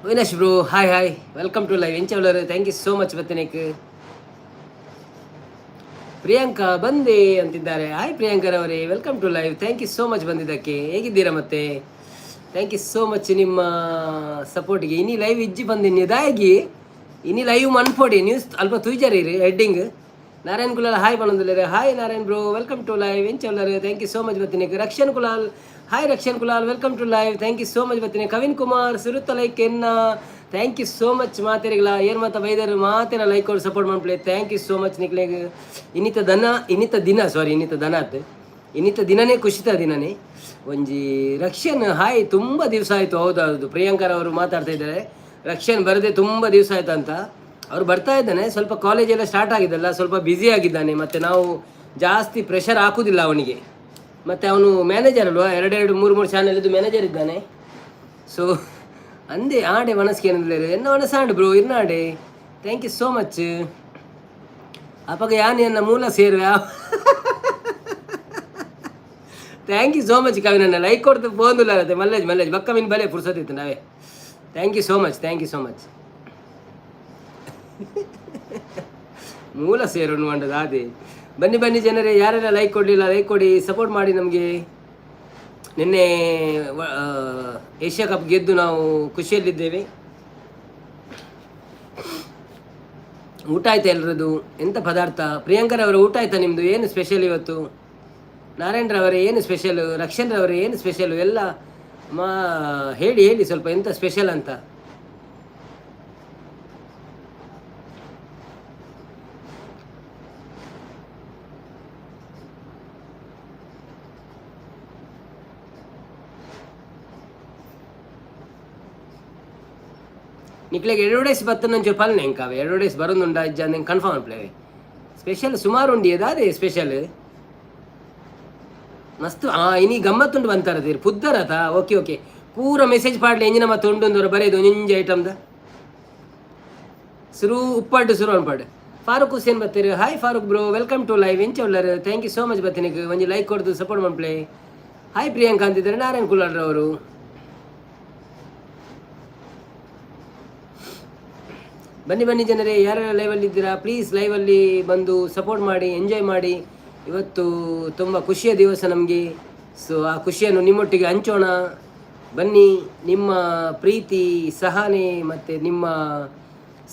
Avinash bro, hi hi, welcome to live. ಎಂಚ ಉಲ್ಲರ್? Thank you so much ಬತ್ತನೇಕ್. Priyanka ಬಂದೆ ಅಂತಿದ್ದಾರೆ. ಹಾಯ್ ಪ್ರಿಯಾಂಕರವರೇ, welcome to live. Thank you so much ಬಂದಿದ್ದಕ್ಕೆ. ಹೇಗಿದ್ದೀರಾ ಮತ್ತೆ? Thank you so much ನಿಮ್ಮ ಸಪೋರ್ಟಿಗೆ. ಇನಿ ಲೈವ್ ಇಜ್ಜಿ ಬಂದಿನಿ ದಾಯಗಿ ಇನಿ ಲೈವ್ ಮನ್ಪೊಡಿ ನ್ಯೂಸ್ ಅಲ್ಪ ತುಯ್ಜರಿ ಹೆಡ್ಡಿಂಗ್. ನಾರಾಯಣ್ ಕುಲಾಲ್ ಹಾಯ್ ಬಂದಿದ್ದಾರೆ. Hi Narayan bro, welcome to live. ಎಂಚ ಉಲ್ಲರ್? Thank you so much ಬತ್ತೀನಿ. Rakshan Kulal, hi Rakshan Kulal, welcome to live. Thank you so much ಬತ್ತೀನಿ. ಕವಿನ್ Kumar ಸುರುತ್ತ ಲೈಕ್ ಎನ್ನ. Thank you so much. ಮಾತೆರಿಗಳ ಏರ್ ಮಾತ ಬೈದರು ಮಾತೆರ ಲೈಕ್ ಕೊಡು, support ಮಾಡ್ಪ್ಲೆ. Thank you so much ನಿಕ್ಲೆಗ್. ಇನ್ನಿತ ದನ ಇನ್ನಿತ ದಿನ, ಸಾರಿ, ಇನ್ನಿತ ದನ ಆತ್. ಇನ್ನಿತ ದಿನನೇ ಖುಷಿತ ದಿನನೇ ಒಂಜಿ. ರಕ್ಷನ್ ಹಾಯ್, ತುಂಬ ದಿವಸ ಆಯಿತು. ಹೌದು ಹೌದು, ಪ್ರಿಯಾಂಕರ್ ಅವರು ಮಾತಾಡ್ತಾ ಇದ್ದಾರೆ, ರಕ್ಷನ್ ಬರದೆ ತುಂಬ ದಿವಸ ಆಯ್ತು ಅಂತ. ಅವರು ಬರ್ತಾ ಇದ್ದಾನೆ. ಸ್ವಲ್ಪ ಕಾಲೇಜ್ ಎಲ್ಲ ಸ್ಟಾರ್ಟ್ ಆಗಿದೆಲ್ಲ, ಸ್ವಲ್ಪ ಬ್ಯುಸಿ ಆಗಿದ್ದಾನೆ. ಮತ್ತು ನಾವು ಜಾಸ್ತಿ ಪ್ರೆಷರ್ ಹಾಕುವುದಿಲ್ಲ ಅವನಿಗೆ. ಮತ್ತು ಅವನು ಮ್ಯಾನೇಜರ್ ಅಲ್ವಾ? ಎರಡೆರಡು ಮೂರು ಮೂರು ಚಾನೆಲ್ ಇದ್ದು ಮ್ಯಾನೇಜರ್ ಇದ್ದಾನೆ. ಸೊ ಅಂದೆ ಆಡೆ ಮನಸ್ಸಿಗೆ ಏನಂದ್ರೆ ಎನ್ನ ಮನಸ್ಸಾಂಡು ಬ್ರೋ ಇರ್ನಾಡೆ. Thank you so much. ಅಪಗ ಯಾನ್ ಎನ್ನ ಮೂಲ ಸೇರುವೆ. Thank you so much ಕವಿನನ್ನ. Like ಕೊಡ್ತು ಫೋನ್ ಅತ್ತೆ ಮಲ್ಲೇಜ್ ಮಲ್ಲೇಜ್ ಬಕ್ಕ ಮೀನು ಬಲೆ ಪುರ್ಸೊತ್ತಿತ್ತು ನಾವೇ. Thank you so much, thank you so much. ಮೂಲ ಸೇರೋಣ ಮಂಡದ ಅದೇ. ಬನ್ನಿ ಬನ್ನಿ ಜನರೇ, ಯಾರೆಲ್ಲ ಲೈಕ್ ಕೊಡಲಿಲ್ಲ ಲೈಕ್ ಕೊಡಿ, ಸಪೋರ್ಟ್ ಮಾಡಿ ನಮಗೆ. ನಿನ್ನೆ ಏಷ್ಯಾ ಕಪ್ ಗೆದ್ದು ನಾವು ಖುಷಿಯಲ್ಲಿದ್ದೇವೆ. ಊಟ ಆಯ್ತಾ ಎಲ್ಲರದು? ಎಂಥ ಪದಾರ್ಥ? ಪ್ರಿಯಾಂಕರ್ ಅವರ ಊಟ ಆಯ್ತಾ ನಿಮ್ಮದು? ಏನು ಸ್ಪೆಷಲ್ ಇವತ್ತು? ನಾರಾಯಣರವರೇ, ಏನು ಸ್ಪೆಷಲ್? ರಕ್ಷನ್ ರವರೇ, ಏನು ಸ್ಪೆಷಲ್? ಎಲ್ಲ ಮಾ ಹೇಳಿ ಹೇಳಿ ಸ್ವಲ್ಪ, ಎಂಥ ಸ್ಪೆಷಲ್ ಅಂತ. ನಿಕ್ಲೆಗ್ 2 ಡೇಸ್ ಬತ್ತ ನಂಚೂರು ಪಲ್ನೆ ಎಂಕಾವೆ 2 ಡೇಸ್ ಬರೋದುಂಡ ಇಜ್ಜ ಅಂದ್ ಕನ್ಫರ್ಮ್ ಅನ್ಪ್ಲೇವೆ. ಸ್ಪೆಷಲ್ ಸುಮಾರು ಉಂಡಿ ಅದಾದೆ ಸ್ಪೆಷಲ್ ಮಸ್ತ್. ಆ ಇನಿ ಗಮ್ಮತ್ತುಂಡು ಬಂತಾರ ಪುದ್ದರತ. ಓಕೆ ಓಕೆ, ಪೂರ ಮೆಸೇಜ್ ಪಾಡ್ಲೆ. ಎಂಜಿನ ಮತ್ತೆ ಉಂಡು ಬರೇದು ಒಂಜಿ ಐಟಮ್ದ ಸುರು ಉಪ್ಪಾಡು ಸುರು ಅನ್ಪಾಡು. Farooq Hussain ಬತ್ತೀರಿ. Hi Farooq bro, welcome to live. ಎಂಚ ಉಲ್ಲರ್? Thank you so much ಬತ್ತೀನಿಗೆ. ಒಂಜಿ ಲೈಕ್ ಕೊಡ್ದು ಸಪೋರ್ಟ್ ಮಾಡ್ಪ್ಲೆ. ಹಾಯ್ ಪ್ರಿಯಾಂಕಾ ಅಂತಿದ್ದಾರೆ ನಾರಾಯಣ್ ಕುಲಾಲ್ರವರು. ಬನ್ನಿ ಬನ್ನಿ ಜನರೇ, ಯಾರೆಲ್ಲ ಲೈವಲ್ಲಿ ಇದ್ದೀರಾ ಪ್ಲೀಸ್ ಲೈವಲ್ಲಿ ಬಂದು ಸಪೋರ್ಟ್ ಮಾಡಿ, ಎಂಜಾಯ್ ಮಾಡಿ. ಇವತ್ತು ತುಂಬ ಖುಷಿಯ ದಿವಸ ನಮಗೆ. ಸೊ ಆ ಖುಷಿಯನ್ನು ನಿಮ್ಮೊಟ್ಟಿಗೆ ಹಂಚೋಣ ಬನ್ನಿ. ನಿಮ್ಮ ಪ್ರೀತಿ, ಸಹನೆ ಮತ್ತು ನಿಮ್ಮ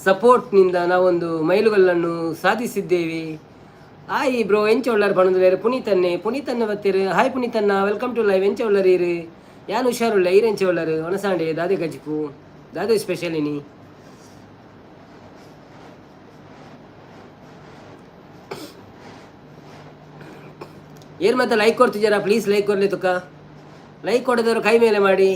ಸಪೋರ್ಟ್ನಿಂದ ನಾವೊಂದು ಮೈಲುಗಲ್ಲನ್ನು ಸಾಧಿಸಿದ್ದೇವೆ. ಹಾಯ್ ಬ್ರೋ, ಎಂಚ ಉಳ್ಳಾರ್ ಪಣಂದುಲೇರು. ಪುನೀತನ್ನೆ, ಪುನೀತನ್ನ ಬತ್ತೀರು. ಹಾಯ್ ಪುನೀತನ್ನ, welcome to live. ಎಂಚ ಉಳ್ಳಾರ್ ಈರು? ಯಾನ್ ಹುಷಾರುಳ್ಳ, ಈರ್ ಎಂಚ ಉಳ್ಳಾರು? ಒಣಸಾಂಡೆ ದಾದೆ ಗಜಿಪು ದಾದೆ ಸ್ಪೆಷಲ್ ಇನಿ? ಏರ್ ಮತ್ತೆ ಲೈಕ್ ಕೊಡ್ತಿದ್ದೀರಾ? ಪ್ಲೀಸ್ ಲೈಕ್ ಕೊಡ್ಲಿ ತುಕ್ಕ. ಲೈಕ್ ಕೊಡದವರು ಕೈ ಮೇಲೆ ಮಾಡಿ.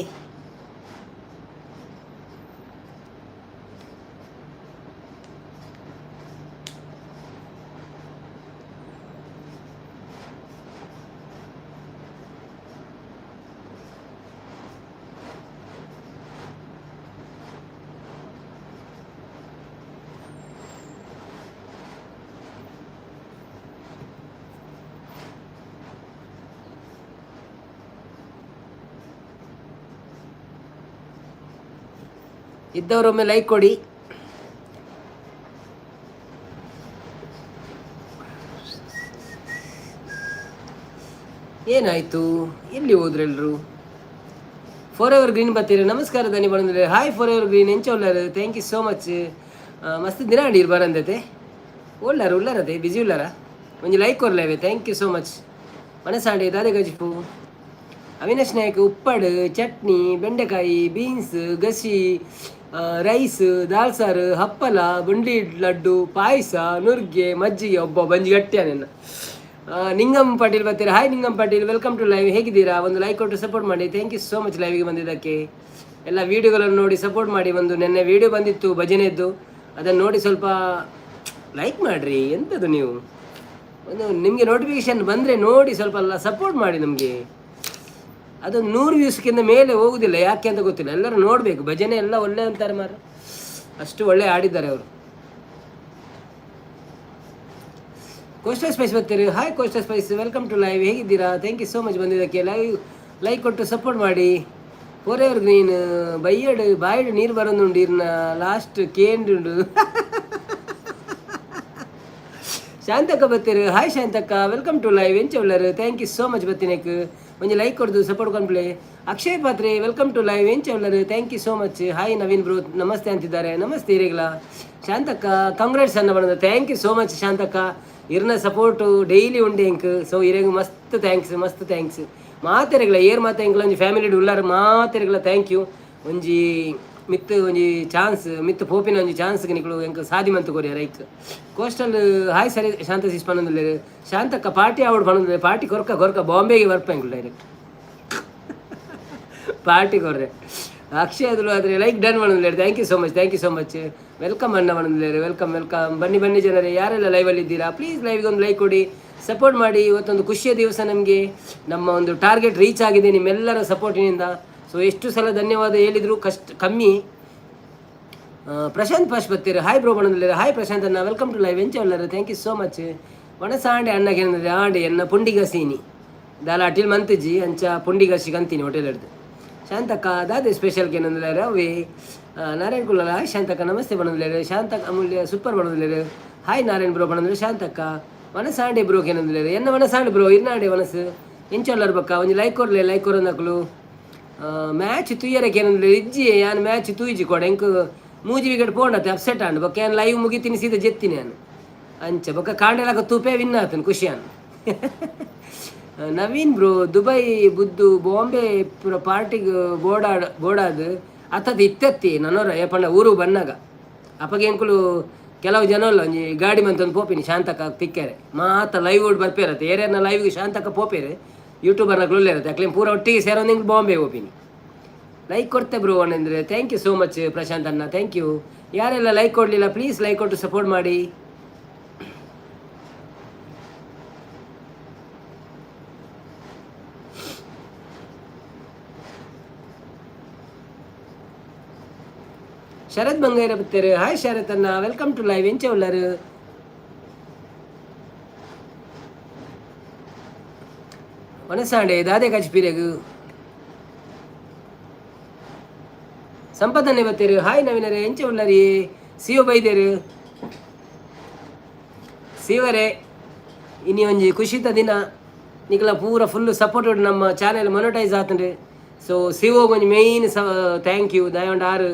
ಇದ್ದವರೊಮ್ಮೆ ಲೈಕ್ ಕೊಡಿ. ಏನಾಯ್ತು, ಎಲ್ಲಿ ಹೋದ್ರೆಲ್ರು? ಫಾರ್ ಎವರ್ ಗ್ರೀನ್ ಬರ್ತೀರಿ. ನಮಸ್ಕಾರ ದನಿ ಬಂದ್ರೆ. ಹಾಯ್ ಫಾರ್ ಎವರ್ ಗ್ರೀನ್, ಎಂಚ ಉಳ್ಳಾರು? Thank you so much. ಮಸ್ತ್ ದಿನ ಅಡೀರ್ ಬರಂದತೆ. ಉಳ್ಳಾರ ಉಳ್ಳಾರತೆ, ಬಿಸಿ ಉಳ್ಳಾರ. ಒಂಜಿ ಲೈಕ್ ಕೊರ್ಲೇವೆ. Thank you so much. ಮನಸಾಂಡೆ ದಾದೆ ಗಜಿಪು? ಅವಿನಾಶ್ ನಾಯಕ್ ಉಪ್ಪಡು, ಚಟ್ನಿ, ಬೆಂಡೆಕಾಯಿ, ಬೀನ್ಸ್, ಗಸಿ, ರೈಸ್, ದಾಲ್ ಸಾರು, ಹಪ್ಪಳ, ಬುಂಡಿ ಲಡ್ಡು, ಪಾಯಸ, ನುರ್ಗೆ, ಮಜ್ಜಿಗೆ. ಒಬ್ಬ ಬಂಜಿ ಗಟ್ಟಿಯ ನಿನ್ನ. ನಿಂಗಮ್ ಪಾಟೀಲ್ ಬರ್ತೀರಾ. Hi Ningam Patil, welcome to live. ಹೇಗಿದ್ದೀರಾ? ಒಂದು ಲೈಕ್ ಕೊಟ್ಟು ಸಪೋರ್ಟ್ ಮಾಡಿ. Thank you so much ಲೈವ್ಗೆ ಬಂದಿದ್ದಕ್ಕೆ. ಎಲ್ಲ ವೀಡಿಯೋಗಳನ್ನು ನೋಡಿ ಸಪೋರ್ಟ್ ಮಾಡಿ. ಒಂದು ನೆನ್ನೆ ವೀಡಿಯೋ ಬಂದಿತ್ತು ಭಜನೆದ್ದು, ಅದನ್ನು ನೋಡಿ ಸ್ವಲ್ಪ ಲೈಕ್ ಮಾಡಿರಿ. ಎಂಥದ್ದು ನೀವು? ಒಂದು ನಿಮಗೆ ನೋಟಿಫಿಕೇಶನ್ ಬಂದರೆ ನೋಡಿ ಸ್ವಲ್ಪ ಎಲ್ಲ ಸಪೋರ್ಟ್ ಮಾಡಿ ನಮಗೆ. ಅದು 100 ವ್ಯೂಸ್ಗಿಂತ ಮೇಲೆ ಹೋಗುದಿಲ್ಲ, ಯಾಕೆ ಅಂತ ಗೊತ್ತಿಲ್ಲ. ಎಲ್ಲರೂ ನೋಡಬೇಕು. ಭಜನೆ ಎಲ್ಲ ಒಳ್ಳೆ ಅಂತಾರೆ ಮಾರ, ಅಷ್ಟು ಒಳ್ಳೆ ಆಡಿದ್ದಾರೆ ಅವರು. ಕೋಸ್ಟಲ್ ಸ್ಪೈಸ್ ಬರ್ತೀರಿ. Hi coastal spice, welcome to live. ಹೇಗಿದ್ದೀರಾ? Thank you so much ಬಂದಿದ್ದಕ್ಕೆ. ಲೈವ್ ಲೈಕ್ ಕೊಟ್ಟು ಸಪೋರ್ಟ್ ಮಾಡಿ. Four ever green ಬಯ್ಯಡು ಬಾಯಿಡು ನೀರು ಬರೋದುಂಡು ಇರ್ನ ಲಾಸ್ಟ್ ಕೇಂಡುಂಡು. ಶಾಂತಕ್ಕ ಬತ್ತೀರು. ಹಾಯ್ ಶಾಂತಕ್ಕ, welcome to live. ಎಂಚ ಉಲ್ಲರು? Thank you so much ಬತ್ತಿನಕ್. ಒಂಜಿ ಲೈಕ್ ಕೊಡ್ದು ಸಪೋರ್ಟ್ ಕಂಪ್ಲೆ. ಅಕ್ಷಯ್ ಪಾತ್ರೆ, welcome to live. ಎಂಚ ಉಲ್ಲರು? Thank you so much. Hi Naveen bro, namaste ಅಂತಿದ್ದಾರೆ. ನಮಸ್ತೆ ಇರೇಗ್ಲ. ಶಾಂತಕ್ಕ, ಕಂಗ್ರಾಟ್ಸ್ ಅನ್ನ ಬಂದ. Thank you so much Shantakka. ಇರ್ನ ಸಪೋರ್ಟು ಡೈಲಿ ಉಂಡೆ ಎಂಕ್. ಸೊ ಇರೆಗ್ ಮಸ್ತ್ thanks, ಮಸ್ತ್ thanks. ಮಾತೆರೆಗ್ಲ ಏರ್ ಮಾತೆ ಎಂಕ್ಲ ಒಂಜಿ ಫ್ಯಾಮಿಲಿ ಉಲ್ಲಾರ ಮಾತೆರೆಗ್ಲ thank you. ಒಂಜಿ ಮಿತ್ತು ಒಂಜಿ ಚಾನ್ಸ್ ಮಿತ್ತು ಪೋಪಿನ ಒಂಜಿ ಚಾನ್ಸ್ ನಿಕುಲು ಎಂಕ್ ಸಾದಿ ಮಂತು ಕೊರಿಯ ರೈಕ್. ಕೋಸ್ಟಲ್ ಹಾಯ್ ಸರಿ ಶಾಂತ ಸಿಸ್ ಪನ್ನೊಂದುಲ್ಲೆರ್. ಶಾಂತಕ್ಕ ಪಾರ್ಟಿ ಆವಡ್ ಪನ್ನೊಂದುಲ್ಲೆರ್. ಪಾರ್ಟಿ ಕೊರ್ಕ ಕೊರ್ಕ ಬಾಂಬೆಗೆ ಬರ್ಪ ಎಂಕುಲು ಡೈರೆಕ್ಟ್ ಪಾರ್ಟಿ ಕೊರ್ರೆ. ಅಕ್ಷಯ್ ಅದುಲು ಆದರೆ ಲೈಕ್ ಡನ್ ಪನ್ನೊಂದುಲ್ಲೆರ್. Thank you so much, thank you so much. Welcome ಅಣ್ಣ ಪನ್ನೊಂದುಲ್ಲೆರ್. Welcome, welcome. ಬನ್ನಿ ಬನ್ನಿ ಜನರೇ, ಯಾರೆಲ್ಲ ಲೈವಲ್ಲಿ ಇದ್ದೀರಾ ಪ್ಲೀಸ್ ಲೈವ್ಗೆ ಒಂದು ಲೈಕ್ ಕೊಡಿ, ಸಪೋರ್ಟ್ ಮಾಡಿ. ಇವತ್ತೊಂದು ಖುಷಿಯ ದಿವಸ ನಮಗೆ. ನಮ್ಮ ಒಂದು ಟಾರ್ಗೆಟ್ ರೀಚ್ ಆಗಿದೆ ನಿಮ್ಮೆಲ್ಲರ ಸಪೋರ್ಟಿನಿಂದ. ಸೊ ಎಷ್ಟು ಸಲ ಧನ್ಯವಾದ ಹೇಳಿದ್ರು ಕಷ್ಟ ಕಮ್ಮಿ. ಪ್ರಶಾಂತ್ ಪಾಶ್ ಬತ್ತೀರು. ಹಾಯ್ ಬ್ರೋ ಪನ್ನೊಂದುಲ್ಲೆರ್. ಹಾಯ್ ಪ್ರಶಾಂತ್ ಅಣ್ಣ, welcome to live. ಎಂಚ ಉಲ್ಲರು? Thank you so much. ವಣಸಾಂಡೆ ಅಣ್ಣಗೆ ಏನಂದ್ರೆ ಆಂಡೆ ಎನ್ನ ಪುಂಡಿಗಸೀನಿ ದಾಲ ಅಟಿಲ್ ಮಂತಿಜಿ ಅಂಚ ಪುಂಡಿಗಸಿ ಕಂತೀನಿ ಹೋಟೆಲ್ ಹಿಡ್ದು. ಶಾಂತಕ್ಕ ದಾದೆ ಸ್ಪೆಷಲ್ ಏನಂದ್ರೆ ಅವೇ. ನಾರಾಯಣ್ ಕುಲ್ಲಲ. ಹಾಯ್ ಶಾಂತಕ್ಕ, ನಮಸ್ತೆ ಪನ್ನೊಂದುಲ್ಲೆರ್. ಶಾಂತಕ್ಕ ಅಮೂಲ್ಯ ಸೂಪರ್ ಪನ್ನೊಂದುಲ್ಲೆರ್. ಹಾಯ್ ನಾರಾಯಣ್ ಬ್ರೋ ಪನ್ನೊಂದುಲ್ಲೆರ್. ಶಾಂತಕ್ಕ ವನಸಾಂಡೆ ಬ್ರೋ ಏನಂದ್ರೆ ಎನ್ನ ವನಸಾಂಡೆ ಬ್ರೋ ಇರ್ನಾಂಡೆ ವನಸು. ಎಂಚ ಉಲ್ಲರ್ ಬಕ್ಕ? ಒಂಜಿ ಲೈಕ್ ಕೊರ್ಲೆ, ಲೈಕ್ ಕೊರೊಂದಕ್ಲು. ಮ್ಯಾಚ್ ತೂಯರಕ್ಕೆ ಏನಂದ್ರೆ ಇಜ್ಜಿ ಯಾನ್ ಮ್ಯಾಚ್ ತೂಯಿಜಿ ಕೊಡ. ಎಂಕ್ ಮೂಜಿ ವಿಕೆಟ್ ಪೋಂಡತ್ತೆ ಅಪ್ಸೆಟ್ ಆಂಡ್. ಬೊಕ್ಕ ಯಾನ್ ಲೈವ್ ಮುಗಿತೀನಿ, ಸೀದಾ ಜೆತ್ತಿನಿ ಯಾನ್ ಅಂಚ. ಬೊಕ್ಕ ಕಾಂಡೆಲಕ ತೂಪೆ ವಿನ್ ಆತನು ಖುಷಿಯಾನ್. ನವೀನ್ ಬ್ರೋ, ದುಬೈ ಬುದ್ದು ಬಾಂಬೆ ಪೂರ ಪಾರ್ಟಿಗ್ ಬೋಡಾಡ್ ಬೋಡಾದ್ ಅತ್ತದ ಇತ್ತೆತ್ತಿ ನನೋರ ಏಪಂಡ ಊರು ಬನ್ನಾಗ ಅಪ್ಪಗೆ ಎಂಕುಲು ಕೆಲವು ಜನ ಅಲ್ಲ ಒಂಜಿ ಗಾಡಿ ಮಂತೊಂದು ಪೋಪಿನಿ. ಶಾಂತಕ ತಿಕ್ಕರೆ ಮಾತ ಲೈವ್ ಬರ್ಪೇರತ್ತೆ. ಏರ್ಯಾನ ಲೈವ್ಗೆ ಶಾಂತಕ ಪೋಪೇರೆ ಯೂಟ್ಯೂಬರ್ನ ಇರುತ್ತೆ ಅಕ್ಲೇನು ಪೂರ ಒಟ್ಟಿಗೆ ಸೇರೋದು ಹಿಂಗೆ ಬಾಂಬೆ ಹೋಪಿನಿ. ಲೈಕ್ ಕೊಡ್ತೆ ಬ್ರೋ ಅಂದರೆ thank you so much Prashant ಅಣ್ಣ, thank you. ಯಾರೆಲ್ಲ ಲೈಕ್ ಕೊಡಲಿಲ್ಲ ಪ್ಲೀಸ್ ಲೈಕ್ ಕೊಟ್ಟು ಸಪೋರ್ಟ್ ಮಾಡಿ. ಶರತ್ ಬಂಗೈರ ಬತ್ತೇರು. ಹಾಯ್ ಶರತ್ ಅಣ್ಣ, welcome to live. ಎಂಚ ಉಲ್ಲರು? ವನಸಾಂಡೆ ದಾದೆ ಕಚ್ಪೀರೆಗು. ಸಂಪದನ್ನೇ ಬತ್ತೇರು. ಹಾಯ್ ನವೀನರೇ, ಎಂಚ ಉಲ್ಲರಿ? ಸಿಒ ಬೈದೇರು ಸಿವರೇ. ಇನಿ ಒಂಜಿ ಖುಷಿತ ದಿನ. ನಿಕಲ ಪೂರ ಫುಲ್ ಸಪೋರ್ಟ್ ನಮ್ಮ ಚಾನೆಲ್ ಮೊನಟೈಸ್ ಆತಂಡ್ರಿ. ಸೊ ಸಿಒ ಒಂಜಿ ಮೇಯ್ನ್ ಸ thank you. ದಯವಂಡ ಆರು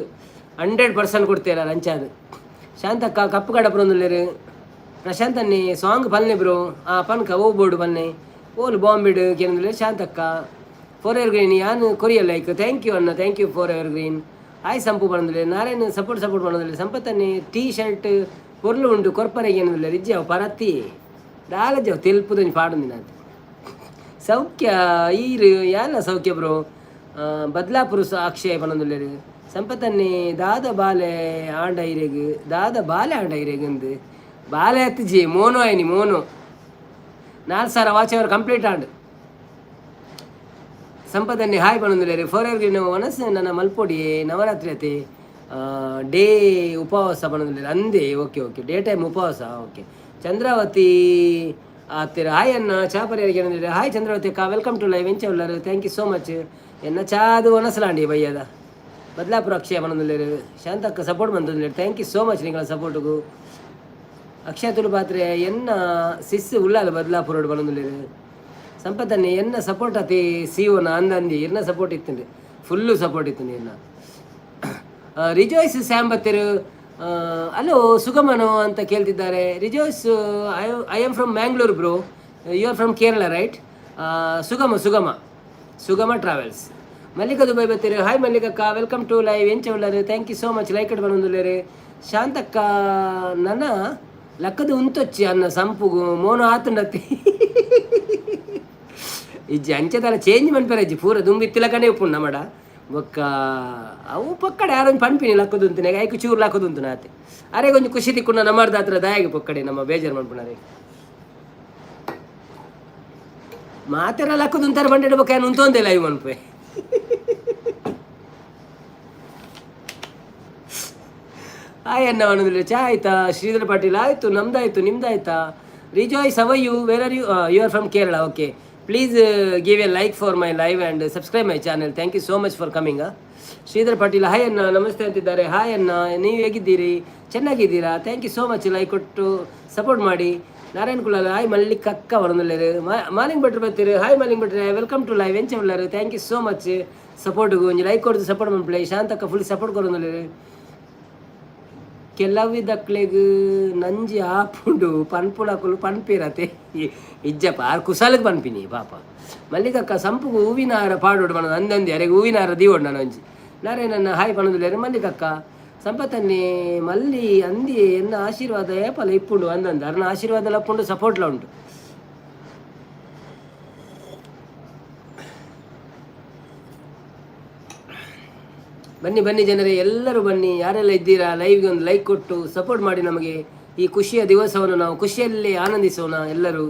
100% ಕೊಡ್ತೀರ ಅಂಚಾದ. ಶಾಂತಕ್ಕ ಕಪ್ಪು ಕಡಪ್ರೊಂದುಲ್ಲೆರ್. ಪ್ರಶಾಂತ್ ಅನ್ನಿ ಸಾಂಗ್ ಪಲ್ನೆ ಬ್ರೋ. ಆ ಪನ್ಕ ಓ ಬೋರ್ಡು ಪನ್ನೆ ಓಲು ಬಾಂಬೆಡ್ ಕೇಂದ್ರ. ಶಾಂತಕ್ಕ four ever green ಯಾನ್ ಕೊರಿಯ like. Thank you ಅಣ್ಣ, thank you four ever green. Hi ಸಂಪು ಪನ್ನೊಂದುಲ್ಲೆ. Narayan support support ಪನ್ನೊಂದುಲ್ಲೆ. ಸಂಪತ್ತನ್ನಿ T shirt ಪೊರ್ಲು ಉಂಡು ಕೊರ್ಪರೆಗೆ ಏನಂದ್ರೆ ಇಜ್ಜಿ ಅವು ಪರತ್ತಿ ದಾಲಜಿ ಅವು ತೆಲ್ಪುದೊಂಜಿ ಪಾಡೊಂದಿನ ಸೌಖ್ಯ ಈರು ಯಾಲ ಸೌಖ್ಯ ಬ್ರೋ. ಬದ್ಲಾಪುರ ಅಕ್ಷಯ್ ಪನ್ನೊಂದುಲ್ಲೆರ್. ಸಂಪತ್ತನ್ನಿ ದಾದ ಬಾಲೆ ಆಂಡ ಇರೆಗ್, ದಾದ ಬಾಲೆ ಆಂಡ ಇರೆಗ್ ಅಂದು. ಬಾಲೆ ಅತ್ತಿಜಿ ಮೋನೋ ಆಯ್ನಿ mono. 4000 watch hour complete and. ಸಂಪದನ್ನಿ hi ಪನ್ನೊಂದುಲ್ಲೆರ್. Four ever green ವನಸ್ ನನ್ನ ಮಲ್ಪೊಡಿ ನವರಾತ್ರಿ ಅತಿ ಡೇ ಉಪವಾಸ ಪನ್ನೊಂದುಲ್ಲೆರ್. ಅಂದೆ okay okay, day time ಉಪವಾಸ ಓಕೆ. ಚಂದ್ರಾವತಿ ಆತಿರ. ಹಾಯ್ ಅಣ್ಣ, ಚಾ ಪರಿಯಾರಿಗೆ ಏನಂದ್ರೆ. ಹಾಯ್ ಚಂದ್ರಾವತಿ ಅಕ್ಕ, welcome to live. ಎಂಚ ಉಲ್ಲರು? Thank you so much. ಎನ್ನ ಚಾದು ವನಸಲಾಂಡಿ ಬಯ್ಯದ. ಬದ್ಲಾಪುರ ಅಕ್ಷಯ ಪನ್ನೊಂದುಲ್ಲೆರ್. ಶಾಂತಕ್ಕ ಸಪೋರ್ಟ್ ಬಂತೊಂದುಲ್ಲೆರ್. Thank you so much ನಿಗಳ ಸಪೋರ್ಟ್ಗು. ಅಕ್ಷಯ ತುಳು ಪಾತ್ರೆ ಎನ್ನ ಸಿಸ್ ಉಳ್ಳಾಲ ಬದ್ಲಾಪುರೋಡು ಪನ್ನೊಂದುಲ್ಲೆರ್. ಸಂಪತ್ತನ್ನಿ ಎನ್ನ ಸಪೋರ್ಟ್ ಅತಿ ಸಿಒನ ಅಂದ ಅಂದಿ. ಇರ್ನ ಸಪೋರ್ಟ್ ಇತ್ತುಂಡು, ಫುಲ್ಲು ಸಪೋರ್ಟ್ ಇತ್ತುಂಡು ಇರ್ನ. ರಿಜೋಯ್ಸ್ ಸ್ಯಾಮ್ ಬತ್ತಿರು. ಹಲೋ ಸುಗಮನು ಅಂತ ಕೇಳ್ತಿದ್ದಾರೆ. Rejoice, I am from Mangalore bro, you are from Kerala, right? Sugama Sugama Sugama travels. Mallika Dubai ಬತ್ತೀರು. Hi ಮಲ್ಲಿಕಕ್ಕ, welcome to live. ಎಂಚ ಉಳ್ಳಾರು? Thank you so much. Like ಬನ್ನೊಂದುಲ್ಲೆರ್. Shantakka ನನ್ನ ಲಕ್ಕದ ಉಂತೊಚ್ಚಿ ಅನ್ನ ಸಂಪುಗು ಮೋನು ಆತುಂಡತ್ತಿ. ಇಜ್ಜಿ ಅಂಚೆದಲ್ಲ change ಮನ್ಪೆರ ಇಜ್ಜಿ ಪೂರ ದುಂಬು ಇತ್ತಿಲಕನೇ ಉಪ್ಪುಂಡು ನಮಡ. ಬೊಕ್ಕ ಅವು ಪಕ್ಕಡೆ ಯಾರೊಂದು ಪನ್ಪಿನಿ ಲಕ್ಕದುಂತುನೆ ಐಕು ಚೂರು ಲಕ್ಕದುಂತು ನಾತೆ. ಅರೆ ಕೊಂಚ ಖುಷಿ ತಿಕ್ಕುಂಡ ನಮ್ಮರ್ದ ಹತ್ರ ದಾಯಗೆ ಪೊಕ್ಕಡೆ ನಮ್ಮ ಬೇಜಾರು ಮನ್ಪುನರೆ ಮಾತೆರ ಲಕ್ಕದುಂತಾರೆ ಬಂಡೆಡ ಬೊಕ್ಕ ಏನು ಉಂತೊಂದೆ ಲೈವ್ ಮನ್ಪೆ. ಹಾಯ್ ಅನ್ನ ಅನ್ನೋದಿಲ್ಲ. ಚಾ ಆಯ್ತಾ? ಶ್ರೀಧರ್ ಪಾಟೀಲ್ ಆಯಿತು, ನಮ್ದಾಯ್ತು, ನಿಮ್ದಾಯ್ತಾ? Rejoice, how are you? Where are you? You are from Kerala, okay. Please give a like for my live and subscribe my channel. Thank you so much for coming. Shridhar Patil hi ಅಣ್ಣ ನಮಸ್ತೆ ಅಂತಿದ್ದಾರೆ. Hi ಅಣ್ಣ, ನೀವು ಹೇಗಿದ್ದೀರಿ? ಚೆನ್ನಾಗಿದ್ದೀರಾ? Thank you so much, like ಕೊಟ್ಟು support ಮಾಡಿ. Narayan Kulal hi, ಮಲ್ಲಿಕಕ್ಕ ಬರೋದಿಲ್ಲ. ಮಾಲಿಂಗ್ ಭಟ್ರು ಬರ್ತೀರಿ. ಹಾಯ್ ಮಾಲಿಂಗ್ ಭಟ್ರೆ, welcome to live. ಎಂಚ ಉಳ್ಳಾರು? Thank you so much ಸಪೋರ್ಟ್ಗೂ. ಒಂಜಿ ಲೈಕ್ ಕೊಡ್ದು ಸಪೋರ್ಟ್ ಮನ್ಪುಲೆ. ಶಾಂತಕ್ಕ ಫುಲ್ ಸಪೋರ್ಟ್ ಕೊರೊಂದುಲ್ಲೆರ್. ಕೆಲವಿದಕ್ಲೆಗ್ ನಂಜಿ ಆಪುಂಡು ಪನ್ಪುನಕುಲು ಪನ್ಪಿರತೆ. ಇಜ್ಜಪ್ಪ, ಆರ್ ಕುಸಾಲಗ್ ಪನ್ಪಿನಿ ಪಾಪ. ಮಲ್ಲಿಕಕ್ಕ ಸಂಪುಗು ಹೂವಿನ ಹಾರ ಪಾಡೋಡು ಪನೊಂದು ಅಂದಂದಿ. ಅರೆಗ್ ಹೂವಿನ ಹಾರ ದೀವೊಡು ನಾನು ಒಂಜಿ. ನಾರಾಯಣನ್ನ ಹಾಯ್ ಪನೊಂದುಲ್ಲೆರ್. ಮಲ್ಲಿಕಕ್ಕ ಸಂಪತ್ತನ್ನೇ ಮಲ್ಲಿ ಅಂದಿ ಎನ್ನ ಆಶೀರ್ವಾದ ಏಪಲ ಇಪ್ಪುಂಡು ಅಂದಂದು. ಅರ್ನ ಆಶೀರ್ವಾದ ಲಪ್ಪುಂಡು, ಸಪೋರ್ಟ್ಲ ಉಂಟು. ಬನ್ನಿ ಬನ್ನಿ ಜನರೇ, ಎಲ್ಲರೂ ಬನ್ನಿ. ಯಾರೆಲ್ಲ ಇದ್ದೀರಾ ಲೈವ್ಗೆ ಒಂದು ಲೈಕ್ ಕೊಟ್ಟು ಸಪೋರ್ಟ್ ಮಾಡಿ ನಮಗೆ. ಈ ಖುಷಿಯ ದಿವಸವನ್ನು ನಾವು ಖುಷಿಯಲ್ಲೇ ಆನಂದಿಸೋಣ ಎಲ್ಲರೂ.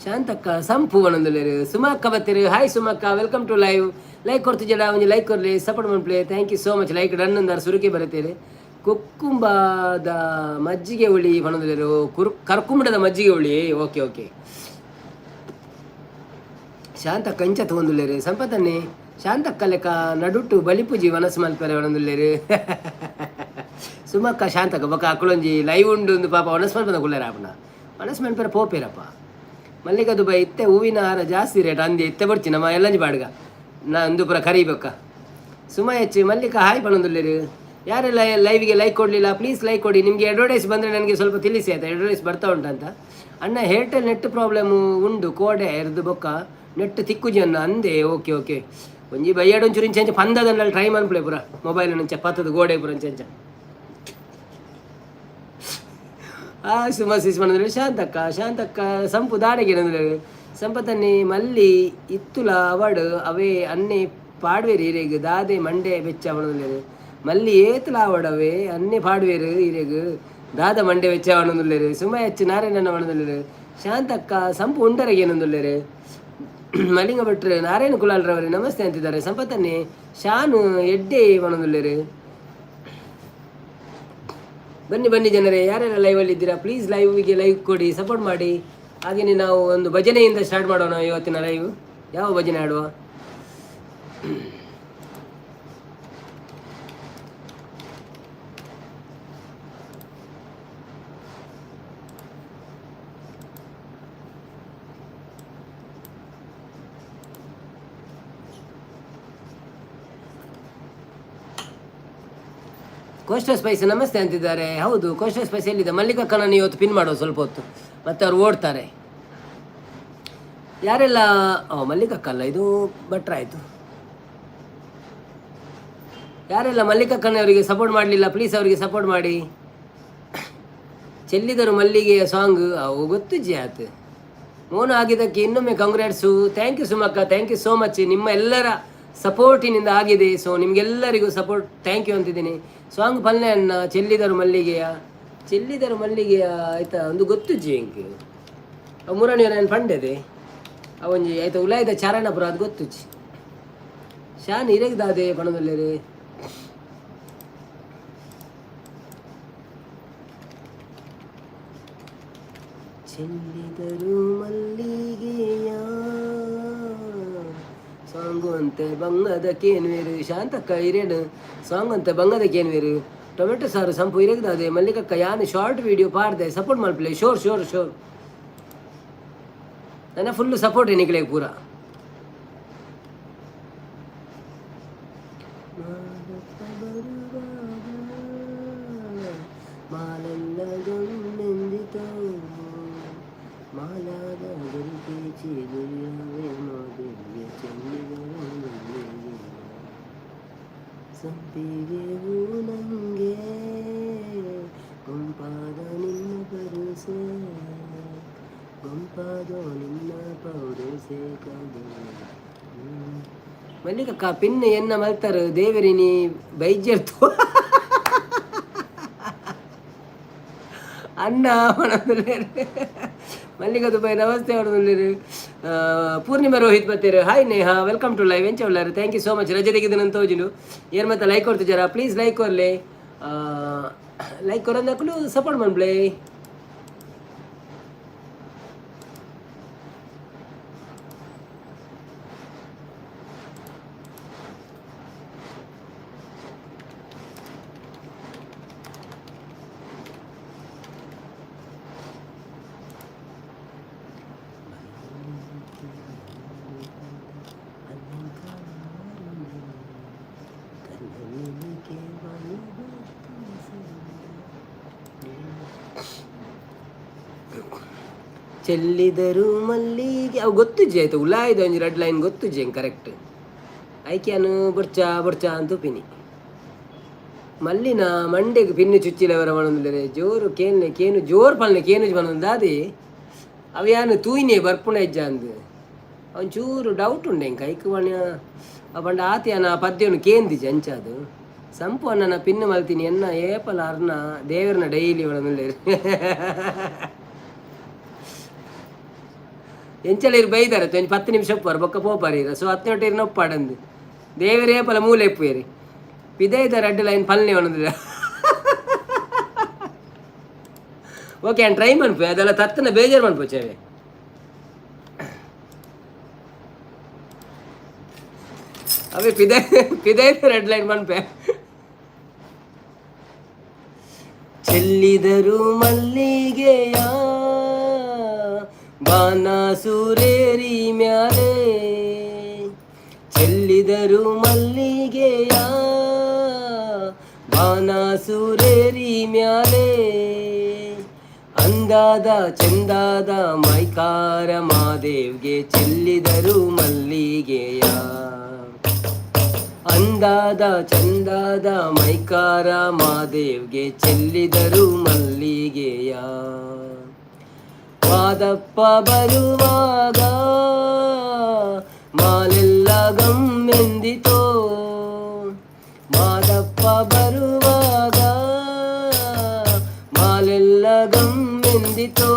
ಶಾಂತಕ್ಕ ಸಂಪು ಬನೊಂದುಲ್ಲೆರ್. ಸುಮಕ್ಕ ಬತ್ತೆರ್. ಹಾಯ್ ಸುಮಕ್ಕ, welcome to live. Like ಕೊಡ್ತಿಜಡ ಒಂಜಿ ಲೈಕ್ ಕೊರ್ಲೆ, ಸಪೋರ್ಟ್ ಮನ್ಪುಲೆ. Thank you so much. Like done ಅಂದಾರ್ ಸುರುಕೆ ಬರತೇರು. ಕುಕ್ಕುಂಬಾದ ಮಜ್ಜಿಗೆ ಹುಳಿ ಪನೊಂದುಲ್ಲೆರ್. ಕುರು ಕರ್ಕುಂಬಡದ ಮಜ್ಜಿಗೆ ಹುಳಿ. Okay okay. ಶಾಂತಕ್ಕ ಇಂಚ ತಗೊಂದುಲ್ಲೆರ್. ಸಂಪತನ್ನೇ ಶಾಂತಕ್ಕ ಲೆಕ್ಕ ನಡುಟು ಬಲಿಪುಜಿ ವನಸ್ ಮಲ್ಪೆರೆ ಪನೊಂದುಲ್ಲೆರ್ ಸುಮಕ್ಕ. ಶಾಂತಕ್ಕ ಬೊಕ ಅಕುಲೊಂಜಿ ಲೈವ್ ಉಂಡು ಒಂದು ಪಾಪ ವನಸ್ ಮಲ್ಪದ ಕುಲ್ಲೆರ ಆಪುನ ವನಸ್ ಮಲ್ಪೆರೆ ಪೋಪೇರಪ್ಪ. ಮಲ್ಲಿಕ ದುಬೈ ಇತ್ತೆ ಹೂವಿನ ಹಾರ ಜಾಸ್ತಿ ರೇಟ್ ಅಂದೆ. ಇತ್ತೆ ಬರ್ಚಿ ನಮ್ಮ ಎಲ್ಲಂಜಿ ಬಾಡ್ಗ ನಾ ಅಂದು ಪೂರ ಕರಿಬೇಕ. ಸುಮ ಹೆಚ್ಚು ಮಲ್ಲಿಕ ಹಾಯ್ ಪನೊಂದುಲ್ಲೆರ್. ಯಾರೆಲ್ಲ ಲೈವ್ಗೆ ಲೈಕ್ ಕೊಡಲಿಲ್ಲ, ಪ್ಲೀಸ್ ಲೈಕ್ ಕೊಡಿ. ನಿಮಗೆ ಅಡ್ವರ್ಟೈಸ್ ಬಂದರೆ ನನಗೆ ಸ್ವಲ್ಪ ತಿಳಿಸಿ ಆಯ್ತಾ, ಅಡ್ವರ್ಟೈಸ್ ಬರ್ತಾ ಉಂಟಂತ. ಅಣ್ಣ, Airtel net problem ಉಂಡು, ಕೋಡೆ ಎರ್ದು ಬೊಕ್ಕ ನೆಟ್ ತಿಕ್ಕುಜಿ ಅನ್ನ ಅಂದೆ. Okay okay. ಒಂಜಿ ಬಯ್ಯಾಡು ಒಂಚೂರು ಇಂಚ ಇಂಚ ಪಂದದಲ್ಲಿ ಟ್ರೈ ಮನ್ಪುಲೆ ಪೂರ. ಮೊಬೈಲ್ ಇಂಚ ಪತ್ತದ ಗೋಡೆ ಪೂರ ಇಂಚ ಇಂಚ. ಆ ಸುಮ ಸಿಸ್ ಪನೊಂದುಲ್ಲೆರ್. ಶಾಂತಕ್ಕ, ಶಾಂತಕ್ಕ ಸಂಪು ದಾಡೆಗೆ ನಂದುಲ್ಲೆರ್. ಸಂಪತನ್ನಿ ಮಲ್ಲಿ ಇತ್ತುಲ ಅವಡು ಅವೇ ಅನ್ನೆ ಪಾಡ್ವೇರು ಇರೆಗ್ ದಾದೆ ಮಂಡೆ ಬೆಚ್ಚ ಪನೊಂದುಲ್ಲೆರ್. ಮಲ್ಲಿ ಏತುಲ ಅವಡವೆ ಅನ್ನೆ ಪಾಡ್ವೇರು ಇರೆಗ್ ದಾದ ಮಂಡೆ ಬೆಚ್ಚ ಪನೊಂದುಲ್ಲೆರ್. ಸುಮ ಹೆಚ್ಚು ನಾರಾಯಣನ ಪನೊಂದುಲ್ಲೆರ್. ಶಾಂತಕ್ಕ ಸಂಪು ಉಂಡರೆಗೆ ಏನೊಂದುಲ್ಲೆರ್. ಮಲಿಂಗ ಭಟ್ರು ನಾರಾಯಣ ಕುಲಾಲ್ರವರೇ ನಮಸ್ತೆ ಅಂತಿದ್ದಾರೆ. ಸಂಪತನ್ನಿ ಶಾನು ಎಡ್ಡೆ ಪನೊಂದುಲ್ಲೆರ್. ಬನ್ನಿ ಬನ್ನಿ ಜನರೇ, ಯಾರೆಲ್ಲ ಲೈವಲ್ಲಿ ಇದ್ದೀರಾ, ಪ್ಲೀಸ್ ಲೈವ್ಗೆ ಲೈಕ್ ಕೊಡಿ, ಸಪೋರ್ಟ್ ಮಾಡಿ. ಹಾಗೆಯೇ ನಾವು ಒಂದು ಭಜನೆಯಿಂದ ಸ್ಟಾರ್ಟ್ ಮಾಡೋಣ ಇವತ್ತಿನ ಲೈವ್. ಯಾವ ಭಜನೆ ಆಡುವ? ಕೋಸ್ಟಲ್ ಸ್ಪೈಸ್ ನಮಸ್ತೆ ಅಂತಿದ್ದಾರೆ. ಹೌದು, ಕೋಸ್ಟಲ್ ಸ್ಪೈಸ್ ಎಲ್ಲಿದೆ? ಮಲ್ಲಿಕಕ್ಕನನ್ನು ಇವತ್ತು ಪಿನ್ ಮಾಡುವ ಸ್ವಲ್ಪ ಹೊತ್ತು, ಮತ್ತೆ ಅವ್ರು ಓಡ್ತಾರೆ. ಯಾರೆಲ್ಲ? ಓ, ಮಲ್ಲಿಕಕ್ಕ ಅಲ್ಲ, ಇದು ಭಟ್ರ ಆಯಿತು. ಯಾರೆಲ್ಲ ಮಲ್ಲಿಕಕ್ಕನವರಿಗೆ ಸಪೋರ್ಟ್ ಮಾಡಲಿಲ್ಲ, ಪ್ಲೀಸ್ ಅವರಿಗೆ ಸಪೋರ್ಟ್ ಮಾಡಿ. ಚೆಲ್ಲಿದರು ಮಲ್ಲಿಗೆಯ ಸಾಂಗ್ ಅವು ಗೊತ್ತು ಜಿ ಆತು. ಮೋನ ಆಗಿದ್ದಕ್ಕೆ ಇನ್ನೊಮ್ಮೆ congrats. Thank you ಸುಮಕ್ಕ, thank you so much. ನಿಮ್ಮ ಎಲ್ಲರ ಸಪೋರ್ಟಿನಿಂದ ಆಗಿದೆ. ಸೊ ನಿಮಗೆಲ್ಲರಿಗೂ support thank you ಅಂತಿದ್ದೀನಿ. ಸಾಂಗ್ ಪಲ್ಲೆ ಅನ್ನ ಚೆಲ್ಲಿದರು ಮಲ್ಲಿಗೆಯ, ಚೆಲ್ಲಿದರು ಮಲ್ಲಿಗೆಯ ಆಯ್ತಾ ಒಂದು ಗೊತ್ತು ಜಿ ಎಂಕ್. ಅವು ಮುರಣಿ ನಾನು ಪಂಡೆದೆ ಅವೊಂಜಿ ಆಯ್ತಾ ಉಲಾಯ್ದ ಚಾರಣಪುರ ಅದು ಗೊತ್ತುಜಿ. ಶಾನ್ ಇರೆಗ್ದಾದೆ ಪಣದಲ್ಲೇರೆ. ಚೆಲ್ಲಿದರು ಮಲ್ಲಿಗೆಯ ಸಾಂಗು ಅಂತೆ ಬಂಗದ ಕೇನ್ವೇರು. ಶಾಂತಕ್ಕ ಇರೇನು ಸಾಂಗ್ ಅಂತೆ ಬಂಗದ ಕೇನ್ವೇರು. ಟೊಮೆಟೊ ಸಾರು ಸಂಪು ಇರೆಗ್ದಾದೆ. ಮಲ್ಲಿಕಕ್ಕ ಯಾನ್ ಶಾರ್ಟ್ ವಿಡಿಯೋ ಪಾಡ್ದೆ, ಸಪೋರ್ಟ್ ಮಲ್ಪಲೆ. Sure sure sure, ನನ್ನ ಫುಲ್ ಸಪೋರ್ಟ್ ನಿಕ್ಲೆಗ್ ಪೂರ. ಮಾಲೆಲ್ಲದೊಂದೆಂದಿತೋ ಮಾಲಾದ ಗುರುಪೇಚಿ ಗುರಿಯವೇ ಮಾಧುರ್ಯ ಚೆಲ್ಲಿದರು ಮಲ್ಲಿಗೆ ಸಂಪಿಗೆ ಹೂ ನಂಗೆ ಗೊಂಪಾದ ನಿನ್ನ ಪರುಸೆ ಗೊಂಪಾದೋ ನಿನ್ನ ಪೌರುಸೆ. ಮಲ್ಲಿಕಕ್ಕ ಪಿನ್ ಎನ್ನ ಮಲ್ತಾರು ದೇವರಿನಿ ಬೈಜೆರ್ತು ಅಣ್ಣ. Mallika Dubai ನಮಸ್ತೆ ಅವರು. ಪೂರ್ಣಿಮಾ Rohit ಬತ್ತೀರು. Hi Neha, welcome to live. ಎಂಚ ಉಳ್ಳಾರು? Thank you so much. ರಜೆ ತೆಗೆದು ತೋಜುಂಡು. ಏರ್ ಮತ್ತೆ ಲೈಕ್ ಕೊಡ್ತಿದ್ದಾರಾ? ಪ್ಲೀಸ್ ಲೈಕ್ ಕೊರ್ಲೆ. ಲೈಕ್ ಕೊರಂದಕ್ಕೂ ಸಪೋರ್ಟ್ ಮನ್ಪ್ಲೆ. ಚೆಲ್ಲಿದರು ಮಲ್ಲಿಗೆ ಅವು ಗೊತ್ತುಜ್ಜಿ ಆಯ್ತು. ಉಲಾಯ್ದು ಒಂಜಿ ರೆಡ್ ಲೈನ್ ಗೊತ್ತುಜ್ಜಿ ಹೆಂಗೆ ಕರೆಕ್ಟ್. ಐಕ್ಯಾನು ಬೊಡ್ಚಾ ಬೊಡ್ಚಾ ಅಂತ ಪಿನಿ ಮಲ್ಲಿನ ಮಂಡೆಗ್ ಪಿನ್ನು ಚುಚ್ಚಿಲವರ ಪನೊಂದುಲ್ಲೆರ್. ಜೋರು ಕೇನ್ಲೆ, ಕೇನು ಜೋರು ಪಲ್ಲೆ ಕೇನುಜ್ ಪನೊಂದು ದಾದಿ ಅವು ಯಾನ್ ತೂಯಿನೆ ಬರ್ಪುಣ ಇಜ್ಜ ಅಂದ್. ಒಂಚೂರು ಡೌಟ್ ಉಂಡೆ ಎಂಕ್ ಐಕ್ ಪಂಡ ಪಂಡ ಆತೆ ಯಾನ್ ಆ ಪದ್ಯೊನು ಕೇಂದಿಜಿ. ಅಂಚಾದ್ ಸಂಪು ಅಣ್ಣನ ಪಿನ್ ಮಲ್ತಿನಿ ಎನ್ನ ಏಪಲ ಅರ್ನ ದೇವೆರ್ನ ಡೈಲಿ ಪನೊಂದುಲ್ಲೆರ್. ಎಂಚಲ ಇರು ಬೈದಾರೆ, ಒಂಜಿ 10 ನಿಮಿಷ ಉಪ್ಪುವಾರು, ಬೊಕ್ಕ ಪೋಪಾರು ಇರ. ಸೊ ಹತ್ತು ಇರ್ನ ಒಪ್ಪಾಡಂದು ದೇವರೇ ಪಲ ಮೂಲೆ ಇಪ್ಪುವೇರಿ. ಪಿದೈದ ರಡ್ಡ್ ಲೈನ್ ಪಲ್ನೆ ಪನೊಂದುಲ್ಲೆರ್. ಓಕೆ, ಆ್ಯಂಡ್ ಟ್ರೈ ಮನ್ಪು. ಅದೆಲ್ಲ ತತ್ತನ ಬೇಜಾರು ಮನ್ಪುಚೇವೆ. ಅವೇ ಪಿದೈ ಪಿದೈದ ರೆಡ್ ಲೈನ್ ಮನ್ಪೆ. ಚೆಲ್ಲಿದರು ಮಲ್ಲಿಗೆಯ ಬಾನಸುರೇರಿ ಮ್ಯಾಲೆ, ಚೆಲ್ಲಿದರು ಮಲ್ಲಿಗೆಯ ಬಾನಸುರೇರಿ ಮ್ಯಾಲೆ, ಅಂದಾದ ಚಂದಾದ ಮೈಕಾರ ಮಾದೇವ್ಗೆ ಚೆಲ್ಲಿದರು ಮಲ್ಲಿಗೆಯ, ಅಂದಾದ ಚಂದಾದ ಮೈಕಾರ ಮಾದೇವ್ಗೆ ಚೆಲ್ಲಿದರು ಮಲ್ಲಿಗೆಯ. ಮಾದಪ್ಪ ಬರುವಾಗ ಮಾಲೆಲ್ಲ ಗಮ್ಮೆಂದಿತೋ, ಮಾದಪ್ಪ ಬರುವಾಗ ಮಾಲೆಲ್ಲ ಗಮ್ಮೆಂದಿತೋ,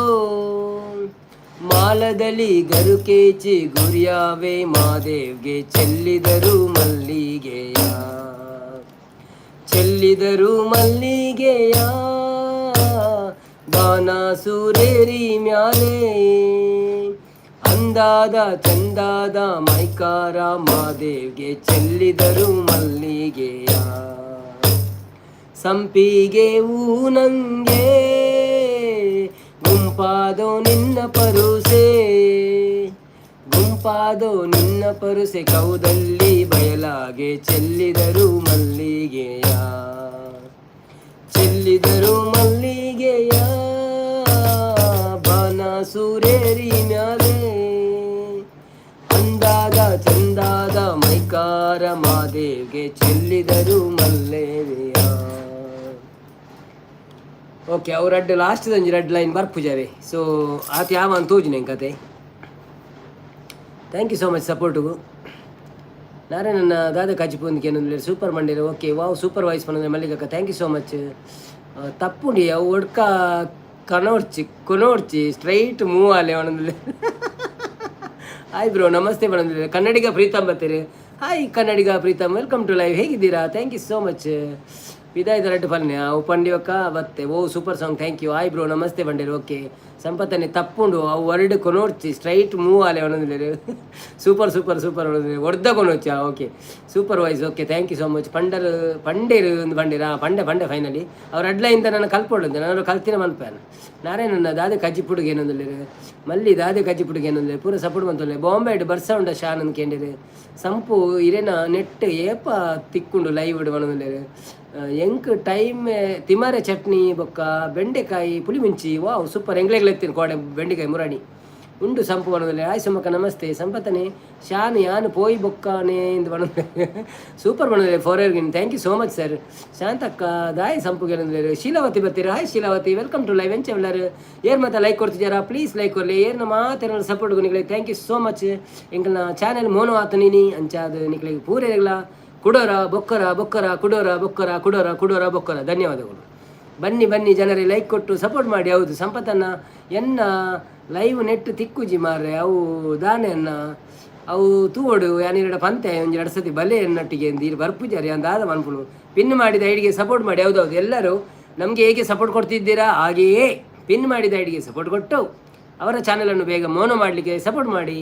ಮಾಲದಲ್ಲಿ ಗರುಕೇಚಿ ಗುರಿಯಾವೆ ಮಾದೇವ್ಗೆ ಚೆಲ್ಲಿದರು ಮಲ್ಲಿಗೆಯ, ಚೆಲ್ಲಿದರು ಮಲ್ಲಿಗೆಯ ಬಾನಸುರೇರಿ ಮ್ಯಾಲೆ, ಅಂದಾದ ಚಂದಾದ ಮೈಕಾರ ಮಾದೇವ್ಗೆ ಚೆಲ್ಲಿದರು ಮಲ್ಲಿಗೆಯ. ಸಂಪಿಗೆ ನಂಗೆ ಗುಂಪಾದೋ ನಿನ್ನ ಪರುಸೆ, ಗುಂಪಾದೋ ನಿನ್ನ ಪರುಸೆ, ಕೌದಲ್ಲಿ ಬಯಲಾಗೆ ಚೆಲ್ಲಿದರು ಮಲ್ಲಿಗೆಯ, ಚೆಲ್ಲಿದರು ಮಲ್ಲಿಗೆಯ ಬಾನಸುರೇರಿ ಮ್ಯಾಲೆ, ಅಂದಾದ ಚಂದಾದ ಮೈಕಾರ ಮಾದೇವ್ಗೆ ಚೆಲ್ಲಿದರು ಮಲ್ಲೇರಿಯ. ಓಕೆ, ಅವು ರಡ್ಡ್ ಲಾಸ್ಟ್ ಒಂಜಿ ರಡ್ಡ್ ಲೈನ್ ಬರ್ಪುಜಾವೆ. ಸೊ ಆತ ಯಾವ ಅಂತ ತೋಜುನೆ ಕತೆ. Thank you so much ಸಪೋರ್ಟುಗು. ನಾರಾಯಣನ ದಾದ ಕಜಿಪು ಏನಂದ್ರೆ ಸೂಪರ್ ಮಂಡೇರು. Okay, wow, super voice ಪನಂದ್ರೆ ಮಲ್ಲಿಗಕ್ಕ. Thank you so much. ತಪ್ಪುಂಡಿ ಅವು ಒಡ್ಕ ಕನೋಡ್ಚಿ ಕೊನೋಡ್ಚಿ, ಸ್ಟ್ರೈಟ್ ಮೂವ್ ಆಲೆ ಪನೊಂದುಲ್ಲೆ. ಹಾಯ್ ಬ್ರೋ, ನಮಸ್ತೆ ಪನೊಂದುಲ್ಲೆ. ಕನ್ನಡಿಗ ಪ್ರೀತಮ್ ಬತ್ತೀರಿ. Hi Kannadiga Preetham, welcome to live. ಹೇಗಿದ್ದೀರಾ? Thank you so much. ಪಿದಾಯ್ದ red ಪಲ್ನೆ ಅವು ಪಂಡಿಯೊಕ್ಕ ಬತ್ತೆ. ಓ super song, thank you. Hi bro, ನಮಸ್ತೆ ಬಂಡೇರು. ಓಕೆ ಸಂಪತ್ತನೆ, ತಪ್ಪುಂಡು ಅವು word ಕೊನೋಡ್ಚಿ, straight move Aale ಪನೊಂದುಲ್ಲೆರ್. Super super super ಪನೊಂದುಲ್ಲೆರ್. ಒಡ್ದ ಕೊನೋಚಾ. Okay, super voice. Okay, thank you so much. ಪಂಡರ್ ಪಂಡೇರು ಒಂದು ಬಂಡೇರಾ ಪಂಡೆ ಪಂಡೆ ಫೈನಲಿ ಅವ್ರ ಅಡ್ಲೈಂದ ನನ್ನ ಕಲ್ಪೊಡು, ನಾನು ಕಲ್ತಿನ ಮನ್ಪೇನು. ನಾರಾಯಣನ ದಾದೆ ಕಜ್ಜಿ ಪುಡುಗೆ ಏನೊಂದುಲ್ಲೆರ್. ಮಲ್ಲಿ ದಾದೆ ಕಜ್ಜಿ ಪುಡುಗೆ ಏನೊಂದುಲ್ಲೆರ್. ಪೂರ ಸಪೋರ್ಟ್ ಮಂತೊಲ್ಲೆ. ಬಾಂಬೆ ಬರ್ಸ ಉಂಡ ಶಾನ್ ಅಂದ್ ಕೇಂಡಿರು. ಸಂಪು ಇರೇನ ನೆಟ್ ಏಪ ತಿಕ್ಕುಂಡು ಲೈವ್ ಪನೊಂದುಲ್ಲೆರ್. ಎಂಕ್ ಟೈಮ್ ತಿಮಾರೆ ಚಟ್ನಿ ಬೊಕ್ಕ ಬೆಂಡೆಕಾಯಿ ಪುಳಿಮುಂಚಿ. ವಾವ್, ಸೂಪರ್. ಎಂಗ್ಲೆಗ್ಲ ಎತ್ತಿನ ಕೋಡೆ ಬೆಂಡೆಕಾಯಿ ಮುರಾಣಿ ಉಂಡು ಸಂಪು ಪನೊಂದುಲ್ಲೆ. ಆಯ್ ಸುಮಕ್ಕ, ನಮಸ್ತೆ. ಸಂಪತ್ತನೆ ಶಾನ್ ಯಾನ್ ಪೋಯಿ ಬೊಕ್ಕಾನೆ ಇಂದು ಪನೊಂದುಲ್ಲೆ. ಸೂಪರ್ ಪನೊಂದುಲ್ಲೆ forever. Thank you so much sir. ಶಾಂತಕ್ಕ ದಾಯಿ ಸಂಪು ಗೆಲೊಂದುಲ್ಲೆರ್. Sheelavathi ಬತ್ತೀರ. Hi Sheelavathi, welcome to live. ಎಂಚ ಉಲ್ಲರ್? ಏರ್ ಮಾತ ಲೈಕ್ ಕೊಡ್ತಿದ್ದಾರಾ? ಪ್ಲೀಸ್ ಲೈಕ್ ಕೊರ್ಲಿ. ಏರ್ನ ಮಾತೆರ್ನ ಸಪೋರ್ಟ್ ನಿಕ್ಲೆ thank you so much. ಎಂಕಲ್ನ channel mono ಆತನಿನಿ ಅಂಚಾದ ನಿಕ್ಲೆಗ್ ಪೂರೆಗ್ಲ ಕುಡೋರ ಬೊಕ್ಕರ ಬೊಕ್ಕರ ಕುಡೋರ ಬೊಕ್ಕರ ಕುಡೋರ ಕುಡೋರ ಬೊಕ್ಕರ ಧನ್ಯವಾದಗಳು. ಬನ್ನಿ ಬನ್ನಿ ಜನರೇ, ಲೈಕ್ ಕೊಟ್ಟು ಸಪೋರ್ಟ್ ಮಾಡಿ. ಹೌದು ಸಂಪತ್ತನ್ನ ಎನ್ನ ಲೈವ್ ನೆಟ್ ತಿಕ್ಕುಜಿ ಮಾರ್ರೆ. ಅವು ದಾನೆ ಅನ್ನ ಅವು ತೂವೊಡು. ಯಾನ್ ಪಂತೆ ಒಂಜಿ ಎರಡು ಸತಿ ಬಲೆ ಎನ್ನಟ್ಟಿಗೆ ಅಂದು ಬರ್ಪುಜಾರಿ ಅಂದಾದ ಮನ್ಪುನು. ಪಿನ್ ಮಾಡಿದ ಐಡಿಗೆ ಸಪೋರ್ಟ್ ಮಾಡಿ. ಹೌದೌದು, ಎಲ್ಲರೂ ನಮಗೆ ಹೇಗೆ ಸಪೋರ್ಟ್ ಕೊಡ್ತಿದ್ದೀರಾ ಹಾಗೆಯೇ ಪಿನ್ ಮಾಡಿದ ಐಡಿಗೆ ಸಪೋರ್ಟ್ ಕೊಟ್ಟು ಅವರ ಚಾನಲನ್ನು ಬೇಗ ಮೋನೋ ಮಾಡಲಿಕ್ಕೆ ಸಪೋರ್ಟ್ ಮಾಡಿ.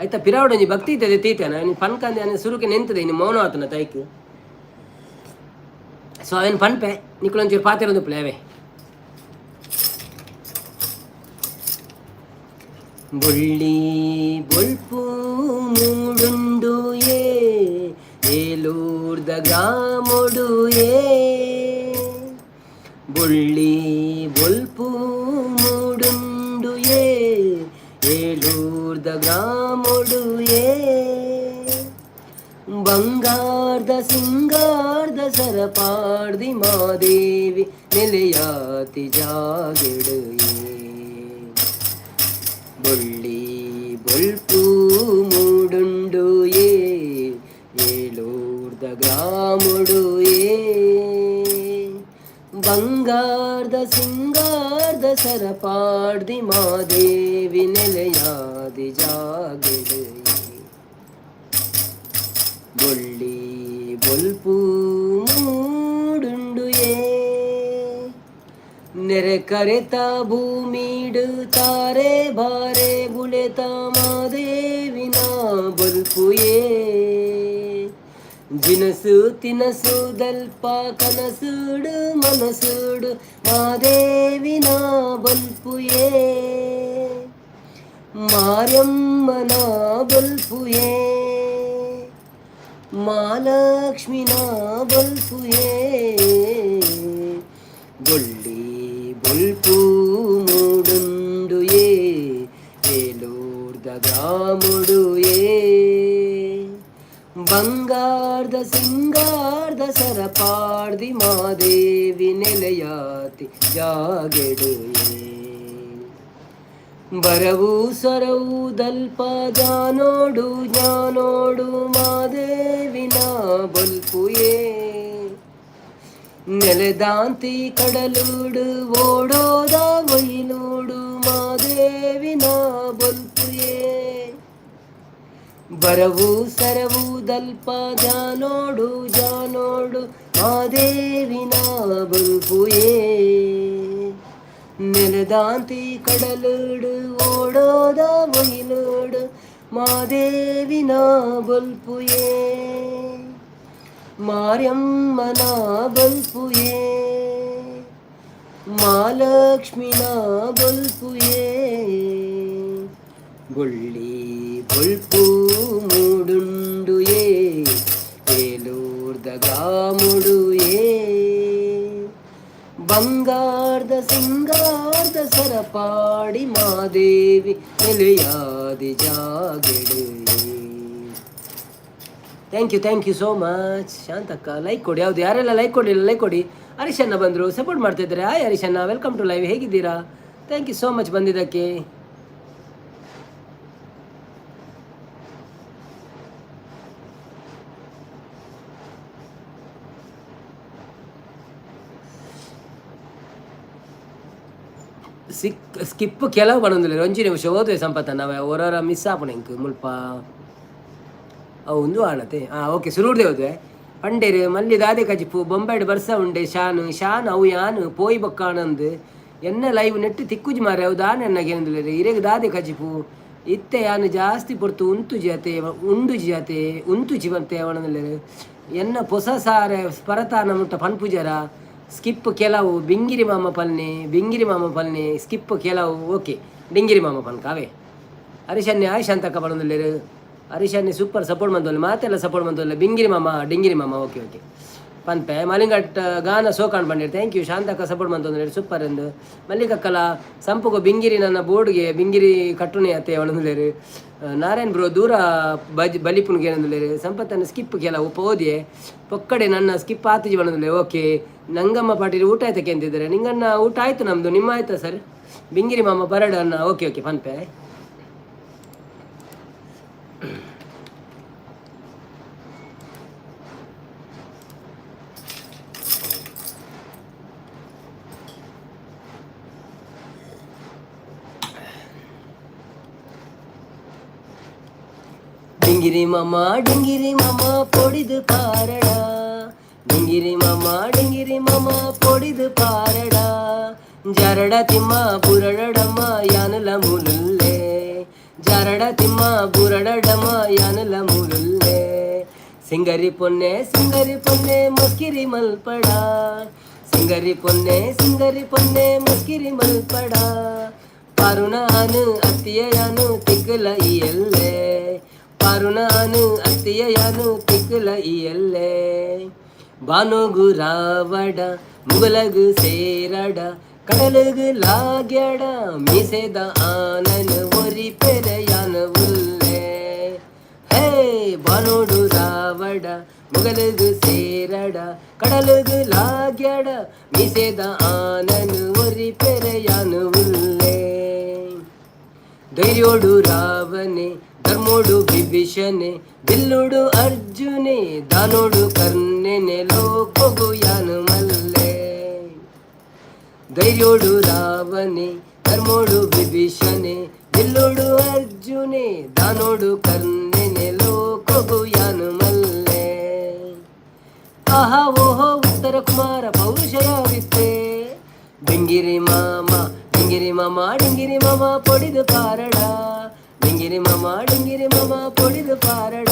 ಆಯ್ತಾ? ಪಿರಾವಡೊಂಜಿ ಭಕ್ತಿ ಇತ್ತದೆ ತೀತೇನ ಪನ್ಕಂದೆ ಸುರುಕೆ ನೆಂತದೆ ಇನ್ನು ಮೌನ ಆತನ ತೈಕ್. ಸೊ ಅವೇನು ಪನ್ಪೆ ನಿಕ್ಕುಲೊಂಚೂರು ಪಾತೆರೊಂದು ಪ್ಲೇವೆ. ಬೊಳ್ಳಿ ಬೊಳ್ಪು ಮೂಡುಂಡು ಏ ಏಲೂರ್ದ ಗ್ರಾಮೊಡು ಏ. ಬೊಳ್ಳಿ ಬೊಲ್ಪು ಮೂಡುಂಡು ಏ ಏಲೂರ್ದ ಗ್ರಾಮೊಡು ಏ. ಬಂಗಾರ್ದ ಸಿಂಗಾರ್ದ ಸರಪಾಡ್ದಿ ಮಾದೇವಿ ನೆಲೆಯಾತಿ ಜಾಗೆಡು ಏ. ಬೊಳ್ಳಿ ಬೊಲ್ಪು ಮೂಡುಂಡು ಏ ಏಲೂರ್ದ ಗ್ರಾಮುಡು ಏ. ಬಂಗಾರ್ದ ಸಿಂಗಾರ್ದ ಸರಪಾಡ್ದಿ ಮಾದೇವಿ ನೆಲೆಯಾದಿ ಜಾಗೆಡು ಏ. ಬೊಳ್ಳಿ ಬೊಲ್ಪು ಮೂಡುಂಡು ಏ. ನೆರೆ ಕರೆತ ಭೂಮಿಡು ತಾರೆ ಬಾರೆ ಬುಳೆತ ಮಾದೇವಿನ ಬೊಲ್ಪುಯೇ. ಜಿನಸು ತಿನಸು ದಲ್ಪ ಕನಸುಡು ಮನಸುಡು ಮಾದೇವಿನ ಬೊಲ್ಪುಯೇ. ಮಾರಮ್ಮನ ಬೊಲ್ಪುಯೇ, ಮಾಲಕ್ಷ್ಮಿನ ಬೊಲ್ಪುಯೇ. ಬೊಳ್ಳಿ ಬೊಲ್ಪು ಮೂಡುಂಡು ಏ ಏಲೂರ್ದ ಗ್ರಾಮುಡು ಏ. ಬಂಗಾರ್ದ ಸಿಂಗಾರ್ದ ಸರಪಾಡ್ದಿ ಮಾದೇವಿ ನೆಲೆಯಾತಿ ಜಾಗೆಡು ಏ. ಬರವು ಸರವು ದಲ್ಪ ಜಾನೋಡು ಜ್ಞಾನೋಡು ಮಾದೇವಿನ ಬೊಲ್ಪುಯೇ. ನೆಲೆದಾಂತಿ ಕಡಲೂಡು ಓಡೋದ ಒಯ್ಲೂಡು ಮಾದೇವಿನ ಬೊಲ್ಪುಯೇ. ಬರವು ಸರವು ದಲ್ಪ ಜಾನೋಡು ಜಾನೋಡು ಮಾದೇವಿನ ಬೊಲ್ಪುಯೇ. ನೆಲದಾಂತಿ ಕಡಲೂಡು ಓಡೋದ ಒಯ್ಲೂಡು ಮಾದೇವಿನ ಬೊಲ್ಪುಯೇ. ಮಾರ್ಯಮ್ಮನ ಬೊಲ್ಪುಯೇ, ಮಾಲಕ್ಷ್ಮಿನ ಬೊಲ್ಪುಯೇ. ಬೊಳ್ಳಿ ಬೊಲ್ಪು ಮೂಡುಂಡು ಏ ಏಲೂರ್ದ ಗ್ರಾಮುಡು ಏ. ಬಂಗಾರ್ದ ಸಿಂಗಾರ್ದ Sarapadi Madevi ನೆಲೆಯಾದಿ ಜಾಗೆಡು. Thank you, thank you so much Shantakka. Like ಕೊಡಿ. ಹೌದು, ಯಾರೆಲ್ಲ ಲೈಕ್ ಕೊಡಲಿಲ್ಲ ಲೈಕ್ ಕೊಡಿ. ಹರೀಶಣ್ಣ ಬಂದರು, ಸಪೋರ್ಟ್ ಮಾಡ್ತಿದ್ದಾರೆ. ಹಾಯ್ ಹರೀಶಣ್ಣ, welcome to live. ಹೇಗಿದ್ದೀರಾ? Thank you so much ಬಂದಿದ್ದಕ್ಕೆ. ಸಿಕ್ ಸ್ಕಿಪ್ ಕೆಲವು ಬನ್ನೊಂದಿಲ್ಲ. ಒಂಜಿ ನಿಮಿಷ ಓದುವೆ ಸಂಪತ್ತ ನಾವೆ ಹೊರರ ಮಿಸ್ ಆಪುಣ ಇಂಕ್ ಮುಲ್ಪ ಅವು ಒಂದು ಆಣತೆ. ಹಾಂ ಓಕೆ, ಸುರೂರ್ದೆ ಹೋದ್ವೆ. ಪಂಡೇರು ಮಲ್ಲಿ ದಾದೆ ಕಜಿಪು ಬೊಂಬೈಡ್ ಬರ್ಸ ಉಂಡೆ ಶಾನ್ ಶಾನ್ ಅವು ಯಾನ್ ಪೋಯಿ ಬೊಕ್ಕಾನಂದು ಎನ್ನ ಲೈವ್ ನೆಟ್ ತಿಕ್ಕುಜಿ ಮಾರೆ. ಅವು ದಾನೆ ಎನ್ನ ಕೇಂದ್ರ ಇರೆಗ್ ದಾದೆ ಕಜಿಪು ಇತ್ತೆ ಯಾನ್ ಜಾಸ್ತಿ ಪೊರ್ತು ಉಂತುಜಿ ಅತೆ ಉಂಡುಜಿ ಅತೆ ಉಂತುಜಿ ಬಂತೆ ಅವನಂದಿಲ್ಲೆರ್. ಎನ್ನ ಪೊಸ ಸಾರೆ ಪರತಾನ ಮುಟ್ಟ ಪನ್ಪುಜರ. ಸ್ಕಿಪ್ ಕೆಲವು ಬಿಂಗಿರಿ ಮಾಮ ಪಲ್ನೆ ಬಿಂಗಿರಿ ಮಾಮ ಪಲ್ನೆ ಸ್ಕಿಪ್ ಕೆಲವು. ಓಕೆ, ಡಿಂಗಿರಿ ಮಾಮ ಪನ್ಕಾವೆ. ಹರೀಶನ್ನೆ ಆಯ್ ಶಾಂತಕ್ಕ ಪನೊಂದುಲ್ಲೆರ್. ಹರೀಶನ್ನೆ ಸೂಪರ್ ಸಪೋರ್ಟ್ ಮಂತೊಲ್ಲೆ, ಮಾತೆಲ್ಲ ಸಪೋರ್ಟ್ ಮಂತೊಲ್ಲೆ. ಬಿಂಗಿರಿ ಮಾಮ ಡಿಂಗಿರಿ ಮಾಮ ಓಕೆ ಓಕೆ ಪನ್ಪೆ. ಮಲಿಂಗಟ್ ಗಾನ ಸೋಕಾಣ್ ಪಂಡೇರ್. Thank you ಶಾಂತಕ್ಕ support ಮಂತೊಂದುಲ್ಲೆರ್ super ಎಂದು. ಮಲ್ಲಿಕಕ್ಕಲ ಸಂಪುಗು ಬಿಂಗಿರಿ ನನ್ನ ಬೋರ್ಡ್ಗೆ ಬಿಂಗಿರಿ ಕಟ್ಟುನೆ ಅತ್ತೆ ಅವನೊಂದುಲ್ಲೆರ್. ನಾರಾಯಣ್ ಬ್ರೋ ದೂರ ಬಜ್ ಬಲಿಪುನ್ಗೆ ಏನಂದುಲ್ಲೆರ್. ಸಂಪತ್ತನ್ನು ಸ್ಕಿಪ್ ಕೆಲವು ಪೋದಿಯೆ ಪೊಕ್ಕಡೆ ನನ್ನ ಸ್ಕಿಪ್ ಆತಿಜಿ ಬನ್ನೊಂದುಲ್ಲೆ. ಓಕೆ, ನಂಗಮ್ಮ ಪಾಟೀಲ್ ಊಟ ಆಯ್ತಕ್ಕೆ ಅಂತಿದ್ದಾರೆ. ನಿಂಗಣ್ಣ ಊಟ ಆಯ್ತು ನಮ್ಮದು, ನಿಮ್ಮ ಆಯ್ತಾ ಸರ್? ಬಿಂಗಿರಿ ಮಾಮ ಬರಡು ಅನ್ನ. ಓಕೆ ಓಕೆ ಪನ್ಪೆ. ಡಿಂಗಿರಿ ಮಾಮ ಡಿಂಗಿರಿ ಮಾಮ ಪೊಡಿದು ಪಾರಡ. ಡಿಂಗಿರಿ ಮಾಮ ಡಿಂಗಿರಿ ಮಾಮ ಪೊಡಿದು ಪಾರಡ. ಜರಡ ತಿಮ್ಮ ಬುರಡಮ್ಮ ಯಾನಲ ಮುಲುಲ್ಲೆ. ಜರಡ ತಿಮ್ಮ ಬುರಡಮ್ಮ ಯಾನಲ ಮುಲುಲ್ಲೆ. ಸಿಂಗರಿ ಪೊನ್ನೆ ಸಿಂಗರಿ ಪೊನ್ನೆ ಮಸ್ಕಿರಿ ಮಲ್ಪಡ. ಸಿಂಗರಿ ಪೊನ್ನೆ ಸಿಂಗರಿ ಪೊನ್ನೆ ಮಸ್ಕಿರಿ ಮಲ್ಪಡ. ಪರುಣಾನು ಅತ್ತಿಯನು ತಿಕ್ಕಲ ಇಯಲ್ಲೆ. ಪರುಣಾನು ಅತ್ತಿಯನು ತಿಕ್ಕಲ ಇಯಲ್ಲೆ. ಬಾನುಗು ರಾವಡ ಮುಗಲಗು ಸೇರಡ ಕಡಲಗು ಲಾಗ್ಯಡ ಮೀಸೆದ ಆನನ್ ಒರಿ ಪೆರೆಯನ ಉಲ್ಲೆ. ಹೇ ಬಾನೋಡು ರಾವಡ ಮುಗಲಗು ಸೇರಡ ಕಡಲಗು ಲಾಗ್ಯಡ ಮೀಸೆದ ಆನನ್ ಒರಿ ಪೆರೆಯನ ಉಲ್ಲೆ. ಧೈರ್ಯೋಡು ರಾವಣೆ ಧರ್ಮೋಡು ವಿಭೀಷಣೆ ಬಿಲ್ಲುಡು ಅರ್ಜುನೆ ದಾನೋಡು ಕರ್ಣನೆ ಲೋಕೊಗು ಯಾನು ಮಲ್ಲೆ. ಧೈರ್ಯೋಡು ರಾವಣೆ ಧರ್ಮೋಡು ವಿಭೀಷಣೆ ಬಿಲ್ಲುಡು ಅರ್ಜುನೆ ದಾನೋಡು ಕರ್ಣನೆ ಲೋಕೊಗು ಯಾನು ಮಲ್ಲೆ. ಆಹಾ ಓಹೋ ಉತ್ತರ ಕುಮಾರ ಪೌರುಷಯಾವಿತ್ತೆ. ಡಿಂಗಿರಿ ಮಾಮ ಡಿಂಗಿರಿ ಮಾಮ ಡಿಂಗಿರಿ ಮಾಮ ಪೊಡಿದು ಪಾರಡ. ಡಿಂಗಿರಿ ಮಾಮ ಡಿಂಗಿರಿ ಮಾಮ ಪೊಡಿದು ಪಾರಡ.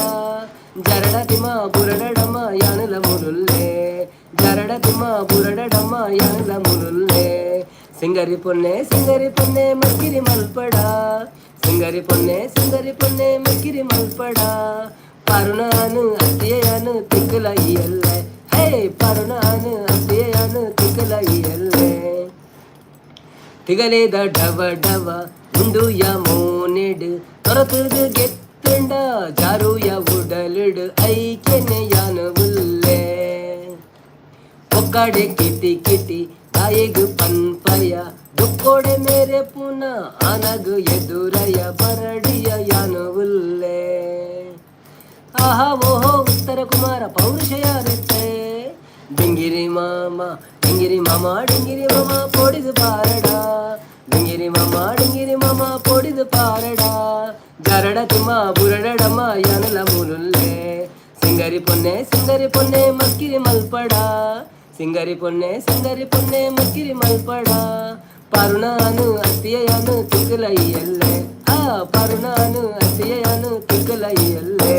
ಜರಡ ತಿಮ್ಮ ಬುರಡಮ್ಮ ಯಾನಲ ಮುರುಲ್ಲೆ. ಜರಡ ತಿಮ್ಮ ಬುರಡಮ್ಮ ಯಾನಲ ಮುರುಲ್ಲೆ. ಸಿಂಗರಿ ಪೊನ್ನೆ ಸಿಂಗರಿ ಪೊನ್ನೆ ಮಸ್ಕಿರಿ ಮಲ್ಪಡ. ಸಿಂಗರಿ ಪೊನ್ನೆ ಸಿಂಗರಿ ಪೊನ್ನೆ ಮಸ್ಕಿರಿ ಮಲ್ಪಡ. ಪರುಣಾನು ಅತ್ತಿಯನು ತಿಕ್ಕಲ ಇಯಲ್ಲೆ. ಹೇ ಪರುಣಾನು ಅತ್ತಿಯನು ತಿಕ್ಕಲ ಇಯಲ್ಲೆ. ತಿಗಲೇದ ಡವ ಡವ ಉಂಡುಯ ಮೋನೆಡು ತೊರತುದು ಗೆತ್ತುಂಡ ಜಾರುಯ ಉಡಲಿಡು ಐಕೆನೆಯನ ಉಲ್ಲೆ. ಒಕ್ಕಡೆ ಕಿಟಿ ಕಿಟಿ ತಾಯಿಗು ಪನ್ಪಯ ದುಕ್ಕೋಡೆ ಮೇರೆ ಪುನ ಆನಗು ಎದುರಯ ಬರಡಿಯ ಯಾನು ಉಲ್ಲೆ. ಆಹಾ ಓಹೋ ಉತ್ತರ ಕುಮಾರ ಪೌರುಷ ಯಾರಿತ್ತೆ. ಡಿಂಗಿರಿ ಮಾಮ ಡಿಂಗಿರಿ ಮಾಮ ಡಿಂಗಿರಿ ಮಾಮ ಪೊಡಿದು ಪಾರಡ. ಡಿಂಗಿರಿ ಮಾಮ ಡಿಂಗಿರಿ ಮಾಮ ಪೊಡಿದು ಪಾರಡ. ಜರಡ ತಿಮ್ಮ ಬುರಡಮ್ಮ ಯಾನಲ ಮುರುಲ್ಲೆ. ಸಿಂಗರಿ ಪೊನ್ನೆ ಸಿಂಗರಿ ಪೊನ್ನೆ ಮಸ್ಕಿರಿ ಮಲ್ಪಡ. ಸಿಂಗರಿ ಪೊನ್ನೆ ಸಿಂಗರಿ ಪೊನ್ನೆ ಮಸ್ಕಿರಿ ಮಲ್ಪಡ. ಪರುಣಾನು ಅತ್ತಿಯನು ತಿಕ್ಕಲ ಇಯಲ್ಲೆ. ಆ ಪರುಣಾನು ಅತ್ತಿಯನು ತಿಕ್ಕಲ ಇಯಲ್ಲೆ.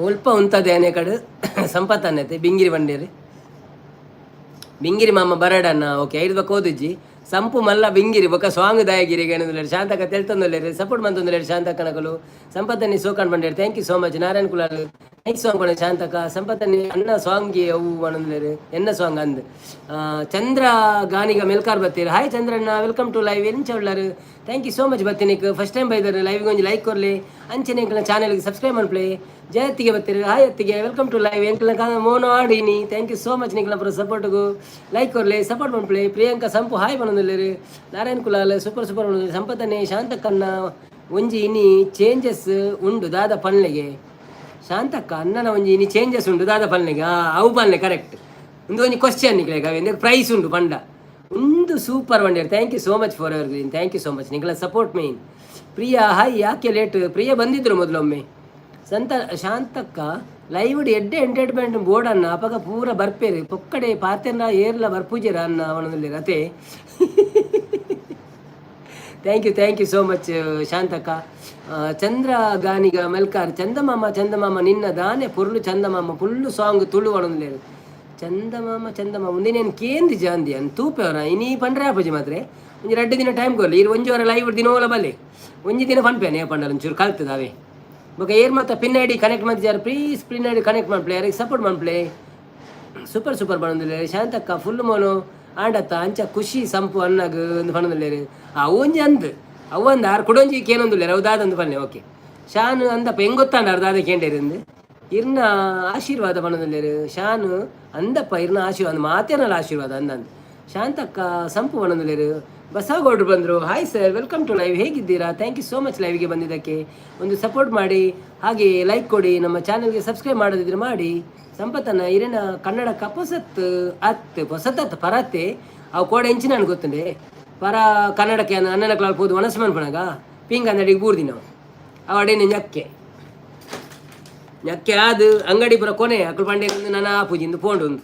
ಒಲ್ಪ ಉಂತದೆ ಅನೆ ಕಡೆ ಸಂಪತ್ ಅನ್ನತೆ ಬಿಂಗಿರಿ ಬಂಡೇರಿ ಬಿಂಗಿರಿ ಮಾಮ ಬರಡಣ್ಣ. ಓಕೆ ಐದು ಬಕ್ಕ ಓದಿಜ್ಜಿ ಸಂಪು ಮಲ್ಲ ಬಿಂಗಿರಿ ಬೊಕ್ಕ ಸ್ವಾಂಗ್ ದಾಯಗಿರಿ ಗಣಂದುಲ್ಲೇರು ಶಾಂತಕ ತೆಲ್ತೊಂದುಲ್ಲೇರು ಸಪೋರ್ಟ್ ಮಂತೊಂದುಲ್ಲೇರು ಶಾಂತಕ್ಕನಕಲು ಸಂಪತ್ತನಿ ಸೋಕಾಣ್ ಬಂಡೇರು. Thank you so much Narayan Kulal nice song ಕೊಣ ಶಾಂತಕ ಸಂಪತ್ತನಿ ಅನ್ನ ಸಾಂಗ್ಗೆ ಅವು ಪಣೊಂದುಲ್ಲೇರು ಎನ್ನ ಸಾಂಗ್ ಅಂದ್. ಚಂದ್ರ ಗಾನಿಗ ಮೆಲ್ಕಾರ್ ಬತ್ತೀರ್. ಹಾಯ್ ಚಂದ್ರಣ್ಣ, welcome to live. ಎಂಚ ಉಳ್ಳಾರು? Thank you so much ಬತ್ತಿನಿಕ್. First time ಬೈದಾರೆ ಲೈವ್ಗೆ ಒಂಜಿ ಲೈಕ್ ಕೊರ್ಲಿ, ಅಂಚನೆ ಎಂಕಲ್ನ ಚಾನೆಲ್ಗೆ ಸಬ್ಸ್ಕ್ರೈಬ್ ಮನ್ಪ್ಲೆ. ಜಯತ್ತಿಗೆ ಬತ್ತೀರ್. ಹಾಯ್ ಅತ್ತಿಗೆ, welcome to live. ಎಂಕಲ್ನ ಮೋನೋ ಆಡಿನಿ. Thank you so much ನಿಕ್ಲ ಪೂರ ಸಪೋರ್ಟ್ಗು. ಲೈಕ್ ಕೊರ್ಲೆ, ಸಪೋರ್ಟ್ ಮನ್ಪ್ಲೆ. ಪ್ರಿಯಾಂಕಾ ಸಂಪು ಹಾಯ್ ಪನೊಂದುಲ್ಲೆರ್. ನಾರಾಯಣ್ ಕುಲಾಲ್ ಸೂಪರ್ ಸೂಪರ್ ಪನೊಂದುಲ್ಲೆರ್. ಸಂಪತ್ತನೆ ಶಾಂತಕ್ಕನ್ನ ಒಂಜಿ ಇನಿ ಚೇಂಜಸ್ ಉಂಡು ದಾದ ಪನ್ಲೆಗೆ. ಶಾಂತಕ್ಕ ಅಣ್ಣನ ಒಂಜಿ ಇನಿ ಚೇಂಜಸ್ ಉಂಡು ದಾದ ಪನ್ಲೆಗೆ. ಅವು ಪನ್ಲೆ ಕರೆಕ್ಟ್. ಒಂದು ಒಂಜಿ ಕ್ವಶನ್ ನಿಕ್ಲೆಗ್ ಅವೆ ಪ್ರೈಸ್ ಉಂಡು ಪಂಡ ಒಂದು super wonder. Thank you so much for evergreen. Thank you so much ನಿಗಳ support main. Priya hi, ಯಾಕೆ ಲೇಟ್? ಪ್ರಿಯಾ ಬಂದಿದ್ರು ಮೊದಲೊಮ್ಮೆ. ಸಂತ ಶಾಂತಕ್ಕ ಲೈವ್ ಎಡ್ಡೆ ಎಂಟರ್ಟೈನ್ಮೆಂಟ್ ಬೋರ್ಡ್ ಅನ್ನ ಅಪಗ ಪೂರ ಬರ್ಪೇರು ಪೊಕ್ಕಡೆ ಪಾತೆರ್ನ ಏರ್ಲ ಬರ್ಪೂಜೆರ ಅನ್ನ ಅವನದಲ್ಲಿ ರತೆ. Thank you, thank you so much ಶಾಂತಕ್ಕ. ಚಂದ್ರ ಗಾನಿಗ ಮೆಲ್ಕಾರ್ ಚಂದಮಾಮ ಚಂದಮಾಮ ನಿನ್ನ ದಾನೆ ಪುರ್ಲು ಚಂದಮಾಮ ಫುಲ್ಲು ಸಾಂಗ್ ತುಳು ಒಣಂದ್ಲೇರು. ಚಂದಮಾಮ ಚಂದಮಾಮ ಮುಂದಿನ ಕೇಂದ್ರ ಜಾಂದಿ ಅನ್ ತೂಪೆವರ ಇನಿ ಪಂಡ್ರೆ ಆಪುಜಿ ಮಾತ್ರೆ. ಒಂಜಿ ರಡ್ಡು ದಿನ ಟೈಮ್ ಕೊರ್ಲಿ. ಇರು ಒಂಜಿ ವಾರ ಲೈವ್ ದಿನೋಲ ಬಲ್ಲೆ ಒಂಜಿ ದಿನ ಪನ್ಪೇನೆ ಪಂಡಲ ಒಂಚೂರು ಕಲ್ತದ ಅವೇ. ಬೊಕ ಏರ್ ಮಾತ ಪಿನ್ ಐಡಿ ಕನೆಕ್ಟ್ ಮಾಡ್ತಿದ್ದಾರೆ? Please pin ID connect ಮಾಡ್ಪ್ಲೆ, ಯಾರಿಗೆ ಸಪೋರ್ಟ್ ಮಾಡ್ಪ್ಲೆ. ಸೂಪರ್ ಸೂಪರ್ ಪಣೊಂದುಲ್ಲೆರ್. ಶಾಂತಕ್ಕ ಫುಲ್ ಮೋನು ಆಂಡತ್ತ ಅಂಚ ಖುಷಿ ಸಂಪು ಅಣ್ಣಗ್ ಒಂದು ಪಣೊಂದುಲ್ಲೆರ್. ಆ ಒಂಜಿ ಅಂದ್ ಅವು ಅಂದ್ ಆರ್ ಕುಡೊಂಜಿ ಕೇನೊಂದುಲ್ಲೆರ್. ಅವು ದಾದಂದು ಪನ್ನೆ. ಓಕೆ ಶಾನ್ ಅಂದಪ್ಪ ಹೆಂಗ್ ಗೊತ್ತಾಂಡ ಅರ್ ದಾದ ಕೇಂಡೇರಿಂದು. ಇರ್ನ ಆಶೀರ್ವಾದ ಪಣೊಂದುಲ್ಲೆರ್. ಶಾನ್ ಅಂದಪ್ಪ ಇರ್ನ ಆಶೀರ್ವಾದ ಮಾತೇನಲ್ಲ ಆಶೀರ್ವಾದ ಅಂದಂದು. ಶಾಂತಕ್ಕ ಸಂಪು ಪಣೊಂದುಲ್ಲೆರ್. ಬಸವಗೌಡರು ಬಂದರು. Hi sir, welcome to live. ಹೇಗಿದ್ದೀರಾ? Thank you so much ಲೈವ್ಗೆ ಬಂದಿದ್ದಕ್ಕೆ. ಒಂದು ಸಪೋರ್ಟ್ ಮಾಡಿ, ಹಾಗೆ ಲೈಕ್ ಕೊಡಿ, ನಮ್ಮ ಚಾನಲ್ಗೆ ಸಬ್ಸ್ಕ್ರೈಬ್ ಮಾಡೋದಿದ್ರೆ ಮಾಡಿ. ಸಂಪತ್ತನ್ನ ಇರೇನ ಕನ್ನಡಕ್ಕ ಪೊಸತ್ ಅತ್ ಪೊಸತ್ ಪರತ್ತೆ ಅವು ಕೋಡೆ ಎಂಚಿನ ನಾನು ಗೊತ್ತುಂಡೆ. ಪರ ಕನ್ನಡಕ್ಕೆ ಅಣ್ಣನ ಕ್ಲಾಲ್ ಪೋದು ವನಸ್ ಮನ್ಪುನಗ ಪಿಂಗ್ ಅಂದಡಿಗೆ ಬೂರ್ದಿ ನಾವು. ಅವು ಅಡೇನೆ ñಕ್ಕೆ ñಕ್ಕೆ ಆದು ಅಂಗಡಿ ಪುರ ಕೊನೆ ಅಕುಲು ಪಂಡೆ ನನ್ನ ಆಪುಜಿಂದು ಪೋಂಡು ಒಂದು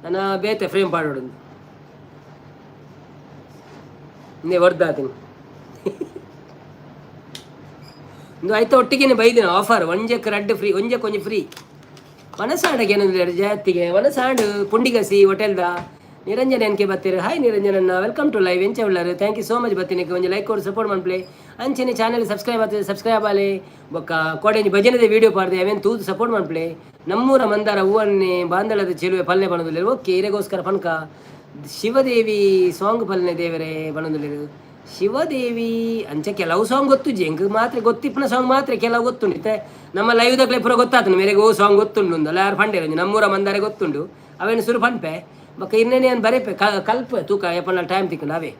ನನ್ನ ಬೇತೆ ಫ್ರೇಮ್ ಪಾಡೋಡು ಇಂದೇ ವರ್ದಾತೀನಿ. ಇಂದು ಆಯ್ತು ಒಟ್ಟಿಗೆನೆ ಬೈದಿನ ಆಫರ್, ಒಂಜಕ್ಕೆ ರಡ್ಡು ಫ್ರೀ, ಒಂಜಕ್ಕೆ ಒಂಜಿ ಫ್ರೀ. ವನಸಾಂಡಗೆ ಏನಂದ್ರೆ ಜಯತ್ತಿಗೆ ವನಸಾಂಡ್ ಪುಂಡಿಗಸಿ ಹೋಟೆಲ್ದ ನಿರಂಜನ್ ಎನ್ಕೆ ಬತ್ತೀರಿ. ಹಾಯ್ ನಿರಂಜನ್ ಅಣ್ಣ, welcome to live. ಎಂಚ ಉಳ್ಳಾರು? Thank you so much ಬತ್ತೀನಿ. ಒಂಜಿ ಲೈಕ್ ಕೊಡು, ಸಪೋರ್ಟ್ ಮನ್ಪ್ಲೆ. ಅಂಚನೆ ಚಾನಲ್ ಸಬ್ಸ್ಕ್ರೈಬ್ ಆಗ್ತದೆ, ಸಬ್ಸ್ಕ್ರೈಬ್ ಆಲೆ. ಬೊಕ್ಕ ಕೋಡೆಂಜಿ ಭಜನೆದ ವೀಡಿಯೋ ಪಾಡ್ದೆ, ಅವೇನು ತೂದು ಸಪೋರ್ಟ್ ಮನ್ಪ್ಲೆ. ನಮ್ಮೂರ ಮಂದಾರ ಹೂವನ್ನೇ ಬಾಂದಳದ ಚೆಲುವೆ ಪಲ್ಲೆ ಬಣದುಲ್ಲೇರು. ಓಕೆ, ಇರೆಗೋಸ್ಕರ ಪನ್ಕ. ಶಿವದೇವಿ ಸಾಂಗ್ ಪಲ್ನೆ ದೇವರೇ ಬಣದುಲ್ಲೇರು. ಶಿವದೇವಿ ಅಂಚ ಕೆಲವು ಸಾಂಗ್ ಗೊತ್ತು ಎಂಕ್ ಮಾತ್ರ ಗೊತ್ತಿಪ್ಪನ ಸಾಂಗ್ ಮಾತ್ರ ಕೆಲವು ಗೊತ್ತುಂಡು. ಇತ್ತೆ ನಮ್ಮ ಲೈವ್ ದಕ್ಲೆ ಪೂರ ಗೊತ್ತಾತನು ಮೇರೆಗೆ ಓ ಸಾಂಗ್ ಗೊತ್ತುಂಡು ಅಂದಲ್ಲ. ಯಾರು ಪಂಡೇರು ನಮ್ಮೂರ ಮಂದಾರೆ ಗೊತ್ತುಂಡು, ಅವೇನು ಸುರು ಪನ್ಪೆ. ಬೊಕ್ಕ ಇನ್ನೇನೆ ಏನು ಬರೆಪೆ ಕಲ್ಪ ತೂಕ ಎಪ್ಪನ ಟೈಮ್ ತಿಕ್ಕುಂಡು ಅವೇ.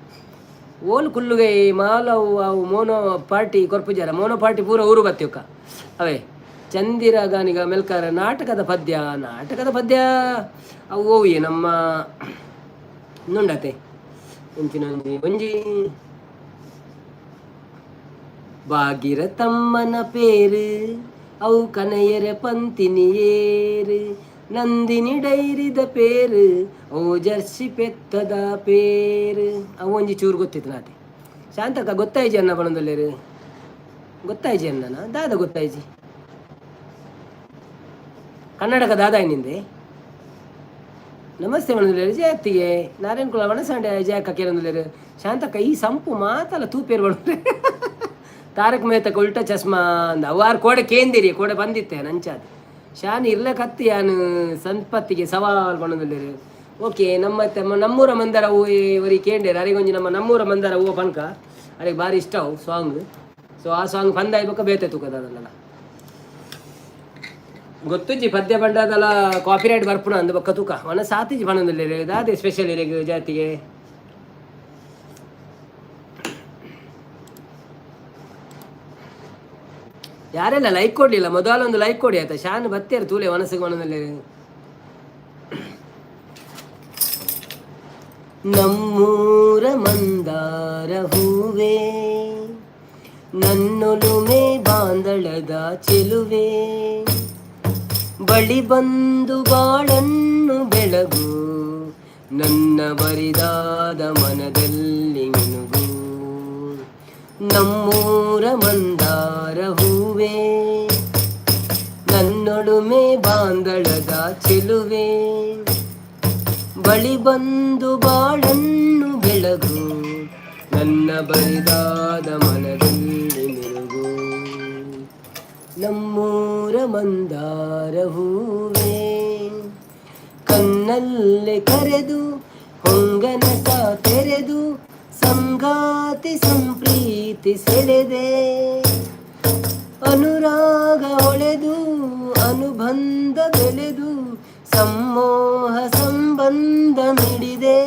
ಓಲ್ ಕುಲ್ಲುಗೆ ಮಾಲವು ಅವು ಮೋನೋ ಪಾರ್ಟಿ ಕೊರ್ಪುಜಾರ, ಮೋನೋ ಪಾರ್ಟಿ ಪೂರ ಊರು ಬತ್ತಿಯೊಕ್ಕ ಅವೇ. ಚಂದಿರ ಗಾನಿಗ ಮೆಲ್ಕಾರ ನಾಟಕದ ಪದ್ಯ, ನಾಟಕದ ಪದ್ಯ ಅವು ಓವಿಯೆ ನಮ್ಮ ನುಂಡತೆ ಎಂಚಿನ ಒಂಜಿ ಒಂಜಿ ಭಾಗೀರಥಮ್ಮನ ಪೇರು ಅವು ಕನಯರ ಪಂತಿನಿ ಏರು, ನಂದಿನಿ ಡೈರಿದ ಪೇರು ಅವು ಜರ್ಸಿ ಪೆತ್ತದ ಪೇರು. ಅವು ಒಂಜಿ ಚೂರು ಗೊತ್ತಿತ್ತು ನಾತೆ. ಶಾಂತಕ್ಕ ಗೊತ್ತಾಯ್ಜಿ ಅನ್ನ ಬಣದಲ್ಲೇರು ಗೊತ್ತಾಯ್ಜಿ ಅನ್ನ ದಾದ ಗೊತ್ತಾಯ್ಜಿ ಕನ್ನಡಕ ದಾದ ನಿಂದೆ. ನಮಸ್ತೆ ಬಣದಲ್ಲೇರು ಜಯತ್ತಿಗೆ ನಾರಾಯಣ ಕುಲ ವಣಸಾಂಡೆ ಜಯಕ್ಕ ಕೇರಂದುಲೇರು. ಶಾಂತಕ್ಕ ಈ ಸಂಪು ಮಾತಲ್ಲ ತೂಪೇರು ಬಣ. ತಾರಕ್ ಮೆಹ್ತಾಕ ಉಲ್ಟಾ ಚಸ್ಮಾ ಅಂದ ಅವಾರು ಕೋಡೆ ಕೇಂದಿರಿ ಕೋಡೆ ಬಂದಿತ್ತೆ ನಂಚಾದ ಶಾನ್ ಇರ್ಲ ಕತ್ತಿ ಯಾನು ಸಂಪತ್ತಿಗೆ ಸವಾಲ್ ಬಣ್ಣದಲ್ಲಿರು. ಓಕೆ, ನಮ್ಮ ನಮ್ಮೂರ ಮಂದರ ಹೂವು ಒರಿ ಕೇಂಡೇರು. ಅರೆಗೊಂಜಿ ನಮ್ಮ ನಮ್ಮೂರ ಮಂದರ ಹೂವು ಪನ್ಕ ಅರೆಗೆ ಭಾರಿ ಇಷ್ಟ ಅವು ಸಾಂಗ್. ಸೊ ಆ ಸಾಂಗ್ ಪಂದಾಯ್ಬಕ ಬೇತೆ ತೂಕದ ಅದನ್ನೆಲ್ಲ ಗೊತ್ತುಜ್ಜಿ. ಪದ್ಯ ಪಂಡದಲ್ಲ ಕಾಪಿರೈಟ್ ಬರ್ಪುಣ ಅಂದ ಬೊಕ್ಕ ತೂಕ ಒಣ ಸಾತಿಜಿ ಪಣಂದುಲ್ಲೆರ್. ದಾದೆ ಸ್ಪೆಷಲ್ ಇರೆಗ್ ಜಾತಿಗೆ? ಯಾರೆಲ್ಲ ಲೈಕ್ ಕೊಡ್ಲಿಲ್ಲ, ಮೊದಲೊಂದು ಲೈಕ್ ಕೊಡಿ ಆಯ್ತಾ? ಶಾನ್ ಬತ್ತೇರು ತೂಲೆ ಮನಸ್ಸಿಗೆ ಮನದಲ್ಲಿ. ನಮ್ಮೂರ ಮಂದಾರ ಹೂವೇ ನನ್ನೊಲುಮೆ ಬಾಂದಳದ ಚೆಲುವೆ, ಬಳಿ ಬಂದು ಬಾಳನ್ನು ಬೆಳಗು, ನನ್ನ ಬರಿದಾದ ಮನದಲ್ಲಿ ಮಿನುಗು. ನಮ್ಮೂರ ಮಂದಾರ ಹೂವೇ ನನ್ನೊಡುಮೆ ಬಾಂದಳದ ಚೆಲುವೆ, ಬಳಿ ಬಂದು ಬಾಳನ್ನು ಬೆಳಗು, ನನ್ನ ಬರಿದಾದ ಮನದಲ್ಲಿ ಮಿರುಗು. ನಮ್ಮೂರ ಮಂದಾರ ಹೂವೇ. ಕಣ್ಣಲ್ಲೇ ಕರೆದು ಹೊಂಗನಸ ತೆರೆದು ಸಂಗಾತಿ ಸಂಪ್ರೀತಿ ಸೆಳೆದೆ, ಅನುರಾಗ ಹೊಳೆದು ಅನುಬಂಧ ಬೆಳೆದು ಸಮ್ಮೋಹ ಸಂಬಂಧ ಮಿಡಿದೆ.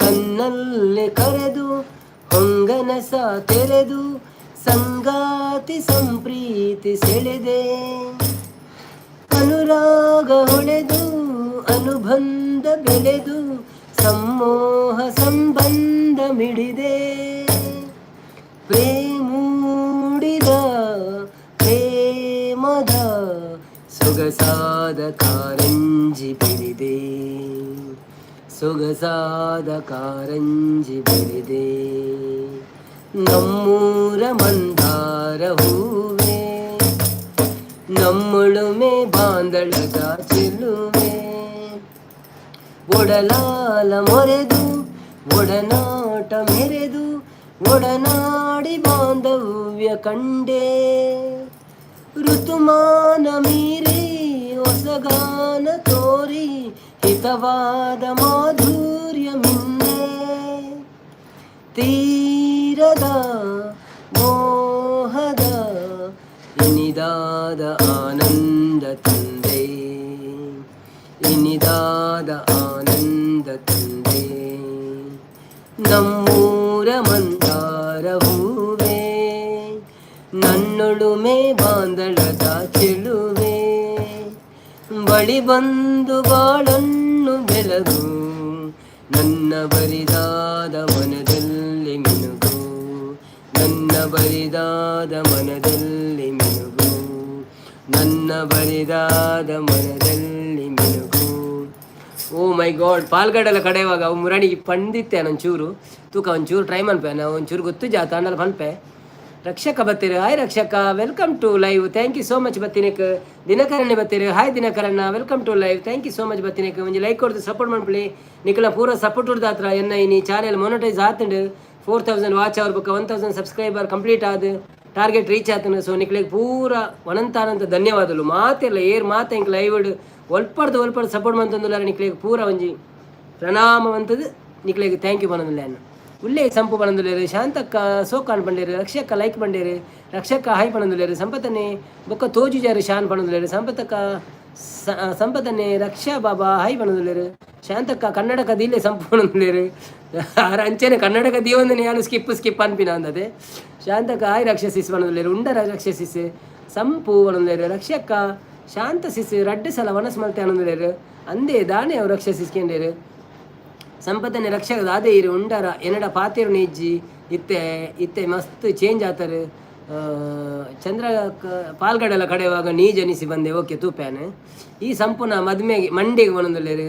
ಕಣ್ಣಲ್ಲೇ ಕರೆದು ಹೊಂಗನಸ ತೆರೆದು ಸಂಗಾತಿ ಸಂಪ್ರೀತಿ ಸೆಳೆದೆ, ಅನುರಾಗ ಹೊಳೆದು ಅನುಬಂಧ ಬೆಳೆದು ಸಮ್ಮೋಹ ಸಂಬಂಧ ಮಿಡಿದೆ. ಪ್ರೇಮೂಡಿದ ಪ್ರೇಮದ ಸೊಗಸಾದ ಕಾರಂಜಿ ಬಿರಿದೆ, ಸೊಗಸಾದ ಕಾರಂಜಿ ಬಿರಿದೆ. ನಮ್ಮೂರ ಮಂದಾರ ಹೂವೆ ನಮ್ಮೊಳುಮೆ ಬಾಂದಳದ ಚೆಲುವೆ, ಒಡಲಾಲ ಮೊರೆದು ಒಡನಾಟ ಮೆರೆದು ಒಡನಾಡಿ ಬಾಂಧವ್ಯ ಕಂಡೆ, ಋತುಮಾನ ಮೀರಿ ಹೊಸಗಾನ ತೋರಿ ಹಿತವಾದ ಮಾಧುರ್ಯ ಮಿಂದೆ, ತೀರದ ಮೋಹದ ಇನಿದಾದ ಆನಂದ ತಂದೆ, ಇನಿದಾದ ಆನಂದ ತಂದೆ. ನನ್ನೊಳುಮೆ ಬಾಂದಳದ ಚೆಲುವೆ, ಬಳಿ ಬಂದು ಬಾಳನ್ನು ಬೆಳಗು, ನನ್ನ ಬರಿದಾದ ಮನದಲ್ಲಿ ಮಿನುಗು, ನನ್ನ ಬರಿದಾದ ಮನದಲ್ಲಿ ಮಿನುಗು, ನನ್ನ ಬರಿದಾದ ಮನದಲ್ಲಿ ಮಿನುಗು. ಓ ಮೈ ಗಾಡ್! ಪಾಲ್ಗಡಲ ಕಡೆವಾಗ ಅವು ಮುರಣಿಗೆ ಪಂದಿತ್ತೆ ಒಂಚೂರು ತೂಕ ಒಂಚೂರು ಟ್ರೈ ಮನ್ಪೆ. ನಾವು ಒಂಚೂರು ಗೊತ್ತು ಜಾತ ಅಂಡಲ ಪನ್ಪೆ. ರಕ್ಷಕ ಬತ್ತೀರಿ. Hi Rakshaka, welcome to live, thank you so much ಬತ್ತಿನಕ್. ದಿನಕರಣ್ಣೆ ಬತ್ತೀರಿ. ಹಾಯ್ ದಿನಕರಣ್ಣ, welcome to live, thank you so much ಬತ್ತಿನಕ್. ಒಂಜಿ ಲೈಕ್ ಕೊಡ್ದು ಸಪೋರ್ಟ್ ಮನ್ಪುಲಿ. ನಿಕಲ ಪೂರ ಸಪೋರ್ಟ್ ದಾತ್ರ ಎನ್ನ ಇನಿ ಚಾನೆಲ್ ಮೊನಟೈಸ್ ಆತಂಡು. 4000 ವಾಚ್ ಅವರ್ ಬೊಕ್ಕ 1000 ಸಬ್ಸ್ಕ್ರೈಬರ್ ಕಂಪ್ಲೀಟ್ ಆದ್ ಟಾರ್ಗೆಟ್ ರೀಚ್ ಆತನ. ಸೊ ನಿಕ್ಲೆಗ್ ಪೂರ ಅನಂತಾನಂತ ಧನ್ಯವಾದಗಳು. ಮಾತೆಲ್ಲ ಏರ್ ಮಾತ ಎಂಕ್ ಲೈವ್ ಒಲ್ಪಡ್ದು ಒಲ್ಪಡ್ದು ಸಪೋರ್ಟ್ ಮಂತೊಂದುಲ್ಲಾರ, ನಿಕ್ಲೆಗ್ ಪೂರ ಒಂಜಿ ಪ್ರಣಾಮ ಮಂತದ್ದು ನಿಕ್ಲೆಗ್ thank you ಪನೊಂದುಲ್ಲೆ. ಉಲ್ಲೇ ಸಂಪು ಪನೊಂದುಲ್ಲೆರ್. ಶಾಂತಕ್ಕ ಸೋಕಾನ್ ಪಂಡೇರು. ರಕ್ಷಕ್ಕ ಲೈಕ್ ಪಂಡೇರು. ರಕ್ಷಕ್ಕ ಹಾಯ್ ಪನೊಂದುಲ್ಲೆರ್. ಸಂಪತನೆ ಬೊಕ್ಕ ತೋಜುಜಾರು ಶಾನ್ ಪನೊಂದುಲ್ಲೆರ್. ಸಂಪತಕ್ಕ, ಸಂಪತನೆ ರಕ್ಷಾ ಬಾಬಾ ಹಾಯ್ ಪನೊಂದುಲ್ಲೆರ್. ಶಾಂತಕ್ಕ ಕನ್ನಡಕ ದೀಲೆ ಸಂಪು ಪನೊಂದುಲ್ಲೆರ್. ಆರ್ ಅಂಚನೆ ಕನ್ನಡಕ ದೀವೊಂದಿನ ಯಾನ್ ಸ್ಕಿಪ್ ಸ್ಕಿಪ್ ಅನ್ಪಿನ ಅಂದತೆ. ಶಾಂತಕ್ಕ ಹಾಯ್ ರಕ್ಷಸಿಸ್ ಪನೊಂದುಲ್ಲೆರ್. ಉಂಡರ ರಕ್ಷಸಿಸ್? ಸಂಪು ಪನೊಂದುಲ್ಲೆರ್. ರಕ್ಷಕ್ಕ ಶಾಂತ ಸಿಸ್ ರಡ್ಡ್ ಸಲ ವನಸ್ ಮಲ್ತೆ ಅನೊಂದುಲ್ಲೆರ್. ಅಂದೇ ದಾನೆ ಅವು ರಕ್ಷಸಿಸ್ ಕೇಂಡೇರು. ಸಂಪತ್ತನೆ ರಕ್ಷಕ ದಾದೆ ಇರು ಉಂಡರ? ಎನ್ನಡ ಪಾತೆರು ಇಜ್ಜಿ. ಇತ್ತೆ ಇತ್ತೆ ಮಸ್ತ್ ಚೇಂಜ್ ಆತರು. ಚಂದ್ರ ಪಾಲ್ಗಡಲ ಕಡೆವಾಗ ನೀ ಜನಿಸಿ ಬಂದೆ. ಓಕೆ, ತೂಪ್ಯಾನ್. ಈ ಸಂಪೂರ್ಣ ಮದ್ಮೆಗೆ ಮಂಡಿಗೆ ಬನೊಂದುಲ್ಲೆರ್.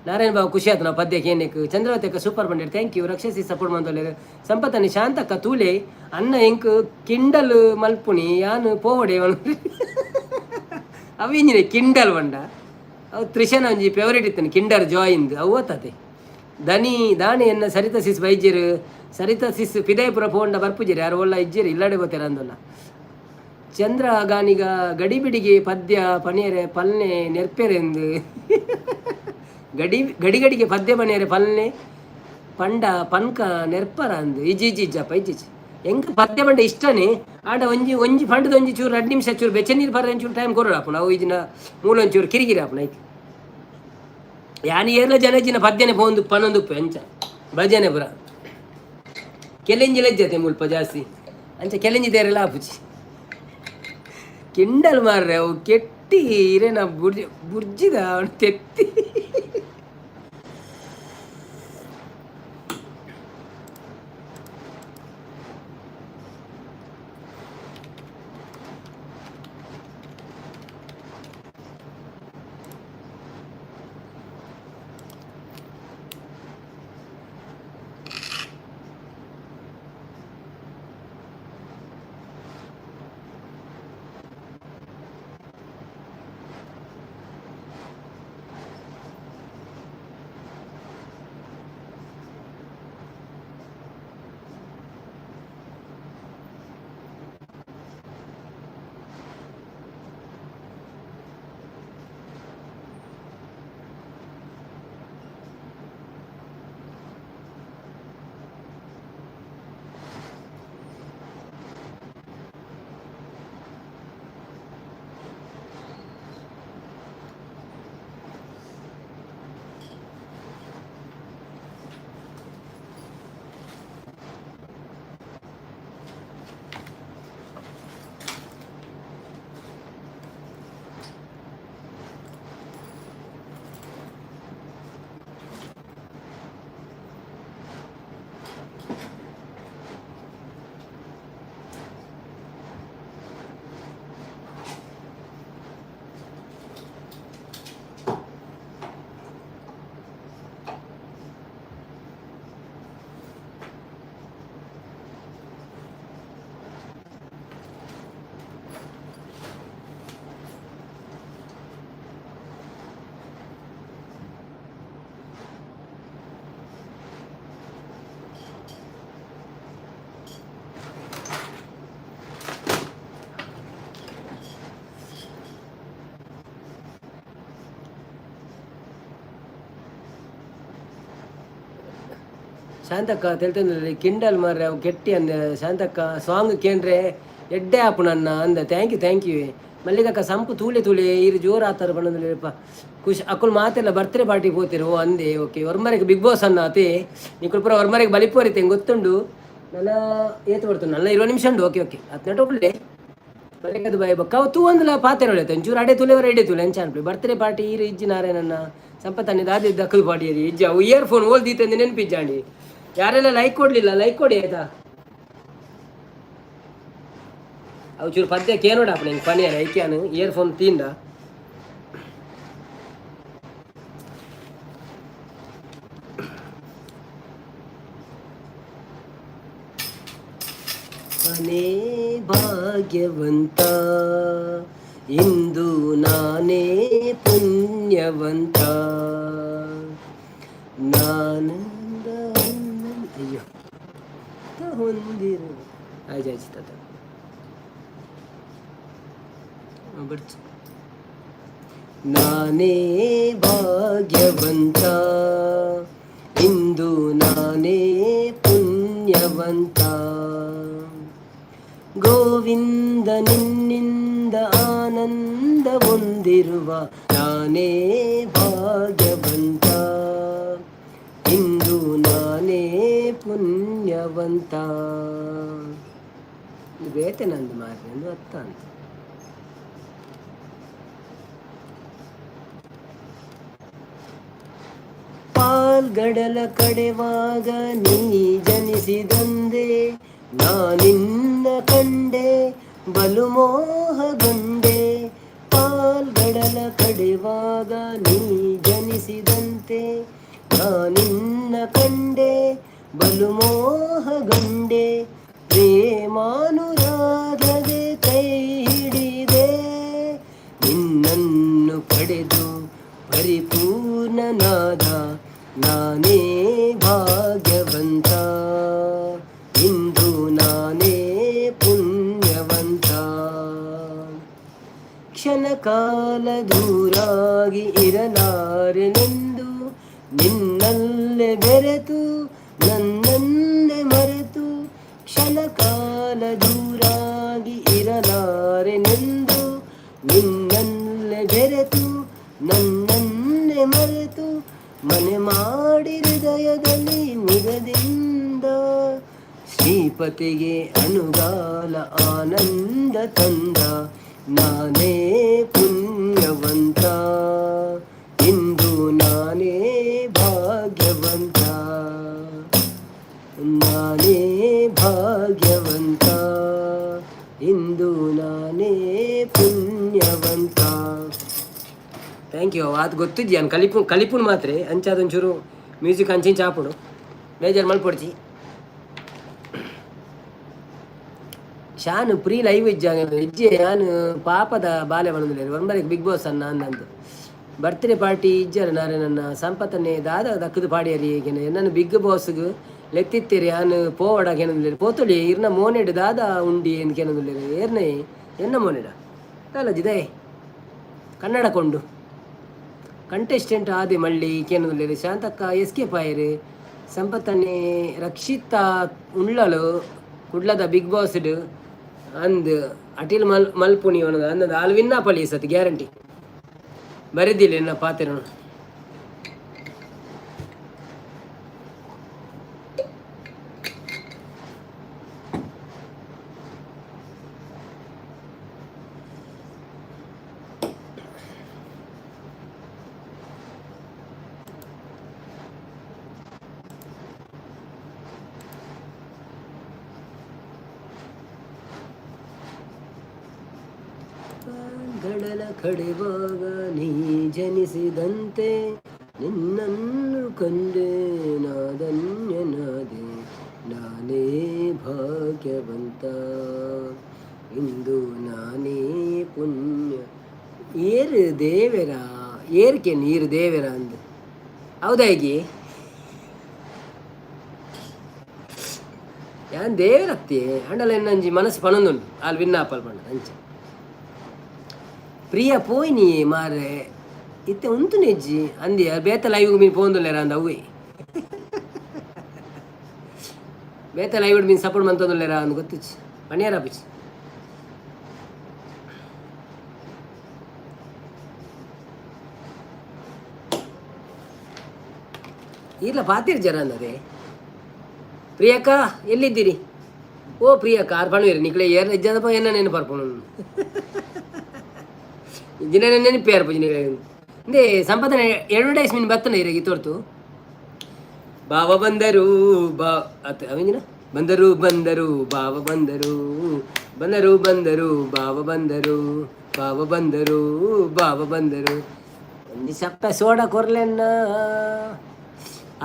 ನಾರಾಯಣ ಬಾಬು ಖುಷಿ ಆಯ್ತು ನಾವು ಪದ್ಯ ಕೇನೆಕ್. Chandravathi super ಬಂಡೇರು, thank you. ರಕ್ಷಸಿ support ಮಂದೊಲ್ಲೆರ್. ಸಂಪತ್ತನಿ Shantakka ತೂಲೆ ಅನ್ನ ಎಂಕ್ ಕಿಂಡಲ್ ಮಲ್ಪುಣಿ ಯಾನ್ ಪೋವಡೆ. ಅವು ಇಂಜಿನೆ ಕಿಂಡಲ್ ಬಂಡ ಅವು ತ್ರಿಶನ ಒಂಜಿ ಫೇವರೇಟ್ ಇತ್ತನೆ ಕಿಂಡರ್ ಜಾಯ್ ಇಂದ್. ಅವು ಓತತೆ ದನಿ ದಾನಿ ಎನ್ನ ಸರಿತಾ ಸಿಸ್ ಬೈಜೆರ್. ಸರಿತಾ ಸಿಸ್ ಪಿದಾಯಪುರ ಪೋಂಡ ಬರ್ಪುಜೆರ್. ಯಾರು ಒಲ್ಲ ಇಜ್ಜೆರ್, ಇಲ್ಲಡೆ ಬೋತೆರ್ ಅಂದೊಲ್ಲ. ಚಂದ್ರ ಗಾನಿಗ ಗಡಿಬಿಡಿಗೆ ಪದ್ಯ ಪನಿಯರೆ ಪಲ್ನೆ ನೆರ್ಪೆರೆಂದು. ಗಡಿ ಗಡಿ ಗಡಿಗೆ ಪದ್ಯ ಪನಿಯರೆ ಪಲ್ನೆ ಪಂಡ ಪನ್ಕ ನೆರ್ಪರ ಅಂದು. ಇಜ್ಜಿ ಇಜ್ಜಿ ಇಜ್ಜಪ್ಪ, ಇಜ್ಜಿ ಇಜ್ಜಿ. ಎಂಕ್ ಪದ್ಯ ಪಂಡ ಇಷ್ಟನೇ. ಆಂಡ ಒಂಜಿ ಒಂಜಿ ಪಂಡದ ಒಂಜಿ ಚೂರು 2 ನಿಮಿಷ ಚೂರು ಬೆಚ್ಚ ನೀರು ಪರ ಒಂಚೂರು ಟೈಮ್ ಕೊರೊಡಾಪುಂಡು. ಅವು ಇಜಿನ ಮೂಲ ಒಂಚೂರು ಕಿರಿಕಿರಿ ಆಪುಂಡು ಐಕ್. ಯಾನ್ ಏರ್ಲ ಜನ ಇಜ್ಜಿನ ಪದ್ಯನೆ ಪೋಂದು ಪನೊಂದುಪ್ಪೆ. ಅಂಚ ಭಜನೆ ಪುರ ಕೆಲೆಂಜಿ ಲೆಜ್ಜತೆ ಮುಲ್ಪ ಜಾಸ್ತಿ. ಅಂಚ ಕೆಲೆಂಜಿ ತೇರೆಲ್ಲ ಆಪುಜಿ. ಕಿಂಡಲ್ ಮಾರ್ರೆ, ಅವು ಕೆಟ್ಟಿ ಇರೇನ ಬುರ್ಜಿ ಬುರ್ಜಿದ ಅವನು ತೆತ್ತಿ. ಶಾಂತಕ್ಕ ತೆಲ್ತಂದ್ರೆ ಕಿಂಡಲ್ ಮಾರ್ರೆ, ಅವು ಕೆಟ್ಟಿ ಅಂದೆ. ಶಾಂತಕ್ಕ ಸಾಂಗ್ ಕೇಂದ್ರೆ ಎಡ್ಡೆ ಆಪು ನನ್ನ ಅಂದ. Thank you, thank you. ಮಲ್ಲಿಗಕ್ಕ ಸಂಪು ತೂಲೆ ತೂಲೆ ಇರು ಜೋರು ಆತಾರ ಪಂಡಂದ್ರೆ ಖುಷಿ. ಅಕುಲ್ ಮಾತೆಲ್ಲ ಬರ್ತ್ಡೇ ಪಾರ್ಟಿ ಪೋತಿರು. ಓ ಅಂದೆ, ಓಕೆ. ಒರ್ಮರೆಗೆ ಬಿಗ್ ಬಾಸ್ ಅನ್ನ ಅತೆ ನಿಕುಲ್ ಪೂರ ಒರ್ಮರೆಗೆ ಬಲಿಪೋರಿತೆ ಗೊತ್ತುಂಡು. ನನ್ನ ಏತು ಬರ್ತದೆ ನನ್ನ 20 ನಿಮಿಷ ಉಂಟು. ಓಕೆ ಓಕೆ, ಹದಿನೆಂಟು ಒಳ್ಳೆ ಬರಕದು ಬಾಯ್ ಬೊಕ್ಕ ಅವು ತೂ ಒಂದುಲ ಪಾತೆರ ಒಳ್ಳೆ ಒಂಚೂರು ಅಡೆ ತುಲೆ ಎಡೆ ತುಲೆ ಅಂಚ ಅನ್ಪಿ ಬರ್ತ್ಡೇ ಪಾರ್ಟಿ ಈರು ಇಜ್ಜಿ ನಾರೆ ನನ್ನ ಸಂಪತ್ತಣ್ಣಿ ದಾದಿ ದಕ್ಕದು ಪಾರ್ಟಿ ಇಜ್ಜಿ. ಅವು ಇಯರ್ ಫೋನ್ ಓಲ್ ದೀತಂದು ನೆನಪಿಜ್ಜಾಂಡಿ. ಯಾರೆಲ್ಲ ಲೈಕ್ ಕೊಡ್ಲಿಲ್ಲ, ಲೈಕ್ ಕೊಡಿ ಆಯ್ತಾ. ಅವು ಚೂರು ಪದ್ಯ ಕೇನೋಡ ಅಪ್ಪ ನಿಂಗೆ ಪನಿಯರ ಐಕ್ಯಾನು ಇಯರ್ ಫೋನ್ ತೀಂದ. ನಾನೇ ಭಾಗ್ಯವಂತ, ಇಂದು ನಾನೇ ಪುಣ್ಯವಂತ, ನಾನಂದ ಅಯ್ಯೋ ಹೊಂದಿರು. ಆಯ್ತು ಆಯ್ತು ತಾತ ಬರ್ತು. ನಾನೇ ಭಾಗ್ಯವಂತ, ಇಂದು ನಾನೇ ಪುಣ್ಯವಂತ, ಗೋವಿಂದ ನಿನ್ನಿಂದ ಆನಂದ ಹೊಂದಿರುವ ನಾನೇ ಭಾಗ್ಯವಂತ, ಇಂದು ನಾನೇ ಪುಣ್ಯವಂತ. ಇದು ಬೇತೆ ನಂದು ಮಾರ್ರೆ ಎಂದು ಅತ್ತ ಅಂತ. ಪಾಲ್ಗಡಲ ಕಡೆವಾಗ ನೀ ಜನಿಸಿದಂದೆ ನಾನಿನ್ನ ಕಂಡೆ ಬಲು ಮೋಹಗೊಂಡೆ. ಪಾಲ್ಗಡಲ ಕಡೆವಾಗ ನೀ ಜನಿಸಿದಂತೆ ನಾನಿನ್ನ ಕಂಡೆ ಬಲು ಮೋಹಗೊಂಡೆ. ಪ್ರೇಮಾನುರಾಗದೆ ಕೈ ಹಿಡಿದೆ, ನಿನ್ನನ್ನು ಪಡೆದು ಪರಿಪೂರ್ಣನಾದ ನಾನೇ ಭಾಗ್ಯವಂತ, ಇಂದು ನಾನೇ ಪುಣ್ಯವಂತ. ಕ್ಷಣಕಾಲ ದೂರಾಗಿ ಇರಲಾರೆನೆಂದು, ನಿನ್ನಲ್ಲೇ ಬೆರೆತು ನನ್ನನ್ನೇ ಮರೆತು. ಕ್ಷಣಕಾಲ ದೂರಾಗಿ ಇರಲಾರೆನೆಂದು, ನಿನ್ನಲ್ಲೇ ಬೆರೆತು ನನ್ನನ್ನೇ ಮರೆತು, ಮನೆ ಮಾಡಿ ಹೃದಯದಲ್ಲಿ ಮುದದಿಂದ ಶ್ರೀಪತಿಗೆ ಅನುಗಾಲ ಆನಂದ ತಂದ ನಾನೇ ಪುಣ್ಯವಂತ, ಇಂದು ನಾನೇ ಭಾಗ್ಯವಂತ. ನಾನೇ ಭಾಗ್ಯವಂತ, ಇಂದು ನಾನೇ ಪುಣ್ಯವಂತ. Thank you. ಅದು ಗೊತ್ತಿದ್ಯಾ ಕಲಿಪು ಕಲಿಪುನ್ ಮಾತ್ರ ಅಂಚಾದೊಂಚೂರು ಮ್ಯೂಸಿಕ್ ಅಂಚಿಂಚ ಆಪುಡು, ಬೇಜಾರು ಮಲ್ಪೊಡ್ಚಿ. ಶಾನು ಪ್ರೀ ಲೈವ್ ಇಜ್ಜಾಂಗ ಇಜ್ಜೆ ಯಾನ್ ಪಾಪದ ಬಾಲೆ ಬಂದಿಲ್ಲ ಒಂಬರಿಗೆ ಬಿಗ್ ಬಾಸ್ ಅನ್ನ ಅಂದಂದು. ಬರ್ತ್ಡೇ ಪಾರ್ಟಿ ಇಜ್ಜಾರ ನಾರೆ ನನ್ನ ಸಂಪತ್ತನ್ನೇ ದಾದ ದಕ್ಕದು ಪಾಡಿಯರಿ ಎನ್ನನ್ನು ಬಿಗ್ ಬಾಸ್ಗ್ ಲೆತ್ತಿತ್ತೀರಿ ಯಾನ್ ಪೋವಡ ಕೇನೊಂದುಲ್ಲೆರ್ ಪೋತೊಳಿ ಇರ್ನ ಮೋನೆಡ್ ದಾದ ಉಂಡಿ ಎಂದು ಕೇನೊಂದುಲ್ಲೆರ್ ಏರ್ನೆ ಎನ್ನ ಮೋನೆಡ ದಾಲಜಿದೆ ಕನ್ನಡ ಕೊಂಡು ಕಂಟೆಸ್ಟೆಂಟ್ ಆದೆ ಮಳ್ಳಿ ಕೇನೊಂದುಲ್ಲೆರ್. ಶಾಂತಕ್ಕ ಎಸ್ಕೇಪ್ ಆಯೆರ್. ಸಂಪತ್ತನ್ನೇ ರಕ್ಷಿತಾ ಉಳ್ಳಲು ಕುಡ್ಲದ ಬಿಗ್ ಬಾಸ್ಡ್ ಅಂದ್ ಅಟಿಲ್ ಮಲ್ ಮಲ್ಪುಣಿ ಒನದ ಅಂದದ ಆಲ್ ವಿನ್ನ ಪಲಿ ಸತಿ ಗ್ಯಾರಂಟಿ ಬರೆದಿಲ್ಲ ಎನ್ನ ಪಾತೆರನು. ಗಡಲ ಕಡೆವಾಗ ನೀ ಜನಿಸಿದಂತೆ ನಿನ್ನನ್ನು ಕಂಡೆ ನಾ ಧನ್ಯನಾದೆ. ನಾನೇ ಭಾಗ್ಯವಂತ, ಇಂದು ನಾನೇ ಪುಣ್ಯ. ಏರು ದೇವೆರ ಏರ್ಕೆ ನೀರು ದೇವೆರ ಅಂದು ಹೌದಾ ಹೇಗೆ ಯಾನ್ ದೇವರತ್ತೆ ಅಂಡಲ ಎನ್ನಂಜಿ ಮನಸ್ಸು ಪನೊಂದುಂಡು ಅಲ್ಲಿ ವಿನ್ನಾಪಲ್ ಪಂಡ ಅಂಚೆ. ಪ್ರಿಯ ಪೋಯಿನಿ ಮಾರೆ ಇತ್ತೆ ಉಂತು ನೆಜ್ಜಿ ಅಂದಿ ಬೇತ ಲೈವ್ ಮೀನ್ ಪೋಂದುಲ್ಲೇರ ಅಂದ ಅವ್ವೆ ಬೇತ ಲೈವ್ ಮೀನ್ ಸಪೋರ್ಟ್ ಮಂತೊಂದುಲ್ಲೇರ ಅಂದ್ ಗೊತ್ತಿಚ್ಚಿ ಪಣಿಯಾರ ಪಿಚ್ಚಿ. ಈರ್ಲ ಪಾತಿರ್ ಜರ ಅಂದದೆ. ಪ್ರಿಯಕ್ಕ ಎಲ್ಲಿದ್ದೀರಿ? ಓ ಪ್ರಿಯಕ್ಕ, ಆರು ಪಣವಿರಿ ನಿಕ್ಲೆ ಏರ್ ಇಜ್ಜದಪ್ಪ, ಎನ್ನ ನೆನಪು ಪರ್ಪುನು ದಿನ ನೆನಪು ಯಾರು ಪೂಜೆ ನಿಕ್ಲೆ. ಇಂದೇ ಸಂಪಾದನೆ ಅಡ್ವರ್ಟೈಸ್ ಮೀನ್ ಬತ್ತನ ಇರಗಿ ತೋರ್ತು. ಬಾವ ಬಂದರು ಬಾ ಅತ್ ಅವಂಜಿನ ಬಂದರು ಬಂದರು ಬಾವ ಬಂದರು ಬಂದರು ಬಂದರು ಬಾವ ಬಂದರು ಬಾವ ಬಂದರು ಬಾವ ಬಂದರು. ಒಂಜಿ ಸಪ್ಪ ಸೋಡ ಕೊರ್ಲೆನ್ನ.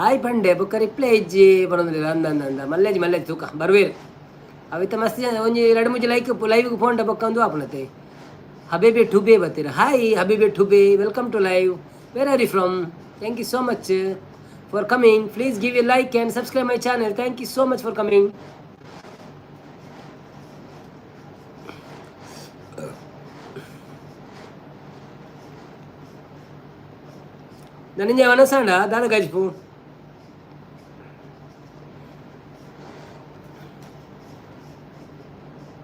ಆಯ್ ಪಂಡೆ ಬೊಕ್ಕ ರಿಪ್ಲೈ ಇಜ್ಜಿ ಬರೋದಿಲ್ಲ. ಅಂದ ಅಂದ ಅಂದ ಮಲ್ಲೇಜ್ ಮಲ್ಲೇಜ್ ತೂಕ ಬರ್ವೇರು ಅವಿತ ಮಸ್ತ್ ಜನ. ಒಂಜಿ ಎರಡು ಮೂಜಿ ಲೈಕ್ ಲೈವ್ಗೆ ಫೋನ್ ಬೊಕ್ಕ ಒಂದು ಆಪುನತೆ. ಹಬೇಬೆ ಠುಬೆ ಬರ್ತೀರ. ಹಾಯ್ ಹಬೇಬೆ ಠುಬೆ, welcome to live. Where are you from? Thank you so much for coming. Please give a like and subscribe my channel. Thank you so much for coming. Dhananjaya ವನಸಾಂಡ ದಾದ ಗಜ್ಪು.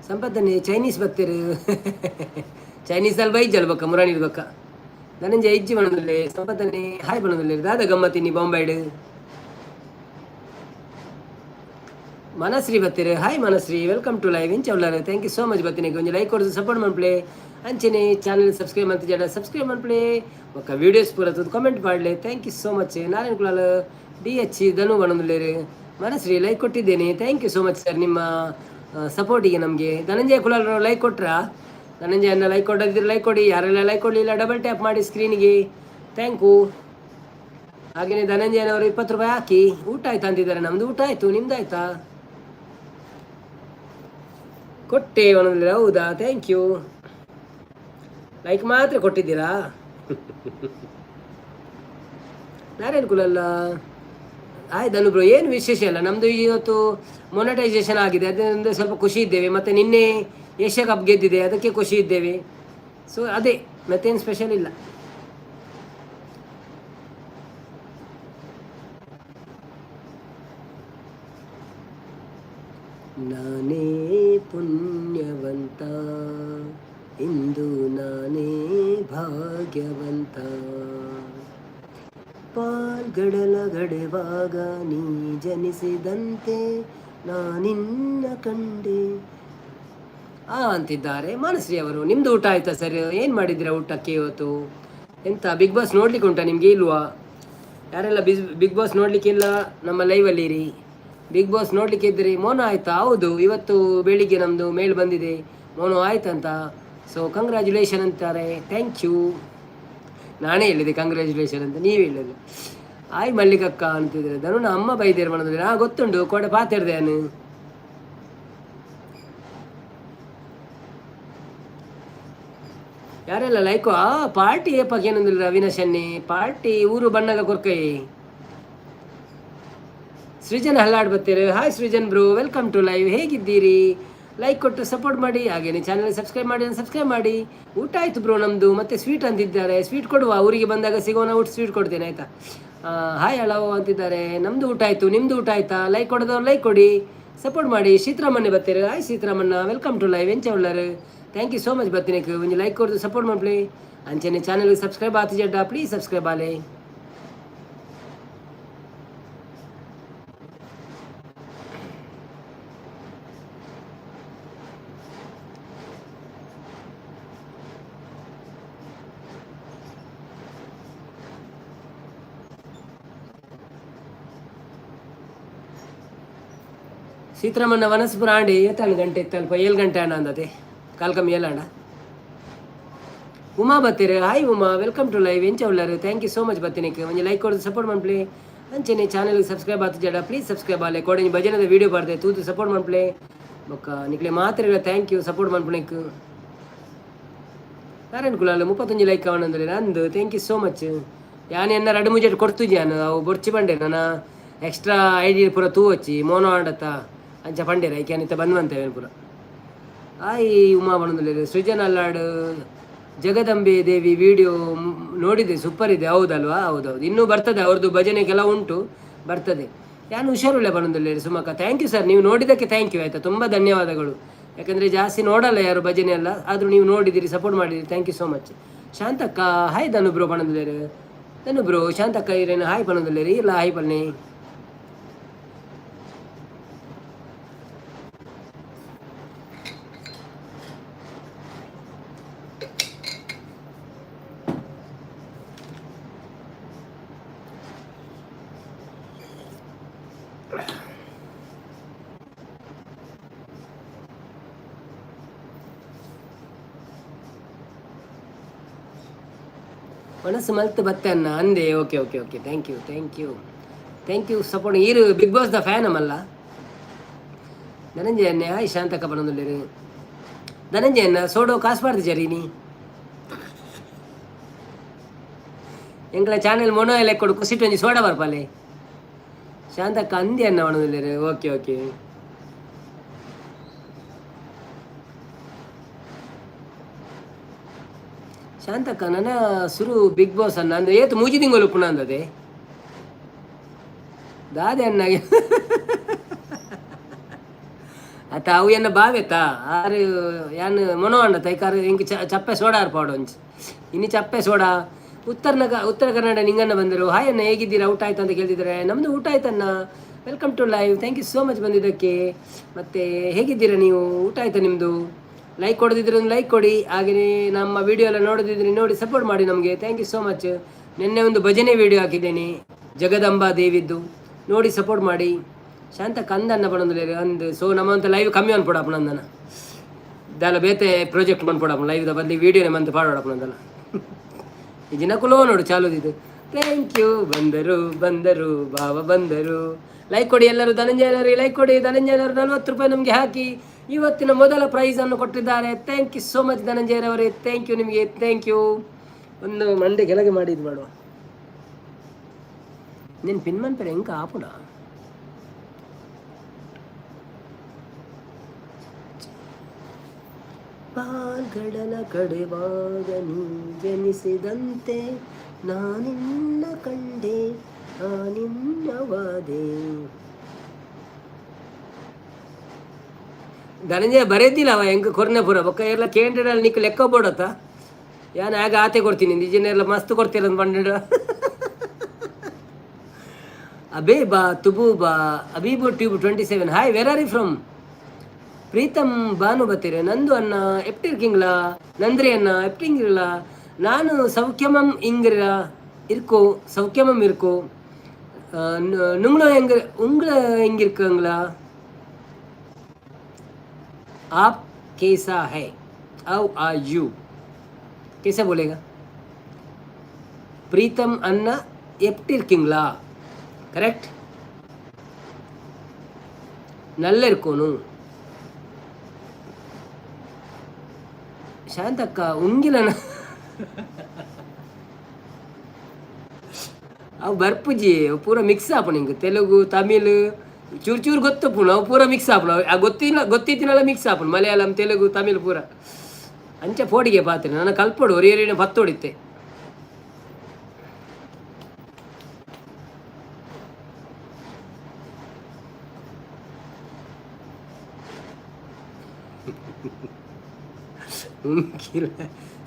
ಸಂಪತ್ತನೆ Chinese ಬತ್ತೀರು. Chinese ಅಲ್ಲಿ ಬೈಜಲ್ ಬಕ್ಕ ಮುರಾಣಿ ಬಕ್ಕ. ಧನಂಜಯ ಇಜ್ಜಿ ಬಣದಲ್ಲಿ. ಸಂಪತ್ತನೆ hi ಬಣದಲ್ಲಿ. ದಾದ ಗಮ್ಮತ್ತಿನಿ ಬಾಂಬೈಡ್. ಮನಶ್ರೀ ಬತ್ತೀರಿ. Hi Manashree, welcome to live. ಇಂಚ ಉಳ್ಳಾರೆ. Thank you so much ಬತ್ತೀನಿ. ಒಂಜಿ ಲೈಕ್ ಕೊಡ್ದು ಸಪೋರ್ಟ್ ಮನ್ಪ್ಲೆ. ಅಂಚನೆ ಚಾನಲ್ ಸಬ್ಸ್ಕ್ರೈಬ್ ಅಂತ ಜಡ ಸಬ್ಸ್ಕ್ರೈಬ್ ಮನ್ಪ್ಲೆ. ಬೊಕ್ಕ ವೀಡಿಯೋಸ್ ಪೂರ ತೂದು ಕಾಮೆಂಟ್ ಮಾಡಲೆ. Thank you so much. Narayan Kulal D H Dhanu ಬಣದುಲ್ಲೇರು. ಮನಶ್ರೀ ಲೈಕ್ ಕೊಟ್ಟಿದ್ದೇನೆ. Thank you so much sir ನಿಮ್ಮ ಸಪೋರ್ಟಿಗೆ ನಮಗೆ. ಧನಂಜಯ ಕುಲಾಲ್ ಲೈಕ್ ಕೊಟ್ರಾ? ಧನಂಜಯ ಅನ್ನ ಲೈಕ್ ಕೊಡದಿದ್ರೆ ಲೈಕ್ ಕೊಡಿ. ಯಾರೆಲ್ಲ ಲೈಕ್ ಕೊಡಲಿಲ್ಲ ಡಬಲ್ ಟ್ಯಾಪ್ ಮಾಡಿ ಸ್ಕ್ರೀನಿಗೆ. Thank you. ಹಾಗೆಯೇ ಧನಂಜಯನವರು 20 ರೂಪಾಯಿ ಹಾಕಿ ಊಟ ಆಯ್ತಾ ಅಂತಿದ್ದಾರೆ. ನಮ್ದು ಊಟ ಆಯ್ತು, ನಿಮ್ದು ಆಯ್ತಾ? ಕೊಟ್ಟೆ ಒಂದೊಂದು. ಹೌದಾ? Thank you. Like ಮಾತ್ರ ಕೊಟ್ಟಿದ್ದೀರಾ? ನಾರೇನು ಕುಲಲ್ಲ. ಆಯ್ತು ಅನು ಬ್ರೋ, ಏನು ವಿಶೇಷ ಇಲ್ಲ. ನಮ್ಮದು ಇವತ್ತು ಮೊನಟೈಸೇಷನ್ ಆಗಿದೆ, ಅದರಿಂದ ಸ್ವಲ್ಪ ಖುಷಿ ಇದ್ದೇವೆ. ಮತ್ತು ನಿನ್ನೆ ಏಷ್ಯಾ ಕಪ್ ಗೆದ್ದಿದೆ, ಅದಕ್ಕೆ ಖುಷಿ ಇದ್ದೇವೆ. ಸೊ ಅದೇ, ಮತ್ತೇನು ಸ್ಪೆಷಲ್ ಇಲ್ಲ. ನಾನೇ ಪುಣ್ಯವಂತ, ಇಂದು ನಾನೇ ಭಾಗ್ಯವಂತ. ಪಾಲ್ಗಡಲ ಗಡೆವಾಗ ನೀ ಜನಿಸಿದಂತೆ ನಾನಿನ್ನ ಕಂಡೆ ಆ ಅಂತಿದ್ದಾರೆ ಮಾನಶ್ರೀ ಅವರು. ನಿಮ್ದು ಊಟ ಆಯ್ತಾ ಸರ್? ಏನು ಮಾಡಿದ್ದೀರಾ ಊಟಕ್ಕೆ ಇವತ್ತು? ಎಂತ ಬಿಗ್ ಬಾಸ್ ನೋಡ್ಲಿಕ್ಕೆ ಉಂಟಾ ನಿಮಗೆ, ಇಲ್ವಾ? ಯಾರೆಲ್ಲ ಬಿಗ್ ಬಾಸ್ ನೋಡ್ಲಿಕ್ಕೆ ಇಲ್ಲ ನಮ್ಮ ಲೈವಲ್ಲಿ ಇರಿ. ಬಿಗ್ ಬಾಸ್ ನೋಡ್ಲಿಕ್ಕೆ ಇದ್ದರೆ ಮೋನ ಆಯ್ತಾ? ಹೌದು, ಇವತ್ತು ಬೆಳಿಗ್ಗೆ ನಮ್ಮದು ಮೇಲ್ ಬಂದಿದೆ ಮೋನೋ ಆಯ್ತಂತ. ಸೊ ಕಂಗ್ರ್ಯಾಚುಲೇಷನ್ ಅಂತಾರೆ. Thank you. ನಾನೇ ಹೇಳಿದೆ ಕಂಗ್ರ್ಯಾಚುಲೇಷನ್ ಅಂತ, ನೀವು ಹೇಳಿದ್ದು. ಆಯ್ ಮಲ್ಲಿಕಕ್ಕ ಅಂತಿದ್ರೆ. ಧನುನ ಅಮ್ಮ ಬೈದೇರು ಮನದಲ್ಲಿ. ಹಾ ಗೊತ್ತುಂಟು, ಕೊಡೆ ಪಾತಿರ್ದೆ ನಾನು. ಯಾರೆಲ್ಲ ಲೈಕು ಆ ಪಾರ್ಟಿ ಏಪಕ್ಕೆ ಏನಂದಿಲ್ಲ. ಅವಿನಾಶನ್ನಿ ಪಾರ್ಟಿ ಊರು ಬಣ್ಣಗ ಕೊರ್ಕೈ. ಸೃಜನ್ ಹಲ್ಲಾಡ್ ಬರ್ತೀರಿ. Hi Srujan bro, welcome to live. ಹೇಗಿದ್ದೀರಿ? ಲೈಕ್ ಕೊಟ್ಟು ಸಪೋರ್ಟ್ ಮಾಡಿ. ಹಾಗೇನೆ ಚಾನಲ್ ಸಬ್ಸ್ಕ್ರೈಬ್ ಮಾಡಿ, ಸಬ್ಸ್ಕ್ರೈಬ್ ಮಾಡಿ. ಊಟ ಆಯಿತು ಬ್ರೋ ನಮ್ಮದು. ಮತ್ತೆ ಸ್ವೀಟ್ ಅಂತಿದ್ದಾರೆ. ಸ್ವೀಟ್ ಕೊಡುವ, ಊರಿಗೆ ಬಂದಾಗ ಸಿಗೋಣ, ಊಟ ಸ್ವೀಟ್ ಕೊಡ್ತೇನೆ ಆಯಿತಾ? ಹಾಯ್ ಅಳವು ಅಂತಿದ್ದಾರೆ. ನಮ್ಮದು ಊಟ ಆಯಿತು, ನಿಮ್ಮದು ಊಟ ಆಯಿತಾ? ಲೈಕ್ ಕೊಡೋದವ್ರು ಲೈಕ್ ಕೊಡಿ, ಸಪೋರ್ಟ್ ಮಾಡಿ. ಸೀತಾರಾಮನ್ನೇ ಬರ್ತೀರಿ. ಹಾಯ್ ಸೀತಾರಾಮಣ್ಣ, welcome to live. ಎಂಚ ಉಳ್ಳಾರು? Thank you so much ಬರ್ತೀನಿ. ಒಂಜಿ ಲೈಕ್ ಕೊಡ್ದು ಸಪೋರ್ಟ್ ಮಾಡ್ಲಿ. ಅಂಚನೆ ಚಾನಲ್ ಸಬ್ಸ್ಕ್ರೈಬ್ ಆತು ಜಡ್ಡ ಪ್ಲೀಸ್ ಸಬ್ಸ್ಕ್ರೈಬ್ ಆಲೆ. ಸೀತಾರಾಮಣ್ಣ ವನಸ್ಪುರ ಆಂಡಿ ಏತಾನು ಗಂಟೆ ಇತ್ತು? ಅಲ್ಪ 7 ಗಂಟೆ ಅಣ್ಣ ಅಂದತೆ. ಕಾಲ್ ಕಮ್ಮಿ ಏಳಾಂಡ. Uma ಬತ್ತೀರಿ. Hi Uma, welcome to live. ಎಂಚ ಉಳ್ಳಾರು? Thank you so much ಬತ್ತೀನಿ. ಒಂಜಿ ಲೈಕ್ ಕೊಡ್ದು ಸಪೋರ್ಟ್ ಮಾಡ್ಪ್ಲೆ. ಅಂಚನೆ ಚಾನಲ್ ಸಬ್ಸ್ಕ್ರೈಬ್ ಆತು ಜಡ ಪ್ಲೀಸ್ ಸಬ್ಸ್ಕ್ರೈಬ್ ಆಲೆ. ಕೋಡೆ ಭಜನದ ವೀಡಿಯೋ ಬಾರ್ದೆ, ತೂತು ಸಪೋರ್ಟ್ ಮಾಡ್ಪ್ಲೆ. ಬೊಕ್ಕ ನಿಕ್ಲೆ ಮಾತ್ರ thank you support ಮನ್ಪುನೆಕ್. ನಾರಾಯಣ ಕುಲಾಲ್ 35 ಲೈಕ್ ಅವನಂದ್ರೆ ನಂದು. Thank you so much. ಯಾನ್ ಎನ್ನ ರಡು ಮುಜೆಟ್ ಕೊಡ್ತುಜಿ ಯಾನ್ ಅವು ಬೊರ್ಚಿ ಬಂಡೆ. ನನ್ನ ಎಕ್ಸ್ಟ್ರಾ ಐಡಿ ಪೂರ ತೂ ವಚ್ಚಿ ಮೋನೋ ಆಂಡತ್ತ ಅಂಚ ಪಂಡೇರ ಐಕೆ ಅನಿತ ಬಂದ್ವಂತೆ ಪೂರ. ಆಯ್ ಉಮಾ ಬಣದಲ್ಲಿ. ಸೃಜನ್ ಅಲ್ಲಾಡ್ ಜಗದಂಬೆ ದೇವಿ ವಿಡಿಯೋ ನೋಡಿದೆ, ಸೂಪರ್ ಇದೆ. ಹೌದಲ್ವಾ? ಹೌದೌದು, ಇನ್ನೂ ಬರ್ತದೆ ಅವ್ರದ್ದು ಭಜನೆ ಕೆಲವು ಉಂಟು, ಬರ್ತದೆ. ಯಾನು ಹುಷಾರುಳ್ಳೆ ಬಣದಲ್ಲಿ. ಸುಮಕ್ಕ thank you sir, ನೀವು ನೋಡಿದ್ದಕ್ಕೆ thank you ಆಯಿತಾ? ತುಂಬ ಧನ್ಯವಾದಗಳು. ಯಾಕಂದರೆ ಜಾಸ್ತಿ ನೋಡಲ್ಲ ಯಾರು ಭಜನೆ ಎಲ್ಲ, ಆದರೂ ನೀವು ನೋಡಿದ್ದೀರಿ, ಸಪೋರ್ಟ್ ಮಾಡಿದಿರಿ. Thank you so much. ಶಾಂತಕ್ಕ hi Dhanu bro ಬಣದಲ್ಲೇರು. ಧನು ಬ್ರೋ, ಶಾಂತಕ್ಕ ಇರೇನು ಹಾಯ್ ಬಣದಲ್ಲೇರಿ ಇಲ್ಲ ಹಾಯ್ ಬನ್ನಿ. ಮನಸ್ಸು ಮಲ್ತು ಬತ್ತೆ ಅನ್ನ ಅಂದೆ. Okay okay okay, thank you, thank you, thank you support. ಈರು big boss the fan ಅಮ್ಮಲ್ಲ. Dhananjaya ಅನ್ಯ, ಹಾಯ್ ಶಾಂತಕ್ಕ ಬನಂದುಳ್ಳೇರು. ಧನಂಜಯ ಅನ್ನ ಸೋಡೋ ಕಾಸು ಪಾಡ್ದು ಜರೀನಿ. ಎಂಕಲ ಚಾನೆಲ್ ಮೊನೋ ಎಲ್ಲ ಕೊಡು, ಕುಸಿಟ್ಟು ಒಂಜಿ ಸೋಡಾ ಬರ್ಪಾಲೆ. ಶಾಂತಕ್ಕ ಅಂದಿ ಅನ್ನ ಬನಂದುಳ್ಳೇರು. ಓಕೆ ಓಕೆ, ಶಾಂತಕ್ಕ ನನ್ನ ಸುರು ಬಿಗ್ ಬಾಸ್ ಅನ್ನ ಅಂದ್ರೆ ಏತು ಮೂಜಿ ತಿಂಗಳು ಉಪ್ಪುನ ಅಂದದೆ ದಾದೆ ಅನ್ನ. ಅತ್ತ ಅವು ಎನ್ನ ಬಾವೆತ ಆರು ಯಾನ್ ಮೊನೋ ಅಂಡ ತೈಕಾರ ಇಂಕ್ ಚಪ್ಪೆ ಸೋಡಾ ಆರ್ಪಾಡು ಒಂಜಿ ಇನ್ನು ಚಪ್ಪೆ ಸೋಡಾ. ಉತ್ತರ ಕನ್ನಡ ನಿಂಗಣ್ಣ ಬಂದರು. ಹಾಯ್ ಅಣ್ಣ, ಹೇಗಿದ್ದೀರಾ? ಊಟ ಆಯ್ತು ಅಂತ ಕೇಳ್ತಿದ್ದಾರೆ. ನಮ್ಮದು ಊಟ ಆಯ್ತಣ್ಣ. Welcome to live, thank you so much ಬಂದಿದ್ದಕ್ಕೆ. ಮತ್ತು ಹೇಗಿದ್ದೀರಾ ನೀವು? ಊಟ ಆಯ್ತಾ ನಿಮ್ಮದು? ಲೈಕ್ ಕೊಡದಿದ್ರೆ ಒಂದು ಲೈಕ್ ಕೊಡಿ. ಹಾಗೆಯೇ ನಮ್ಮ ವಿಡಿಯೋ ಎಲ್ಲ ನೋಡದಿದ್ರೆ ನೋಡಿ ಸಪೋರ್ಟ್ ಮಾಡಿ ನಮಗೆ. Thank you so much. ನಿನ್ನೆ ಒಂದು ಭಜನೆ ವಿಡಿಯೋ ಹಾಕಿದ್ದೇನೆ, ಜಗದಂಬಾ ದೇವಿದ್ದು, ನೋಡಿ ಸಪೋರ್ಟ್ ಮಾಡಿ. ಶಾಂತ ಕಂದನ್ನ ಬಣಂದು ಅಂದ್ ಸೊ ನಮ್ಮಂತ ಲೈವ್ ಕಮ್ಮಿ ಅನ್ಪೋಡಪ್ಪ ನಂದನ ದಾಲ ಬೇತೆ ಪ್ರಾಜೆಕ್ಟ್ ಮನ್ಪೋಡಪ್ಪ. ಲೈವ್ದ ಬದಲಿ ವಿಡಿಯೋನೇ ಮಂತ್ ಪಾಡೋಡಪ್ಪ ನಂದಲ್ಲ. ಈ ದಿನಕ್ಕೂ ನೋಡು ಚಾಲುದಿದ್ದು. Thank you. ಬಂದರು ಬಂದರು ಬಾವ ಬಂದರು. ಲೈಕ್ ಕೊಡಿ ಎಲ್ಲರೂ. ಧನಂಜಯನವರಿಗೆ ಲೈಕ್ ಕೊಡಿ. ಧನಂಜಯನವರು 40 ರೂಪಾಯಿ ನಮಗೆ ಹಾಕಿ ಇವತ್ತಿನ ಮೊದಲ ಪ್ರೈಸನ್ನು ಕೊಟ್ಟಿದ್ದಾರೆ. Thank you so much ಧನಂಜಯರವರೇ. Thank you ನಿಮಗೆ, thank you. ಒಂದು ಮಂಡೆ ಕೆಳಗೆ ಮಾಡಿ ಇದು ಮಾಡುವ. ನೀನು ಪಿನ್ ಮನ್ಪೆರೆ ಎಂಕ ಆಪುಣ. ಪಾಲ್ಗಡಲ ಕಡೆವಾಗ ನೀ ಜನಿಸಿದಂತೆ ನಾನಿನ್ನ ಕಂಡೆ, ನಾನಿನ್ನವಾದೆ. ಧನಂಜಯ ಬರೆದಿಲ್ಲ ಅವ ಹೆಂಗೆ ಕೊರ್ನೆ ಪೂರ ಬೊಕ್ಕ ಎಲ್ಲ ಕೇಂದ್ರದಲ್ಲಿ ನಿಕ್ ಲೆಕ್ಕ ಬೋಡತ್ತ. ಯಾನ್ ಆಗ ಆತೆ ಕೊಡ್ತೀನಿ, ನಿಜನೆಲ್ಲ ಮಸ್ತ್ ಕೊಡ್ತೀರ ಬಂಡ. ಅಬೇ ಬಾ ತುಬು ಬಾ ಅಬೀಬು tube 27, hi, where are you from? Preetham Banu ಬತ್ತೀರೆ. ನಂದು ಅನ್ನ ಎಪ್ಟಿರ್ಕಿಂಗ್ಲ ನಂದ್ರಿ ಅನ್ನ ಎಪ್ಟಿಂಗಿಲ್ಲ. ನಾನು ಸೌಖ್ಯಮಂ ಇಂಗಿರ ಇರ್ಕೋ, ಸೌಖ್ಯಮಂ ಇರ್ಕೋ. ನುಂಗ್ಳ ಹೆಂಗ ಉಂಗ್ಳ ಹೆಂಗಿರ್ಕಂಗ್ಲ? आप कैसा है? How are you? कैसा बोलेगा? प्रीतम अन्ना எப்டி கரெக்ட். நல்ல இருக்கணும். ಶಾಂತಕ್ಕ ಉಂಗಿಲ ಅವು ಬರ್ಪುಜಿ ಪೂರ ಮಿಕ್ಸ್ ಆಪುಂಡು ಹಿಂಗೆ. ತೆಲುಗು ತಮಿಳ್ ಚೂರು ಚೂರು ಗೊತ್ತುಪ್ಪುಂಡು, ಅವು ಪೂರ ಮಿಕ್ಸ್ ಆಪುಂಡು. ಆ ಗೊತ್ತಿಲ್ಲ ಗೊತ್ತಿತ್ತಿನಲ್ಲ ಮಿಕ್ಸ್ ಆಪುಂಡು. ಮಲಯಾಳಂ ತೆಲುಗು ತಮಿಳ್ ಪೂರ ಅಂಚ ಪೋಡಿಗೆ ಪಾತ್ರೆ ನನ್ನ ಕಲ್ಪೊಡು ಒರಿಯರಿನ ಪತ್ತೊಡಿತ್ತೆ.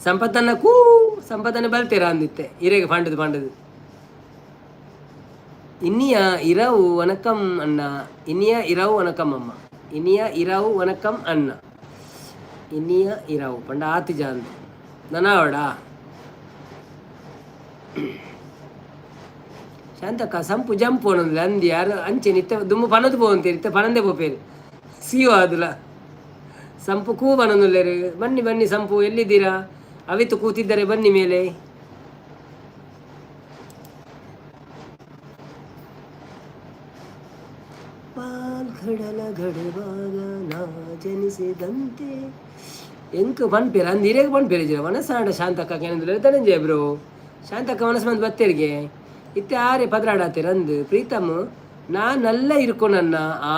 ಸಂಪತ್ತನ್ನ ಕೂ ಸಂಪತ್ತನ್ನ ಬಲ್ತೀರಾ ಅಂದಿತ್ತೆ ಇರೆಗೆ ಪಂಡದು ಪಂಡದು. இனிய இரவு வணக்கம் அண்ணா. இனிய இரவு வணக்கம் அம்மா. இனிய இரவு வணக்கம் அண்ணா. இனிய இரவு ಪಂಡ ಆತಿಜ ಅಂದ ನನಾವಡ. ಶಾಂತಕ್ಕ ಸಂಪು ಜಂಪು ಅನ್ನೋದಿಲ್ಲ ಅಂದಿ ಯಾರು ಅಂಚೆ ನಿತ್ಯ ದುಮ್ಮು ಪನದು ಪೋವಂತೀರಿ. ಇತ್ತೆ ಪನಂದೆ ಪೋಪೇರು ಸಿಯೋ ಆದುಲ. ಸಂಪು ಕೂ ಬನೊಂದುಲ್ಲೇರು. ಬನ್ನಿ ಬನ್ನಿ ಸಂಪು, ಎಲ್ಲಿದ್ದೀರಾ? ಅವಿತು ಕೂತಿದ್ದಾರೆ, ಬನ್ನಿ ಮೇಲೆ. ಪಾಲ್ಗಡಲ ಗಡುವಾಗ ನಾ ಜನಿಸಿದಂತೆ ಎಂಕ್ ಪನ್ಪೇರು ಅಂದ್ ಇರೇಗ್ ಪನ್ಪೇರು ಇಜ್ಜಿರ ಮನಸ್ಸಾಂಡ. ಶಾಂತಕ್ಕ ಕೇನಂದುಲ್ಲೆರ್ ಧನಂಜಯ ಬ್ರೋ. ಶಾಂತಕ್ಕ ಮನಸ್ಸು ಮಂದ್ ಬತ್ತೇರಿಗೆ ಇತ್ತೆ ಆರೆ ಪದ್ರಾಡಾತೇರ್ ಅಂದ್. ಪ್ರೀತಮ್ ನಾ ನಲ್ಲ ಇರುಕೊನ್ ಅಣ್ಣ. ಆ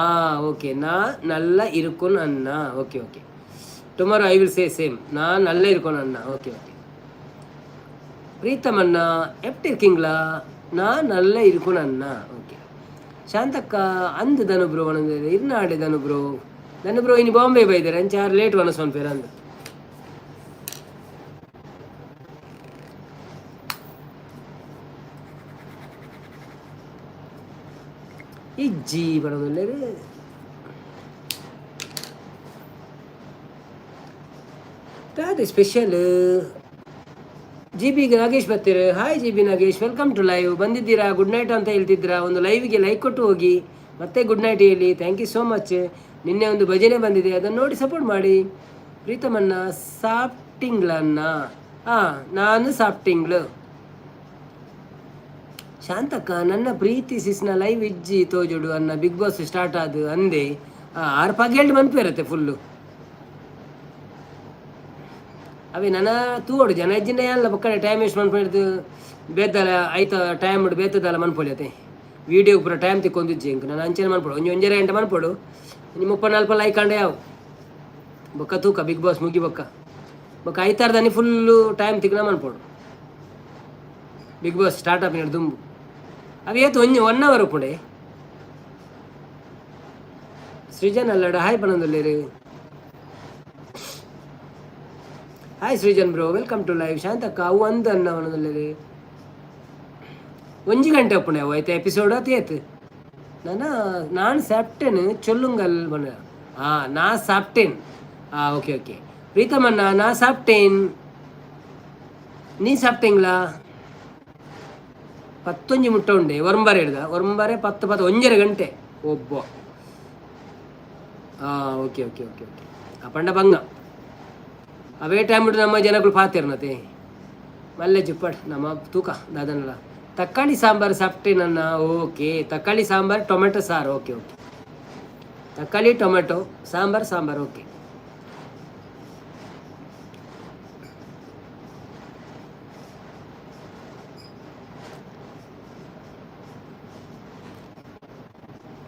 ಓಕೆ, ನಾ ನಲ್ಲ ಇರುಕೊನ್ ಅಣ್ಣ. Okay okay, tomorrow I will say same. ನಾ ನಲ್ಲ ಇರುಕೊನ್ ಅಣ್ಣ. Okay okay. ಪ್ರೀತಮ್ ಅಣ್ಣ ಎಪ್ಟಿ இருக்கீங்களா? ನಾ ನಲ್ಲ ಇರುಕೊನ್ ಅಣ್ಣ. ಓಕೆ. ಶಾಂತಕ್ಕ ಅಂದ್ ಧನು ಬ್ರೋ ಒಣಂದು ಇರ್ನಾಡೆ. ಧನು ಬ್ರೋ, ಧನು ಬ್ರೋ ಇನ್ನು ಬಾಂಬೆ ಬೈದಾರೆ ಅಂಚಾರು ಲೇಟ್ ವನಸ್ ಪನ್ಪೇರು ಅಂದ್. ಇಜ್ಜಿ ಬರೋದಿಲ್ಲ. ದಾದ ಸ್ಪೆಷಲ್? ಜಿ ಬಿ ನಾಗೇಶ್ ಬರ್ತೀರ. Hi G B Nagesh, welcome to live. ಬಂದಿದ್ದೀರಾ, ಗುಡ್ ನೈಟ್ ಅಂತ ಹೇಳ್ತಿದ್ದೀರಾ. ಒಂದು ಲೈವ್ಗೆ ಲೈಕ್ ಕೊಟ್ಟು ಹೋಗಿ, ಮತ್ತೆ ಗುಡ್ ನೈಟ್ ಹೇಳಿ. Thank you so much. ನಿನ್ನೆ ಒಂದು ಭಜನೆ ಬಂದಿದೆ, ಅದನ್ನು ನೋಡಿ ಸಪೋರ್ಟ್ ಮಾಡಿ. ಪ್ರೀತಮಣ್ಣ ಸಾಫ್ಟಿಂಗ್ಲನ್ನ? ಹಾಂ, ನಾನು ಸಾಫ್ಟಿಂಗ್ಳು. ಶಾಂತಕ್ಕ, ನನ್ನ ಪ್ರೀತಿ ಸಿಸ್ನ ಲೈವ್ ಇಜ್ಜಿ ತೋಜುಡು ಅನ್ನ, ಬಿಗ್ ಬಾಸ್ ಸ್ಟಾರ್ಟ್ ಆದು ಅಂದೆ. ಆರು ಪಗೆಲ್ಡ್ ಮನ್ಪು ಫುಲ್ಲು. ಅವೇ ನನ್ನ ತೂವಡು ಜನ ಇಜ್ಜಿಂಡ ಯಾನ್ಲ ಬೊಕ್ಕಡೆ ಟೈಮ್ ವೇಸ್ಟ್ ಮನ್ಪೊಡ್ದು ಬೇತಲ ಐತ ಟೈಮ್ ಬೇತದಲ್ಲ ಮನ್ಪೊಲಿ. ವೀಡಿಯೋ ಪೂರ ಟೈಮ್ ತಿಕ್ಕೊಂದಿಜ್ಜಿ ಎಂಕ್. ನಾನು ಅಂಚನೆ ಮನ್ಪೊಡು, ಒಂಜಿ ಒಂಜರೆ ಗಂಟೆ ಮನ್ಪೊಡು. ಒಂಜಿ 30 40 ಲೈಕ್ ಅಂಡ ಯಾವು. ಬೊಕ್ಕ ತೂಕ, ಬಿಗ್ ಬಾಸ್ ಮುಗಿ ಬೊಕ್ಕ ಬೊಕ್ಕ ಐತಾರದಾನಿ ಫುಲ್ಲು ಟೈಮ್ ತಿಕ್ನ ಮನ್ಪೊಡು. ಬಿಗ್ ಬಾಸ್ ಸ್ಟಾರ್ಟ್ ಆಪಿನ ದುಂಬು ಅವು ಏತು, ಒಂಜಿ ಒನ್ ಅವರ್ ಉಪ್ಪುಂಡೆ. ಸೃಜನ್ ಅಲ್ಲಡ ಹಾಯ್ ಪನೊಂದುಲ್ಲೆರ್. Hi Srujan bro, welcome to live. ಶಾಂತಕ್ಕ, ಅವು ಅಂದ್ ಅನ್ನ ಪನೊಂದುಲ್ಲೆರ್. ಒಂಜಿ ಗಂಟೆ ಉಪ್ಪುಂಡೆ ಅವು ಐತೆ ಎಪಿಸೋಡ್ ಅತ್ ಏತ್. ನಾನು சாப்ட்டேன் சொல்லுங்கள் பண்ண. ஆ, நான் சாப்பிட்டேன். ஆ, ஓகே ஓகே. பிரீத்தம் அண்ணா, நான் சாப்பிட்டேன். நீ சாப்பிட்டீங்களா? ಪತ್ತೊಂಜಿ ಮುಟ್ಟ ಉಂಡೆ. ಒರಂಬಾರೆ ಹಿಡ್ದ ಒರಂಬಾರೆ ಪತ್ತು ಪತ್ತು ಒಂಜರೆ ಗಂಟೆ ಒಬ್ಬ. ಹಾಂ, ಓಕೆ ಓಕೆ ಓಕೆ ಓಕೆ. ಆ ಪಂಡ ಬಂಗ ಅವೇ ಟೈಮ್ ನಮ್ಮ ಜನಗಳು ಪಾತಿರ್ನತೆ ಮಲ್ಲೆ ಜುಪ್ಪಡ್ ನಮ್ಮ ತೂಕ ದಾದನಲ. ತಕ್ಕಾಳಿ ಸಾಂಬಾರು ಸಾಪ್ಟೇನನ್ನ. ಓಕೆ, ತಕ್ಕಾಳಿ ಸಾಂಬಾರು, ಟೊಮೆಟೊ ಸಾರು. ಓಕೆ ಓಕೆ, ತಕ್ಕಾಳಿ ಟೊಮೆಟೊ ಸಾಂಬಾರು, ಸಾಂಬಾರು. ಓಕೆ.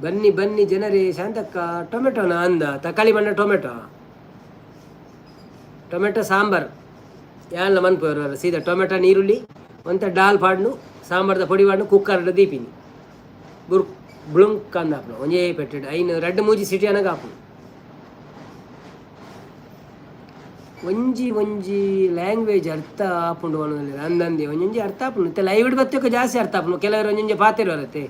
ಬನ್ನಿ ಬನ್ನಿ ಜನರೇ. ಶಾಂತಕ್ಕ, ಟೊಮೆಟೊನ ಅಂದ. ತಕ್ಕಾಳಿ ಬಣ್ಣ ಟೊಮೆಟೊ, ಟೊಮೆಟೊ ಸಾಂಬಾರು ಯಾನ್ಲ ಮನ್ಪು ಸೀದಾ. ಟೊಮೆಟೊ, ನೀರುಳ್ಳಿ, ಒಂತ ಡಾಲ್ ಪಾಡ್ನು, ಸಾಂಬಾರ್ದ ಪೊಡಿ ಪಾಡ್ನು, ಕುಕ್ಕರ್ ದೀಪಿನಿ. ಬುರ್ ಬ್ಳುಂಕ್ ಅಂದಾಪುನು. ಒಂಜೇ ಪೆಟ್ಟೆಡ್ ಐನು ರಡ್ಡ್ ಮೂಜಿ ಸಿಟಿ ಅನಗ ಆಪುನು. ಒಂಜಿ ಒಂಜಿ ಲ್ಯಾಂಗ್ವೇಜ್ ಅರ್ಥ ಆಪುಂಡು ಅನ್ನೋದಿಲ್ಲ ಅಂದಂದೆ. ಒಂಜೊಂಜಿ ಅರ್ಥ ಆಪುಂಡು. ಇತ್ತೆ ಲೈವ್ ಬತ್ತಕ್ಕೆ ಜಾಸ್ತಿ ಅರ್ಥ ಆಪುಂಡು. ಕೆಲವರು ಒಂಜೊಂಜಿ ಪಾತೆರ ಬರುತ್ತೆ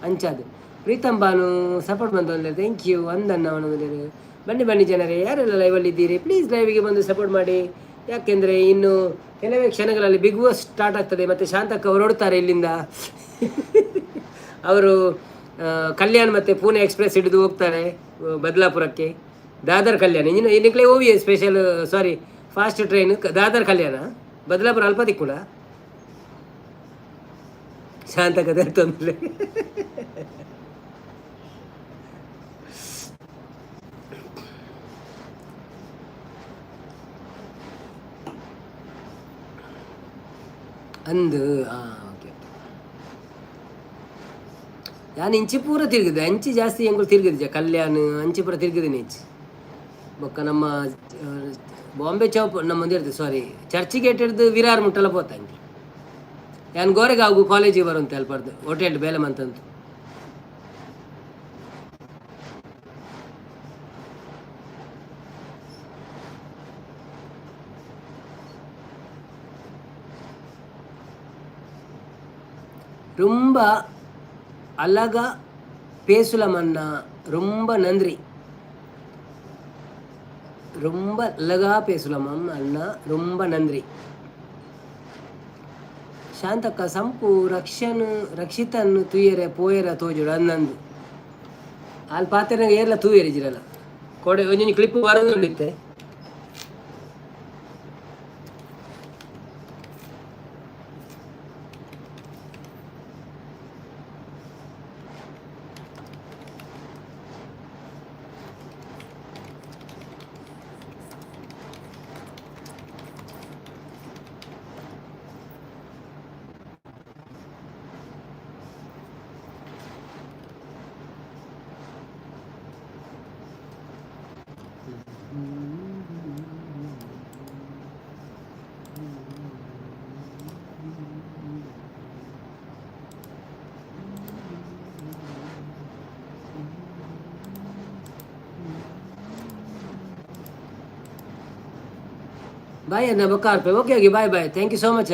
ಅಂಚಾದು. ಪ್ರೀತಮ್ ಬಾನು ಸಪೋರ್ಟ್ ಬಂದು, thank you. ಅಂದನ್ನ ಅನ್ನೋದಿಲ್ಲ. ಬನ್ನಿ ಬನ್ನಿ ಜನರೇ, ಯಾರೆಲ್ಲ ಲೈವಲ್ಲಿ ಇದ್ದೀರಿ, ಪ್ಲೀಸ್ ಲೈವಿಗೆ ಬಂದು ಸಪೋರ್ಟ್ ಮಾಡಿ. ಯಾಕೆಂದರೆ ಇನ್ನು ಕೆಲವೇ ಕ್ಷಣಗಳಲ್ಲಿ ಬಿಗ್ ಬಾಸ್ ಸ್ಟಾರ್ಟ್ ಆಗ್ತದೆ ಮತ್ತು ಶಾಂತಕ್ಕ ಹೊರಡ್ತಾರೆ ಇಲ್ಲಿಂದ. ಅವರು ಕಲ್ಯಾಣ್ ಮತ್ತು ಪೂನೆ ಎಕ್ಸ್ಪ್ರೆಸ್ ಹಿಡಿದು ಹೋಗ್ತಾರೆ ಬದಲಾಪುರಕ್ಕೆ. ದಾದರ್ ಕಲ್ಯಾಣ ಇನ್ನು ಇನ್ನಿಕ್ಲೆ ಹೋಗಿ ಸ್ಪೆಷಲ್, ಸಾರಿ, ಫಾಸ್ಟ್ ಟ್ರೈನ್ ದಾದರ್ ಕಲ್ಯಾಣ. ಬದಲಾಪುರ ಅಲ್ಪ ದಿಕ್ಕುಡ. ಶಾಂತಕ್ಕ ತೊಂದರೆ. ಅಂದು. ಹಾಂ, ಓಕೆ. ಯಾನ್ ಇಂಚಿ ಪೂರ ತಿರುಗಿದೆ. ಅಂಚಿ ಜಾಸ್ತಿ ಎಂಕುಲು ತಿರುಗಿದ್ಜ. ಕಲ್ಯಾಣ ಅಂಚಿ ಪೂರ ತಿರುಗಿದ್ದೀನಿ ಇಂಚಿ. ಬೊಕ್ಕ ನಮ್ಮ ಬಾಂಬೆ ಚೌಕ್ ನಮ್ಮ ಇರ್ತದೆ, ಸಾರಿ, ಚರ್ಚ್ ಗೇಟ್ ಹಿಡ್ದು ವಿರಾರ್ ಮುಟ್ಟಲ ಪೋತ ಅಂಚಿ. ಯಾನ್ ಗೋರೆಗಾವ್ಗು ಕಾಲೇಜಿಗೆ ಬರುವಂತೆ ಅಲ್ಪರ್ದು ಹೋಟೆಲ್ ಬೇಲೆ ಮಂತಂತು. ரொம்ப அழகா பேசலமண்ணா, ரொம்ப நன்றி. ரொம்ப அழகா பேசலாமாம் அண்ணா, ரொம்ப நன்றி. ಶಾಂತಕ್ಕ, ಸಂಪು ರಕ್ಷನ್ ರಕ್ಷಿತನ್ ತೂಯರೆ ಪೋಯರ ತೋಜುಡು ಅಂದಂದು. ಅಲ್ಲಿ ಪಾತೆರ್ನಾಗ ಏರ್ಲ ತೂಯರಿಜಿರಲ್ಲ. ಕೊಡೆ ಒಂಜೊಂಜಿ ಕ್ಲಿಪ್ ಬರೋದುಂಡಿತ್ತೆ. ಬಾಯ್ ಅಣ್ಣ, ಬೊಕ್ಕ ಆರ್ಪೆ. Okay okay, bye bye. Thank you so much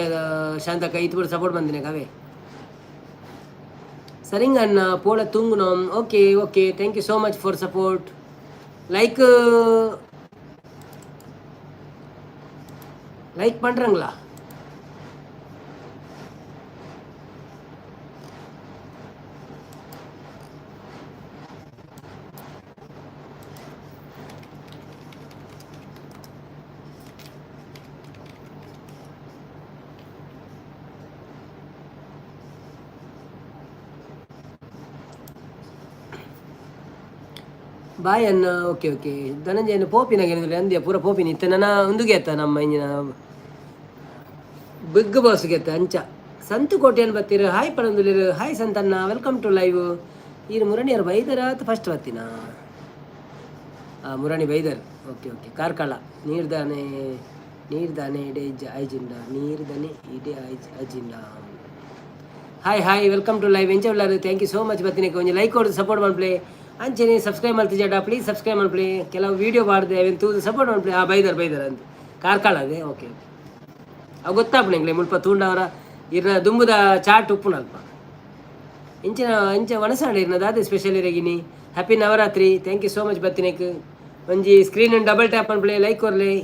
Shantakka, ಇದು ಕೂಡ ಸಪೋರ್ಟ್ ಬಂದಿನ ಕವೆ. ಸರಿಂಗ ಅಣ್ಣ, Pola ತೂಂಗುನಂ. Okay okay, thank you so much for support. Like like பண்ணுறாங்களா? ಬಾಯ್ ಅನ್ನ. ಓಕೆ ಓಕೆ ಧನಂಜಯನ ಪೋಪಿನಾಗ ಏನಿದ್ರೆ ಅಂದ್ಯ ಪೂರ ಪೋಪಿನ ಇತ್ತೆ ನನ್ನ ಉಂದುಗೆ ಅತ್ತ ನಮ್ಮ ಇಂಜಿನ ಬಿಗ್ ಬಾಸ್ಗೆ ಅತ್ತ ಅಂಚ. ಸಂತು ಕೋಟೆಯನ್ನು ಬತ್ತೀರು, ಹಾಯ್ ಪಣಂದುಲಿರು. ಹಾಯ್ ಸಂತಣ್ಣ, welcome to live. ಈರು ಮುರಣಿಯರು ಬೈದರ ಫಸ್ಟ್ ಬತ್ತಿನ? ಮುರಣಿ ಬೈದರ್. ಓಕೆ ಓಕೆ ಕಾರ್ಕಳ ನೀರ್ದಾನೆ, ನೀರ್ದಾನೆ ಇಡೆ ಇಜ್ಜ ಐಜಿಂಡ, ನೀರ್ದಾನೆ ಇಡೆ ಐಜ್ ಅಜಿಂಡ. Hi hi, welcome to live. ಎಂಚ ಉಳ್ಳಾರು? Thank you so much ಬತ್ತಿನಕ್ಕೆ. ಒಂಜಿ ಲೈಕ್ ಕೊಡು, ಸಪೋರ್ಟ್ ಮಲ್ಪ್ಲೆ. ಅಂಚನೆ ಸಬ್ಸ್ಕ್ರೈಬ್ ಮಲ್ತಿಜಾಡ, ಪ್ಲೀಸ್ ಸಬ್ಸ್ಕ್ರೈಬ್ ಮಲ್ಪ್ಲೆ. ಕೆಲವು ವೀಡಿಯೋ ಬಾಡ್ದೆ, ಅವೆನ್ ತೂದು ಸಪೋರ್ಟ್ ಮಲ್ಪ್ಲೆ. ಬೈದರ್ ಬೈದರ್ ಅಂತ ಕಾರ್ಕಳ ಅದೇ. ಓಕೆ ಓಕೆ ಅವು ಗೊತ್ತಾಪುಂಡು ಎಂಕ್ಲೆ ಮುಲ್ಪ ತೂಂಡವರ ಇರ್ನ ದುಂಬುದ ಚಾಟ್ ಉಪ್ಪುನಲ್ಪ. ಇಂಚಿನ ಇಂಚ ವನಸಾಂಡ ಇರ್ನ ದಾದೆ ಸ್ಪೆಷಲ್ ಇರಗಿನಿ? Happy Navaratri. Thank you so much ಬತ್ತಿನಕ್. ಒಂಜಿ ಸ್ಕ್ರೀನ್ ಡಬಲ್ ಟ್ಯಾಪ್ ಮಲ್ಪ್ಲೆ, ಲೈಕ್ ಕೊರ್ಲೆ.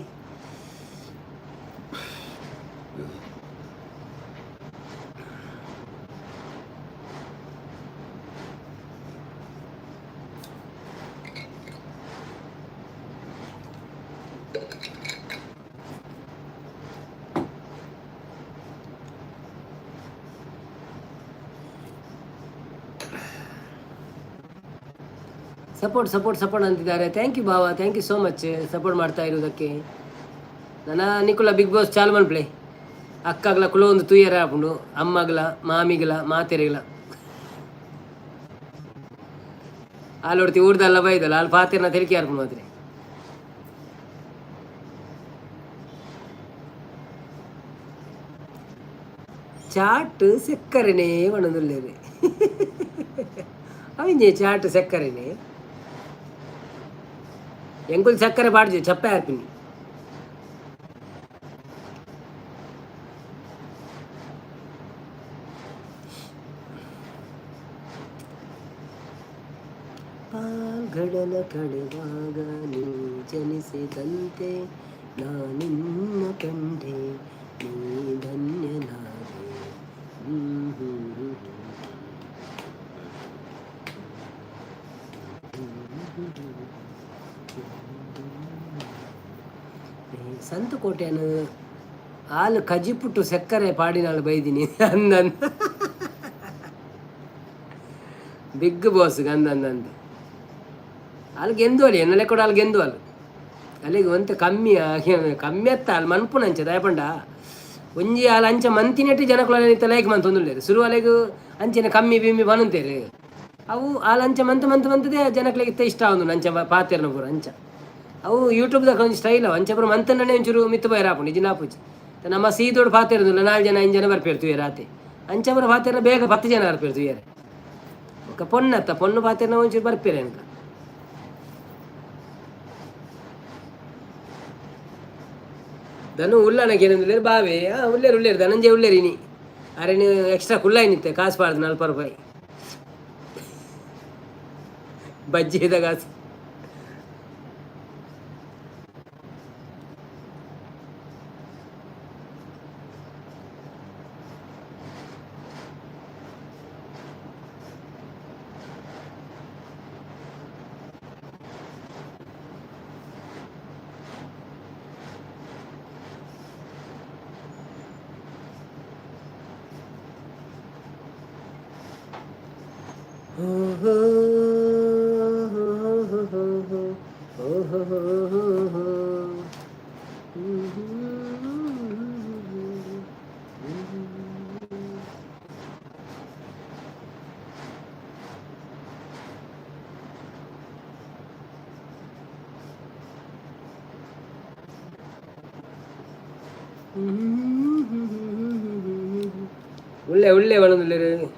ಸಪೋರ್ಟ್ ಸಪೋರ್ಟ್ ಸಪೋರ್ಟ್ ಅಂತಿದ್ದಾರೆ. Thank you ಭಾವ, thank you so much support ಮಾಡ್ತಾ ಇರುವುದಕ್ಕೆ. ನನ್ನ ನಿಕುಲ ಬಿಗ್ ಬಾಸ್ ಚಾಲು ಮನ್ಪ್ಲೆ, ಅಕ್ಕಗ್ಲ ಕುಲೊಂದು ತೂಯರ ಆಪುಂಡು, ಅಮ್ಮಗ್ಲ ಮಾಮಿಗ್ಲ ಮಾತೆರೆಗ್ಲ. ಆಲೋಡ್ತಿ ಊರ್ದಲ್ಲ ಬೈದಲ್ಲ, ಅಲ್ಲಿ ಪಾತೆರ್ನ ತೆರಿಕೆ ಆರ್ಪುಂಡು ಮಾತ್ರ. ಚಾಟ್ ಸೆಕ್ಕರೆನೇ ಪಣೊಂದುಲ್ಲೆರ್. ಅವಿಂಜೆ ಚಾಟ್ ಸೆಕ್ಕರೆನೇ? ಎಂಕುಲು ಸಕ್ಕರೆ ಪಾಡ್ಜು, ಚಪ್ಪೆ ಆರ್ಪಿನಿ. ಪಾಲ್ಗಡಲ ಕಡೆವಾಗ ನೀ ಜನಿಸಿದಂತೆ ನಾನಿನ್ನ ಕಂಡೆ, ನೀ ಧನ್ಯನಾದೆ. ಹ್ಮ್ ಹ್ಮ್ ಹ್ಮ್ ಹ್ಮ್. ಸಂತು ಕೋಟೆಯನ್ನು ಹಾಲು ಕಜಿಪುಟ್ಟು ಸಕ್ಕರೆ ಪಾಡಿನಾಳು ಬೈದಿನಿ ಅಂದನ್. ಬಿಗ್ ಬಾಸ್ ಅಂದಂದಂತ ಅಲ್ಲಿ ಗೆಂದುವಲ್ಲಿ ಎನ್ನಲೆ ಕೂಡ ಅಲ್ಲಿ ಗೆಂದುವಲ್. ಅಲ್ಲಿಗೆ ಒಂತೆ ಕಮ್ಮಿ ಕಮ್ಮಿ ಅತ್ತ ಅಲ್ಲಿ ಮನ್ಪುನಂಚ. ದಯಪಂಡ ಒಂಜಿ ಅಲ್ಲಿ ಅಂಚ ಮಂತಿನೆಟ್ಟಿ ಜನಕುಲ ಲೈಕ್ ಮಂತೊಂದುಲ್ಲೇರು. ಸುರು ಅಲೆಗ್ ಅಂಚಿನ ಕಮ್ಮಿ ಬಿಮ್ಮಿ ಬನಂತೇರು. ಅವು ಆಲ್ ಅಂಚ ಮಂತ್ ಮಂತ್ ಮಂತದೇ ಜನಕ್ಲೆಗ್ ಇತ್ತ ಇಷ್ಟ ಆವೊಂದುಂಡು. ಅಂಚ ಪಾತೆರ್ನ ಪೂರ ಅಂಚ. ಅವು ಯೂಟ್ಯೂಬ್ದಾಗ ಒಂಜಿ ಸ್ಟೈಲ್ ಅವು. ಅಂಚ ಪೂರ ಮಂತಣ್ಣನೇ ಒಂಚೂರು ಮಿತ್ತ್ ಬೈರ ಆಪುಂಡು, ಇಜ್ಜಿಂಡ ಆಪುಜಿ. ನಮ್ಮ ಸೀದೋಡು ಪಾತೆರ್ದುಲ್ಲ, ನಾಲ್ ಜನ ಐದು ಜನ ಬರ್ಪೇರು ತೂಯೆರೆ ಆತೆ. ಅಂಚ ಪೂರ ಪಾತೆರ್ನ ಬೇಗ 10 ಜನ ಬರ್ಪೇರು ತೂಯೆರೆ. ಬೊಕ್ಕ ಪೊಣ್ಣತ್ತ, ಪೊಣ್ಣು ಪಾತೆರ್ನ ಒಂಚೂರು ಬರ್ಪೇರು ಎನ್ಕ. ಧನು ಉಲ್ಲನ ಕೇನೊಂದುಲ್ಲೆರ್ ಬಾವೆ. ಉಲ್ಲೇರು ಉಲ್ಲೇರು, ಧನಂಜಯ ಉಲ್ಲೇರು. ಇನಿ ಅರೆನ್ ಎಕ್ಸ್ಟ್ರಾ ಕುಲ್ಲಾಯಿನಿತ್ತೆ, ಕಾಸು ಪಾಡ್ದು 40 ರೂಪಾಯಿ ಬಜ್ಜಿದ ಕಾಸು. ಹೋ ಹೋ ಹೋ ಹೋ ಹೋ ಹೋ ಹೋ ಹೋ ಹೋ. ಉಳ್ಳೆ ಉಳ್ಳೆ ಒಣದುಲ್ಲೆರ್.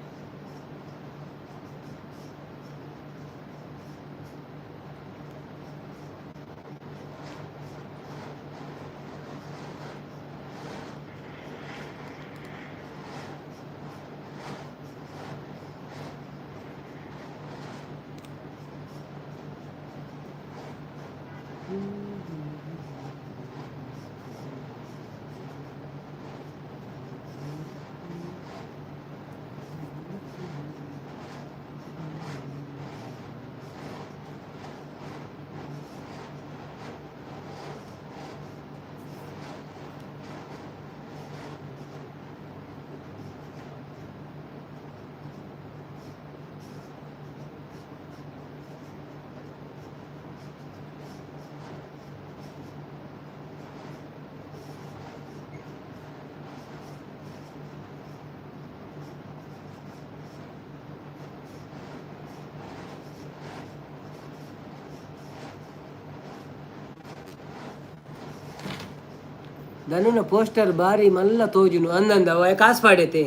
ಧನುನ ಪೋಸ್ಟರ್ ಬಾರಿ ಮಲ್ಲ ತೋಜುನು ಅಂದಂದ ಅವ ಕಾಸು ಪಾಡೈತೆ.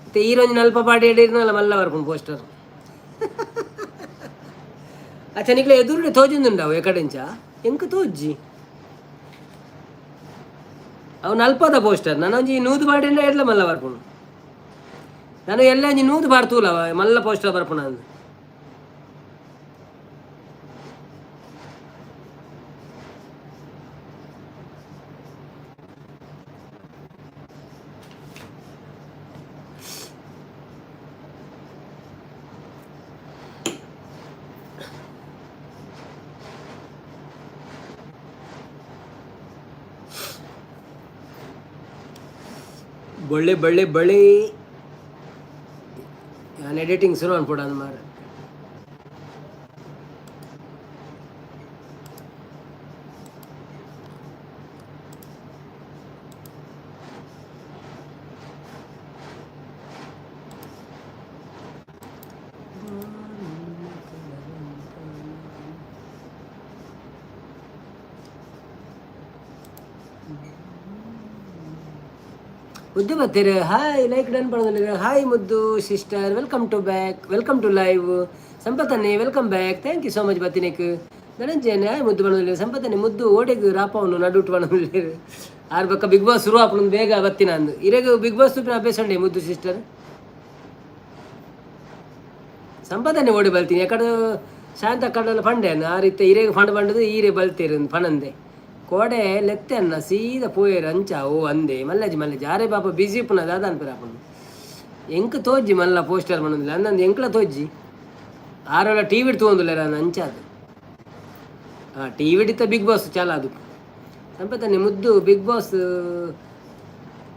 ಮತ್ತೆ ಈರೊಂಜಿ ನಲ್ಪ ಪಾಡಿ ಇರ್ನಲ್ಲ ಮಲ್ಲ ಬರ್ಪುಂಡು ಪೋಸ್ಟರ್. ಅಚ್ಚ, ನಿಕ್ಲೆ ಎದುರುಡೆ ತೋಜೊಂದುಂಡವು ಎಕಡೆಂಚ ಎಂಕ್ ತೋಜ್ಜಿ. ಅವು ನಲ್ಪದ ಪೋಸ್ಟರ್. ನನೊಂಜಿ 100 ಪಾಡಿಂಡ ಎಡ್ಲ ಮಲ್ಲ ಬರ್ಪುಂಡು. ನಾನು ಎಲ್ಲ ಒಂಜಿ 100 ಪಾಡ್ತೂಲವ ಮಲ್ಲ ಪೋಸ್ಟರ್ ಬರ್ಪುಣ ಅಂದ್. ಬಳ್ಳಿ ಬಳ್ಳಿ ಬಳ್ಳಿ. ನಾನು ಎಡಿಟಿಂಗ್ ಶುರು ಅನ್ಪೋಡ ಮಾರ. ಮುದ್ದು ಬರ್ತೀರಿ. ಹಾಯ್, ಲೈಕ್ ಡನ್ ಪಡೋದಿಲ್ಲ. ಹಾಯ್ ಮುದ್ದು sister, welcome to back, welcome to live. ಸಂಪತ್ತನ್ನೇ welcome back, thank you so much ಬತ್ತಿನೇಕ್. ಧನಂಜಯನೇ hi ಮುದ್ದು ಬಣ್ಣದಲ್ಲಿ. ಸಂಪತ್ತನ್ನೇ ಮುದ್ದು ಓಡೆಗ್ ರಾಪವನು ನಡುಟು ಬಣ್ಣದಲ್ಲಿ. ಆರ್ ಬಕ್ಕ ಬಿಗ್ ಬಾಸ್ ಶುರು ಆಪುಂಡು, ಬೇಗ ಬತ್ತಿನ ಅಂದು. ಇರೆಗ್ ಬಿಗ್ ಬಾಸ್ ತೂಪಿನ ಅಭ್ಯಾಸ ಉಂಡೆ ಮುದ್ದು ಸಿಸ್ಟರ್? ಸಂಪದನೆ ಓಡಿ ಬಲ್ತೀನಿ. ಯಾಕಡೆ ಶಾಂತ ಕಡಲ ಪಂಡೆ ಆ ರೀತಿ ಇರೆಗ್ ಫಂಡ್ ಬಂಡದು ಈರೆ ಬಲ್ತೀರು ಪಣಂದೆ. ಕೋಡೆ ಲೆತ್ತೆ ಅನ್ನ ಸೀದಾ ಪೋಯೆರ್ ಅಂಚ. ಓ ಅಂದೆ ಮಲ್ಲಜಿ ಮಲ್ಲಜಿ ಆರೆ ಪಾಪ ಬಿಸಿ ಉಪ್ಪುನ ದಾದ ಅನ್ಪೆರ್ ಆಪುಂಡು. ಎಂಕ್ ತೋಜ್ಜಿ ಮಲ್ಲ ಪೋಸ್ಟರ್ ಮನೊಂದಿಲ್ಲ ಅಂದಂದು. ಎಂಕ್ಲ ತೋಜ್ಜಿ. ಆರೋಲ ಟಿ ವಿಡ್ ತೂವೊಂದುಲ್ಲೆರ್ ಅಂಚ ಅದು. ಹಾಂ, ಟಿ ವಿಡಿತ್ತ ಬಿಗ್ ಬಾಸ್ ಚಾಲ ಅದು. ಸಂಪತ್ತನ್ನೆ ಮುದ್ದು ಬಿಗ್ ಬಾಸ್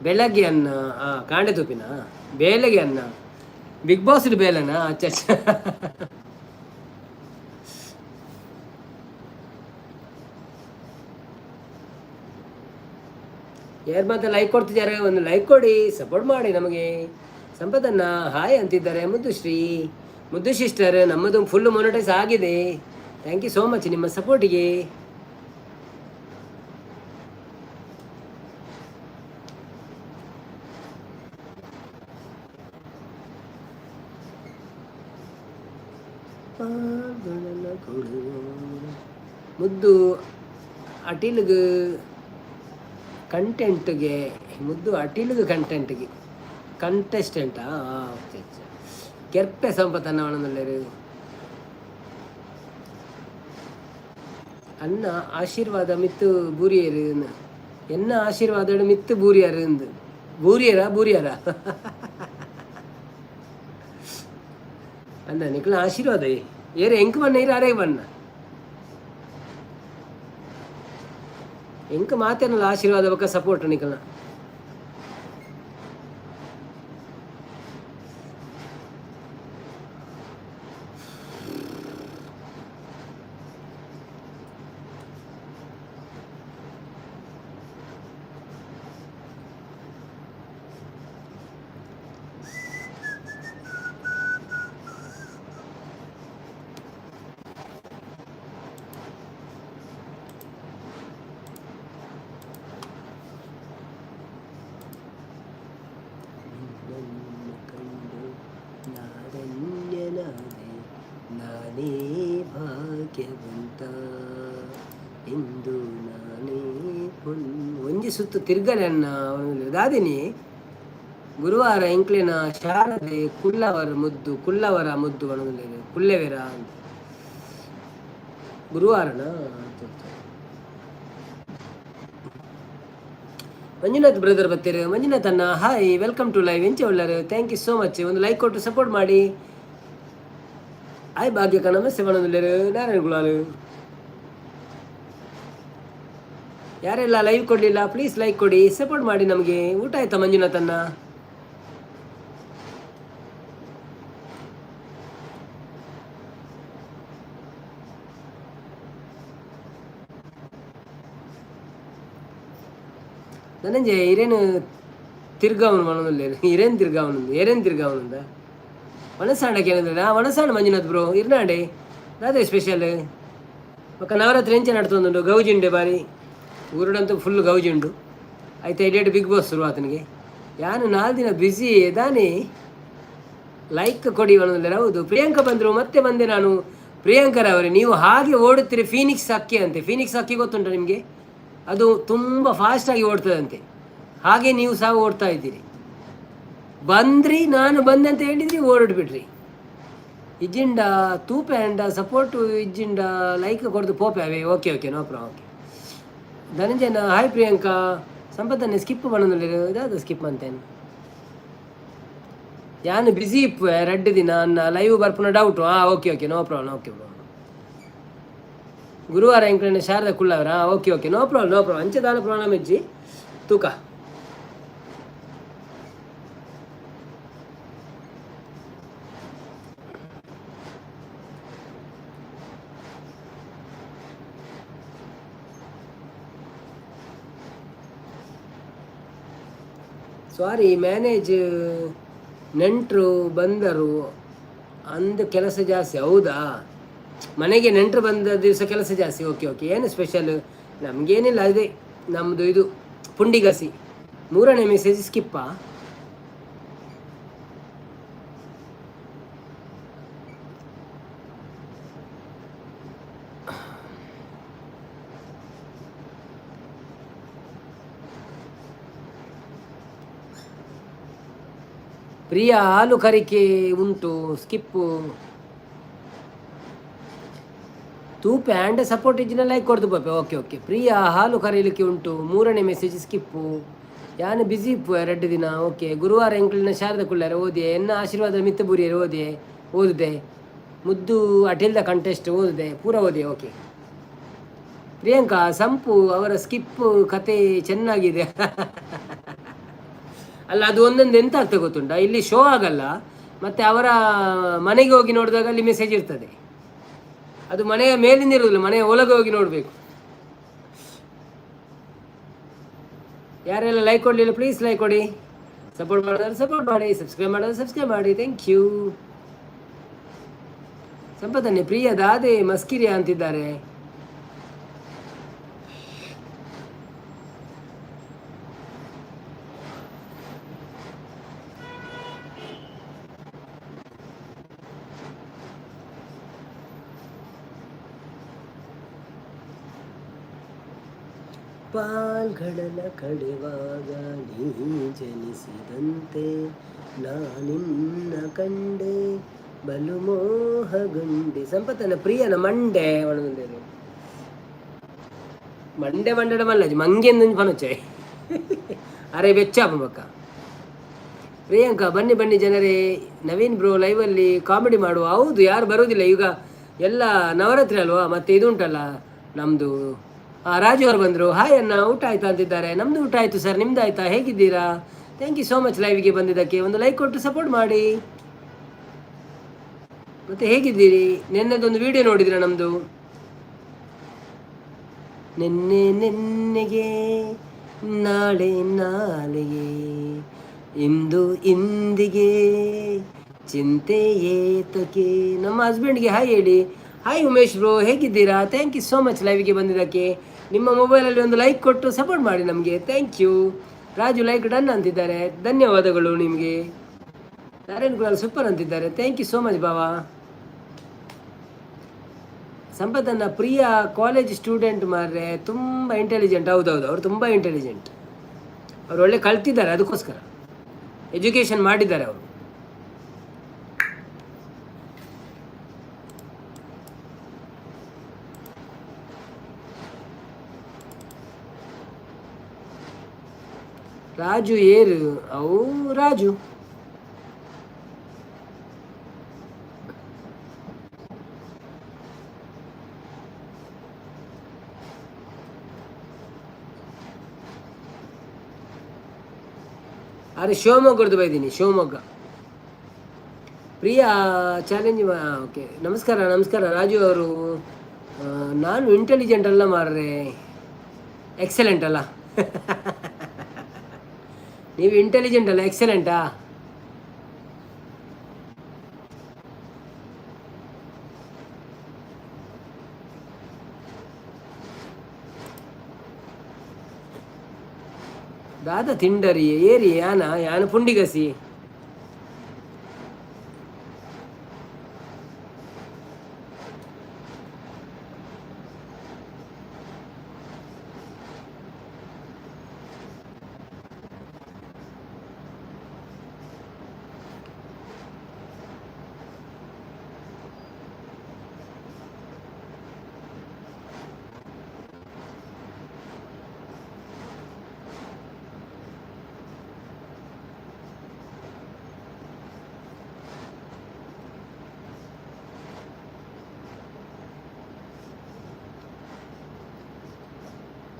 ಬೆಳಗ್ಗೆ ಅನ್ನ ಕಾಂಡೆ ತೂಪಿನ ಬೇಲೆಗೆ ಅನ್ನ ಬಿಗ್ ಬಾಸ್ ಬೇಲೆನಾ? ಅಚ್ಚ ಅಚ್ಚ. ಯಾರು ಮಾತ್ರ ಲೈಕ್ ಕೊಡ್ತಿದ್ದಾರೆ? ಒಂದು ಲೈಕ್ ಕೊಡಿ, ಸಪೋರ್ಟ್ ಮಾಡಿ ನಮಗೆ. ಸಂಪತ್ತನ್ನ ಹಾಯ್ ಅಂತಿದ್ದಾರೆ. ಮುದ್ದು ಶ್ರೀ, ಮುದ್ದು ಸಿಸ್ಟರ್, ನಮ್ಮದು ಫುಲ್ ಮೊನಿಟೈಸ್ ಆಗಿದೆ. Thank you so much ನಿಮ್ಮ ಸಪೋರ್ಟಿಗೆ. ಮುದ್ದು ಅಟಿಲ್ಗೆ ಕಂಟೆಂಟ್ಗೆ, ಮುದ್ದು ಅಟಿಲ್ಗೆ ಕಂಟೆಂಟ್ಗೆ ಕಂಟೆಸ್ಟೆಂಟಾ? ಕೆರ್ಪೆ ಸಂಪತ್ತನ್ನ ಒಣದಲ್ಲೇರು. ಅನ್ನ ಆಶೀರ್ವಾದ ಮಿತ್ತು ಬೂರಿಯರು. ಎನ್ನ ಆಶೀರ್ವಾದ ಮಿತ್ತು ಬೂರಿಯರು ಇಂದು. ಬೂರಿಯರ ಬೂರಿಯರ ಅಂದ ನಿಕ್ಲ ಆಶೀರ್ವಾದ. ಏರೆ ಎಂಕ್ ಬಣ್ಣ ಇರ ಅರೇ ಬಣ್ಣ ಎಂಕ್ ಮಾತೇನಲ್ಲ ಆಶೀರ್ವಾದ ಬಕ್ಕ ಸಪೋರ್ಟ್ ನಿಕಲ್ನ. ನಿನ್ನನ್ನು ಕಂಡು ನಾಧನ್ಯನಾದೆ, ನಾನೇ ಭಾಗ್ಯವಂತ ಎಂದು ನಾನೇ ಪೊನ್. ಒಂಜಿ ಸುತ್ತು ತಿರ್ಗಲೆ ಅನ್ನ ದಾದಿನಿ. ಗುರುವಾರ ಎಂಕ್ಲೆನ ಶಾರದೆ ಕುಲ್ಲವರ ಮುದ್ದು, ಕುಲ್ಲವರ ಮುದ್ದು ಬಣ್ಣದಲ್ಲಿ ಕುಲ್ಲೆವೆರ ಅಂತ. ಗುರುವಾರನ. ಮಂಜುನಾಥ್ ಬ್ರದರ್ ಬರ್ತೀರಿ. ಮಂಜುನಾಥ್ ಅಣ್ಣ ಹಾಯ್, welcome to live. ಎಂಚ ಉಳ್ಳಾರು? Thank you so much. ಒಂದು ಲೈಕ್ ಕೊಟ್ಟು ಸಪೋರ್ಟ್ ಮಾಡಿ. ಹಾಯ್ ಭಾಗ್ಯಕ, ನಮಸ್ತೆ ಬಣ್ಣದುಲ್ಲೇರು. ನಾರಾಯಣ ಗುಳಾಲು. ಯಾರೆಲ್ಲ ಲೈವ್ ಕೊಡಲಿಲ್ಲ, ಪ್ಲೀಸ್ ಲೈಕ್ ಕೊಡಿ, ಸಪೋರ್ಟ್ ಮಾಡಿ ನಮಗೆ. ಊಟ ಆಯ್ತಾ ಮಂಜುನಾಥ್ ಅಣ್ಣ? ಧನಂಜಯ ಇರೇನು ತಿರ್ಗಾವನು ಮನದಲ್ಲೇರು. ಇರೇನು ತಿರ್ಗಾವನು, ಏರೇನು ತಿರ್ಗಾವನುಂದ? ವನಸಾಂಡಕ್ಕೆ ಏನಂದ್ರೆ ವನಸಾಂಡ. ಮಂಜುನಾಥ್ ಬ್ರೋ, ಇರ್ನಾಂಡೆ ದಾದೆ ಸ್ಪೆಷಲ್? ಬೊಕ್ಕ ನವರಾತ್ರಿ ಎಂಚ ನಡ್ತೊಂದುಂಡು? ಗೌಜಿ ಉಂಡೆ ಬಾರಿ. ಊರುಡಂತೂ ಫುಲ್ ಗೌಜಿ ಉಂಡು. ಆಯ್ತಾ ಎಡಿಟ್ ಬಿಗ್ ಬಾಸ್ ಶುರು ಆತನಿಗೆ. ಯಾನು 4 ದಿನ ಬ್ಯುಸಿ ಇದಾನೆ. ಲೈಕ್ ಕೊಡಿ ಅನ್ನೋದಿಲ್ಲ. ಹೌದು, ಪ್ರಿಯಾಂಕಾ ಬಂದರು, ಮತ್ತೆ ಬಂದೆ ನಾನು. ಪ್ರಿಯಾಂಕರ್ ಅವರೇ, ನೀವು ಹಾಗೆ ಓಡುತ್ತೀರಿ ಫೀನಿಕ್ಸ್ ಹಕ್ಕಿ ಅಂತೆ. ಫೀನಿಕ್ಸ್ ಹಕ್ಕಿ ಗೊತ್ತುಂಟ ನಿಮಗೆ? ಅದು ತುಂಬ ಫಾಸ್ಟಾಗಿ ಓಡ್ತದಂತೆ. ಹಾಗೆ ನೀವು ಸಹ ಓಡ್ತಾ ಇದ್ದೀರಿ. ಬಂದ್ರಿ, ನಾನು ಬಂದೆ ಅಂತ ಹೇಳಿದ್ರಿ, ಓಡಿಬಿಟ್ರಿ. ಇಜ್ಜಿಂಡ ತೂಪೆ ಅಂಡ ಸಪೋರ್ಟು ಇಜ್ಜಿಂಡ ಲೈಕ್ ಕೊಡ್ದು ಪೋಪೆ ಅವೇ. Okay okay, no problem. Okay ಧನಂಜಯನ hi Priyanka. ಸಂಪತ್ತನ್ನೇ ಸ್ಕಿಪ್ ಮಾಡೋದಿಲ್ಲ, ಇದಾದ ಸ್ಕಿಪ್ ಅಂತೇನು. ಯಾನು ಬ್ಯುಸಿ ಇಪ್ಪು ರಡ್ಡು ದಿನ ಅನ್ನ ಲೈವ್ ಬರ್ಪುನ ಡೌಟು. ಹಾಂ, okay okay, no problem. Okay problem. ಗುರುವಾರ ಎಂಕ್ಲೆನ Sharada ಕುಳ್ಳವರ. Okay okay, no problem, no problem. ಅಂಚೆ ದಾನ ಪ್ರಾಬ್ಲಮ್ ಇಜ್ಜಿ ತೂಕ. ಸಾರಿ ಮ್ಯಾನೇಜ್, ನೆಂಟರು ಬಂದರು ಅಂದು ಕೆಲಸ ಜಾಸ್ತಿ. ಹೌದಾ? ಮನೆಗೆ ನೆಂಟರು ಬಂದ ದಿವಸ ಕೆಲಸ ಜಾಸ್ತಿ. ಓಕೆ ಓಕೆ, ಏನು ಸ್ಪೆಷಲ್? ನಮಗೇನಿಲ್ಲ, ಅದೇ ನಮ್ಮದು ಇದು ಪುಂಡಿಗಸಿ. ಮೂರನೇ ಮೆಸೇಜ್ ಸ್ಕಿಪ್ಪಾ? ಪ್ರಿಯ ಹಾಲು ಕರಿಕೆ ಉಂಟು, ಸ್ಕಿಪ್ಪು. ತೂಪೆ ಆ್ಯಂಡ್ ಸಪೋರ್ಟ್ ಇಜ್ಜಿನ ಲೈಕ್ ಕೊಡ್ದು ಪಾಪೆ. ಓಕೆ ಓಕೆ, ಪ್ರಿಯ ಹಾಲು ಕರೀಲಿಕ್ಕೆ ಉಂಟು, ಮೂರನೇ ಮೆಸೇಜ್ ಸ್ಕಿಪ್ಪು. ಯಾನು ಬ್ಯುಸಿ ಇಪ್ಪು ಎರಡು ದಿನ. ಓಕೆ, ಗುರುವಾರ ಎಂಕ್ಲಿನ ಶಾರದ ಕುಳ್ಳಾರೆ ಓದಿಯೆ. ಎನ್ನ ಆಶೀರ್ವಾದ ಮಿತ್ತ ಬೂರಿಯರು ಓದಿಯೆ, ಓದಿದೆ. ಮುದ್ದು ಅಟಿಲ್ದ ಕಂಟೆಸ್ಟ್ ಓದಿದೆ, ಪೂರ ಓದಿಯೆ. ಓಕೆ ಪ್ರಿಯಾಂಕಾ, ಸಂಪು ಅವರ ಸ್ಕಿಪ್ ಕತೆ ಚೆನ್ನಾಗಿದೆ ಅಲ್ಲ? ಅದು ಒಂದೊಂದು ಎಂತ ಆಗ್ತದೆ ಗೊತ್ತುಂಟಾ? ಇಲ್ಲಿ ಶೋ ಆಗಲ್ಲ, ಮತ್ತು ಅವರ ಮನೆಗೆ ಹೋಗಿ ನೋಡಿದಾಗ ಅಲ್ಲಿ ಮೆಸೇಜ್ ಇರ್ತದೆ. ಅದು ಮನೆಯ ಮೇಲಿಂದ ಇರುವುದಿಲ್ಲ, ಮನೆಯ ಒಳಗೆ ಹೋಗಿ ನೋಡಬೇಕು. ಯಾರೆಲ್ಲ ಲೈಕ್ ಕೊಡಲಿಲ್ಲ, ಪ್ಲೀಸ್ ಲೈಕ್ ಕೊಡಿ. ಸಪೋರ್ಟ್ ಮಾಡಿದ್ರೆ ಸಪೋರ್ಟ್ ಮಾಡಿ, ಸಬ್ಸ್ಕ್ರೈಬ್ ಮಾಡಿದ್ರೆ ಸಬ್ಸ್ಕ್ರೈಬ್ ಮಾಡಿ. Thank you. ಸಂಪತ್ತನ್ನೇ ಪ್ರಿಯ ದಾದೆ ಮಸ್ಕಿರಿಯ ಅಂತಿದ್ದಾರೆ. ಪಾಲ್ಗಡಲ ಕಡೆವಾಗ ನೀ ಜನಿಸಿದಂತೆ ನಾನಿನ್ನ ಕಂಡೆ ಬಲು ಮೋಹಗೊಂಡೆ. ಸಂಪತ್ತನ ಪ್ರಿಯನ ಮಂಡೆ ಒಣಗೊಂಡೇನು ಮಂಡೆ ಮಂಡಡ ಮಲ್ಲಜಿ ಮಂಗೆಂದು ಪನಚೆ ಅರೆ ಬೆಚ್ಚಾಪ ಬಕ್ಕ. ಪ್ರಿಯಾಂಕಾ ಬನ್ನಿ ಬನ್ನಿ ಜನರೇ. ನವೀನ್ ಬ್ರೋ ಲೈವಲ್ಲಿ ಕಾಮಿಡಿ ಮಾಡುವ. ಹೌದು, ಯಾರು ಬರುವುದಿಲ್ಲ ಈಗ, ಎಲ್ಲ ನವರಾತ್ರಿ ಅಲ್ವಾ? ಮತ್ತೆ ಇದು ಉಂಟಲ್ಲ ನಮ್ಮದು. ರಾಜು ಅವರು ಬಂದರು. ಹಾಯ್ ಅಣ್ಣ, ಊಟ ಆಯ್ತಾ ಅಂತಿದ್ದಾರೆ. ನಮ್ಮದು ಊಟ ಆಯಿತು ಸರ್, ನಿಮ್ದು ಆಯ್ತಾ? ಹೇಗಿದ್ದೀರಾ? Thank you so much ಲೈವ್ಗೆ ಬಂದಿದ್ದಕ್ಕೆ. ಒಂದು ಲೈಕ್ ಕೊಟ್ಟು ಸಪೋರ್ಟ್ ಮಾಡಿ. ಮತ್ತೆ ಹೇಗಿದ್ದೀರಿ? ನಿನ್ನೆದೊಂದು ವಿಡಿಯೋ ನೋಡಿದ್ರ ನಮ್ಮದು? ನಿನ್ನೆ ನಿನ್ನೆಗೆ, ನಾಳೆ ನಾಳೆಗೆ, ಇಂದು ಇಂದಿಗೆ, ಚಿಂತೆ ಏತಕ್ಕೆ. ನಮ್ಮ ಹಸ್ಬೆಂಡ್ಗೆ ಹಾಯ್ ಹೇಳಿ. ಹಾಯ್ ಉಮೇಶ್ ಬ್ರೋ, ಹೇಗಿದ್ದೀರಾ? Thank you so much ಲೈವ್ಗೆ ಬಂದಿದ್ದಕ್ಕೆ. ನಿಮ್ಮ ಮೊಬೈಲಲ್ಲಿ ಒಂದು ಲೈಕ್ ಕೊಟ್ಟು ಸಪೋರ್ಟ್ ಮಾಡಿ ನಮಗೆ. Thank you. Raju like done ಅಂತಿದ್ದಾರೆ, ಧನ್ಯವಾದಗಳು ನಿಮಗೆ. ನಾರಾಯಣ್ ಕುಲಾಲ್ ಸೂಪರ್ ಅಂತಿದ್ದಾರೆ. Thank you so much ಬಾವಾ. ಸಂಪತ್ತನ್ನ ಪ್ರಿಯ ಕಾಲೇಜ್ ಸ್ಟೂಡೆಂಟ್ ಮಾರ್ರೆ, ತುಂಬ ಇಂಟೆಲಿಜೆಂಟ್. ಹೌದೌದು, ಅವರು ತುಂಬ ಇಂಟೆಲಿಜೆಂಟ್. ಅವರು ಒಳ್ಳೆ ಕಲ್ತಿದ್ದಾರೆ, ಅದಕ್ಕೋಸ್ಕರ ಎಜುಕೇಷನ್ ಮಾಡಿದ್ದಾರೆ ಅವರು. ರಾಜು ಏರು ಅವು ರಾಜು. ಅರೆ ಶಿವಮೊಗ್ಗದ್ದು ಬೈದೀನಿ, ಶಿವಮೊಗ್ಗ. ಪ್ರಿಯಾ ಚಾಲೆಂಜ್. ಓಕೆ, ನಮಸ್ಕಾರ ನಮಸ್ಕಾರ ರಾಜು ಅವರು. ನಾನು ಇಂಟೆಲಿಜೆಂಟ್ ಅಲ್ಲ ಮಾರ್ರೆ, ಎಕ್ಸಲೆಂಟ್ ಅಲ್ಲ. ನೀವು ಇಂಟೆಲಿಜೆಂಟ್ ಅಲ್ಲ, ಎಕ್ಸಲೆಂಟಾ? ದಾದ ತಿಂಡರಿ ಏರಿ ಯಾನ ಯಾನ ಪುಂಡಿಗಸಿ.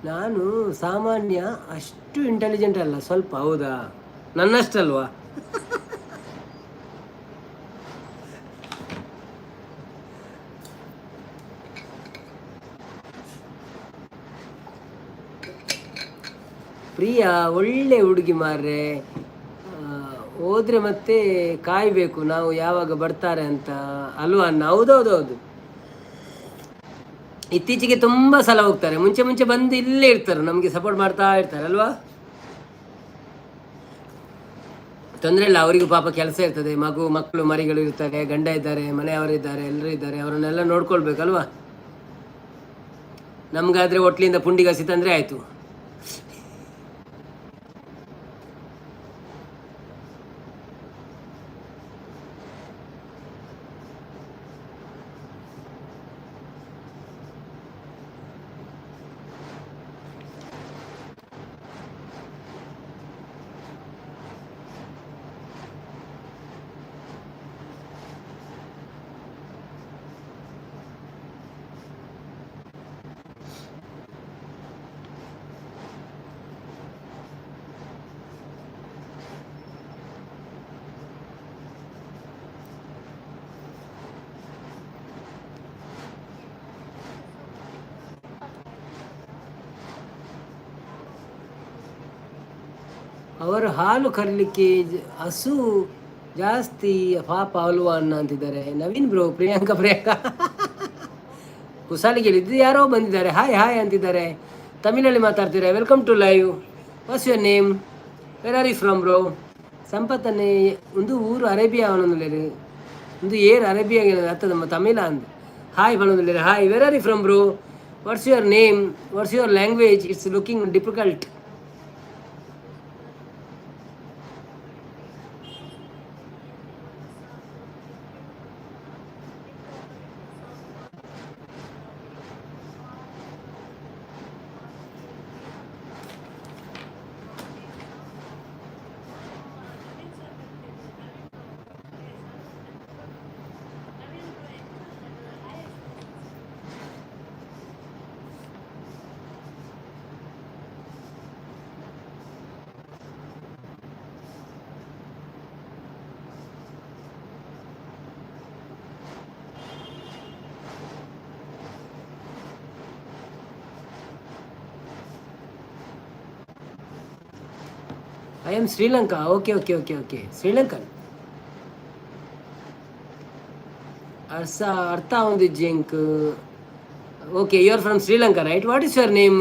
ನಾನು ಸಾಮಾನ್ಯ, ಅಷ್ಟು ಇಂಟೆಲಿಜೆಂಟ್ ಅಲ್ಲ, ಸ್ವಲ್ಪ. ಹೌದಾ? ನನ್ನಷ್ಟಲ್ವಾ? ಪ್ರಿಯಾ ಒಳ್ಳೆ ಹುಡುಗಿ ಮಾರ್ರೆ. ಹೋದ್ರೆ ಮತ್ತೆ ಕಾಯಬೇಕು ನಾವು ಯಾವಾಗ ಬರ್ತಾರೆ ಅಂತ, ಅಲ್ವಾ ಅಣ್ಣ? ಹೌದೌದೌದು. ಇತ್ತೀಚೆಗೆ ತುಂಬ ಸಲ ಹೋಗ್ತಾರೆ. ಮುಂಚೆ ಮುಂಚೆ ಬಂದು ಇಲ್ಲೇ ಇರ್ತಾರೆ, ನಮಗೆ ಸಪೋರ್ಟ್ ಮಾಡ್ತಾ ಇರ್ತಾರೆ ಅಲ್ವಾ? ತೊಂದರೆ ಇಲ್ಲ ಅವರಿಗೂ. ಪಾಪ ಕೆಲಸ ಇರ್ತದೆ, ಮಗು, ಮಕ್ಕಳು, ಮರಿಗಳು ಇರ್ತಾರೆ, ಗಂಡ ಇದ್ದಾರೆ, ಮನೆಯವರಿದ್ದಾರೆ, ಎಲ್ಲರೂ ಇದ್ದಾರೆ. ಅವರನ್ನೆಲ್ಲ ನೋಡ್ಕೊಳ್ಬೇಕಲ್ವಾ? ನಮಗಾದರೆ ಹೋಟ್ಲಿಂದ ಪುಂಡಿಗಸಿ ತಂದರೆ ಆಯಿತು. ಅವರು ಹಾಲು ಕರಲಿಕ್ಕೆ ಹಸು ಜಾಸ್ತಿ ಪಾಪ ಅಲ್ವಾ ಅಣ್ಣ ಅಂತಿದ್ದಾರೆ ನವೀನ್ ಬ್ರೋ. ಪ್ರಿಯಾಂಕಾ, ಪ್ರಿಯಾಂಕಾ ಕುಸಾಲಿಗೆ ಇದು ಯಾರೋ ಬಂದಿದ್ದಾರೆ. ಹಾಯ್ ಹಾಯ್ ಅಂತಿದ್ದಾರೆ. ತಮಿಳಲ್ಲಿ ಮಾತಾಡ್ತೀರಾ. Welcome to live. What's your name? Where are you from, bro? ಸಂಪತ್ತನ್ನೇ ಒಂದು ಊರು ಅರೇಬಿಯಾ ಅವನೊಂದು ಒಂದು ಏರ್ ಅರೇಬಿಯಾ ಅತ್ತದ ತಮಿಳ ಅಂದ್. Hi ಬಂದೊಂದು. Hi, where are you from, bro? What's your name? What's your language? It's looking difficult. I am Sri Lanka. Okay okay okay okay, Sri Lankan. ಅರ್ಸ ಅರ್ಥ ಒಂದು zinc. Okay, you are from Sri Lanka, right? What is your name?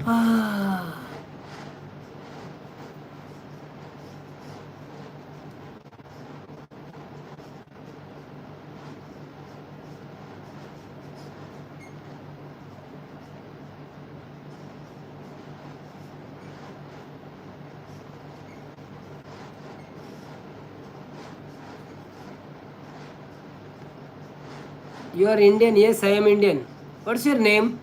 You are Indian? Yes, I am Indian. What's your name?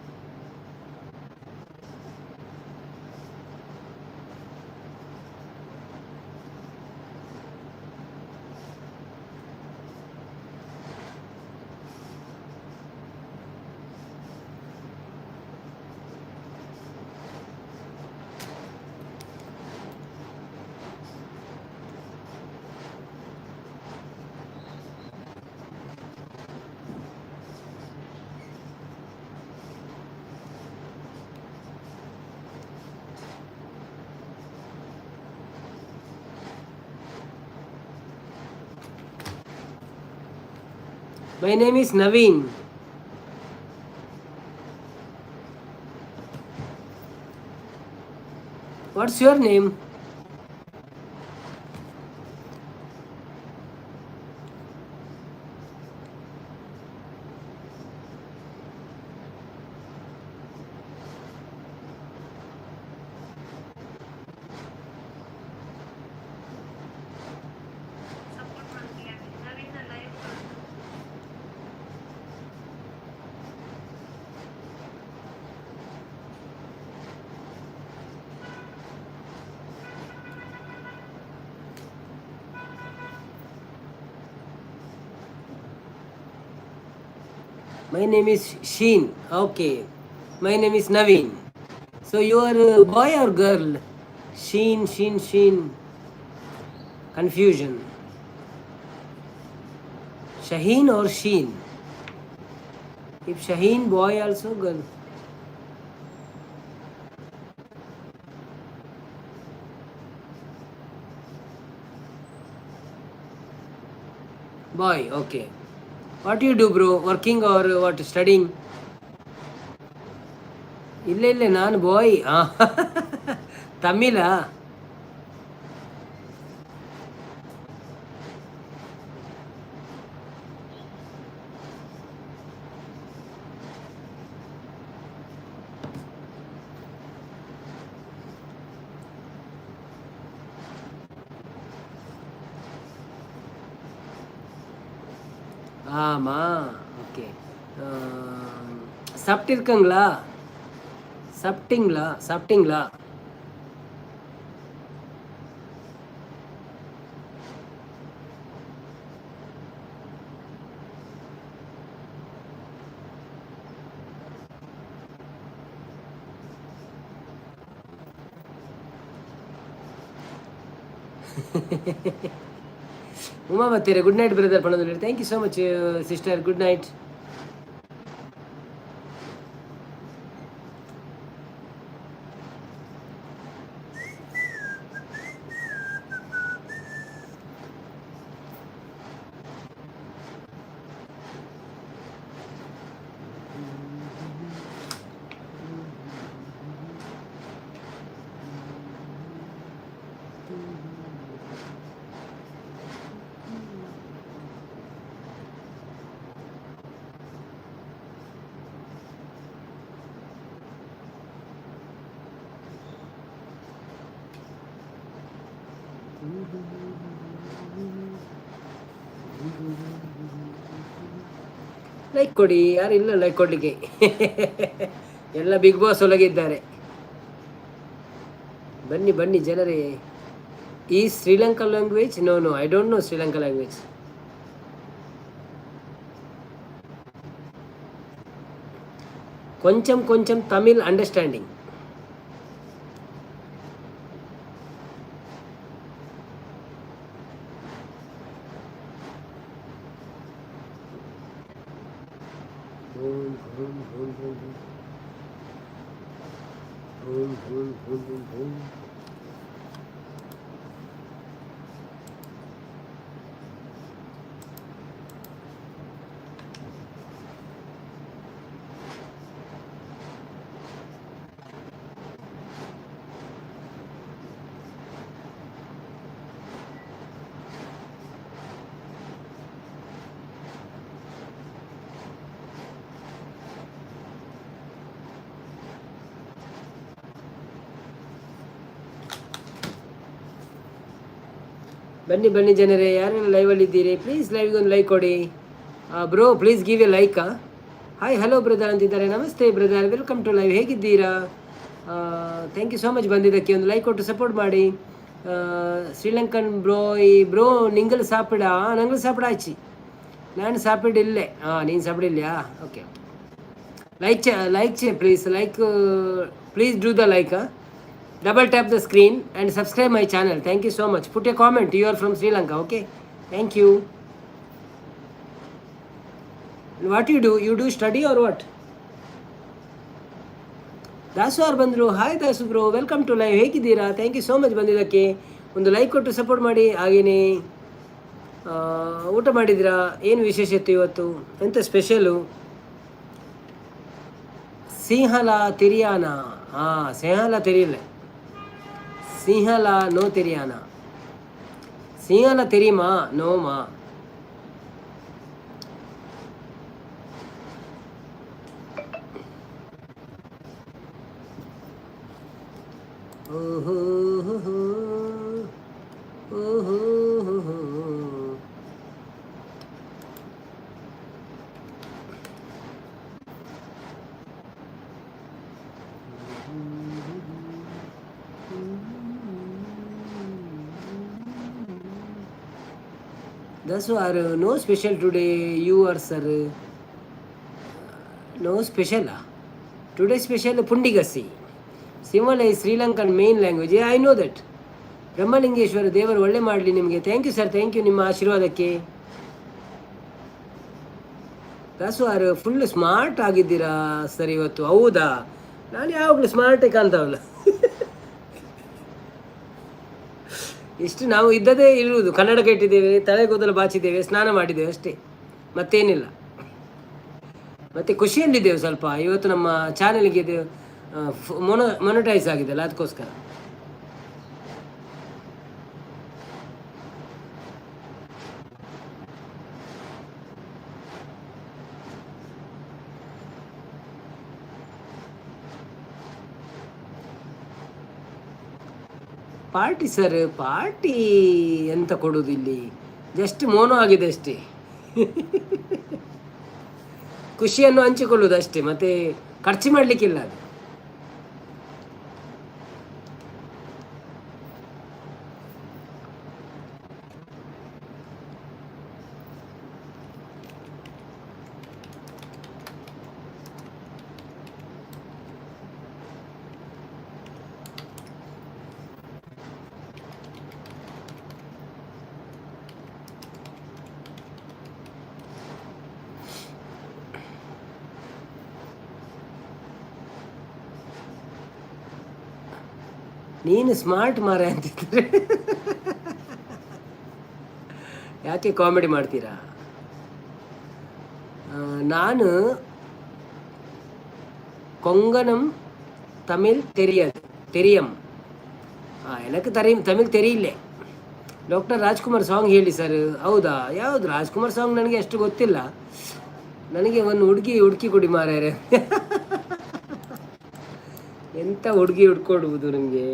My name is Naveen. What's your name? My name is Sheen. Okay. My name is Naveen. So you are a boy or girl? Sheen, Sheen, Sheen. Confusion. Shaheen or Sheen? If Shaheen, boy also girl. Boy, okay. What you do bro, working or what, studying? ಇಲ್ಲ ಇಲ್ಲ, ನಾನು boy. ತಮಿಳಾ? ஆமாம், okay. சாப்பிட்டிருக்கங்களா? சாப்பிட்டீங்களா? சாப்பிட்டீங்களா? உமா பத்திர good night brother பண்ண சொல்லி. Thank you so much sister, good night. Like ಕೊಡಿ, ಯಾರು ಇಲ್ಲ ಲೈಕ್ ಕೊಡಲಿಕ್ಕೆ, ಎಲ್ಲ ಬಿಗ್ ಬಾಸ್ ಒಳಗಿದ್ದಾರೆ. ಬನ್ನಿ ಬನ್ನಿ ಜನರೇ. ಈ Sri Lanka language? No no, I don't know Sri Lanka language. ಕೊಂಚಂ ಕೊಂಚಂ Tamil understanding. Boom, boom, boom, boom, boom. ಬನ್ನಿ ಬನ್ನಿ ಜನರೇ, ಯಾರೆಲ್ಲ ಲೈವಲ್ಲಿ ಇದ್ದೀರಿ ಪ್ಲೀಸ್ ಲೈವ್ಗೆ ಒಂದು ಲೈಕ್ ಕೊಡಿ. Bro, please give a like. Hi, hello brother ಅಂತಿದ್ದಾರೆ. Namaste brother, welcome to live. ಹೇಗಿದ್ದೀರಾ? Thank you so much ಬಂದಿದ್ದಕ್ಕೆ. ಒಂದು ಲೈಕ್ ಕೊಟ್ಟು ಸಪೋರ್ಟ್ ಮಾಡಿ. ಶ್ರೀಲಂಕನ್ ಬ್ರೋ, ಈ ಬ್ರೋ ನಿಂಗಲ್ ಸಾಪಿಡ ನಂಗಲ್ ಸಾಪಿಡ ಆಚಿ ನಾನು ಸಾಪಿಡಿಲ್ಲೆ. ಹಾಂ, ನೀನು ಸಾಪಿಡಿಲ್ಯಾ? ಓಕೆ, ಲೈಕ್ ಚೆ ಲೈಕ್ ಚೆ please like, please do the like. Double tap the screen and subscribe my channel. Thank you so much. Put a comment you are from Sri Lanka. Okay, thank you. What you do? You do study or what? Dasu ಅವ್ರು ಬಂದರು. Hi Dasu bro, welcome to live. ಹೇಗಿದ್ದೀರಾ? Thank you so much ಬಂದಿದ್ದಕ್ಕೆ. ಒಂದು like ಕೊಟ್ಟು support ಮಾಡಿ. ಹಾಗೆಯೇ ಊಟ ಮಾಡಿದ್ದೀರಾ? ಏನು ವಿಶೇಷ ಇತ್ತು ಇವತ್ತು? ಎಂಥ ಸ್ಪೆಷಲು? ಸಿಂಹಲ ತಿರಿಯಾನ? ಹಾಂ, ಸಿಂಹಲ ತೆರಿಯಲ್ಲ, ಸಿಂಹಲ ನೋ ತೆರಿಯಾನ. ಸಿಂಹಲ ತೆರಿಮಾ ನೋಮಾ? ಓಹೋ ಓಹೋ. Dasu are no special today you are sir? No ಸ್ಪೆಷಲಾ? Today special ಪುಂಡಿಗಸಿ. Sinhala is Sri Lankan main language, I know that. Brahmalingeshwara ದೇವರು ಒಳ್ಳೆ ಮಾಡಲಿ ನಿಮಗೆ. Thank you sir, thank you ನಿಮ್ಮ ಆಶೀರ್ವಾದಕ್ಕೆ. ದಾಸು ಆರ್ ಫುಲ್ ಸ್ಮಾರ್ಟ್ ಆಗಿದ್ದೀರಾ ಸರ್ ಇವತ್ತು. ಹೌದಾ? ನಾನು ಯಾವಾಗಲೂ ಸ್ಮಾರ್ಟೇ ಕಾಣ್ತಾವಲ್ಲ. ಇಷ್ಟು ನಾವು ಇದ್ದದೇ ಇರುವುದು. ಕನ್ನಡಕ ಇಟ್ಟಿದ್ದೇವೆ, ತಲೆ ಕೂದಲು ಬಾಚಿದ್ದೇವೆ, ಸ್ನಾನ ಮಾಡಿದ್ದೇವೆ ಅಷ್ಟೇ, ಮತ್ತೇನಿಲ್ಲ. ಮತ್ತು ಖುಷಿಯಲ್ಲಿದ್ದೇವೆ ಸ್ವಲ್ಪ. ಇವತ್ತು ನಮ್ಮ ಚಾನೆಲ್ಗೆ ಇದು ಮೊನೊಟೈಸ್ ಆಗಿದೆಯಲ್ಲ, ಅದಕ್ಕೋಸ್ಕರ. ಪಾರ್ಟಿ ಸರ್, ಪಾರ್ಟಿ ಎಂತ ಕೊಡೋದು ಇಲ್ಲಿ? ಜಸ್ಟ್ ಮೋನೋ ಆಗಿದೆ ಅಷ್ಟೇ. ಖುಷಿಯನ್ನು ಹಂಚಿಕೊಳ್ಳುವುದು ಅಷ್ಟೇ, ಮತ್ತೆ ಖರ್ಚು ಮಾಡಲಿಕ್ಕಿಲ್ಲ ಅದು. ನೀನು ಸ್ಮಾರ್ಟ್ ಮಾರ ಅಂತಿದ್ರೆ ಯಾಕೆ ಕಾಮಿಡಿ ಮಾಡ್ತೀರಾ? ನಾನು கொங்கணம் தமிழ் தெரியாது தெரியும். எனக்கு தெரியும், தமிழ் தெரியல. ಡಾಕ್ಟರ್ ರಾಜ್ಕುಮಾರ್ ಸಾಂಗ್ ಹೇಳಿ ಸರ್. ಹೌದಾ? ಯಾವುದು ರಾಜ್ಕುಮಾರ್ ಸಾಂಗ್? ನನಗೆ ಅಷ್ಟು ಗೊತ್ತಿಲ್ಲ. ನನಗೆ ಒಂದು ಹುಡುಗಿ ಹುಡುಕಿ ಕೊಡಿ ಮಾರ್ಯಾರೆ. ಎಂಥ ಹುಡುಗಿ ಹುಡ್ಕೊಡುವುದು ನಿಮಗೆ?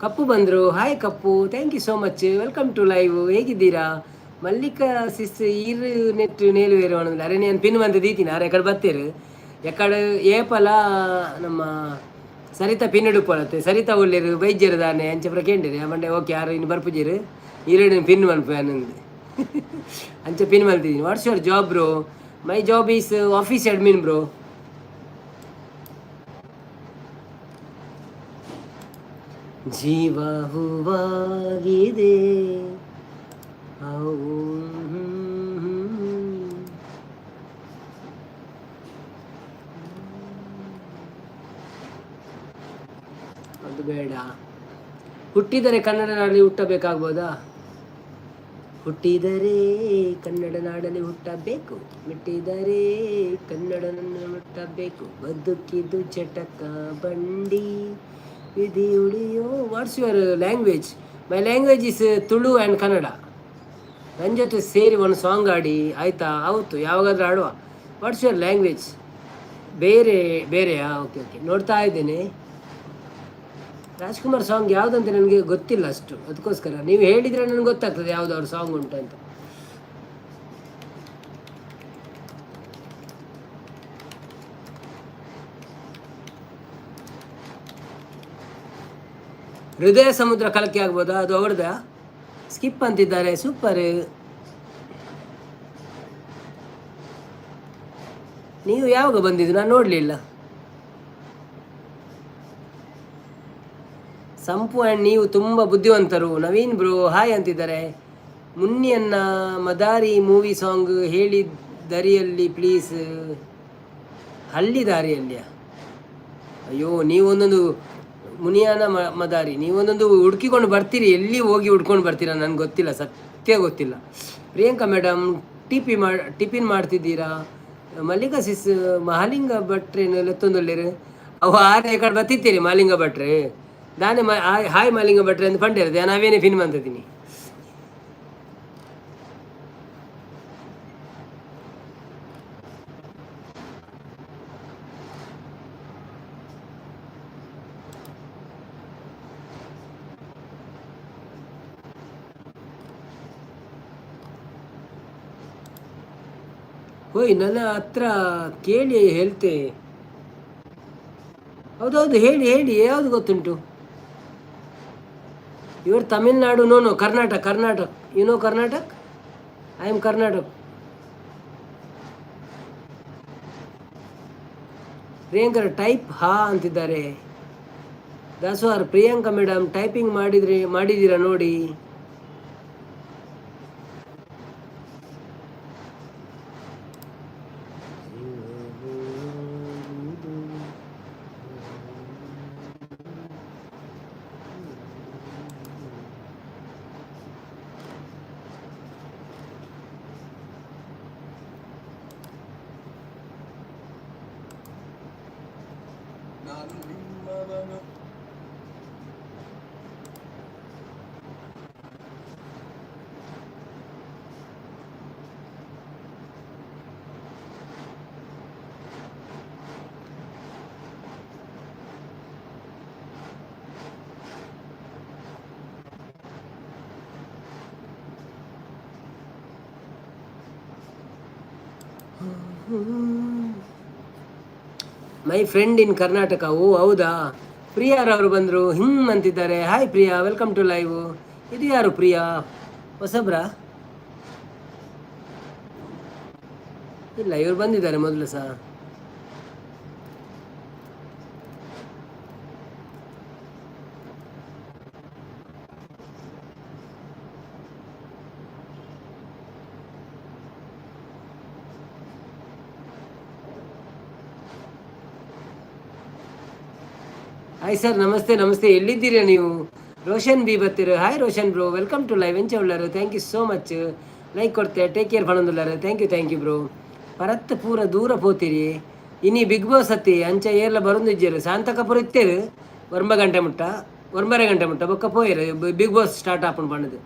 ಕಪ್ಪು ಬಂದರು. Hi cup, thank you so much, welcome to live. ಹೇಗಿದ್ದೀರಾ? ಮಲ್ಲಿಕ ಸಿಸ್ ಈರು ನೆಟ್ ನೇಲು ಬೇರೆ. ಅರೆ, ನಾನು ಪಿನ್ ಬಂದು ದೀತೀನಿ. ಅರೆ ಎಕಡೆ ಬತ್ತೀರು ಎಕಡೆ ಏಪಲ ನಮ್ಮ ಸರಿತಾ ಪಿನ್ ಹಿಡುಪೊಳತ್ತೆ. ಸರಿತಾ ಉಳ್ಳೇರು ಬೈಜರು ದಾನೆ ಅಂಚೆ ಕೇಂಡಿರಿ ಮಂಡೆ. ಓಕೆ, ಯಾರು ಇನ್ನು ಬರ್ಪುಜೀರು ಈರುಳ್ಳಿ ಪಿನ್ ಮನ್ಪು ಅನ್ನಂದು ಅಂಚೆ pin ಮಲ್ತಿದ್ದೀನಿ. What's your job bro? My job is office admin bro. ಜೀವ ಹೂವಾಗಿದೆ. How- ಹ್ಮ್. ಅದು ಬೇಡ. ಹುಟ್ಟಿದರೆ ಕನ್ನಡ ನಾಡಲ್ಲಿ ಹುಟ್ಟಬೇಕಾಗ್ಬೋದಾ? ಹುಟ್ಟಿದರೆ ಕನ್ನಡ ನಾಡಲ್ಲಿ ಹುಟ್ಟಬೇಕು, ಮೆಟ್ಟಿದರೆ ಕನ್ನಡನನ್ನು ಮುಟ್ಟಬೇಕು, ಬದುಕಿದು ಚಟಕ ಬಂಡಿ, ವಿಧಿ ಉಳಿಯೋ. What's your language? My language is Tulu and Kannada. ನನ್ನ ಜೊತೆ ಸೇರಿ ಒಂದು ಸಾಂಗ್ ಆಡಿ, ಆಯಿತಾ? ಆವತ್ತು ಯಾವಾಗಾದ್ರೂ ಆಡುವ. What's your language? ಬೇರೆ ಬೇರೆಯಾ? ಓಕೆ ಓಕೆ, ನೋಡ್ತಾ ಇದ್ದೇನೆ. ರಾಜ್ಕುಮಾರ್ ಸಾಂಗ್ ಯಾವುದಂತ ನನಗೆ ಗೊತ್ತಿಲ್ಲ ಅಷ್ಟು, ಅದಕ್ಕೋಸ್ಕರ ನೀವು ಹೇಳಿದರೆ ನನಗೆ ಗೊತ್ತಾಗ್ತದೆ ಯಾವುದು ಅವ್ರ ಸಾಂಗ್ ಉಂಟು ಅಂತ. ಹೃದಯ ಸಮುದ್ರ ಕಲಕಿ ಆಗ್ಬೋದಾ? ಅದು ಅವ್ರದ್ದ? ಸ್ಕಿಪ್ ಅಂತಿದ್ದಾರೆ, ಸೂಪರ್. ನೀವು ಯಾವಾಗ ಬಂದಿದ್ದು? ನಾನು ನೋಡಲಿಲ್ಲ. ಸಂಪು ಆ್ಯಂಡ್ ನೀವು ತುಂಬ ಬುದ್ಧಿವಂತರು. ನವೀನ್ ಬ್ರೋ ಹಾಯ್ ಅಂತಿದ್ದಾರೆ. ಮುನ್ನಿಯನ್ನ ಮದಾರಿ ಮೂವಿ ಸಾಂಗ್ ಹೇಳಿ ದರಿಯಲ್ಲಿ ಪ್ಲೀಸ್. ಹಳ್ಳಿ ದಾರಿಯಲ್ಲಿಯಾ? ಅಯ್ಯೋ, ನೀವೊಂದೊಂದು ಮುನಿಯಾನ ಮದಾರಿ, ನೀವೊಂದೊಂದು ಹುಡುಕಿಕೊಂಡು ಬರ್ತೀರಿ. ಎಲ್ಲಿ ಹೋಗಿ ಹುಡ್ಕೊಂಡು ಬರ್ತೀರಾ ನನಗೆ ಗೊತ್ತಿಲ್ಲ, ಸತ್ಯ ಗೊತ್ತಿಲ್ಲ. ಪ್ರಿಯಾಂಕಾ ಮೇಡಮ್, ಟಿಪಿ ಮಾ ಟಿಫಿನ್ ಮಾಡ್ತಿದ್ದೀರಾ? ಮಲ್ಲಿಕಾ ಸಿಸ್, ಮಹಾಲಿಂಗ ಭಟ್ರೇನು ಲೆತ್ತೊಂದೊಳ್ಳಿರು ಅವು ಆರನೇ ಕಡೆ ಬತ್ತಿತ್ತೀರಿ. ಮಹಾಲಿಂಗ ಭಟ್ರೆ ದಾನೆ ಹಾಯ್ ಮಹಾಲಿಂಗ ಭಟ್ರೆ ಅಂತ ಪಂಡೇರು ನಾವೇನೇ ಫಿನ್ ಅಂತಿದ್ದೀನಿ. ಹೋಯ್, ನನ್ನ ಹತ್ರ ಕೇಳಿ ಹೇಳ್ತೆ. ಹೌದೌದು, ಹೇಳಿ ಹೇಳಿ, ಯಾವುದು ಗೊತ್ತುಂಟು? ಇವರು Tamil Nadu? No no, Karnataka, Karnataka. You know Karnataka? I am Karnataka. ಪ್ರಿಯಾಂಕರ type ಹಾ ಅಂತಿದ್ದಾರೆ. ದಾಸವಾರ್ ಪ್ರಿಯಾಂಕಾ ಮೇಡಮ್, ಟೈಪಿಂಗ್ ಮಾಡಿದ್ರೆ ಮಾಡಿದ್ದೀರಾ ನೋಡಿ. ನಾನು ನಿಮ್ಮವನು. My friend in Karnataka. ಓ ಹೌದಾ? ಪ್ರಿಯಾರವರು ಬಂದರು, ಹಿಂಗ್ ಅಂತಿದ್ದಾರೆ. Hi Priya, welcome to live. ಇದು ಯಾರು ಪ್ರಿಯಾ? ಹೊಸಬ್ರಾ? ಇಲ್ಲ, ಇವರು ಬಂದಿದ್ದಾರೆ ಮೊದಲು ಸಹ. ಹಾಯ್ ಸರ್, ನಮಸ್ತೆ ನಮಸ್ತೆ. ಎಲ್ಲಿದ್ದೀರಾ ನೀವು? ರೋಷನ್ ಬಿ ಬತ್ತೀರು. Hi Roshan bro, welcome to live. ಎಂಚ ಉಳ್ಳಾರು? Thank you so much. Like ಕೊಡ್ತೆ, ಟೇಕ್ ಕೇರ್ ಪಣೊಂದುಲ್ಲಾರು. Thank you, thank you bro. ಪರತ್ ಪೂರ ದೂರ ಪೋತಿರಿ. ಇನಿ ಬಿಗ್ ಬಾಸ್ ಅತ್ತಿ ಅಂಚ ಏರ್ಲ ಬರೊಂದಿಜ್ಜೆರ್. ಶಾಂತ ಕಪೂರ್ ಇತ್ತೇರು ಒಂಬ ಗಂಟೆ ಮುಟ್ಟ, ಒಂಬರೆ ಗಂಟೆ ಮುಟ್ಟ, ಬೊಕ್ಕ ಪೋಯೆರ್ ಬಿಗ್ ಬಾಸ್ ಸ್ಟಾರ್ಟ್ ಆಪುಂಡು ಪಂಡದು.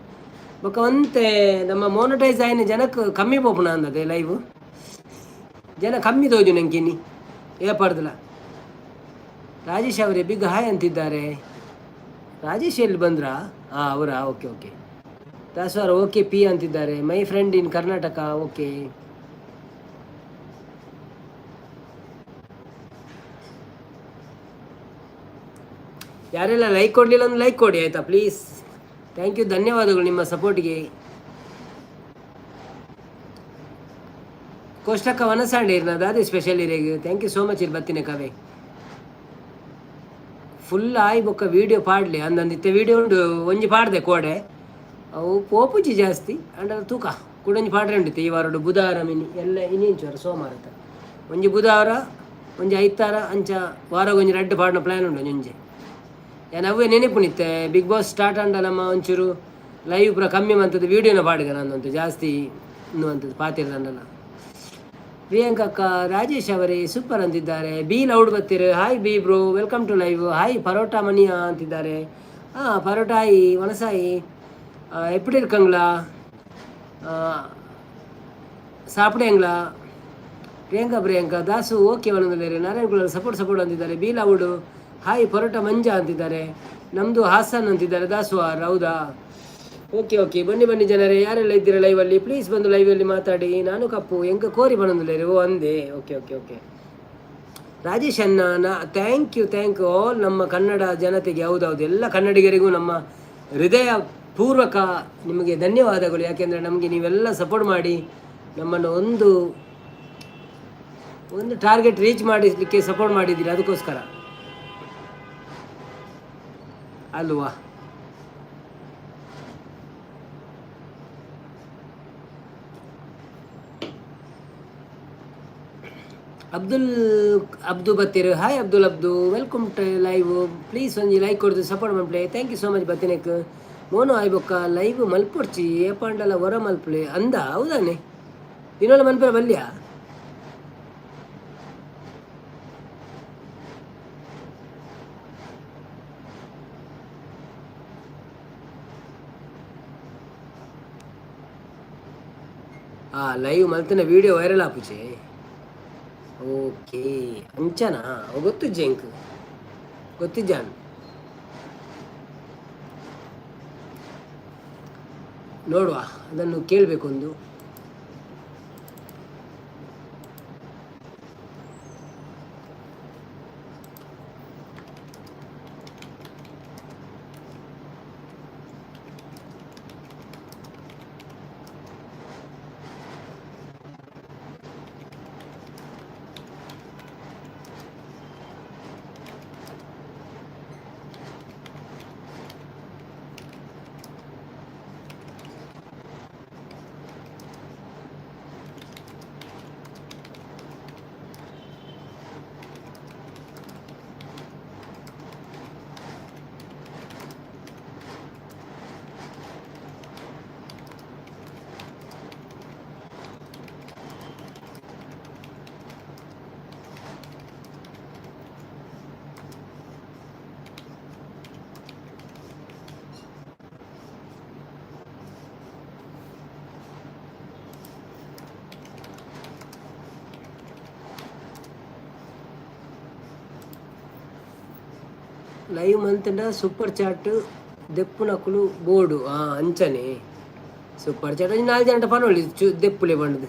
ಬೊಕ್ಕ ಒಂತೆ ನಮ್ಮ ಮೋನಟೈಸ್ ಆಯಿನ ಜನಕ್ಕೆ ಕಮ್ಮಿ ಪೋಪುನ ಅಂದದೆ. ಲೈವ್ ಜನ ಕಮ್ಮಿ ತೋಜು ನಂಗೆ ಇನಿ ಏಪಾಡ್ದಲ. ರಾಜೇಶ್ ಅವರೇ ಬಿಗ್ ಹಾಯ್ ಅಂತಿದ್ದಾರೆ. ರಾಜೇಶ್ ಎಲ್ಲಿ ಬಂದ್ರಾ? ಹಾಂ, ಅವರಾ? Okay okay. ದಾಸವಾರ ಓಕೆ ಪಿ ಅಂತಿದ್ದಾರೆ. My friend in Karnataka, okay. ಯಾರೆಲ್ಲ ಲೈಕ್ ಕೊಡಲಿಲ್ಲ ಒಂದು ಲೈಕ್ ಕೊಡಿ, ಆಯಿತಾ? ಪ್ಲೀಸ್, thank you, ಧನ್ಯವಾದಗಳು ನಿಮ್ಮ ಸಪೋರ್ಟ್ಗೆ. ಕೋಷ್ಟಕ ವನಸಾಂಡೆ ಇರ್ನ ದಾದೆ special ಇರೇಗ್. Thank you so much. ಇಲ್ಲಿ ಬತ್ತಿನ ಕವೆ. ಫುಲ್ ಆಯ್ ಬೊಕ್ಕ ವೀಡಿಯೋ ಪಾಡ್ಲಿ ಅಂದಂದಿತ್ತೆ. ವೀಡಿಯೋ ಉಂಡು, ಒಂಜಿ ಪಾಡ್ದೆ ಕೋಡೆ. ಅವು ಪೋಪುಜಿ ಜಾಸ್ತಿ. ಅಂಡ ತೂಕ, ಕುಡೊಂಜಿ ಪಾಡ್ರೆ ಉಂಡಿತ್ತೆ ಈ ವಾರಡು ಬುಧವಾರ ಮಿನಿ ಎಲ್ಲ. ಇನ್ನೇಂಚು ವಾರ? ಸೋಮವಾರ ಒಂಜಿ, ಬುಧವಾರ ಒಂಜಿ, ಐತಾರ. ಅಂಚ ವಾರ ಒಂಜಿ ರಡ್ಡ್ ಪಾಡಿನ ಪ್ಲ್ಯಾನ್ ಉಂಡು ಒಂಜಿ. ಯಾನ್ ಅವೇ ನೆನಪುನಿತ್ತೆ. ಬಿಗ್ ಬಾಸ್ ಸ್ಟಾರ್ಟ್ ಆಂಡ ನಮ್ಮ ಒಂಚೂರು ಲೈವ್ ಪೂರ ಕಮ್ಮಿ ಮಂತದ್ದು, ವೀಡಿಯೋನ ಪಾಡಿದ ನಂದಂತು ಜಾಸ್ತಿ ಇನ್ನುವಂಥದ್ದು ಪಾತಿರ್ದಂಡಲ್ಲ. ಪ್ರಿಯಾಂಕಾ ಅಕ್ಕ, ರಾಜೇಶ್ ಅವರೇ ಸೂಪರ್ ಅಂತಿದ್ದಾರೆ. ಬಿ ಲೌಡ್ ಬತ್ತೀರು. Hi B bro, welcome to live. Hi parotta mania ಅಂತಿದ್ದಾರೆ. ಹಾಂ, ಪರೋಟಾಯಿ ವನಸಾಯಿ எப்படி இருக்காங்களா? ಸಾಪಿಡೇಂಗ್ಲಾ? ಪ್ರಿಯಾಂಕಾ, ಪ್ರಿಯಾಂಕಾ ದಾಸು ಓಕೆ ಒಂದೊಂದು. ನಾರಾಯಣ ಕುಲಾಲ್ ಸಪೋರ್ಟ್ ಸಪೋರ್ಟ್ ಅಂತಿದ್ದಾರೆ. B loud hi, parotta Manja ಅಂತಿದ್ದಾರೆ. ನಮ್ಮದು ಹಾಸನ್ ಅಂತಿದ್ದಾರೆ ದಾಸು ಆರ್. ಹೌದಾ? ಓಕೆ ಓಕೆ, ಬನ್ನಿ ಬನ್ನಿ ಜನರೇ. ಯಾರೆಲ್ಲ ಇದ್ದೀರಾ ಲೈವಲ್ಲಿ, ಪ್ಲೀಸ್ ಬಂದು ಲೈವಲ್ಲಿ ಮಾತಾಡಿ. ನಾನು ಕಪ್ಪು ಎಂಕ ಕೋರಿ ಬಂದಿಲ್ಲ. ಓ ಅಂದೆ. ಓಕೆ ಓಕೆ ಓಕೆ ರಾಜೇಶ್ ಅಣ್ಣ ನಾ thank you, thank you all ನಮ್ಮ ಕನ್ನಡ ಜನತೆಗೆ. ಹೌದೌದು, ಎಲ್ಲ ಕನ್ನಡಿಗರಿಗೂ ನಮ್ಮ ಹೃದಯ ಪೂರ್ವಕ ನಿಮಗೆ ಧನ್ಯವಾದಗಳು. ಯಾಕೆಂದರೆ ನಮಗೆ ನೀವೆಲ್ಲ ಸಪೋರ್ಟ್ ಮಾಡಿ ನಮ್ಮನ್ನು ಒಂದು ಒಂದು ಟಾರ್ಗೆಟ್ ರೀಚ್ ಮಾಡಿಸಲಿಕ್ಕೆ ಸಪೋರ್ಟ್ ಮಾಡಿದ್ದೀರಿ, ಅದಕ್ಕೋಸ್ಕರ ಅಲ್ವಾ? ಅಬ್ದುಲ್ ಅಬ್ದು ಬತ್ತೀರು. Hi Abdul Abdu, welcome to live. Please ಒಂಜಿ ಲೈಕ್ ಕೊಡ್ದು ಸಪೋರ್ಟ್ ಮಲ್ಪಲೆ. Thank you so much ಬತ್ತಿನೆಕ್. ಮೋನು ಆಯ್ಬೊಕ್ಕ ಲೈವ್ ಮಲ್ಪೊಡ್ಚಿ, ಏಪಾಂಡಲ ಹೊರ ಮಲ್ಪಲೆ ಅಂದ. ಹೌದಾನೆ? ದಿನೋಲ ಮನ್ಪೆರ ಬಲ್ಯ. ಆ ಲೈವ್ ಮಲ್ತಿನ ವಿಡಿಯೋ ವೈರಲ್ ಆಪುಜೆ. ಓಕೆ, ಅಂಚನಾ? ಗೊತ್ತಿಜ್ಜೆ ಎಂಕ್, ಗೊತ್ತಿಜ್ಜಾನ್. ನೋಡುವ, ಅದನ್ನು ಕೇಳಬೇಕು ಒಂದು. ಲೈವ್ ಮಂತಂಡ ಸೂಪರ್ ಚಾಟ್ ದೆಪ್ಪುನಕುಲು ಬೋರ್ಡು. ಹಾಂ, ಅಂಚನೆ ಸೂಪರ್ ಚಾಟ್ ಒಂಜಿ ನಾಲ್ಕು ಜನ ಪನೊಳ್ಳಿ ಚು ದೆಪ್ಪುಲೆ ಪಂಡ್ದು.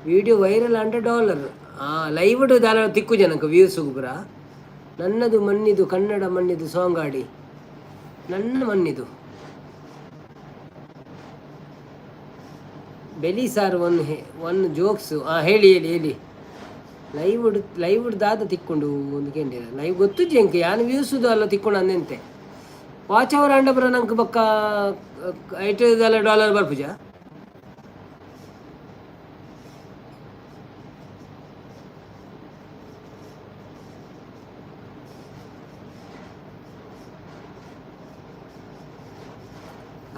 ವಿಡಿಯೋ ವೈರಲ್ ಅಂಡ ಡಾಲರ್. ಹಾಂ, ಲೈವ್ ದಾಲ ತಿಕ್ಕು ಜನಕ್ಕೆ ವ್ಯೂಸ್ ಪೂರ. ನನ್ನದು ಮಣ್ಣಿದು, ಕನ್ನಡ ಮಣ್ಣಿದು ಸಾಂಗ್ ಆಡಿ. ನನ್ನ ಮಣ್ಣಿದು ಬೆಲಿ ಸಾರ್, ಒನ್ ಒನ್ ಜೋಕ್ಸ್. ಹಾಂ, ಹೇಳಿ ಹೇಳಿ ಹೇಳಿ. ಲೈವ್ ಲೈವ್ ದಾದ ತಿಕ್ಕೊಂಡು ಒಂದು ಕೇಂದ್ರ ಲೈವ್ ಗೊತ್ತುಜ್ಜಿ ಎಂಕ್. ಯಾನ್ ವ್ಯೂಸುದು ಅಲ್ಲ ತಿಕ್ಕೊಂಡು ಅಂದೆಂತೆ. ವಾಚ್ ಅವರ್ ಅಂಡ ಪುರ ನಂಗೆ ಬೊಕ್ಕ ಐಟ್ ದಾಲ ಡಾಲರ್ ಬರ್ಪುಜ.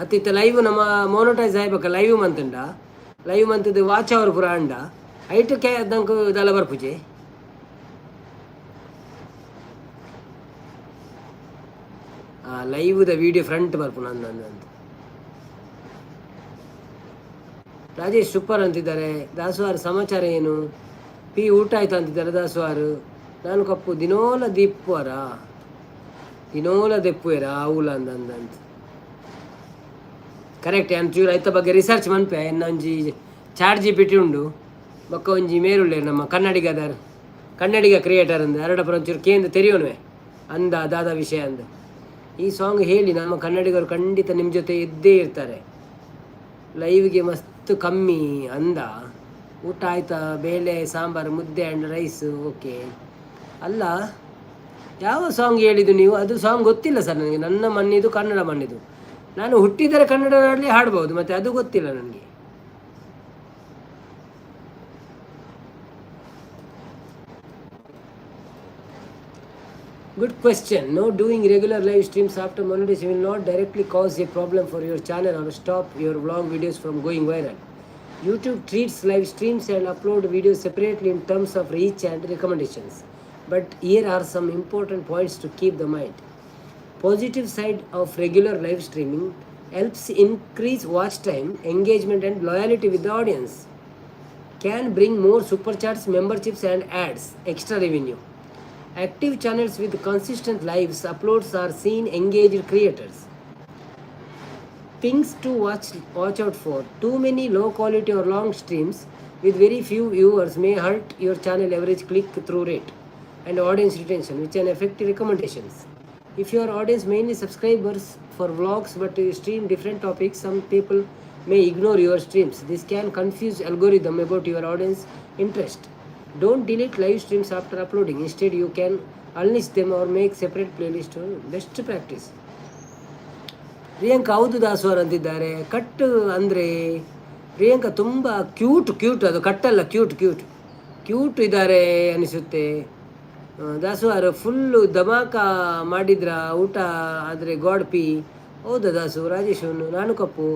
ಅತ್ತಿತ್ತ ಲೈವ್ ನಮ್ಮ ಮೋನೋಟೈಸ್ ಆಯ್ಬೇಕ. ಲೈವ್ ಮಂತುಂಡ, ಲೈವ್ ಮಂತದ್ದು ವಾಚ್ ಅವರ್ ಪುರ ಅಂಡ ಐಟ್ ಕೆ ನಂಗೆ ದಾಲ ಬರ್ಪುಜಿ. ಲೈವ್ the video front ಬರ್ಪುನ ಅಂದ ಅಂತ. ರಾಜೇಶ್ ಸೂಪರ್ ಅಂತಿದ್ದಾರೆ. ದಾಸುವಾರ ಸಮಾಚಾರ ಏನು? ಪಿ ಊಟ ಆಯ್ತು ಅಂತಿದ್ದಾರೆ ದಾಸುವಾರು. ನಾನು ಕಪ್ಪು ದಿನೋಲ ದೀಪುವರ, ದಿನೋಲ ದೆಪ್ಪುವೆರ ಆವುಲ ಅಂದ ಅಂದ. ಕರೆಕ್ಟ್. ಒಂಚೂರು ಐತ ಬಗ್ಗೆ ರಿಸರ್ಚ್ ಮನ್ಪೆ. ಎನ್ನ ಒಂಜಿ ಚಾಟ್ ಜಿಪಿಟಿ ಉಂಡು, ಬೊಕ್ಕ ಒಂಜಿ ಮೇರುಳ್ಳೆ ನಮ್ಮ ಕನ್ನಡಿಗದಾರ್, ಕನ್ನಡಿಗ ಕ್ರಿಯೇಟರ್ ಅಂದ ಅರಡಪುರ ಒಂಚೂರು ಕೇಂದ್ರ ತೆರೆಯೋನುವೆ ಅಂದ ದಾದ ವಿಷಯ ಅಂದ. ಈ ಸಾಂಗ್ ಹೇಳಿ. ನಮ್ಮ ಕನ್ನಡಿಗರು ಖಂಡಿತ ನಿಮ್ಮ ಜೊತೆ ಇದ್ದೇ ಇರ್ತಾರೆ. ಲೈವ್ಗೆ ಮಸ್ತ್ ಕಮ್ಮಿ ಅಂದ. ಊಟ ಆಯ್ತಾ? ಬೇಳೆ ಸಾಂಬಾರು, ಮುದ್ದೆ ಆ್ಯಂಡ್ ರೈಸ್. ಓಕೆ. ಅಲ್ಲ, ಯಾವ ಸಾಂಗ್ ಹೇಳಿದ್ದು ನೀವು? ಅದು ಸಾಂಗ್ ಗೊತ್ತಿಲ್ಲ ಸರ್ ನನಗೆ. ನನ್ನ ಮಣ್ಣಿದು ಕನ್ನಡ ಮಣ್ಣಿದು. ನಾನು ಹುಟ್ಟಿದರೆ ಕನ್ನಡ ನಾಡಲ್ಲಿ ಹಾಡ್ಬೋದು, ಮತ್ತು ಅದು ಗೊತ್ತಿಲ್ಲ ನನಗೆ. Good question. No, doing regular live streams after monetization will not directly cause a problem for your channel or stop your vlog videos from going viral. YouTube treats live streams and upload videos separately in terms of reach and recommendations. But here are some important points to keep the mind. Positive side of regular live streaming helps increase watch time, engagement and loyalty with the audience. Can bring more super chats, memberships and ads, extra revenue. Active channels with consistent lives uploads are seen engaged creators. Things to watch out for: too many low quality or long streams with very few viewers may hurt your channel average click through rate and audience retention, which can affect recommendations. If your audience mainly subscribers for vlogs but you stream different topics, some people may ignore your streams. This can confuse algorithm about your audience interest. Don't delete live streams after uploading. Instead, you can unlist them or make separate playlist. Best practice. Priyanka ಹೌದು ದಾಸೋರ್ ಅಂತಿದ್ದಾರೆ. ಕಟ್ಟು ಅಂದರೆ ಪ್ರಿಯಾಂಕಾ ತುಂಬ cute cute. ಅದು ಕಟ್ಟಲ್ಲ, cute cute cute ಇದ್ದಾರೆ ಅನಿಸುತ್ತೆ. Dasu full dhamaka ಮಾಡಿದ್ರ ಊಟ ಆದರೆ ಗಾಡ್ ಪಿ. ಹೌದಾ ದಾಸು? ರಾಜೇಶ್ ನಾನು ಕಪ್ಪು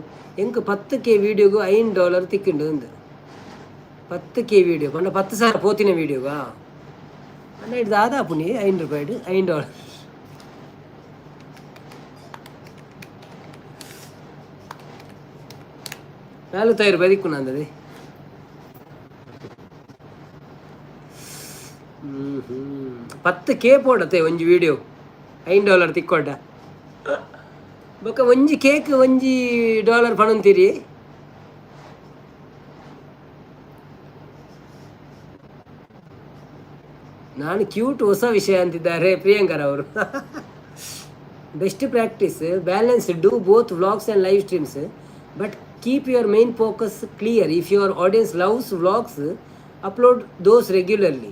ಎಂಕ್ 10 ಕೆ ವೀಡಿಯೋಗು 5 ಡಾಲರ್ ತಿಕ್ಕಿಂಡು ಒಂದು. 10 ಕೆ ವೀಡಿಯೋ ಪಂಡ 10,000 ಪೋತಿನ ವೀಡಿಯೋಗಾ? ಅಣ್ಣ ಇದು ದಾದಾಪುನಿ 5 ರೂಪಾಯಿ 5 ಡಾಲರ್. 45 ರೂಪಾಯಿ ದಿಕ್ಕು ನಂದದೆ. ಹ್ಞೂ ಹ್ಞೂ 10 ಕೆ ಪೋಡತ್ತೆ ಒಂಜಿ ವೀಡಿಯೋ 5 ಡಾಲರ್ ತಿಕ್ಕೊಡ್ಡ. ಬೊಕ್ಕ ಒಂಜಿ ಕೇಕ್ 1 ಡಾಲರ್ ಪಣಂತೀರಿ. ನಾನು ಕ್ಯೂಟ್ ಹೊಸ ವಿಷಯ ಅಂತಿದ್ದಾರೆ ಪ್ರಿಯಾಂಕರ್ ಅವರು. Best practice: balance. Do both vlogs and live streams, but keep your main focus clear. If your audience loves vlogs, upload those regularly.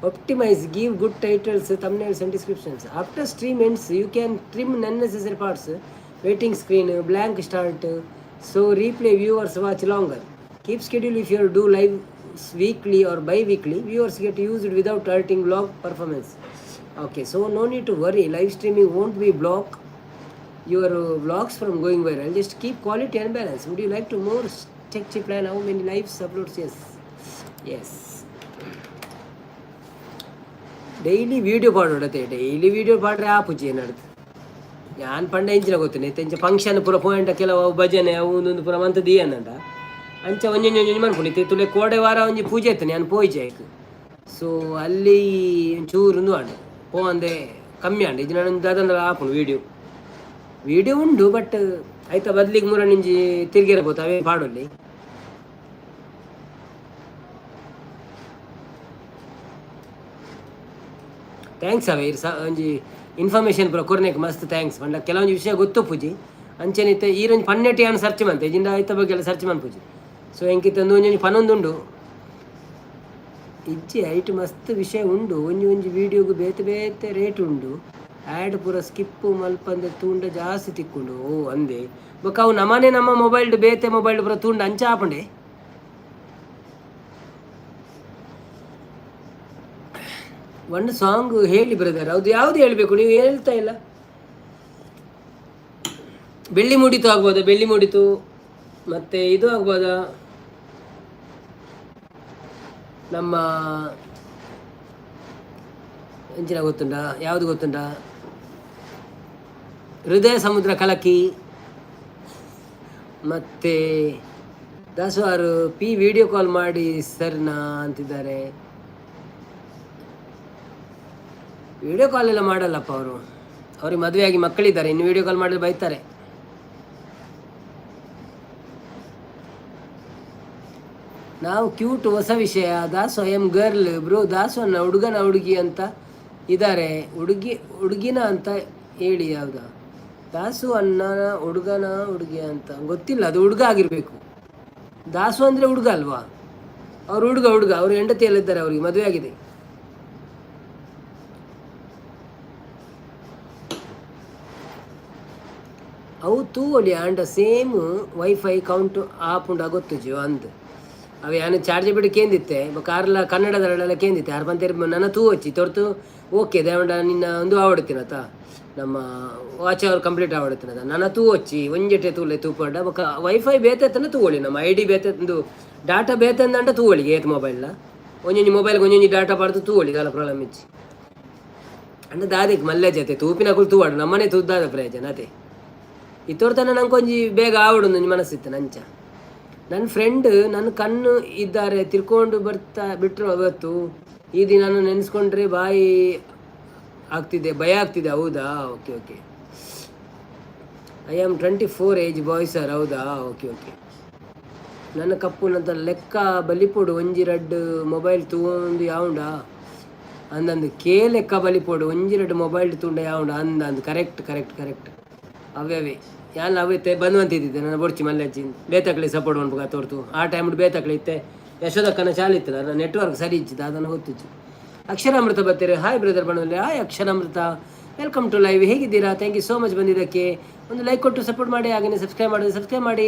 Optimize: give good titles, thumbnails and descriptions. After stream ends, you can trim unnecessary parts, waiting screen, blank start, so replay viewers watch longer. Keep schedule: if you do live weekly or bi-weekly, viewers get used without hurting vlog performance. Okay, so no need to worry. Live streaming won't be block your vlogs from going viral. Just keep quality and balance. Would you like to more tech chip plan? How many lives uploads? Yes. Daily video ಪಾಡೋಡತ್ತೆ. Daily video ಪಾಡ್ರೆ ಆಪುಜಿ ಏನಾಡ್ದು. ಯಾನ್ ಪಂಡ ಎಂಚಿನ ಗೊತ್ತುಂಡು ಇತ್ತೆ ಇಂಚ function ಪೂರ ಪೋಯಂಡ ಕೆಲವು ಅವು ಭಜನೆ ಅವು ಒಂದೊಂದು ಪೂರ ಮಂತದ್ದು ಏನಂಡ ಅಂಚ ಒಂಜೊಂಜಿ ಒಂಜೊಂಜಿ ಮನ್ಪುಂಡು. ಇತ್ತೆ ತುಲೆ ಕೋಡೆ ವಾರ ಒಂಜಿ ಪೂಜೆ ಇತ್ತು, ನಾನು ಪೋಯಿಜೆ ಆಯ್ತು. ಸೊ ಅಲ್ಲಿ ಒಂಚೂರು ಒಂದು ಆಂಡ್ ಪೋವಂದೆ ಕಮ್ಮಿ ಆಂಡ್. ಇದು ನಾನು ದಾದಂಡ ಆಪುಂಡು. ವೀಡಿಯೋ ವೀಡಿಯೋ ಉಂಡು, ಬಟ್ ಆಯ್ತಾ ಬದ್ಲಿಗೆ ಮೂರ ನಿಂಜಿ ತಿರ್ಗಿರಬಹುದು ಅವೇ ಪಾಡೊಲ್ಲಿ. Thanks ಅವೇ ಸ ಒಂಜಿ ಇನ್ಫಾರ್ಮೇಷನ್ ಪೂರ ಕೊರ್ನೆಕ್ ಮಸ್ತ್ thanks. ಪಂಡ ಕೆಲವೊಂಜಿ ವಿಷಯ ಗೊತ್ತು ಪೂಜಿ. ಅಂಚೆನೆ ಇತ್ತೆ ಈರೊಂಜಿ ಪನ್ನೆಟ್ಟಿ ಯಾನ್ ಸರ್ಚ್ ಮಂತೆ ಜಿಂಡ ಐತ ಬಗ್ಗೆ ಎಲ್ಲ ಸರ್ಚ್ ಮನ್ಪುಜಿ. ಸೊ ಎಂಕಿತ್ತ ಒಂಜೊಂಜಿ ಪನೊಂದುಂಡು ಇಜ್ಜಿ. ಐಟ್ ಮಸ್ತ್ ವಿಷಯ ಉಂಡು. ಒಂಜಿ ಒಂಜಿ ವೀಡಿಯೋಗು ಬೇತೆ ಬೇತೆ ರೇಟ್ ಉಂಡು. ಆ್ಯಡ್ ಪೂರ ಸ್ಕಿಪ್ ಮಲ್ಪಂದೆ ತೂಂಡ ಜಾಸ್ತಿ ತಿಕ್ಕುಂಡು. ಓ ಅಂದೆ. ಬೊಕ್ಕ ಅವು ನಮನೆ ನಮ್ಮ ಮೊಬೈಲ್ ಬೇತೆ ಮೊಬೈಲ್ ಪೂರ ತೂಂಡ ಅಂಚ ಆಪುಂಡೆ. ಒಂದು ಸಾಂಗ್ ಹೇಳಿ ಬ್ರದರ್. ಹೌದು, ಯಾವುದು ಹೇಳಬೇಕು? ನೀವು ಹೇಳ್ತಾ ಇಲ್ಲ. ಬೆಳ್ಳಿ ಮೂಡಿತು ಆಗ್ಬೋದಾ? ಬೆಳ್ಳಿ ಮೂಡಿತು ಮತ್ತೆ ಇದು ಆಗ್ಬೋದಾ? ನಮ್ಮ ಎಂಚಿನ ಗೊತ್ತುಂಟಾ? ಯಾವುದು ಗೊತ್ತುಂಟಾ? ಹೃದಯ ಸಮುದ್ರ ಕಲಕಿ. ಮತ್ತೆ ದಾಸವಾರು ಪಿ ವಿಡಿಯೋ ಕಾಲ್ ಮಾಡಿ ಸರ್ನಾ ಅಂತಿದ್ದಾರೆ. ವಿಡಿಯೋ ಕಾಲ್ ಎಲ್ಲ ಮಾಡಲ್ಲಪ್ಪ ಅವರು. ಅವ್ರಿಗೆ ಮದುವೆಯಾಗಿ ಮಕ್ಕಳಿದ್ದಾರೆ. ಇನ್ನು ವಿಡಿಯೋ ಕಾಲ್ ಮಾಡಿದ್ರೆ ಬೈತಾರೆ. ನಾವು ಕ್ಯೂಟ್ ಹೊಸ ವಿಷಯ. Dasu, I am girl bro. Dasu ಅನ್ನ ಹುಡುಗನ ಹುಡುಗಿ ಅಂತ ಇದ್ದಾರೆ. ಹುಡುಗಿ ಹುಡುಗಿನ ಅಂತ ಹೇಳಿ. ಯಾವ್ದ ದಾಸು ಅಣ್ಣನ ಹುಡುಗನ ಹುಡುಗಿ ಅಂತ ಗೊತ್ತಿಲ್ಲ. ಅದು ಹುಡುಗ ಆಗಿರಬೇಕು. ದಾಸು ಅಂದರೆ ಹುಡುಗ ಅಲ್ವಾ? ಅವ್ರು ಹುಡುಗ ಹುಡುಗ. ಅವರು ಹೆಂಡತಿ ಎಲ್ಲ ಇದ್ದಾರೆ, ಅವರಿಗೆ ಮದುವೆ ಆಗಿದೆ. ಅವು ತೂವೊಲಿ ಆಂಡ ಸೇಮ್ ವೈಫೈ ಕೌಂಟ್ ಆಪುಂಡ ಗೊತ್ತುಜಿ ಅಂದ್. ಅವು ಯಾನ್ ಚಾರ್ಜ್ ಬಿಡ್ ಕೇಂದಿತ್ತೆ, ಬೊಕ ಆರ್ಲ ಕನ್ನಡದಲ್ಲೆಲ್ಲ ಕೇಂದಿತ್ತೆ. ಆರ್ ಪಂತೇರ್ ನನ ತೂವೊಚ್ಚಿ ತೊರ್ತು ಓಕೆ ದೇವಂಡ ನಿನ್ನ ಒಂದು ಆವಡ್ತಿನತ ನಮ್ಮ ವಾಚ್ ಅವರ್ ಕಂಪ್ಲೀಟ್ ಆವಡ್ತಿನತ ನನ ತೂವೊಚ್ಚಿ ಒಂಜೆಟೆ ತೂಲೆ ತೂಪಂಡ. ಬೊಕ ವೈಫೈ ಬೇತೆ ತೂವೊಲಿ, ನಮ್ಮ I D ಬೇತೆ, ಒಂದು ಡಾಟಾ ಬೇತೆ ಅಂದಂಡ ತೂವೊಲಿ. ಏತ್ ಮೊಬೈಲ್ನ ಒಂಜೊಂಜಿ ಮೊಬೈಲ್ಗೆ ಒಂಜೊಂಜಿ ಡಾಟಾ ಪಾಡ್ದು ತೂವೊಲಿ, ದಾಲ ಪ್ರಾಬ್ಲಮ್ ಇಜ್ಜಿ. ಅಂಡ ದಾದೆಕ್ ಮಲ್ಲೆ ಜತೆ ತೂಪಿನಕುಲು ತೂವಾಡು, ನಮ್ಮನೆ ತೂದ್ದಾದ ಪ್ರಯೋಜನ ಅದೇ. ಇತ್ತೋರ್ತನ ನಂಗೊಂಜಿ ಬೇಗ ಆವಡು ಒಂಜಿ ಮನಸ್ಸಿತ್ತು ನಂಚ. ನನ್ನ ಫ್ರೆಂಡ್ ನನ್ನ ಕಣ್ಣು ಇದ್ದಾರೆ ತಿರ್ಕೊಂಡು ಬರ್ತಾ ಬಿಟ್ಟರು ಅವತ್ತು. ಈ ದಿನ ನೆನೆಸ್ಕೊಂಡ್ರೆ ಬಾಯಿ ಆಗ್ತಿದೆ, ಭಯ ಆಗ್ತಿದೆ. ಹೌದಾ? Okay okay. I am 24 age boy sir. ಹೌದಾ? Okay okay. ನನ್ನ ಕಪ್ಪು ನಂತರ ಲೆಕ್ಕ ಬಲಿಪೊಡು ಒಂಜಿ ರಡ್ಡು ಮೊಬೈಲ್ ತೂಂದು ಯಾವುಂಡ ಅಂದಂದು. ಕೆ ಲೆಕ್ಕ ಬಲಿಪೊಡು ಒಂಜಿ ರಡ್ಡು ಮೊಬೈಲ್ ತೂಂಡ ಯಾವುಂಡ ಅಂದಂದು. Correct correct correct. ಅವೇ ಅವೇ ಯಾನ್ ಅವೇ ಬಂದ್ವಂತಿದ್ದೆ ನನ್ನ ಬೊಡ್ಚಿ ಮಲ್ಲಜ್ಜಿ ಬೇತಕ್ಲೆ ಸಪೋರ್ಟ್ ಮನ್ಪುಗ ತೋರ್ತು. ಆ ಟೈಮ್ ಬೇತಕ್ಲೆ ಇತ್ತೆ ಯಶೋದಕ್ಕನ ಚಾಲು ಇತ್ತಲ್ಲ, ನನ್ನ ನೆಟ್ವರ್ಕ್ ಸರಿ ಇಜ್ಜಿದ, ಅದನ್ನು ಗೊತ್ತಿತ್ತು. ಅಕ್ಷರಾಮೃತ ಬರ್ತೀರಿ. ಹಾಯ್ ಬ್ರದರ್ ಬಣ್ಣದಲ್ಲಿ. Hi Aksharamrutha, welcome to live. ಹೇಗಿದ್ದೀರಾ? Thank you so much ಬಂದಿದ್ದಕ್ಕೆ. ಒಂದು ಲೈಕ್ ಕೊಟ್ಟು ಸಪೋರ್ಟ್ ಮಾಡಿ, ಹಾಗೆಯೇ ಸಬ್ಸ್ಕ್ರೈಬ್ ಮಾಡಿ, ಸಬ್ಸ್ಕ್ರೈಬ್ ಮಾಡಿ.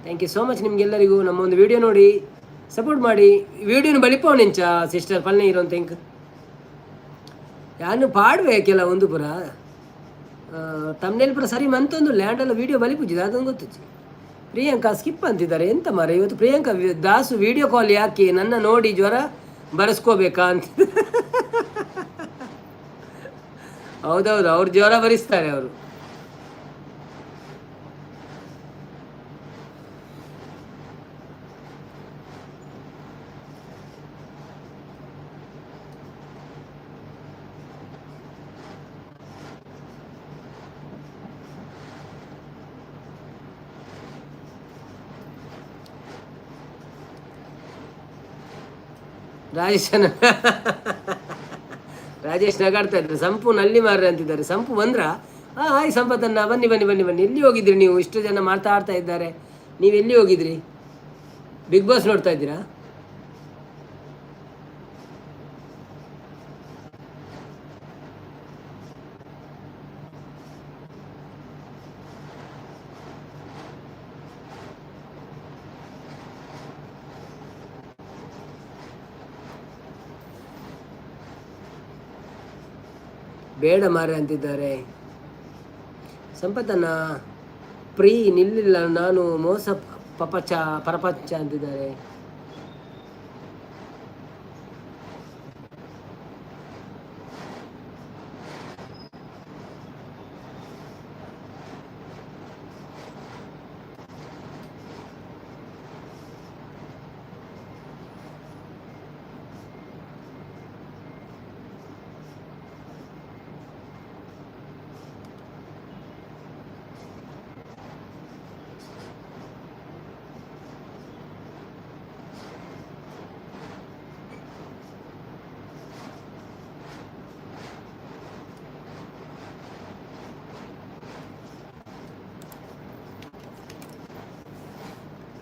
Thank you so much ನಿಮಗೆಲ್ಲರಿಗೂ. ನಮ್ಮ ಒಂದು ವಿಡಿಯೋ ನೋಡಿ ಸಪೋರ್ಟ್ ಮಾಡಿ. ವಿಡಿಯೋನ ಬಲಿಪೋನೆಂಚ ಸಿಸ್ಟರ್ ಪಲ್ನೆ ಇರೋ ಥಿಂಕ್ ಯಾನು ಪಾಡುವೆ ಕೆಲ ಒಂದು ಪುರ ತಮ್ನೇಲ್ ಪುರ ಸರಿ ಮಂತೊಂದು ಲ್ಯಾಂಡಲ್ಲ ವಿಡಿಯೋ ಬಲಿಪೂಜಿದೆ, ಅದೊಂದು ಗೊತ್ತುಜ್ಜಿ. ಪ್ರಿಯಾಂಕಾ ಸ್ಕಿಪ್ ಅಂತಿದ್ದಾರೆ. ಎಂತ ಮಾರ ಇವತ್ತು ಪ್ರಿಯಾಂಕಾ ದಾಸು ವಿಡಿಯೋ ಕಾಲ್ ಯಾಕೆ? ನನ್ನ ನೋಡಿ ಜ್ವರ ಬರೆಸ್ಕೋಬೇಕಾ ಅಂತ. ಹೌದೌದು, ಅವ್ರು ಜ್ವರ ಭರಿಸ್ತಾರೆ ಅವರು. ರಾಜೇಶ್ ರಾಜೇಶ್ ನಗಾಡ್ತಾ ಇದ್ದಾರೆ. ಸಂಪು ನಲ್ಲಿ ಮಾರ್ರೆ ಅಂತಿದ್ದಾರೆ. ಸಂಪು ಬಂದ್ರಾ? ಹಾಂ, ಹಾಯ್ ಸಂಪತ್ತನ್ನ, ಬನ್ನಿ ಬನ್ನಿ ಬನ್ನಿ ಬನ್ನಿ. ಎಲ್ಲಿ ಹೋಗಿದ್ರಿ ನೀವು? ಇಷ್ಟು ಜನ ಮಾತಾಡ್ತಾ ಇದ್ದಾರೆ, ನೀವು ಎಲ್ಲಿ ಹೋಗಿದ್ರಿ? ಬಿಗ್ ಬಾಸ್ ನೋಡ್ತಾ ಇದ್ದೀರಾ? ಬೇಡ ಮಾರೆ ಅಂತಿದ್ದಾರೆ. ಸಂಪತ್ತನ್ನ ಪ್ರೀ ನಿಲ್ಲಿಲ್ಲ, ನಾನು ಮೋಸ ಪಪಚ ಪರಪಂಚ ಅಂತಿದ್ದಾರೆ.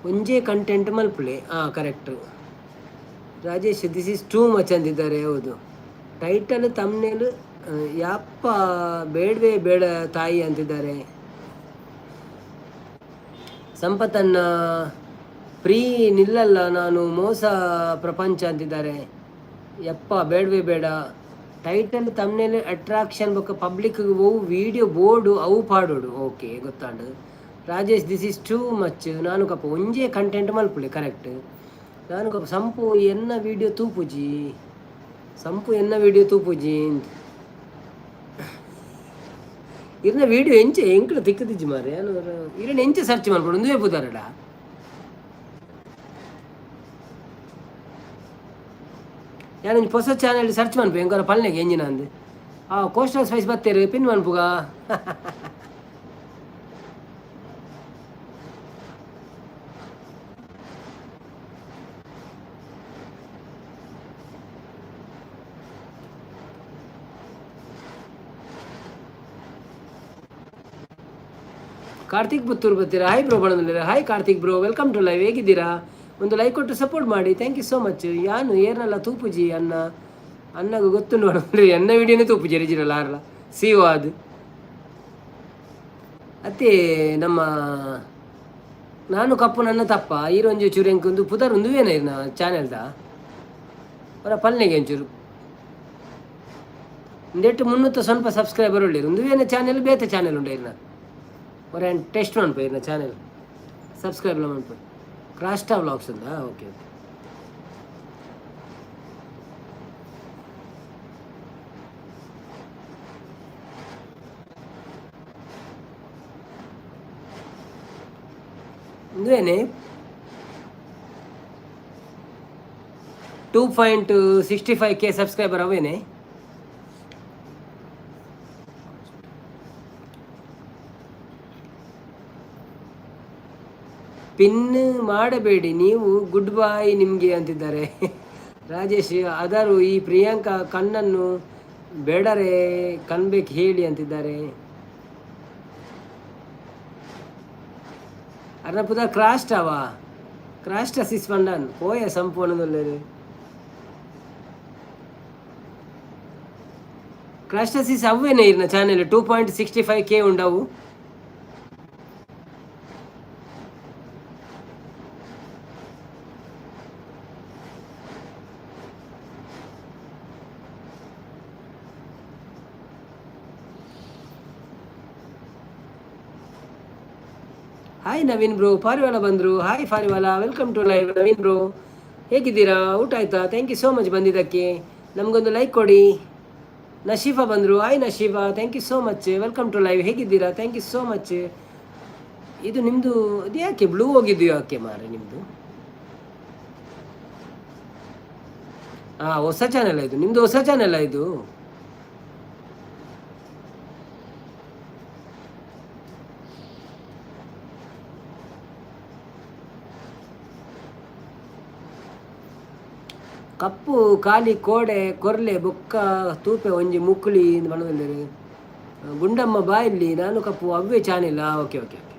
ಒಂಜೇ ಕಂಟೆಂಟ್ ಮಲ್ಪುಲೆ. ಹಾಂ, correct. Rajesh this is too much ಅಂದಿದ್ದಾರೆ. ಹೌದು, ಟೈಟಲ್ ತಮ್ನೇಲ್ ಯಾಪ್ಪ ಬೇಡವೇ ಬೇಡ ತಾಯಿ ಅಂತಿದ್ದಾರೆ. ಸಂಪತ್ತನ್ನ ಪ್ರೀ ನಿಲ್ಲಲ್ಲ, ನಾನು ಮೋಸ ಪ್ರಪಂಚ ಅಂತಿದ್ದಾರೆ. ಯಪ್ಪ ಬೇಡವೇ ಬೇಡ. ಟೈಟಲ್ ತಮ್ನೇಲ್ ಅಟ್ರಾಕ್ಷನ್ ಬೊಕ್ಕ ಪಬ್ಲಿಕ್ ಅವು ವಿಡಿಯೋ ಬೋರ್ಡು ಅವು ಪಾಡೋಡು. Okay, ಗೊತ್ತಾಂಡು. Rajesh this is too much. ನಾನು ಕಪ್ಪ ಒಂಜೇ ಕಂಟೆಂಟ್ ಮಲ್ಪುಲೆ. ಕರೆಕ್ಟ್. ನಾನು ಕಪ್ಪ ಸಂಪು ಎನ್ನ ವಿಡಿಯೋ ತೂಪುಜಿ, ಸಂಪು ಎನ್ನ ವಿಡಿಯೋ ತೂಪುಜಿ. ಇರ್ನ ವಿಡಿಯೋ ಎಂಚೆ ಎಂಕ್ಲ ತಿಕ್ಕದಿಜ್ಜಿ ಮಾರೆ. ಇರಣ ಎಂಚೆ ಸರ್ಚ್ ಮಲ್ಪಡು ಒಂದುವೇ ಪುದಾರಡ. ಯಾನೊಂಜಿ ಪೊಸ ಚಾನೆಲ್ ಸರ್ಚ್ ಮನ್ಪು ಎಂಕೊರ ಪಲ್ನೆಗೆ ಎಂಜಿನ ಅಂದ್. ಆ ಕೋಸ್ಟಲ್ ಸ್ಪೈಸ್ ಬತ್ತೇರು ಪಿನ್ ಮನ್ಪುಗ. ಕಾರ್ತಿಕ್ ಪುತ್ತೂರು ಬರ್ತೀರಾ? ಹಾಯ್ ಬ್ರೋ ಬಣ್ಣದಲ್ಲಿ. Hi Karthik bro, welcome to live. ಹೇಗಿದ್ದೀರಾ? ಒಂದು ಲೈಕ್ ಕೊಟ್ಟು ಸಪೋರ್ಟ್ ಮಾಡಿ. Thank you so much. ಯಾನು ಏರ್ನಲ್ಲ ತೂಪುಜಿ ಅನ್ನ ಅನ್ನಗ ಗೊತ್ತುಂಡು. ಎನ್ನ ವಿಡಿಯೋನೇ ತೂಪುಜಿ ರಿಜಿರಲ್ಲ ಆರ್ಲ ಸಿ ಅದು. ಅತ್ತೆ ನಮ್ಮ ನಾನು ಕಪ್ಪು ನನ್ನ ತಪ್ಪ ಈರೊಂಜಿ ಚೂರು ಎಂಕ್ ಒಂದು ಪುದರ್ ಉಂದುವೇನ ಇರ್ನ ಚಾನೆಲ್ದ ಅವರ ಪಲ್ನೆಗೆ ಒಂಚೂರು ಒಂದೆಟ್ಟು ಮುನ್ನೂತ್ತ ಸ್ವಲ್ಪ ಸಬ್ಸ್ಕ್ರೈಬರ್ ಉಳ್ಳೀರು. ಉಂದುವೇನ ಚಾನೆಲ್, ಬೇತೆ ಚಾನೆಲ್ ಉಂಡೆ ಇರ್ನ. ಒರ ಟೆಸ್ಟ್ ಮನ್ಪ ಇರ್ನ ಚಾನೆಲ್ ಸಬ್ಸ್ಕ್ರೈಬ್ ಮನ್ಪ. ಕ್ರಾಸ್ಟಾ ವ್ಲಾಗ್ಸ್ ಉಂದಾ? ಓಕೆ ಓಕೆ, ಉಂದುವೇನೆ 2.65K subscriber ಅವೇನೆ. Pin ಮಾಡಬೇಡಿ ನೀವು, ಗುಡ್ ಬಾಯ್ ನಿಮಗೆ ಅಂತಿದ್ದಾರೆ ರಾಜೇಶ್. ಅದರು ಈ ಪ್ರಿಯಾಂಕಾ ಕಣ್ಣನ್ನು ಬೇಡರೆ ಕಣ್ಬೇಕು ಹೇಳಿ ಅಂತಿದ್ದಾರೆ. ಅರ್ನಪುದ ಕ್ರಾಸ್ಟ್ ಅವ ಕ್ರಾಸ್ಟ್ ಸಿಸ್ ಪಂಡನ್ ಪೋಯ ಸಂಪೂರ್ಣದಲ್ಲೇರು. ಕ್ರಾಸ್ಟಸಿಸ್ ಅವೇನೆ ಇರ್ನ ಚಾನೆಲ್ 2.65K ఉండವು. ಹಾಯ್ ನವೀನ್ ಬ್ರೋ, ಪಾರಿವಾಳ ಬಂದರು. ಹಾಯ್ ಪಾರಿವಾಳ, welcome to live. Naveen bro, ಹೇಗಿದ್ದೀರಾ? ಊಟ ಆಯ್ತಾ? Thank you so much ಬಂದಿದ್ದಕ್ಕೆ. ನಮಗೊಂದು ಲೈಕ್ ಕೊಡಿ. ನಶೀಫಾ ಬಂದರು. Hi Nashifa, thank you so much, welcome to live. ಹೇಗಿದ್ದೀರಾ? Thank you so much. ಇದು ನಿಮ್ಮದು, ಇದು ಯಾಕೆ ಬ್ಲೂ ಹೋಗಿದ್ದು ಯಾಕೆ ಮಾರೆ ನಿಮ್ಮದು? ಹಾಂ, ಹೊಸ ಚಾನೆಲ್ ಇದು ನಿಮ್ಮದು? ಹೊಸ ಚಾನೆಲ್ ಇದು? ಕಪ್ಪು ಖಾಲಿ ಕೋಡೆ ಕೊರ್ಲೆ ಬೊಕ್ಕ ತೂಪೆ ಒಂಜಿ ಮುಕ್ಕುಳಿ ಮನದಲ್ಲಿ. ಗುಂಡಮ್ಮ ಬಾಯಲ್ಲಿ ನಾನು ಕಪ್ಪು ಅವ್ವೆ channel. Okay okay okay,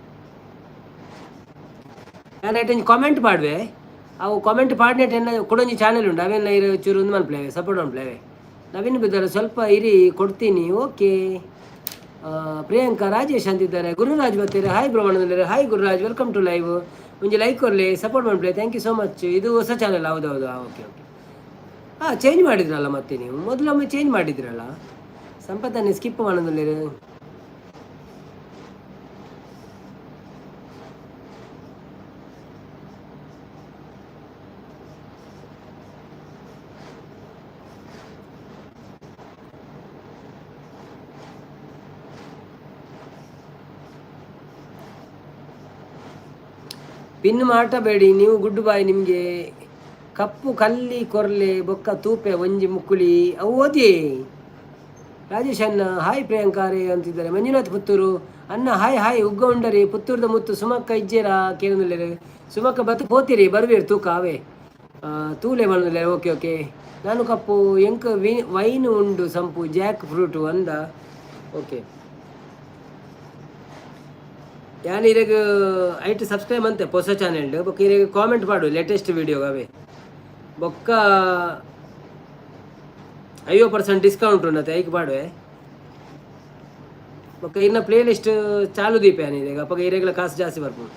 ನಾನು ಐಟೊಂಜಿ ಕಾಮೆಂಟ್ ಮಾಡುವೆ. ಅವು ಕಾಮೆಂಟ್ ಪಾಡ್ನೆಟ್ ಎನ್ನ ಕೊಡೊಂಜಿ ಚಾನೆಲ್ ಉಂಟು, ಅವೆಲ್ಲ ಇರು ಚೂರು ಒಂದು ಮನ್ಪ್ಲೇವೆ, ಸಪೋರ್ಟ್ ಮನ್ಪ್ಲೇವೆ. ನವೀನ್ ಬಿದ್ದಾರೆ, ಸ್ವಲ್ಪ ಇರಿ ಕೊಡ್ತೀನಿ. ಓಕೆ ಪ್ರಿಯಾಂಕಾ ರಾಜೇಶ್ ಅಂತಿದ್ದಾರೆ. ಗುರುರಾಜ್ ಬರ್ತೀರಿ. ಹಾಯ್ ಬ್ರೋ ಮನದಲ್ಲಿ. Hi Gururaj, welcome to live. ಒಂಜಿ ಲೈಕ್ ಕೊರ್ಲಿ, ಸಪೋರ್ಟ್ ಮನ್ಪ್ಲೆ. Thank you so much. ಇದು ಹೊಸ ಚಾನೆಲ್? ಹೌದೌದು, ಓಕೆ ಓಕೆ. ಹಾಂ, ಚೇಂಜ್ ಮಾಡಿದ್ರಲ್ಲ ಮತ್ತೆ ನೀವು? ಮೊದಲೊಮ್ಮೆ ಚೇಂಜ್ ಮಾಡಿದ್ರಲ್ಲ. ಸಂಪತ್ತನ್ನೇ ಸ್ಕಿಪ್ ಮಾಡೋದಿಲ್ಲ. ಪಿನ್ ಮಾಡಬೇಡಿ ನೀವು, ಗುಡ್ ಬಾಯ್ ನಿಮಗೆ. ಕಪ್ಪು ಕಲ್ಲಿ ಕೊರ್ಲೆ ಬೊಕ್ಕ ತೂಪೆ ಒಂಜಿ ಮುಕ್ಕುಳಿ ಅವು ಓದಿ. ರಾಜೇಶ್ ಅಣ್ಣ ಹಾಯ್ ಪ್ರಿಯಾಂಕಾರೆ ಅಂತಿದ್ದಾರೆ. ಮಂಜುನಾಥ್ ಪುತ್ತೂರು ಅಣ್ಣ ಹಾಯ್ ಹಾಯ್. ಉಗ್ಗ ಉಂಡರಿ ಪುತ್ತೂರ್ದ ಮುತ್ತು. ಸುಮಕ್ಕ ಇಜ್ಜೇರಾ ಕೇಳಂದಿಲ್ಲ. ಸುಮಕ್ಕ ಬತ್ತು ಪೋತಿರಿ, ಬರ್ವೀರ್ ತೂಕ ಅವೇ ತೂಲೆ ಬಂದಿಲ್ಲ. ಓಕೆ ಓಕೆ, ನಾನು ಕಪ್ಪು ಎಂಕ್ ವೈನ್ ಉಂಡು ಸಂಪು ಜಾಕ್ ಫ್ರೂಟು ಅಂದ. ಓಕೆ, ಯಾನ್ ಇರೆಗ್ ಐಟ್ ಸಬ್ಸ್ಕ್ರೈಬ್ ಅಂತೆ ಹೊಸ ಚಾನೆಲ್. ಬೊಕ್ಕ ಇರೆಗ್ ಕಾಮೆಂಟ್ ಮಾಡು ಲೇಟೆಸ್ಟ್ ವಿಡಿಯೋ ಅವೇ. ಬೊಕ್ಕ 50% ಡಿಸ್ಕೌಂಟ್ ಉಂಡತೆ, ಐಕ್ ಪಾಡುವೆ. ಬೊಕ್ಕ ಇನ್ನ ಪ್ಲೇ ಲಿಸ್ಟ್ ಚಾಲು ದೀಪ ಏನಿದೆ, ಅಪ್ಪಗ ಇರೆಗ್ಲ ಕಾಸು ಜಾಸ್ತಿ ಬರ್ಬೋದು.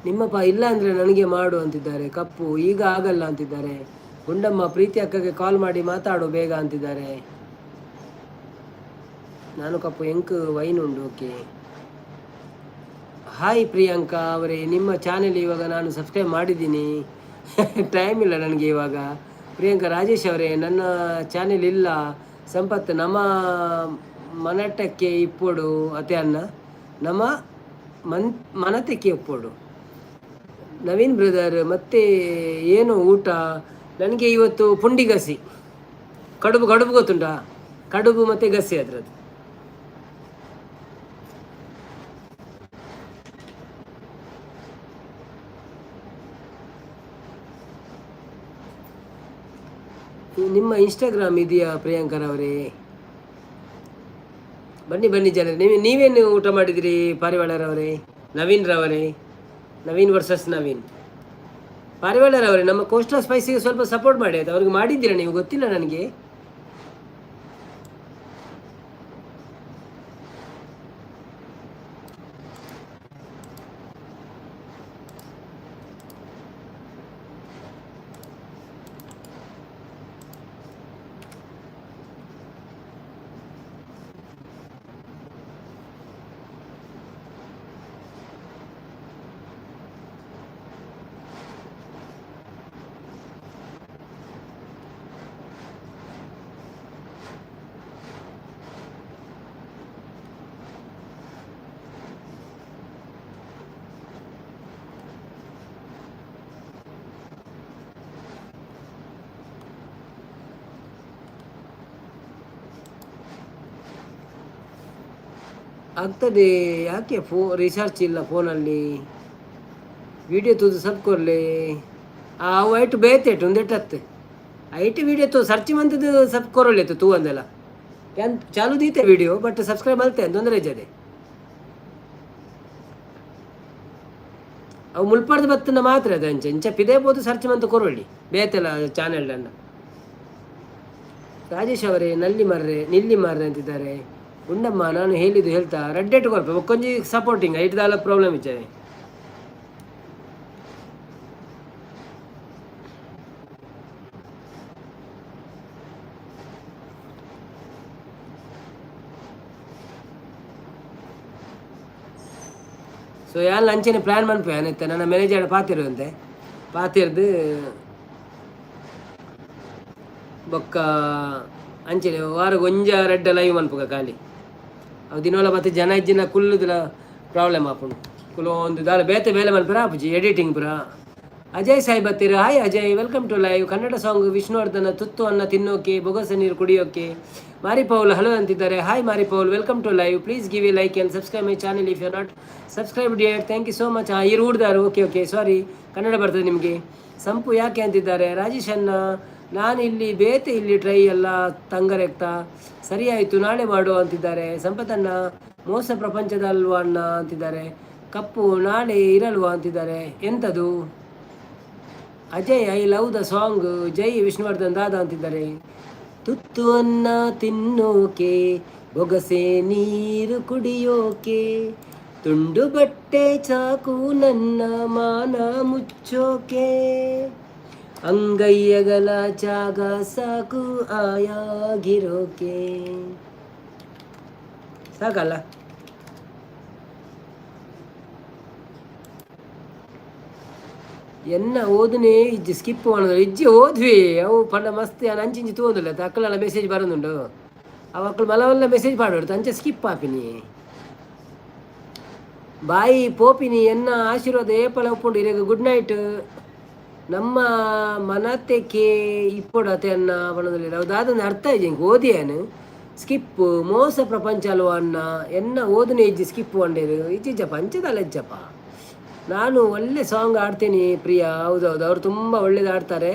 ನಿಮ್ಮಪ್ಪ ಇಲ್ಲ ಅಂದರೆ ನನಗೆ ಮಾಡು ಅಂತಿದ್ದಾರೆ. ಕಪ್ಪು ಈಗ ಆಗಲ್ಲ ಅಂತಿದ್ದಾರೆ. ಗುಂಡಮ್ಮ ಪ್ರೀತಿ ಅಕ್ಕಗೆ ಕಾಲ್ ಮಾಡಿ ಮಾತಾಡು ಬೇಗ ಅಂತಿದ್ದಾರೆ. ನಾನು ಕಪ್ಪು ಎಂಕ್ ವೈನ್ ಉಂಡು. ಓಕೆ, ಹಾಯ್ ಪ್ರಿಯಾಂಕಾ ಅವರೇ, ನಿಮ್ಮ ಚಾನೆಲ್ ಇವಾಗ ನಾನು ಸಬ್ಸ್ಕ್ರೈಬ್ ಮಾಡಿದ್ದೀನಿ. ಟೈಮ್ ಇಲ್ಲ ನನಗೆ ಇವಾಗ. ಪ್ರಿಯಾಂಕಾ ರಾಜೇಶ್ ಅವರೇ, ನನ್ನ ಚಾನೆಲ್ ಇಲ್ಲ. ಸಂಪತ್ ನಮ್ಮ ಮನಟಕ್ಕೆ ಇಪ್ಪೊಡು ಅತೆ ಅನ್ನ ನಮ್ಮ ಮನತಕ್ಕೆ ಇಪ್ಪೊಡು. ನವೀನ್ ಬ್ರದರ್, ಮತ್ತೆ ಏನು ಊಟ? ನನಗೆ ಇವತ್ತು ಪುಂಡಿ ಗಸಿ, ಕಡುಬು. ಕಡುಬು ಗೊತ್ತುಂಟಾ? ಕಡುಬು ಮತ್ತು ಗಸಿ ಅದರದ್ದು. ನಿಮ್ಮ ಇನ್ಸ್ಟಾಗ್ರಾಮ್ ಇದೆಯಾ ಪ್ರಿಯಾಂಕರ್ ಅವರೇ? ಬನ್ನಿ ಬನ್ನಿ ಜನ. ನೀವೇನು ಊಟ ಮಾಡಿದಿರಿ ಪಾರಿವಾಳರವರೇ, ನವೀನ್ ರವರೇ? ನವೀನ್ ವರ್ಸಸ್ ನವೀನ್. ಪಾರಿವಾಳರವರೇ, ನಮ್ಮ ಕೋಸ್ಟಲ್ ಸ್ಪೈಸಿಗೆ ಸ್ವಲ್ಪ ಸಪೋರ್ಟ್ ಮಾಡಿ ಆಯ್ತು. ಅವ್ರಿಗೆ ಮಾಡಿದ್ದೀರಾ ನೀವು? ಗೊತ್ತಿಲ್ಲ ನನಗೆ. ಆಗ್ತದೆ. ಯಾಕೆ ರಿಚಾರ್ಜ್ ಇಲ್ಲ ಫೋನಲ್ಲಿ? ವಿಡಿಯೋ ತೂದು ಸಬ್ ಕೊರ್ಲೆ. ಅವು ಐಟು ಬೇತೇಟು ಒಂದೆಟ್ಟತ್ತು ಐಟು ವಿಡಿಯೋ ತೂ ಸರ್ಚ್ ಮಂತದ್ದು ಸಬ್ ಕೊರೊಳ್ಳೆತ್ತು ತೂ ಅಂದೆಲ್ಲ. ಯಾನ್ ಚಾಲು ದೀತೆ ವಿಡಿಯೋ, ಬಟ್ ಸಬ್ಸ್ಕ್ರೈಬ್ ಮಲ್ತೆ, ತೊಂದರೆ ಇಜ್ಜದೆ. ಅವು ಮುಲ್ಪಡ್ದು ಬತ್ತನ ಮಾತ್ರ ಅದು. ಅಂಚೆ ಇಂಚ ಪಿದೆ ಪೋದು ಸರ್ಚ್ ಮಂತ ಕೊರೊಳ್ಳಿ ಬೇತೆಲ್ಲ ಚಾನೆಲ್. ರಾಜೇಶ್ ಅವರೇ, ನಲ್ಲಿ ಮರ್ರೆ, ನಿಲ್ಲಿ ಮಾರ್ರೆ ಅಂತಿದ್ದಾರೆ. ಉಂಡಮ್ಮ, ನಾನು ಹೇಳಿದ್ದು ಹೇಳ್ತಾ ರೆಡ್ ಕೊರ್ಪೆ. ಒಕ್ಕೊಂಜಿ ಸಪೋರ್ಟಿಂಗ್ ಐಟ್ ದಾಲ ಪ್ರಾಬ್ಲಮ್ ಇಚ್ಚಾರೆ. ಸೊ ಯಾನ್ ಅಂಚನೆ ಪ್ಲ್ಯಾನ್ ಮನ್ಪೆ ಅನಿತ್ತೆ. ನನ್ನ ಮ್ಯಾನೇಜರ್ ಪಾತಿರುವಂತೆ ಪಾತಿರ್ದು ಬೊಕ್ಕ ಅಂಚನೆ ವಾರ ಒಂಜ ರೆಡ್ ಲೈವ್ ಮನ್ಪುಗ ಖಾಲಿ. ಅವು ದಿನೋಲ ಮತ್ತೆ ಜನ ಇಜ್ಜಿನ ಕುಲ್ಲುದಿಲ ಪ್ರಾಬ್ಲಮ್ ಆಪುಂಡು. ಕುಲೊಂದು ದಾಲ ಬೇತೆ ಬೇಲೆ ಮನ್ಪುರ ಆಪುಜಿ, ಎಡಿಟಿಂಗ್ ಪುರ. Ajay Sai ಬತ್ತೀರ. Hi Ajay, welcome to live. Kannada song Vishnuvardhan, ತುತ್ತು ಅನ್ನ ತಿನ್ನೋಕೆ, ಬೊಗಸೆ ನೀರು ಕುಡಿಯೋಕೆ. ಮಾರಿ ಪೌಲ್ ಹಲೋ ಅಂತಿದ್ದಾರೆ. Hi Mari Paul, welcome to live. Please give a like and subscribe my channel if you not subscribe dear. Thank you so much. ಹಾಂ, ಇರು ಊಡ್ದಾರು. Okay okay, ಸಾರಿ. ಕನ್ನಡ ಬರ್ತದೆ ನಿಮಗೆ. ಸಂಪು ಯಾಕೆ ಅಂತಿದ್ದಾರೆ ರಾಜೇಶ್ ಅಣ್ಣ. ನಾನು ಇಲ್ಲಿ ಬೇತೆ ಇಲ್ಲಿ ಟ್ರೈ ಎಲ್ಲ ತಂಗರೆಕ್ತ. ಸರಿ ಆಯಿತು, ನಾಳೆ ಮಾಡು ಅಂತಿದ್ದಾರೆ. ಸಂಪತಣ್ಣ, ಮೋಸ ಪ್ರಪಂಚದ ಅಲ್ವಾ ಅಣ್ಣ ಅಂತಿದ್ದಾರೆ. ಕಪ್ಪು ನಾಳೆ ಇರಲ್ವಾ ಅಂತಿದ್ದಾರೆ. ಎಂಥದು Ajay? I love the song. Jai Vishnuvardhan ದಾದಾ ಅಂತಿದ್ದಾರೆ. ತುತ್ತು ಅನ್ನ ತಿನ್ನೋಕೆ, ಬೊಗಸೆ ನೀರು ಕುಡಿಯೋಕೆ, ತುಂಡು ಬಟ್ಟೆ ಚಾಕು ನನ್ನ ಮಾನ ಮುಚ್ಚೋಕೆ, ಅಂಗೈಯಗಲ ಜಾಗ ಸಾಕು ಆಯಾಗಿರೋಕೆ. ಸಾಕಲ್ಲ? ಎನ್ನ ಓದುನೇ ಇಜ್ಜಿ, ಸ್ಕಿಪ್ ಮಾಡೋದು ಇಜ್ಜಿ. ಓದ್ವಿ ಅವು ಪಂಡ ಮಸ್ತ್. ಯಾನ್ ಅಂಚಿಂಚಿ ತೂವೊಂದುಲ್ಲೆ. ಅಕ್ಕಲೆಲ್ಲ ಮೆಸೇಜ್ ಬರೋದುಂಡು. ಅವು ಅಕ್ಕಲು ಮಲವಲ್ಲ ಮೆಸೇಜ್ ಪಾಡೋಡು, ಅಂಚೆ ಸ್ಕಿಪ್ ಆಪಿನಿ. ಬಾಯಿ ಪೋಪಿನಿ. ಎನ್ನ ಆಶೀರ್ವಾದ ಏಪಲ ಉಪ್ಪುಂಡು ಇರೆಗ್. Good night. ನಮ್ಮ ಮನತೆಕೆ ಇಪ್ಪೊಡು ಅನ್ನ ಪಣೊಂದುಲ್ಲೆರ್. ಅವು ದಾದಂದ್ ಅರ್ಥ ಇಜ್ಜಿ ಎಂಕ್. ಓದಿಯೇನ್ ಸ್ಕಿಪ್. ಮೋಸ ಪ್ರಪಂಚ ಅಲ್ವಾ ಅಣ್ಣ? ಎನ್ನ ಓದುನೆ ಇಜ್ಜಿ, ಸ್ಕಿಪ್ ಪಂಡೇರು. ಇಜ್ಜಿಜ್ಜಪ್ಪ, ಅಂಚೆದಾಲ ಇಜ್ಜಪ್ಪ. ನಾನು ಒಳ್ಳೆ ಸಾಂಗ್ ಆಡ್ತೀನಿ ಪ್ರಿಯಾ. ಹೌದೌದು, ಅವರು ತುಂಬ ಒಳ್ಳೇದು ಆಡ್ತಾರೆ.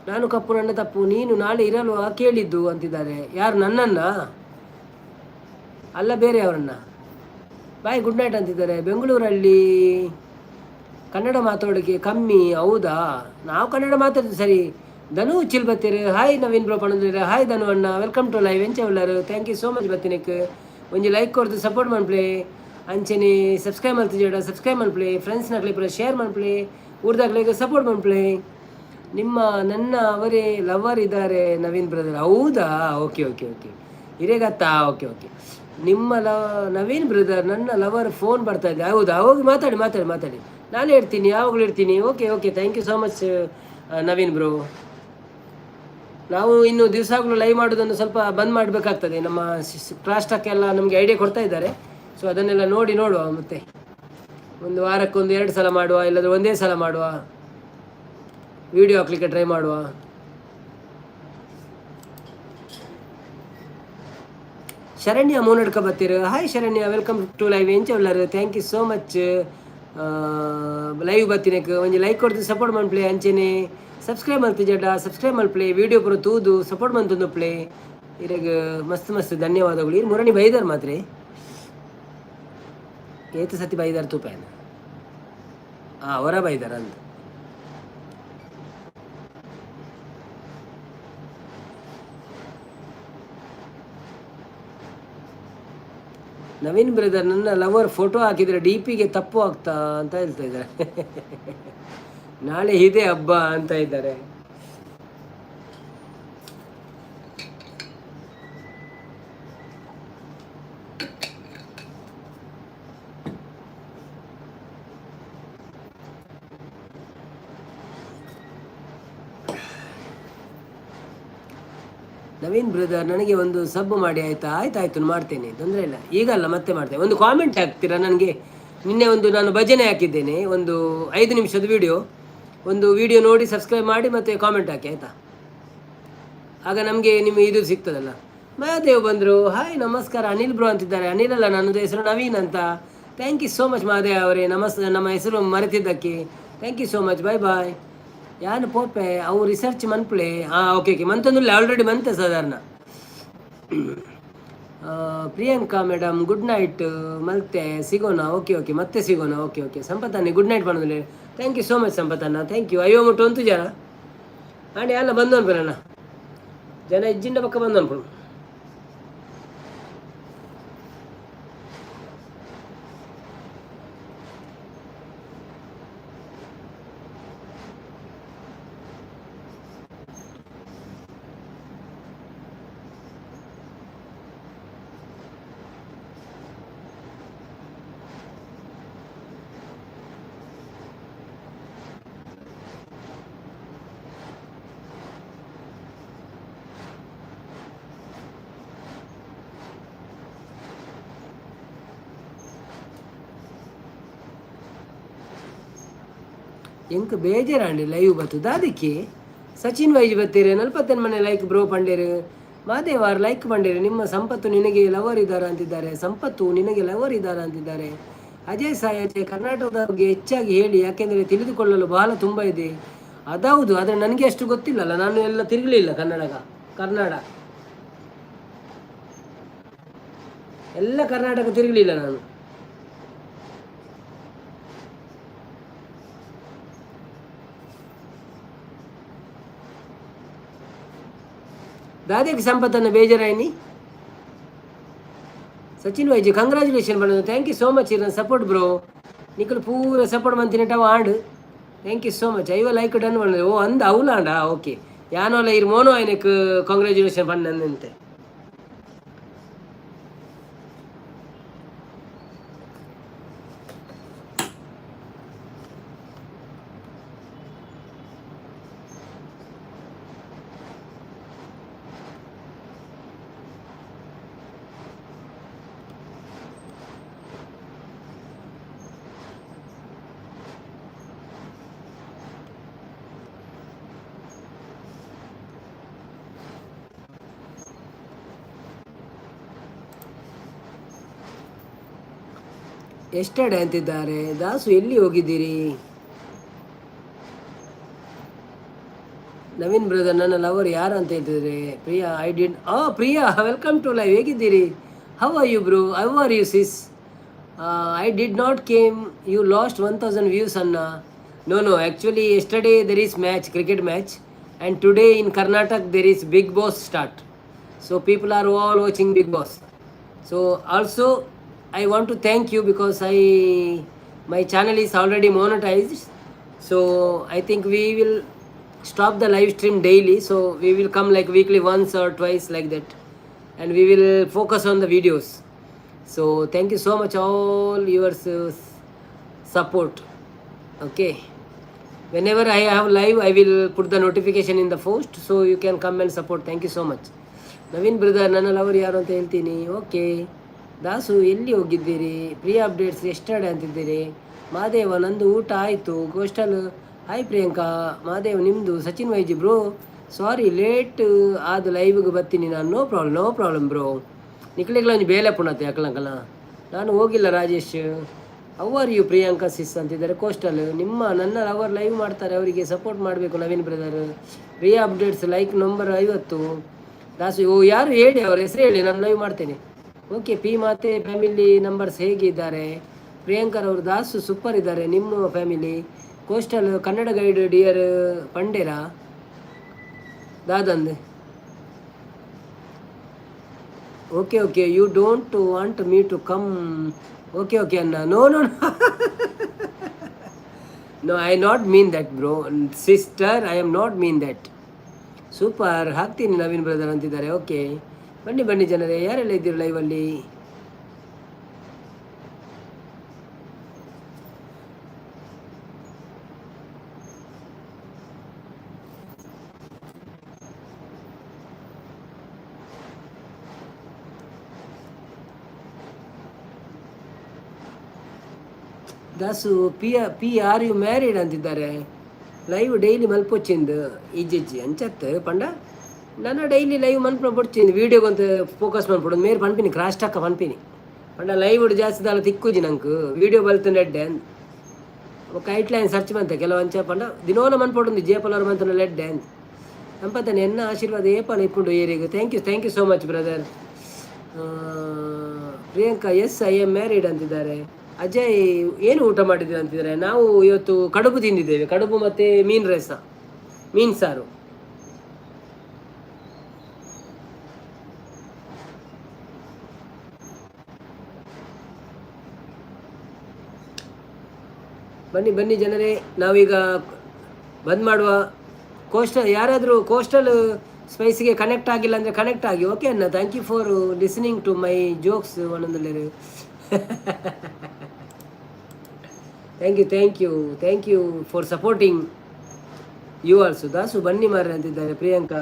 ನಾನು ಕಪ್ಪು, ನನ್ನ ತಪ್ಪು. ನೀನು ನಾಳೆ ಇರಲ್ವಾ ಕೇಳಿದ್ದು ಅಂತಿದ್ದಾರೆ. ಯಾರು, ನನ್ನನ್ನ ಅಲ್ಲ, ಬೇರೆಯವರನ್ನ? ಬಾಯ್, ಗುಡ್ ನೈಟ್ ಅಂತಿದ್ದಾರೆ. ಬೆಂಗಳೂರಲ್ಲಿ ಕನ್ನಡ ಮಾತಾಡೋಕ್ಕೆ ಕಮ್ಮಿ, ಹೌದಾ? ನಾವು ಕನ್ನಡ ಮಾತಾಡ್ತೀವಿ. ಸರಿ, ಧನು ಚಿಲ್ ಬತ್ತೀರಿ. ಹಾಯ್ ನವೀನ್ ಬ್ರೋ ಪಣಂದಿರ. ಹಾಯ್ ಧನು ಅಣ್ಣ, welcome to live. ಎಂಚ ಉಳ್ಳಾರು? Thank you so much ಬತ್ತಿನಕ್. ಒಂಜಿ ಲೈಕ್ ಕೊರ್ದು ಸಪೋರ್ಟ್ ಮನ್ಪ್ಲೆ. ಅಂಚನೆ ಸಬ್ಸ್ಕ್ರೈಬ್ ಮಲ್ತಿಜಡ ಸಬ್ಸ್ಕ್ರೈಬ್ ಮನ್ಪ್ಲೆ. ಫ್ರೆಂಡ್ಸ್ನಕ್ಲೆ ಪೂರ ಶೇರ್ ಮನ್ಪ್ಲೆ. ಊರ್ದಾಕ್ಲೆಗ್ ಸಪೋರ್ಟ್ ಮನ್ಪ್ಲೆ. ನಿಮ್ಮ ನನ್ನ ಅವರೇ ಲವರ್ ಇದ್ದಾರೆ ನವೀನ್ ಬ್ರದರ್. ಹೌದಾ? ಓಕೆ ಓಕೆ ಓಕೆ, ಹಿರೇಗತ್ತಾ? Okay okay. ನಿಮ್ಮ ನವೀನ್ ಬ್ರದರ್, ನನ್ನ ಲವರ್ ಫೋನ್ ಬರ್ತಾ ಇದೆ. ಹೌದಾ? ಹೋಗಿ ಮಾತಾಡಿ ಮಾತಾಡಿ ಮಾತಾಡಿ. ನಾನೇ ಇರ್ತೀನಿ, ಯಾವಾಗಲೂ ಇರ್ತೀನಿ. Okay okay, thank you so much Naveen bro. ನಾವು ಇನ್ನು ದಿವಸಗಳು ಲೈವ್ ಮಾಡೋದನ್ನು ಸ್ವಲ್ಪ ಬಂದ್ ಮಾಡಬೇಕಾಗ್ತದೆ. ನಮ್ಮ ಕ್ರಾಸ್ಟಾಕ್ ಎಲ್ಲ ನಮಗೆ ಐಡಿಯಾ ಕೊಡ್ತಾ ಇದ್ದಾರೆ. ಸೊ ಅದನ್ನೆಲ್ಲ ನೋಡಿ ನೋಡುವ. ಮತ್ತೆ ಒಂದು ವಾರಕ್ಕೊಂದು ಎರಡು ಸಲ ಮಾಡುವ, ಇಲ್ಲಾಂದರೆ ಒಂದೇ ಸಲ ಮಾಡುವ, ವಿಡಿಯೋ ಹಾಕ್ಲಿಕ್ಕೆ ಟ್ರೈ ಮಾಡುವ. Sharanya ಮೂನಡ್ಕ ಬತ್ತೀರು. Hi Sharanya, welcome to live. ಎಂಚ ಉಳ್ಳಾರು? Thank you so much. Live ಬತ್ತಿನಕ್ ಒಂಜಿ ಲೈಕ್ ಕೊಡ್ತು ಸಪೋರ್ಟ್ ಮನ್ಪ್ಲೆ. ಅಂಚೆನೆ ಸಬ್ಸ್ಕ್ರೈಬ್ ಮಲ್ತಿಜಡ ಸಬ್ಸ್ಕ್ರೈಬ್ ಮಲ್ಪ್ಲೆ. ವಿಡಿಯೋ ಪೂರ ತೂದು ಸಪೋರ್ಟ್ ಮಂತೊಂದು ಪ್ಲೇ. ಇರೆಗ್ ಮಸ್ತ್ ಮಸ್ತ್ ಧನ್ಯವಾದಗಳು. ಇರ್ ಮುರಣಿ ಬೈದಾರ್ ಮಾತ್ರೆ ಏತ ಸತಿ ಬೈದಾರ್ ತೂಪೇನ ಅವರ ಬೈದಾರ ಅಂತ. ನವೀನ್ ಬ್ರದರ್, ನನ್ನ ಲವರ್ ಫೋಟೋ ಹಾಕಿದರೆ ಡಿ ಪಿಗೆ ತಪ್ಪು ಆಗ್ತಾ ಅಂತ ಹೇಳ್ತಾ ಇದ್ದಾರೆ. ನಾಳೆ ಇದೆ ಹಬ್ಬ ಅಂತ ಇದ್ದಾರೆ. ನವೀನ್ ಬ್ರದರ್, ನನಗೆ ಒಂದು ಸಬ್ ಮಾಡಿ ಆಯಿತಾ? ಆಯ್ತು ಆಯಿತು, ಮಾಡ್ತೇನೆ, ತೊಂದರೆ ಇಲ್ಲ. ಈಗಲ್ಲ, ಮತ್ತೆ ಮಾಡ್ತೇನೆ. ಒಂದು ಕಾಮೆಂಟ್ ಹಾಕ್ತೀರಾ ನನಗೆ? ನಿನ್ನೆ ಒಂದು ನಾನು ಭಜನೆ ಹಾಕಿದ್ದೇನೆ, ಒಂದು 5 ನಿಮಿಷದ ವಿಡಿಯೋ. ಒಂದು ವಿಡಿಯೋ ನೋಡಿ ಸಬ್ಸ್ಕ್ರೈಬ್ ಮಾಡಿ ಮತ್ತು ಕಾಮೆಂಟ್ ಹಾಕಿ ಆಯಿತಾ? ಆಗ ನಮಗೆ ನಿಮ್ಮ ಇದು ಸಿಗ್ತದಲ್ಲ. ಮಹಾದೇವ್ ಬಂದರು. ಹಾಯ್, ನಮಸ್ಕಾರ ಅನಿಲ್ ಬ್ರೋ ಅಂತಿದ್ದಾರೆ. ಅನಿಲ್ ಅಲ್ಲ, ನನ್ನದು ಹೆಸರು ನವೀನ್ ಅಂತ. Thank you so much Mahadev ಅವರೇ, ನಮ್ಮ ಹೆಸರು ಮರೆತಿದ್ದಕ್ಕೆ thank you so much. Bye bye. ಯಾನು ಪೋಪೆ ಅವು ರಿಸರ್ಚ್ ಮನ್ಪುಳೆ. ಹಾಂ, ಓಕೆ ಓಕೆ, ಮಂತೊಂದುಲ್ಲೆ ಆಲ್ರೆಡಿ ಮಂತೆ ಸಾಧಾರಣ. ಪ್ರಿಯಾಂಕಾ ಮೇಡಮ್, ಗುಡ್ ನೈಟ್ ಮಲ್ತೆ ಸಿಗೋಣ. ಓಕೆ ಓಕೆ, ಮತ್ತೆ ಸಿಗೋಣ. ಓಕೆ ಓಕೆ ಸಂಪತ್ತನ್ನೇ ಗುಡ್ ನೈಟ್ ಪಣೋದುಲ್ಲೆ. Thank you so much ಸಂಪತ್ತಣ್ಣ, thank you. ಅಯ್ಯೋ ಮುಟ್ಟು ಒಂತು ಜನ ಆಂಡಿ ಅಲ್ಲ ಬಂದು ಅನ್ಪುರಣ್ಣ ಜನ ಇಜ್ಜಿಂಡ ಪಕ್ಕ ಬಂದು ಅನ್ಪುಡು. ಎಂಕ್ ಬೇಜಾರಾಂಡಿ ಲೈವ್ ಬತ್ತದ ಅದಕ್ಕೆ. ಸಚಿನ್ ವೈಜ್ ಬತ್ತೀರಿ, ನಲ್ಪತ್ತೆನ್ ಮನೆ ಲೈಕ್ ಬ್ರೋ ಪಂಡೇರು. ಮಾದೇವಾರ್ ಲೈಕ್ ಪಂಡೇರು. ನಿಮ್ಮ ಸಂಪತ್ತು ನಿನಗೆ ಲವರ್ ಇದ್ದಾರ ಅಂತಿದ್ದಾರೆ. ಸಂಪತ್ತು ನಿನಗೆ ಲವರ್ ಇದ್ದಾರ ಅಂತಿದ್ದಾರೆ. ಅಜಯ್ ಸಾಯಿ ಅಜಯ್, ಕರ್ನಾಟಕದ ಬಗ್ಗೆ ಹೆಚ್ಚಾಗಿ ಹೇಳಿ, ಯಾಕೆಂದರೆ ತಿಳಿದುಕೊಳ್ಳಲು ಬಹಳ ತುಂಬ ಇದೆ. ಅದೌದು, ಆದರೆ ನನಗೆ ಅಷ್ಟು ಗೊತ್ತಿಲ್ಲಲ್ಲ, ನಾನು ಎಲ್ಲ ತಿರುಗಲಿಲ್ಲ. ಕನ್ನಡ ಎಲ್ಲ ಕರ್ನಾಟಕ ತಿರುಗಲಿಲ್ಲ ನಾನು. ದಾದೇಕ್ ಸಂಪತ್ತನ್ನು ಬೇಜಾರಾಯಿನಿ. ಸಚಿನ್ ವೈಜಿ ಕಂಗ್ರ್ಯಾಚುಲೇಷನ್ ಬಣ್ಣ. Thank you so much ಇರನ್ ಸಪೋರ್ಟ್ ಬ್ರೋ. ನಿಕಲ್ ಪೂರ ಸಪೋರ್ಟ್ ಮಂತಿನಟವ and thank you so much. ಐವ ಲೈಕ್ ಡನ್ ಬಣ್ಣ. ಓ ಅಂದ ಅವಲಾಂಡ ಓಕೆ ಯಾನೋಲ ಇರ್ ಮೋನೋ ಐನಕ್ ಕಂಗ್ರ್ಯಾಚುಲೇಷನ್ ಬಣ್ಣಂತೆ. ಎಸ್ಟರ್ಡೆ ಅಂತಿದ್ದಾರೆ. ದಾಸು, ಎಲ್ಲಿ ಹೋಗಿದ್ದೀರಿ? ನವೀನ್ ಬ್ರದರ್, ನನ್ನ ಲವರ್ ಯಾರು ಅಂತ ಹೇಳ್ತಿದ್ದಾರೆ. Priya, I did Priya, welcome to live. ಹೇಗಿದ್ದೀರಿ? How are you bro? How are you sis? I did not came, you lost 1000 views ಅನ್ನ. No no, actually yesterday there is match, cricket match, and today in Karnataka there is Bigg Boss start. So people are all watching Bigg Boss. So also I want to thank you because I my channel is already monetized. So I think we will stop the live stream daily. So we will come like weekly once or twice like that, and we will focus on the videos. So thank you so much all your support. Okay. Whenever I have live, I will put the notification in the post so you can come and support. Thank you so much. Naveen brother, ನನ್ನ ಲವರ್ ಯಾರು ಅಂತ ಹೇಳ್ತೀನಿ. Okay. Dasu ಎಲ್ಲಿ ಹೋಗಿದ್ದೀರಿ? Priya updates yesterday ಅಂತಿದ್ದೀರಿ. ಮಾದೇವ ನಂದು ಊಟ ಆಯಿತು. Coastal hi Priyanka. ಮಾದೇವ್ ನಿಮ್ಮದು. ಸಚಿನ್ ವೈಜಿ ಬ್ರೋ, ಸಾರಿ ಲೇಟ್ ಆದ ಲೈವ್ಗೆ ಬರ್ತೀನಿ ನಾನು. No problem, no problem bro. ನಿಕ್ಲೆಗ್ಲ ಒಂಜಿ ಬೇಲೆ ಪುಣತೆ ಅಕ್ಲಂಕಲ. ನಾನು ಹೋಗಿಲ್ಲ Rajesh. How are you Priyanka sis ಅಂತಿದ್ದಾರೆ. ಕೋಸ್ಟಲ್ ನಿಮ್ಮ ನನ್ನ ಲವರ್ ಲೈವ್ ಮಾಡ್ತಾರೆ, ಅವರಿಗೆ ಸಪೋರ್ಟ್ ಮಾಡಬೇಕು. Naveen brother, Priya updates like number 50. Dasu ಓ ಯಾರು ಹೇಳಿ, ಅವ್ರ ಹೆಸರು ಹೇಳಿ, ನಾನು ಲೈವ್ ಮಾಡ್ತೇನೆ. ಓಕೆ ಪಿ ಮಾತೆ ಫ್ಯಾಮಿಲಿ ನಂಬರ್ಸ್ ಹೇಗಿದ್ದಾರೆ? ಪ್ರಿಯಾಂಕರ್ ಅವರು ದಾಸು ಸೂಪರ್ ಇದ್ದಾರೆ ನಿಮ್ಮ family. Coastal Kannada guide dear ಪಂಡೇರಾ ದಾದಂದ್. Okay okay, you don't want me to come. Okay okay ಅಣ್ಣ. No no no, I not mean that bro, sister, I am not mean that. Super ಹಾಕ್ತೀನಿ Naveen brother ಅಂತಿದ್ದಾರೆ. Okay, ಬನ್ನಿ ಬನ್ನಿ ಜನರೇ, ಯಾರೆಲ್ಲ ಇದ್ದೀರಿ ಲೈವಲ್ಲಿ? Dasu P P are you married ಅಂತಿದ್ದಾರೆ. Live daily ಮಲ್ಪೊಚ್ಚಿಂದು ಇಜ್ಜಿಜ್ಜಿ ಅಂಚತ್ ಪಂಡ ನನ್ನ ಡೈಲಿ ಲೈವ್ ಮನ್ಪುನ ಬೊಡ್ಚಿಂದು ವೀಡಿಯೋಗಂತ ಫೋಕಸ್ ಮನ್ಪೊಡು ಮೇರ್ ಪನ್ಪಿನಿ ಕ್ರಾಸ್ ಟಾಕ ಪನ್ಪಿನಿ ಪಂಡ ಲೈವ್ ಜಾಸ್ತಿ ದಾಲ ತಿಕ್ಕುಜಿ ನಂಗೆ ವೀಡಿಯೋ ಬಲ್ತುಂಡ ಎಡ್ಡೆ. ಬೊಕ್ಕ ಐಟ್ ಲೈನ್ ಸರ್ಚ್ ಮಂತೆ ಕೆಲವು ಅಂಚ ಪಂಡ ದಿನೋಲ ಮನ್ಪೊಡುಂದು ಜೇಪಲವರು ಮಂತನ ಎಡ್ಡೆ ಅಂತ ಸಂಪತ್ತನೆ ಎನ್ನ ಆಶೀರ್ವಾದ ಏಪಲ ಇಪ್ಪುಂಡು ಏರಿಗ. Thank you, thank you so much brother. Priyanka, yes, I am married ಅಂತಿದ್ದಾರೆ. ಅಜಯ್ ಏನು ಊಟ ಮಾಡಿದ್ವಿ ಅಂತಿದ್ದಾರೆ. ನಾವು ಇವತ್ತು ಕಡುಬು ತಿಂದಿದ್ದೇವೆ, ಕಡುಬು ಮತ್ತು ಮೀನು ರಸ, ಮೀನು ಸಾರು. ಬನ್ನಿ ಬನ್ನಿ ಜನರೇ, ನಾವೀಗ ಬಂದ್ ಮಾಡುವ. ಕೋಸ್ಟಲ್ ಯಾರಾದರೂ ಕೋಸ್ಟಲ್ ಸ್ಪೈಸ್ಗೆ ಕನೆಕ್ಟ್ ಆಗಿಲ್ಲ ಅಂದರೆ ಕನೆಕ್ಟ್ ಆಗಿ. ಓಕೆ ಅಣ್ಣ, thank you for listening to my jokes. ಒಂದೊಂದು thank you, thank you, thank you for supporting you also. Dasu ಬನ್ನಿ ಮಾರ್ರೆ ಅಂತಿದ್ದಾರೆ ಪ್ರಿಯಾಂಕಾ.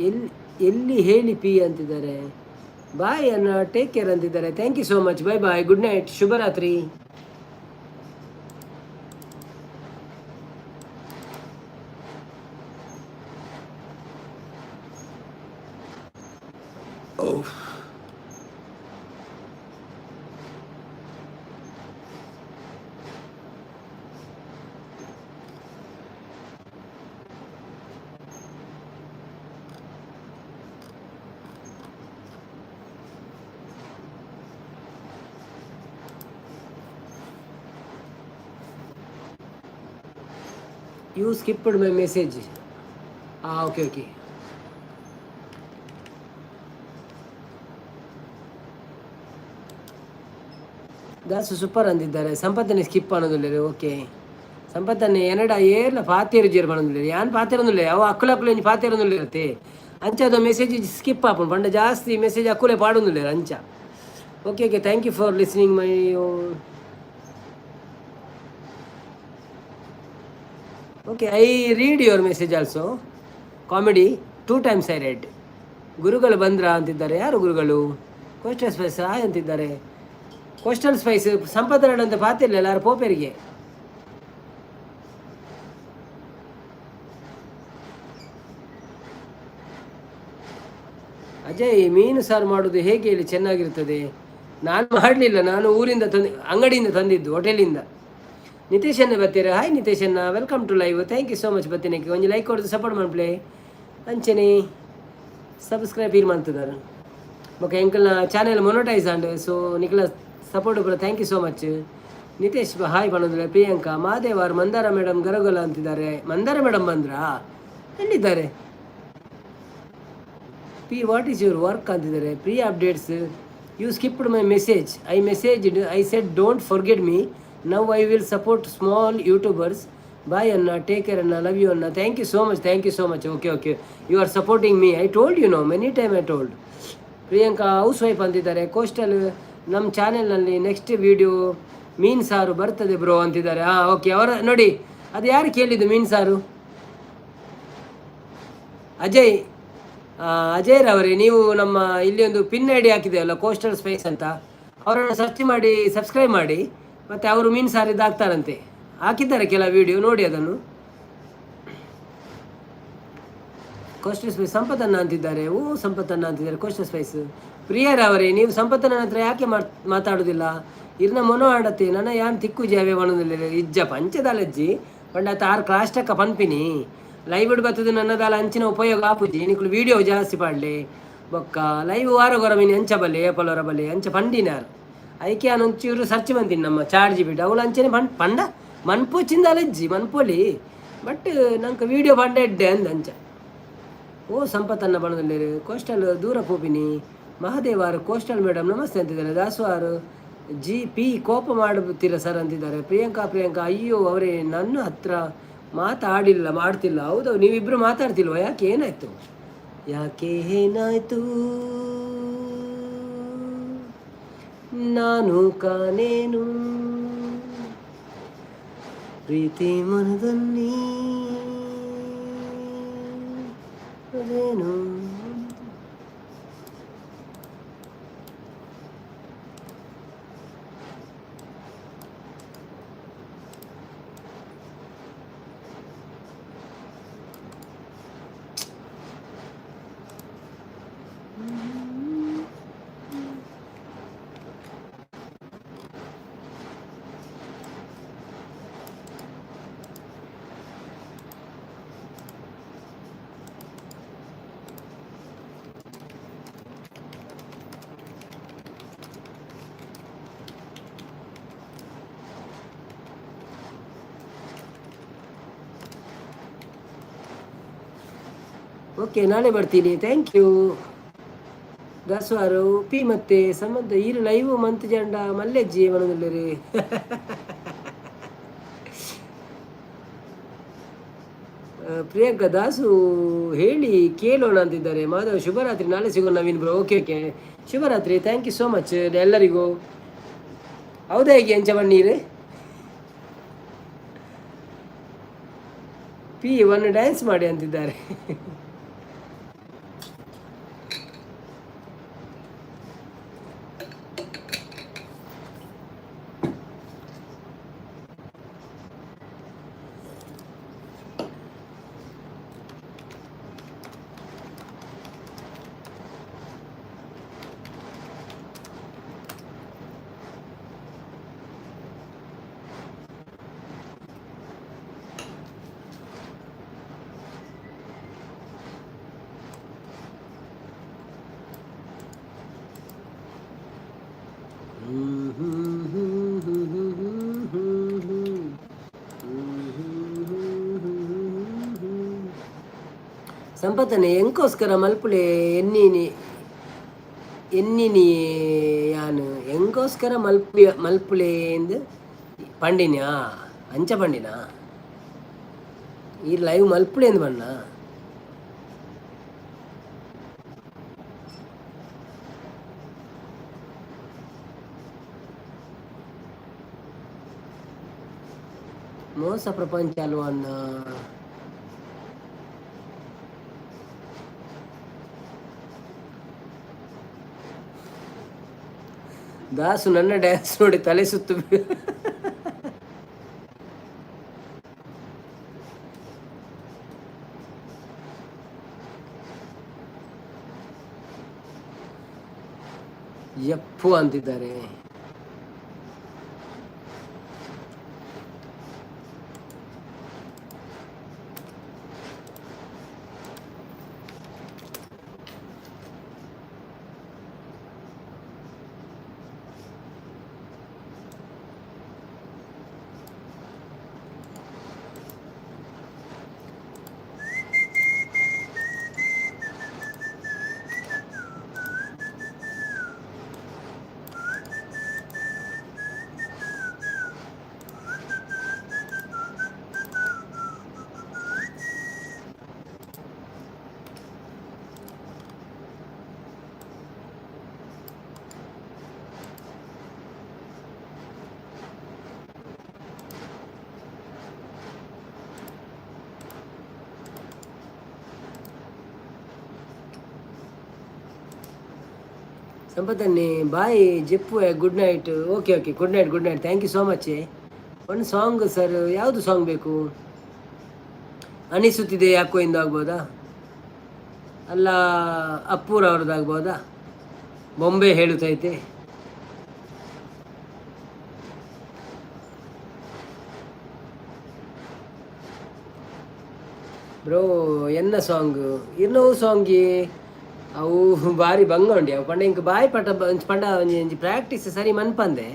ಎಲ್ಲಿ ಎಲ್ಲಿ ಹೇಳಿ ಪಿ ಅಂತಿದ್ದಾರೆ. ಬಾಯ್ ಅನ್ನ, ಟೇಕ್ ಕೇರ್ ಅಂತಿದ್ದಾರೆ. Thank you so much, bye bye, good night, ಶುಭರಾತ್ರಿ. You skipped my message. Okay okay. Dasu super ಅಂದಿದ್ದಾರೆ. ಸಂಪತ್ತನೆ ಸ್ಕಿಪ್ ಅನ್ನೋದಿಲ್ಲ. ಓಕೆ ಸಂಪತ್ತನೆ ಎನ್ನಡ ಏರ್ಲ ಪಾತೇರು ಜೇರು ಪನ್ನೊಂದಿಲ್ಲ. ಯಾನ್ ಪಾತೇರೊಂದಿಲ್ಲ, ಅವು ಅಕ್ಕುಲ ಅಕ್ಕುಲ ಒಂಜಿ ಪಾತೇರೊಂದಿಲ್ಲ ಇರುತ್ತೆ ಅಂಚ ಅದು ಮೆಸೇಜ್ ಸ್ಕಿಪ್ ಆಪುಂಡು ಪಂಡ ಜಾಸ್ತಿ ಮೆಸೇಜ್ ಅಕ್ಕುಲೆ ಪಾಡೊಂದಿಲ್ಲ ಅಂಚ. Okay okay, thank you for listening my. Okay, I read your message also. Comedy two times I read. ಗುರುಗಳು ಬಂದ್ರ ಅಂತಿದ್ದಾರೆ. ಯಾರು ಗುರುಗಳು? ಕೋಸ್ಟಲ್ ಸ್ಪೈಸ್ ಹಾಯ್ ಅಂತಿದ್ದಾರೆ. ಕೋಸ್ಟಲ್ ಸ್ಪೈಸ್ ಸಂಪತ್ ಅಂತ ಪಾತಿಲ್ಲ ಎಲ್ಲಾರು ಪೋಪೇರಿಗೆ. ಅಜಯ್ ಮೀನು ಸಾರು ಮಾಡೋದು ಹೇಗೆ ಹೇಳಿ, ಚೆನ್ನಾಗಿರ್ತದೆ. ನಾನು ಮಾಡಲಿಲ್ಲ, ನಾನು ಊರಿಂದ ತಂದು ಅಂಗಡಿಯಿಂದ ತಂದಿದ್ದು, ಹೋಟೆಲಿಂದ. ನಿತೇಶನ್ನ ಬರ್ತೀರಾ? ಹಾಯ್ ನಿತೇಶನ್ನ, welcome to live, thank you so much. ಬರ್ತೀನಿ ಒಂಜಿ ಲೈಕ್ ಕೊಡ್ದು ಸಪೋರ್ಟ್ ಮಾಡ್ಪ್ಲೆ ಅಂಚನೆ ಸಬ್ಸ್ಕ್ರೈಬ್ ಇರ್ ಮಾಡ್ತಿದ್ದಾರೆ. ಬೊಕ ಎಂಕಲ್ನ ಚಾನೆಲ್ ಮೊನಟೈಸ್ ಆಂಡ್ ಸೊ ನಿಖಲ ಸಪೋರ್ಟ್ ಪೂರ thank you so much. Nitesh hi ಪನ್ನೊಂದಿಲ್ಲ. ಪ್ರಿಯಾಂಕಾ ಮಾದೇವಾರ್ ಮಂದಾರ ಮೇಡಮ್ ಗರಗೊಲ ಅಂತಿದ್ದಾರೆ. ಮಂದಾರ ಮೇಡಮ್ ಬಂದ್ರಾ? ಎಲ್ಲಿದ್ದಾರೆ? P what is your work ಅಂತಿದ್ದಾರೆ. Priya updates, you skipped my message. I message, I said don't forget me. Now I will support small YouTubers. Bye ಅಣ್ಣ, take care ಅಣ್ಣ, love you ಅಣ್ಣ. Thank you so much, thank you so much. Okay okay, you are supporting me. I told you no, many time I told. Priyanka house wife ಅಂತಿದ್ದಾರೆ. Coastal ನಮ್ಮ ಚಾನೆಲ್ನಲ್ಲಿ next video ಮೀನು ಸಾರು ಬರ್ತದೆ bro ಅಂತಿದ್ದಾರೆ. ಹಾಂ, ಓಕೆ. ಅವರ ನೋಡಿ, ಅದು ಯಾರು ಕೇಳಿದ್ದು ಮೀನು ಸಾರು? ಅಜಯ್, ಅಜಯ್ ರವರೇ, ನೀವು ನಮ್ಮ ಇಲ್ಲಿ ಒಂದು ಪಿನ್ ಐಡಿ ಹಾಕಿದ್ದೇವಲ್ಲ, ಕೋಸ್ಟಲ್ ಸ್ಪೈಸ್ ಅಂತ, ಅವರನ್ನು ಸರ್ಚ್ ಮಾಡಿ, ಸಬ್ಸ್ಕ್ರೈಬ್ ಮಾಡಿ. ಮತ್ತು ಅವರು ಮೀನು ಸಾರಿದ್ದು ಹಾಕ್ತಾರಂತೆ, ಹಾಕಿದ್ದಾರೆ ಕೆಲ ವಿಡಿಯೋ, ನೋಡಿ ಅದನ್ನು. ಕೋಸ್ಟಲ್ ಸ್ಪೈಸ್ ಸಂಪತ್ತನ್ನ ಅಂತಿದ್ದಾರೆ. ಓ, ಸಂಪತ್ತನ್ನ ಅಂತಿದ್ದಾರೆ ಕೋಸ್ಟಲ್ ಸ್ಪೈಸ್. ಪ್ರಿಯರವರೇ, ನೀವು ಸಂಪತ್ತನ್ನ ಹತ್ರ ಯಾಕೆ ಮಾತಾಡೋದಿಲ್ಲ? ಇರ್ನ ಮನೋ ಆಡತ್ತೆ ನನ್ನ ಯಾನ್ ತಿಕ್ಕು ಜಾವೆ ಒಣದಿಲ್ಲ ಇಜ್ಜ ಪಂಚದಾಲಜ್ಜಿ ಪಂಡ ಆರು ಕ್ಲಾಸ್ ಟಕ್ಕ ಪನ್ಪಿನಿ. ಲೈವ್ ಬರ್ತದೆ ನನ್ನದಾಲ ಅಂಚಿನ ಉಪಯೋಗ ಆಪುಜಿ. ನಿಕುಲು ವೀಡಿಯೋ ಜಾಸ್ತಿ ಪಾಡ್ಲೆ, ಬೊಕ್ಕ ಲೈವ್ ವಾರ ಗೊರ ಮೀನು ಅಂಚ ಬಲ್ಲೆ ಏಪಲೊರ ಬಲ್ಲೆ ಅಂಚ ಪಂಡಿನಾರ್. ಐಕೆ ಒಂಚೂರು ಸರ್ಚ್ ಬಂತೀನಿ ನಮ್ಮ ಚಾರ್ಜ್ ಬಿಟ್ಟು ಅವಳು ಅಂಚನೆ ಪಂಡ ಪಂಡ ಮನ್ಪು ಅಲಜ್ಜಿ ಮನ್ಪೊಲಿ, ಬಟ್ ನಂಗೆ ವೀಡಿಯೋ ಪಂಡ ಎಡ್ಡೆ ಅಂದ ಅಂಚ. ಓ, ಸಂಪತ್ತನ್ನ ಬಣದಲ್ಲಿ ಕೋಸ್ಟಲ್ ದೂರ ಪೋಪಿನಿ. ಮಹಾದೇವಾರು ಕೋಸ್ಟಲ್ ಮೇಡಮ್ ನಮಸ್ತೆ ಅಂತಿದ್ದಾರೆ. ದಾಸುವಾರು ಜಿ ಪಿ ಕೋಪ ಮಾಡುತ್ತೀರ ಸರ್ ಅಂತಿದ್ದಾರೆ. ಪ್ರಿಯಾಂಕಾ, ಪ್ರಿಯಾಂಕಾ, ಅಯ್ಯೋ ಅವರೇ ನನ್ನ ಹತ್ರ ಮಾತಾಡಿಲ್ಲ, ಮಾಡ್ತಿಲ್ಲ. ಹೌದು, ನೀವಿಬ್ಬರು ಮಾತಾಡ್ತಿಲ್ವ? ಯಾಕೆ, ಏನಾಯ್ತು? ಯಾಕೆ, ಏನಾಯ್ತು? ನಾನು ಕಾಣೇನು ಪ್ರೀತಿ ಮನದಲ್ಲಿ ಅದೇನು? ಓಕೆ, ನಾಳೆ ಬರ್ತೀನಿ, thank you. ದಾಸವಾರು ಪಿ ಮತ್ತೆ ಸಂಬಂಧ ಈರು ಲೈವ್ ಮಂತ್ ಜಂಡ ಮಲ್ಲೆಜ್ಜಿ ಮನದಲ್ಲಿ. ಪ್ರಿಯಾಂಕಾ ದಾಸು ಹೇಳಿ ಕೇಳೋಣ ಅಂತಿದ್ದಾರೆ. ಮಾಧವ್ ಶುಭರಾತ್ರಿ, ನಾಳೆ ಸಿಗೋಣ. ನವೀನ್ ಬ್ರೋ, ಓಕೆ ಓಕೆ, ಶುಭರಾತ್ರಿ. Thank you so much ಎಲ್ಲರಿಗೂ. ಹೌದಾ, ಹೇಗೆ ಎಂಚ ಬನ್ನೀರು? ಪಿ ಒನ್ ಡ್ಯಾನ್ಸ್ ಮಾಡಿ ಅಂತಿದ್ದಾರೆ. ಸಂಪತ್ತನೆ ಎಂಕೋಸ್ಕರ ಮಲ್ಪುಲೆ ಎನ್ನಿನಿ ಎನ್ನಿನಿ ಯಾನು ಎಂಕೋಸ್ಕರ ಮಲ್ಪು ಮಲ್ಪುಲೆ ಎಂದು ಪಂಡಿನ್ಯಾ? ಅಂಚ ಪಂಡಿನಾ? ಈ ಲೈವ್ ಮಲ್ಪುಲೆ ಎಂದು ಬಣ್ಣ. ಮೋಸ ಪ್ರಪಂಚ ಅಲ್ವಾ ಅಣ್ಣ? ದಾಸು ನನ್ನ ಡ್ಯಾನ್ಸ್ ನೋಡಿ ತಲೆ ಸುತ್ತು. ಯಪ್ಪು ಅಂತಿದ್ದಾರೆ. ಸಂಪತ್ತನ್ನಿ ಬಾಯ್ ಜೆಪ್ಪು. Good night. Okay okay, good night, good night. Thank you so much. ಒಂದು ಸಾಂಗ್ ಸರ್. ಯಾವುದು ಸಾಂಗ್ ಬೇಕು? ಅನಿಸುತ್ತಿದೆ ಯಾಕೋ ಇಂದು ಆಗ್ಬೋದಾ? ಅಲ್ಲ, ಅಪ್ಪೂರ್ ಅವ್ರದ್ದಾಗ್ಬೋದಾ? ಬೊಂಬೆ ಹೇಳುತ್ತೈತೆ. ಬ್ರೋ, ಎನ್ನ ಸಾಂಗ್ ಇರ್ನವು ಸಾಂಗಿ ಅವು ಬಾರಿ ಬಂಗ ಉಂಡಿ ಅವು. ಪಂಡ ಇಂಕ್ ಬಾಯಿ ಪಟ ಪಂಡ ಒಂಜಿ ಒಂಜಿ ಪ್ರಾಕ್ಟೀಸ್ ಸರಿ ಮನ್ಪಂದೆ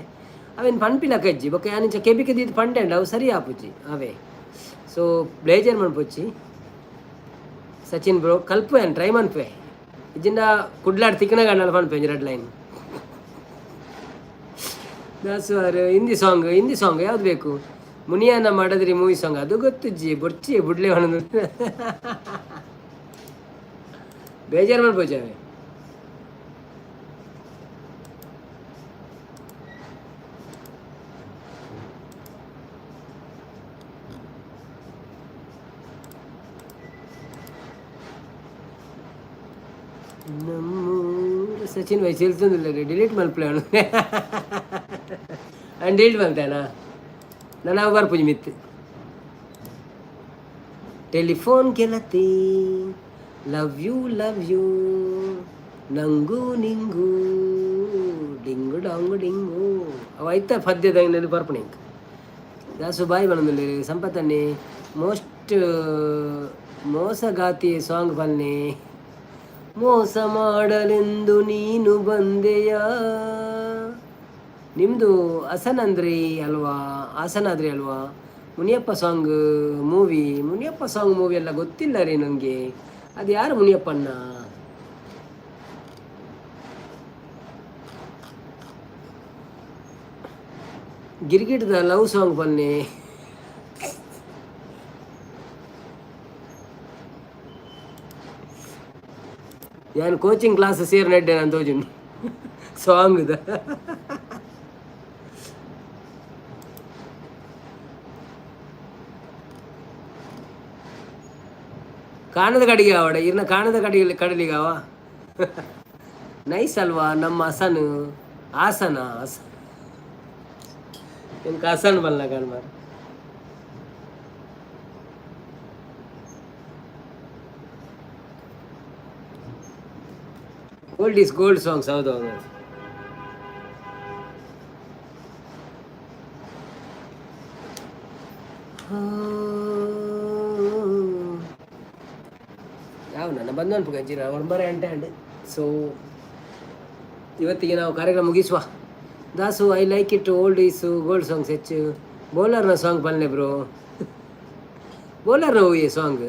ಅವೇನು ಪನ್ಪಿಲ ಕಜ್ಜಿ. ಬೊಕ್ಕ ಯಾನಿಂಚ ಕೆಬಿಕೆ ದೀದ್ ಪಂಡೆಂಡ ಅವು ಸರಿ ಆಪುಜಿ ಅವೇ. ಸೊ ಬ್ಲೇಜರ್ ಮನ್ಪೊಚ್ಚಿ ಸಚಿನ್ ಬ್ರೋ. ಕಲ್ಪುವೆ, ಟ್ರೈ ಮನ್ಪುವೆ. ಇಜ್ಜಿಂಡ ಕುಡ್ಲಾಡ್ ತಿಕ್ಕನ ಗಂಡಲ ಪನ್ಪೆ ಒಂಜಿ red line. Dasu Hindi song. Hindi song ಯಾವ್ದು ಬೇಕು? ಮುನಿಯಾನ ಮಾಡದ್ರಿ ಮೂವಿ ಸಾಂಗ್. ಅದು ಗೊತ್ತುಜ್ಜಿ, ಬೊರ್ಚಿ ಬುಡ್ಲೆ ಒಣದು ಬೇಜಾರು ಮಾಡ್ಬೋಜಾವೆ. ನಮ್ಮೂರ ಸಚಿನ್ ವೈ ಚೆಲ್ತೊಂದುಲ್ಲೆರ್, ಡಿಲೀಟ್ ಮಲ್ಪುಲೆ. ಅಂಡ್ ಡಿಲೀಟ್ ಮಲ್ತೇನಾ ನಾನು? ಅವು ಬರ್ಪುಜಿ ಮಿತ್ತು. ಟೆಲಿಫೋನ್ ಗೆಳತಿ, ಲವ್ you love you, ನಂಗೂ ನಿಂಗೂ, ಡಿಂಗು ಡಾಂಗು ಡಿಂಗು. ಅವು ಐತ ಪದ್ಯದ ಬರ್ಪುಣೆ ಇಂಕ್. ದಾಸು ಬಾಯಿ ಬನೊಂದುಲ್ಲೆರ್. ಸಂಪತ್ತನ್ನಿ, ಮೋಸ್ಟ್ ಮೋಸಗಾತಿ ಸಾಂಗ್ ಪನ್ನೆ. ಮೋಸ ಮಾಡಲೆಂದು ನೀನು ಬಂದೆಯಾ. ನಿಮ್ಮದು ಹಸನಂದ್ರಿ ಅಲ್ವಾ? ಹಾಸನಾದ್ರಿ ಅಲ್ವಾ? Muniyappa song movie. Muniyappa song movie ಎಲ್ಲ ಗೊತ್ತಿಲ್ಲ ರೀ ನನಗೆ. ಅದು ಯಾರು ಮುನಿಯಪ್ಪಣ್ಣ? ಗಿರ್ಗಿಟ್ದ ಲವ್ ಸಾಂಗ್ ಬನ್ನಿ. ಯಾನ್ ಕೋಚಿಂಗ್ ಕ್ಲಾಸ್ ಸೇರ್ ನೆಡ್ಡೆ ನಾನು ತೋಜುಂಡು ಸಾಂಗ್ದ. ಕಾಣದ ಕಡೆಗೆ ಆವಡ ಇರ್ನ ಕಾಣದ ಕಡೆಗೆ ಕಡಲಿಗಾವ. ನೈಸ್ ಅಲ್ವಾ ನಮ್ಮ ಹಸನು? ಹಾಸನ ಹಾಸ ಎಂಕ ಹಸನ್ ಬಲ್ಲ ಕಾಣ್ಮಾರ್. Old is gold songs. ಹೌದು ಹೌದು. ಯಾವ ನನ್ನ ಬಂದು ಅನ್ಪು ಒಂಬರ ಗಂಟೆ ಅಂಡ್. ಸೊ ಇವತ್ತಿಗೆ ನಾವು ಕಾರ್ಯಕ್ರಮ ಮುಗಿಸುವ. Dasu, I like it. Old is gold songs ಹೆಚ್ಚು. ಬೌಲರ್ನ ಸಾಂಗ್ ಬನ್ನೆ ಬ್ರೋ. ಬೌಲರ್ನ ಈ ಸಾಂಗ್.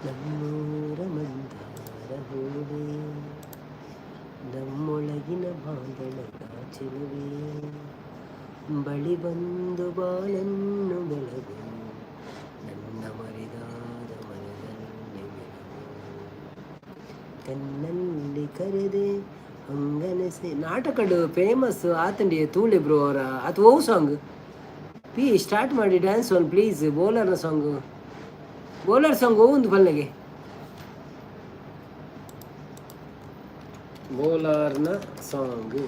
ನಮ್ಮೂರ ಮಂದಾರ ಹೂವೇ, ನಮ್ಮೊಳಗಿನ ಬಾಂಧಳದ ಚೆಲುವೆ, ಬಳಿ ಬಂದು ಬಾಳನ್ನು ಬೆಳಗು, ನನ್ನ ಮರಿದಾದ ಮನದಲ್ಲಿ ಮೆಲುಗು, ಕಣ್ಣಲ್ಲಿ ಕರೆದೆ ಹಂಗನಸೆ. ನಾಟಕಡು ಫೇಮಸ್ ಆತಂಡಿ ತೂಳೆ ಬ್ರೋ ಅವರ. ಅದು ಓ ಸಾಂಗ್ ಪಿ ಸ್ಟಾರ್ಟ್ ಮಾಡಿ ಡ್ಯಾನ್ಸ್ ಒನ್ ಪ್ಲೀಸ್. ಬೌಲರ್ನ ಸಾಂಗು, ಬೌಲರ್ ಸಾಂಗ್ ಒಂದು ಪಲ್ಲೆಗೆ. ಬೌಲರ್ನ ಸಾಂಗ್.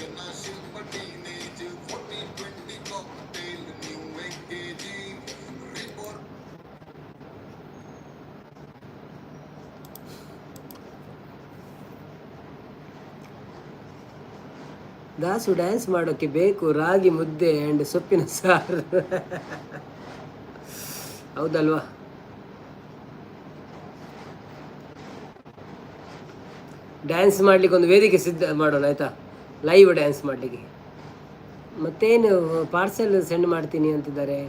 ಎನ್ನ ಶಿಲ್ಪ teenage, 40 20 cocktail, new engage report. Dasu, dance ಮಾಡೋಕ್ಕೆ ಬೇಕು ರಾಗಿ ಮುದ್ದೆ ಆ್ಯಂಡ್ ಸೊಪ್ಪಿನ ಸಾರು, ಹೌದಲ್ವಾ? ಡ್ಯಾನ್ಸ್ ಮಾಡಲಿಕ್ಕೆ ಒಂದು ವೇದಿಕೆ ಸಿದ್ಧ ಮಾಡೋಣ, ಆಯಿತಾ? ಲೈವ್ ಡ್ಯಾನ್ಸ್ ಮಾಡಲಿಕ್ಕೆ. ಮತ್ತೇನು ಪಾರ್ಸೆಲ್ ಸೆಂಡ್ ಮಾಡ್ತೀನಿ ಅಂತಿದ್ದಾರೆ.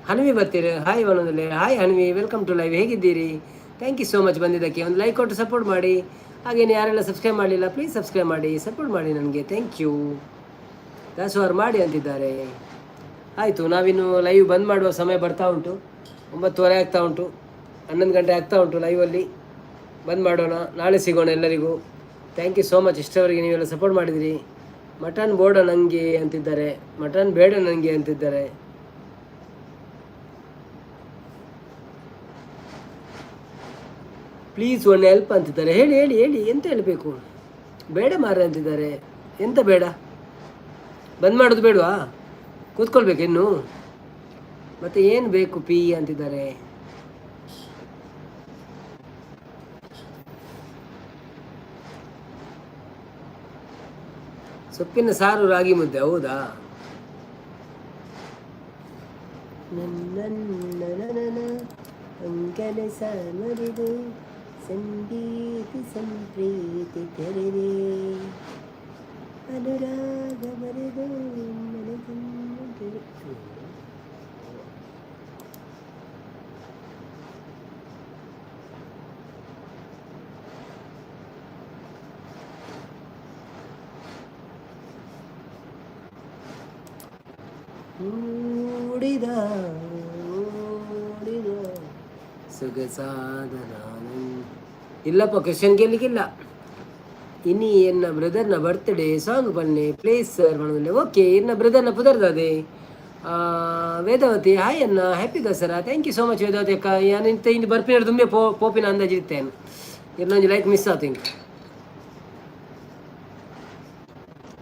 ಹನ್ವಿ ಬರ್ತೀರಿ. ಹಾಯ್ ಒಂದೊಂದಲ್ಲಿ. Hi Hanvi, welcome to live. ಹೇಗಿದ್ದೀರಿ? Thank you so much ಬಂದಿದ್ದಕ್ಕೆ. ಒಂದು ಲೈಕ್ ಕೊಟ್ಟು ಸಪೋರ್ಟ್ ಮಾಡಿ. ಹಾಗೇನೆ ಯಾರೆಲ್ಲ ಸಬ್ಸ್ಕ್ರೈಬ್ ಮಾಡಲಿಲ್ಲ, ಪ್ಲೀಸ್ ಸಬ್ಸ್ಕ್ರೈಬ್ ಮಾಡಿ, ಸಪೋರ್ಟ್ ಮಾಡಿ ನನಗೆ. Thank you. ದಾಸವಾರ ಮಾಡಿ ಅಂತಿದ್ದಾರೆ. ಆಯಿತು, ನಾವಿನ್ನು ಲೈವ್ ಬಂದ್ ಮಾಡುವ ಸಮಯ ಬರ್ತಾ ಉಂಟು. 9:30 ಆಗ್ತಾ ಉಂಟು, 11 ಗಂಟೆ ಆಗ್ತಾ ಉಂಟು. ಲೈವಲ್ಲಿ ಬಂದ್ ಮಾಡೋಣ. ನಾಳೆ ಸಿಗೋಣ. ಎಲ್ಲರಿಗೂ thank you so much. ಇಷ್ಟವರೆಗೆ ನೀವೆಲ್ಲ ಸಪೋರ್ಟ್ ಮಾಡಿದಿರಿ. ಮಟನ್ ಬೋಡ ನನಗೆ ಅಂತಿದ್ದಾರೆ, ಮಟನ್ ಬೇಡ ನನಗೆ ಅಂತಿದ್ದಾರೆ. ಪ್ಲೀಸ್ ಒನ್ ಹೆಲ್ಪ್ ಅಂತಿದ್ದಾರೆ. ಹೇಳಿ ಹೇಳಿ ಹೇಳಿ, ಎಂತ ಹೇಳಬೇಕು? ಬೇಡ ಮಾರ್ರೆ ಅಂತಿದ್ದಾರೆ. ಎಂತ ಬೇಡ? ಬಂದ್ ಮಾಡೋದು ಬೇಡವಾ? ಕೂತ್ಕೊಳ್ಬೇಕು ಇನ್ನು. ಮತ್ತೆ ಏನು ಬೇಕು ಪಿ ಅಂತಿದ್ದಾರೆ. ಸೊಪ್ಪಿನ ಸಾರು, ರಾಗಿ ಮುದ್ದೆ, ಹೌದಾ? ನನ್ನ ಅಂಕನ ಸಾಮರಿದು ಸಂಗೀತಿ ಸಂಪ್ರೀತಿ ತೆರೆದೆ ಅನುರಾಗ ಬರೆದು ಮನದನ್ನು. ಮೂಡಿದ ಮೂಡಿದ ಸೊಗಸಾದ ನಾನು. ಇಲ್ಲಪ್ಪ, ಕ್ವಶನ್ ಕೇಳಲಿಕ್ಕಿಲ್ಲ. ಇನಿ ಎನ್ನ ಬ್ರದರ್ನ ಬರ್ತ್ಡೇ, ಸಾಂಗ್ ಬನ್ನಿ ಪ್ಲೀಸ್ ಸರ್ ಪಣೊಂದುಲ್ಲೆ. ಓಕೆ, ಇನ್ನ ಬ್ರದರ್ನ ಪುದರ್ದಾದೆ? ವೇದಾವತಿ, ಹಾಯ್ ಅನ್ನ, happy Dasara. Thank you so much Vedavathi ಅಕ್ಕ. ಯಾನ್ ಇಂತ ಇನ್ನು ಬರ್ಪಿನ ದುಂಬೆ ಪೋಪಿನ ಅಂದಾಜು ಇತ್ತೇನು. ಇನ್ನೊಂದು ಲೈಕ್ ಮಿಸ್ ಆತು. ಇಂಕ್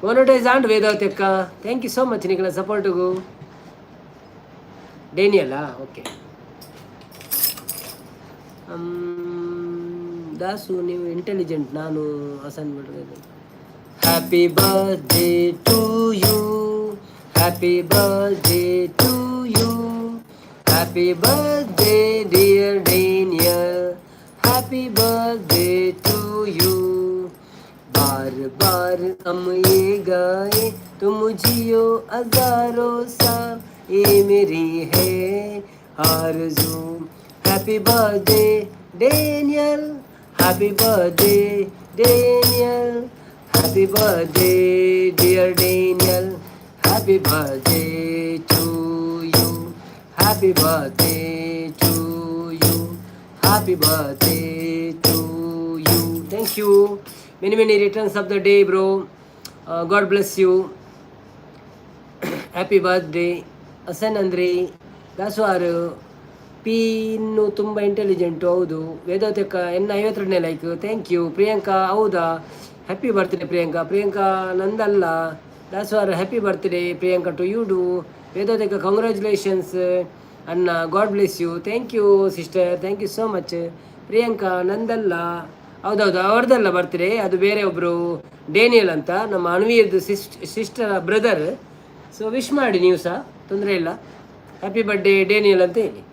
ಮೊನಟೈಸ್ ಆಂಡ್ ವೇದಾವತಿ ಅಕ್ಕ, thank you so much ನಿಗಳ ಸಪೋರ್ಟಿಗೂ. ಡೇನಿಯಲ್ಲ, ಓಕೆ. ದಾಸು, ನೀವು ಇಂಟೆಲಿಜೆಂಟ್, ನಾನು ಅಸನ್ ಬಿಡ್ಬೇಕು. Happy birthday to you, happy birthday to you, happy birthday dear Daniel, happy birthday to you. बार बार हम ये गाए, तुम जियो हजारों साल, ये मेरी है आरज़ू. Happy birthday Daniel, happy birthday Daniel, happy birthday dear Daniel, happy birthday to you, happy birthday to you, happy birthday to you. Thank you. Many many returns of the day, bro. God bless you. Happy birthday. Hasan ಅಂದ್ರಿ ದಾಸವಾರು P ಇನ್ನು ತುಂಬ intelligent, ಹೌದು. ವೇದಾವತಿಕ್ಕ, ಎನ್ನ 52ನೇ like, thank you. Priyanka, ಹೌದಾ? Happy birthday Priyanka. Priyanka ನಂದಲ್ಲ ದಾಸವಾರ. Happy birthday Priyanka to you do. ವೇದಾವತಿಕ್ಕ, congratulations ಅಣ್ಣ, God bless you. Thank you sister, thank you so much. Priyanka ನಂದಲ್ಲ, ಹೌದೌದು, ಅವ್ರದ್ದಲ್ಲ birthday ಅದು. ಬೇರೆ ಒಬ್ಬರು ಡೇನಿಯಲ್ ಅಂತ, ನಮ್ಮ ಅನ್ವೀರ್ದು ಸಿಸ್ಟರ್ ಬ್ರದರ್. ಸೊ ವಿಶ್ ಮಾಡಿ ನೀವು ಸಹ, ತೊಂದರೆ ಇಲ್ಲ. ಹ್ಯಾಪಿ ಬರ್ತ್ಡೇ ಡೇನಿಯಲ್ ಅಂತ ಹೇಳಿ.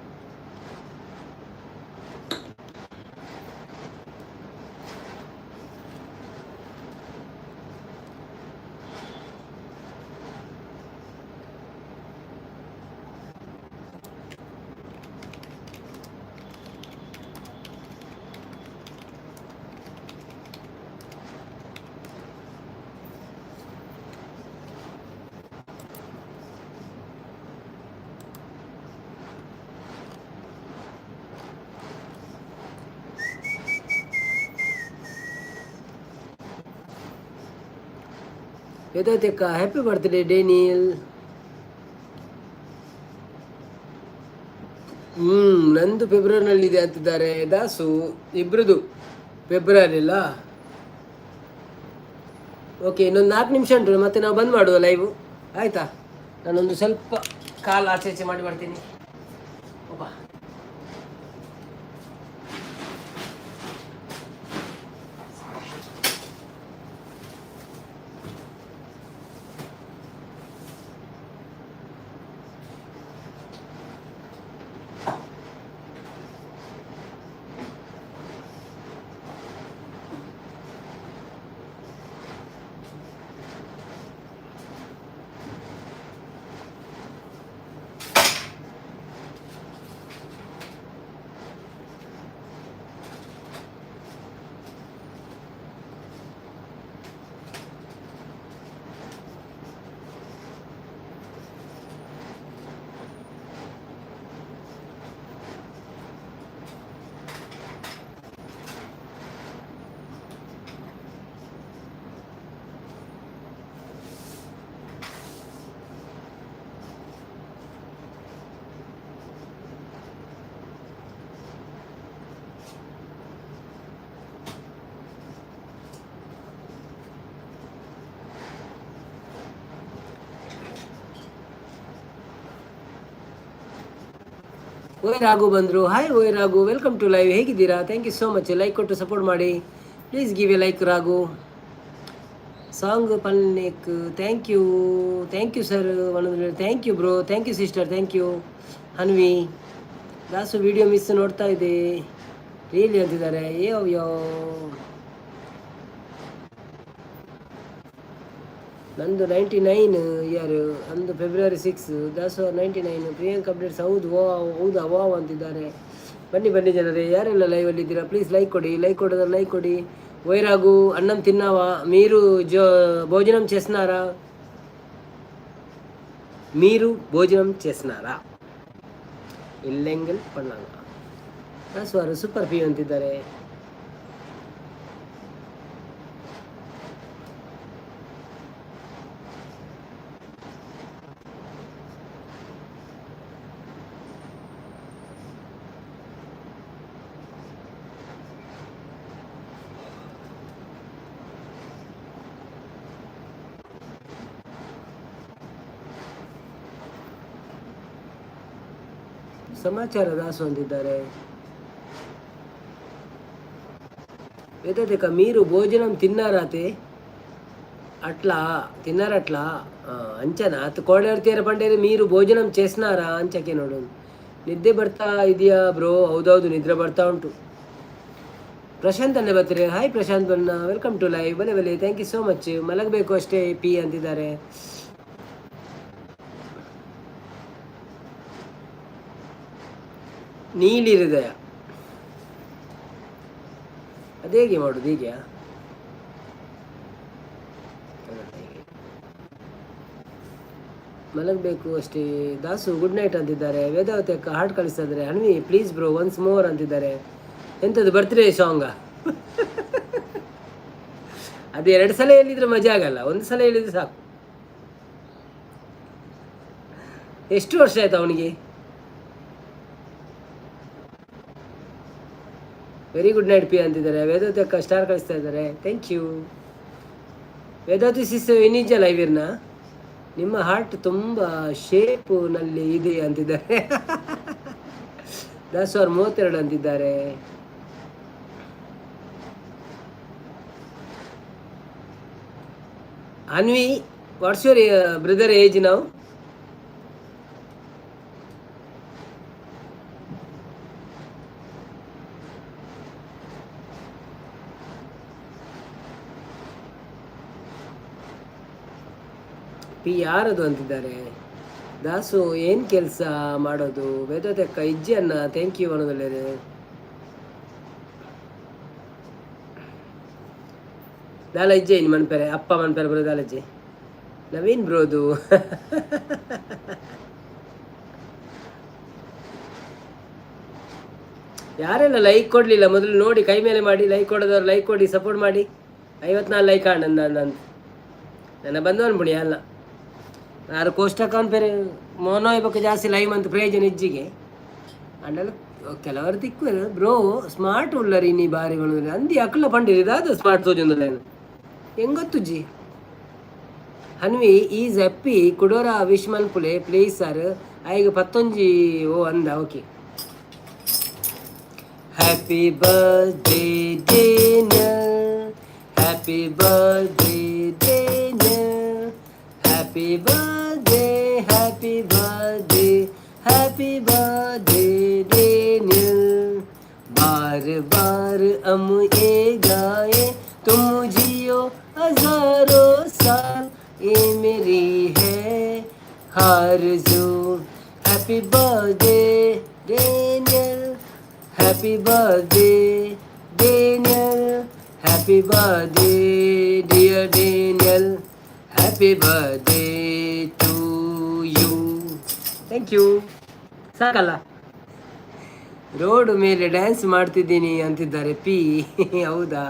ವೇದಾವತಿಕ್ಕ, happy birthday Daniel. ನಂದು ಫೆಬ್ರವರಿನಲ್ಲಿದೆ ಅಂತಿದ್ದಾರೆ ದಾಸು. ಇಬ್ರದು ಫೆಬ್ರವರಿ ಅಲ್ಲ? ಓಕೆ, ಇನ್ನೊಂದು 4 ನಿಮಿಷ ಉಂಟು, ಮತ್ತೆ ನಾವು ಬಂದ್ ಮಾಡುವ ಲೈವ್, ಆಯಿತಾ? ನಾನೊಂದು ಸ್ವಲ್ಪ ಕಾಲು ಆಚೆ ಈಚೆ ಮಾಡಿ ಬರ್ತೀನಿ. ಒಬ್ಬ ಓಯ್ ರಾಘು ಬಂದರು. ಹಾಯ್ ಓಯ್ ರಾಘು, welcome to live. ಹೇಗಿದ್ದೀರಾ? Thank you so much. Like ಕೊಟ್ಟು ಸಪೋರ್ಟ್ ಮಾಡಿ. Please give a like. Raghu song ಪನ್ನೇಕ್ thank you, thank you sir. Thank you bro, thank you sister, thank you. Hanvi Dasu video miss ನೋಡ್ತಾ ಇದೆ really ಅಂತಿದ್ದಾರೆ. ಏ ಅಯ್ಯೋ, ನಂದು 99 year ಅಂದು February 6. Dasu 99. Priyank updates ಹೌದು, ಓ ಹೌದಾ, ವಾವ್ ಅಂತಿದ್ದಾರೆ. ಬನ್ನಿ ಬನ್ನಿ ಜನರೇ, ಯಾರೆಲ್ಲ ಲೈವಲ್ಲಿ ಇದ್ದೀರಾ ಪ್ಲೀಸ್ ಲೈಕ್ ಕೊಡಿ. ಲೈಕ್ ಕೊಡೋದ್ರೆ ಲೈಕ್ ಕೊಡಿ. వైరాగు అన్నం తిన్నావా? మీరు జో భోజనం చేసినారా? మీరు భోజనం చేసినారా? ಇಲ್ಲೆಂಗಲ್ ಪಣ್ಣಾಂಗ ದಾಸು ಸೂಪರ್ ಪಿ ಅಂತಿದ್ದಾರೆ. ಸಮಾಚಾರ ದಾಸು ಅಂತಿದ್ದಾರೆ. ವೇದತಿಕ మీరు భోజనం తిన్నారాతే అట్లా తిన్నారట్లా అంచనా అತ್ కోడెರ್ತೀರ పంಡೇರಿ మీరు భోజనం చేసినారా ಅಂಚಕ್ಕೆ ನೋಡು. ನಿದ್ದೆ ಬರ್ತಾ ಇದೆಯಾ ಬ್ರೋ? ಹೌದೌದು, ನಿದ್ರೆ ಬರ್ತಾ ಉಂಟು. ಪ್ರಶಾಂತ್ ಅನ್ನೇ ಬರ್ತೀರಿ. ಹಾಯ್ ಪ್ರಶಾಂತ್ ಬನ್ನ, welcome to live. ಬಲೆ ಬಲೆ, thank you so much. ಮಲಗಬೇಕು ಅಷ್ಟೇ ಪಿ ಅಂತಿದ್ದಾರೆ. ನೀಲಿ ಹೃದಯ ಅದೇಗೆ ಮಾಡೋದು ಹೀಗೆ? ಮಲಗಬೇಕು ಅಷ್ಟೇ. ದಾಸು ಗುಡ್ ನೈಟ್ ಅಂತಿದ್ದಾರೆ. ವೇದಾವತಿ ಅಕ್ಕ ಹಾರ್ಟ್ ಕಳಿಸ್ತಾ ಇದ್ದಾರೆ. Hanvi please bro once more ಅಂತಿದ್ದಾರೆ. ಎಂಥದ್ದು ಬರ್ತ್ಡೇ ಸಾಂಗ? ಅದು ಎರಡು ಸಲ ಹೇಳಿದ್ರೆ ಮಜಾ ಆಗಲ್ಲ, ಒಂದು ಸಲ ಹೇಳಿದ್ರೆ ಸಾಕು. ಎಷ್ಟು ವರ್ಷ ಆಯ್ತು ಅವನಿಗೆ? ವೆರಿ ಗುಡ್ ನೈಟ್ ಪಿ ಅಂತಿದ್ದಾರೆ. ವೇದಾವತಿ ಅಕ್ಕ ಸ್ಟಾರ್ ಕಳಿಸ್ತಾ ಇದ್ದಾರೆ. Thank you Vedavathi Sis. ಇನ್ನಿಜ live ಇರ್ನ? ನಿಮ್ಮ ಹಾರ್ಟ್ ತುಂಬ ಶೇಪ್ನಲ್ಲಿ ಇದೆ ಅಂತಿದ್ದಾರೆ. ದಾಸು ಅವ್ರು 32 ಅಂತಿದ್ದಾರೆ. Anvi, what's your brother age ನಾವು? ಪಿ ಯಾರದು ಅಂತಿದ್ದಾರೆ. ದಾಸು ಏನು ಕೆಲಸ ಮಾಡೋದು? ವೇದೋದಕ್ಕ ಇಜ್ಜಿ ಅನ್ನ thank you ಅನ್ನೋದಲ್ಲೇ. ದಾಲ ಇಜ್ಜೆ ಇನ್ನು ಮನ್ಪೆರೆ ಅಪ್ಪ ಮನ್ಪೆರೆ ಬರೋ ದಾಲಜ್ಜೆ ನವೀನ್ ಬ್ರೋದು. ಯಾರೆಲ್ಲ ಲೈಕ್ ಕೊಡಲಿಲ್ಲ ಮೊದಲು ನೋಡಿ, ಕೈ ಮೇಲೆ ಮಾಡಿ. ಲೈಕ್ ಕೊಡೋದವ್ರು ಲೈಕ್ ಕೊಡಿ, ಸಪೋರ್ಟ್ ಮಾಡಿ. 54 ಲೈಕ್ ಆಣ ನನ್ನ ನನ್ನ ಬಂದವನು ಬುಣಿ ಅಲ್ಲ. ಆರು ಕೋಷ್ಟಕನ್ ಪೇರೆ ಮೋನೋ ಇಬಕ್ಕೆ ಜಾಸ್ತಿ ಲೈವ್ ಅಂತ ಪ್ರಯೋಜನ ಇಜ್ಜಿಗೆ ಅಂಡಲ ಕೆಲವರು ದಿಕ್ಕು. ಬ್ರೋ ಸ್ಮಾರ್ಟ್ ಉಲ್ಲರಿ ನೀ ಬಾರಿ ಅಂದಿ ಅಕ್ಲ ಪಂಡಿರಿ ದಾದ ಸ್ಮಾರ್ಟ್ ತೋಜೊಂದುಲ್ಲ ಹೆಂಗೊತ್ತು ಜಿ. ಹನ್ವಿ is happy ಕುಡೋರ ವಿಶ್ ಮಲ್ಪುಲೆ ಪ್ಲೀಸ್ ಸರ್. ಐಗ ಪತ್ತೊಂಜಿ ಓ ಅಂದ. Okay, happy birthday Daniel, happy birthday Daniel, happy birthday, happy birthday, happy birthday Daniel. बार बार हम ये गाए, तुम जियो हजारों साल, ये मेरी है आरज़ू. Happy birthday Daniel, happy birthday Daniel, happy birthday dear Daniel, happy birthday to you. Thank you. ಸಾಕಲ್ಲ? ರೋಡ್ ಮೇಲೆ ಡ್ಯಾನ್ಸ್ ಮಾಡ್ತಿದ್ದೀನಿ ಅಂತಿದ್ದಾರೆ ಪಿ. ಹೌದಾ?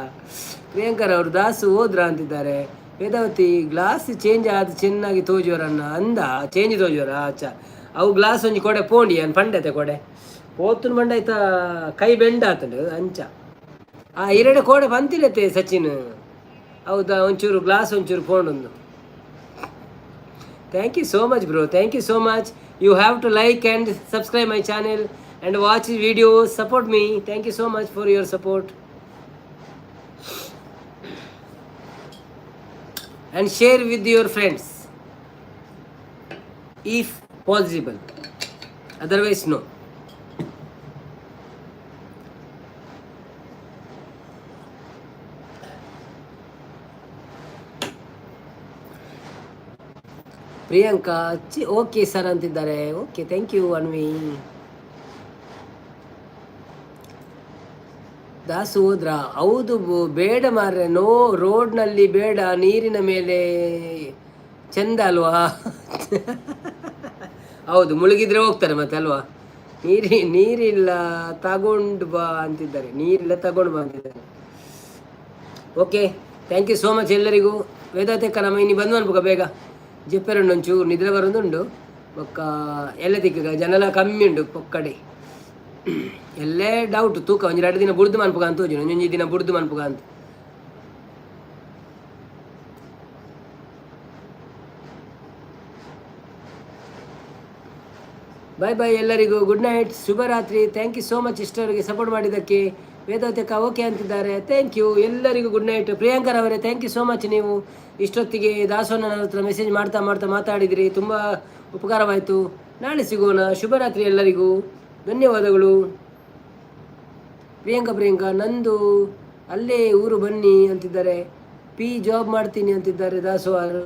ಪ್ರಿಯಾಂಕರ್ ಅವರು ದಾಸು ಹೋದ್ರ ಅಂತಿದ್ದಾರೆ. ವೇದಾವತಿ ಗ್ಲಾಸ್ ಚೇಂಜ್ ಆದ ಚೆನ್ನಾಗಿ ತೋಜುವರನ್ನ ಅಂದ. ಚೇಂಜ್ ತೋಜುವರ? ಅಚ್ಚ, ಅವು ಗ್ಲಾಸ್ ಒಂಜಿ ಕೊಡೆ ಪೋಂಡಿ ಅನ್ ಪಂಡತೆ ಕೊಡೆ ಪೋತುನ್ ಬಂಡಾಯ್ತ ಕೈ ಬೆಂಡ ಆತಂಡು ಅಂಚ. ಆ ಇರಡೆ ಕೋಡೆ ಬಂತಿಲ್ಲತೆ ಸಚಿನ್. ಹೌದಾ? ಒಂಚೂರು ಗ್ಲಾಸ್ ಒಂಚೂರು phone. Thank you so much bro, thank you so much. You have to like and subscribe my channel. And watch video, support me. Thank you so much for your support. And share with your friends if possible, otherwise no. Priyanka chi okay sir ಅಂತಿದ್ದಾರೆ. Okay, thank you. Anvi Dasu ಹೋದ್ರ? ಹೌದು, ಬೇಡ ಮಾರ್ರೆ, no, ರೋಡ್ನಲ್ಲಿ ಬೇಡ, ನೀರಿನ ಮೇಲೆ ಚಂದ ಅಲ್ವಾ? ಹೌದು, ಮುಳುಗಿದ್ರೆ ಹೋಗ್ತಾರೆ ಮತ್ತೆ ಅಲ್ವಾ? ನೀರಿಲ್ಲ ತಗೊಂಡು ಬಾ ಅಂತಿದ್ದಾರೆ. ನೀರಿಲ್ಲ ತಗೊಂಡು ಬಾ ಅಂತಿದ್ದಾರೆ. Okay, thank you so much ಎಲ್ಲರಿಗೂ. ವೇದಾಂತ ನಮ್ಮ ಇನ್ನು ಬಂದು ಅನ್ಬೋಕ ಬೇಗ ಜೆಪ್ಪೆರುಂಡು, ಒಂಚೂರು ನಿದ್ರೆ ಬರೋದುಂಡು. ಬೊಕ್ಕ ಎಲ್ಲ ತಿಕ್ಕ ಜನಲ ಕಮ್ಮಿ ಉಂಡು ಪೊಕ್ಕಡೆ. ಎಲ್ಲೇ ಡೌಟ್ ತೂಕ ಒಂಜಿ 2 ದಿನ ಬುಡ್ದು ಮನ್ಪುಗ ಅಂತ ಹೋಜು, ಒಂಜೊಂಜಿ ದಿನ ಬುಡ್ದು ಮನ್ಪುಗ ಅಂತ. ಬಾಯ್ ಬಾಯ್ ಎಲ್ಲರಿಗೂ, ಗುಡ್ ನೈಟ್, ಶುಭರಾತ್ರಿ. Thank you so much ಇಷ್ಟವರೆಗೆ ಸಪೋರ್ಟ್ ಮಾಡಿದ್ದಕ್ಕೆ. ವೇದಾವತಿಕ ಓಕೆ ಅಂತಿದ್ದಾರೆ. Thank you ಎಲ್ಲರಿಗೂ, ಗುಡ್ ನೈಟ್. ಪ್ರಿಯಾಂಕರ್ ಅವರೇ, thank you so much. ನೀವು ಇಷ್ಟೊತ್ತಿಗೆ ದಾಸೋನ ಹತ್ರ ಮೆಸೇಜ್ ಮಾಡ್ತಾ ಮಾಡ್ತಾ ಮಾತಾಡಿದಿರಿ, ತುಂಬ ಉಪಕಾರವಾಯಿತು. ನಾಳೆ ಸಿಗೋಣ. ಶುಭರಾತ್ರಿ ಎಲ್ಲರಿಗೂ, ಧನ್ಯವಾದಗಳು. ಪ್ರಿಯಾಂಕಾ, ಪ್ರಿಯಾಂಕಾ ನಂದು ಅಲ್ಲೇ ಊರು, ಬನ್ನಿ ಅಂತಿದ್ದಾರೆ. ಪಿ ಜಾಬ್ ಮಾಡ್ತೀನಿ ಅಂತಿದ್ದಾರೆ ದಾಸು ಅವರು.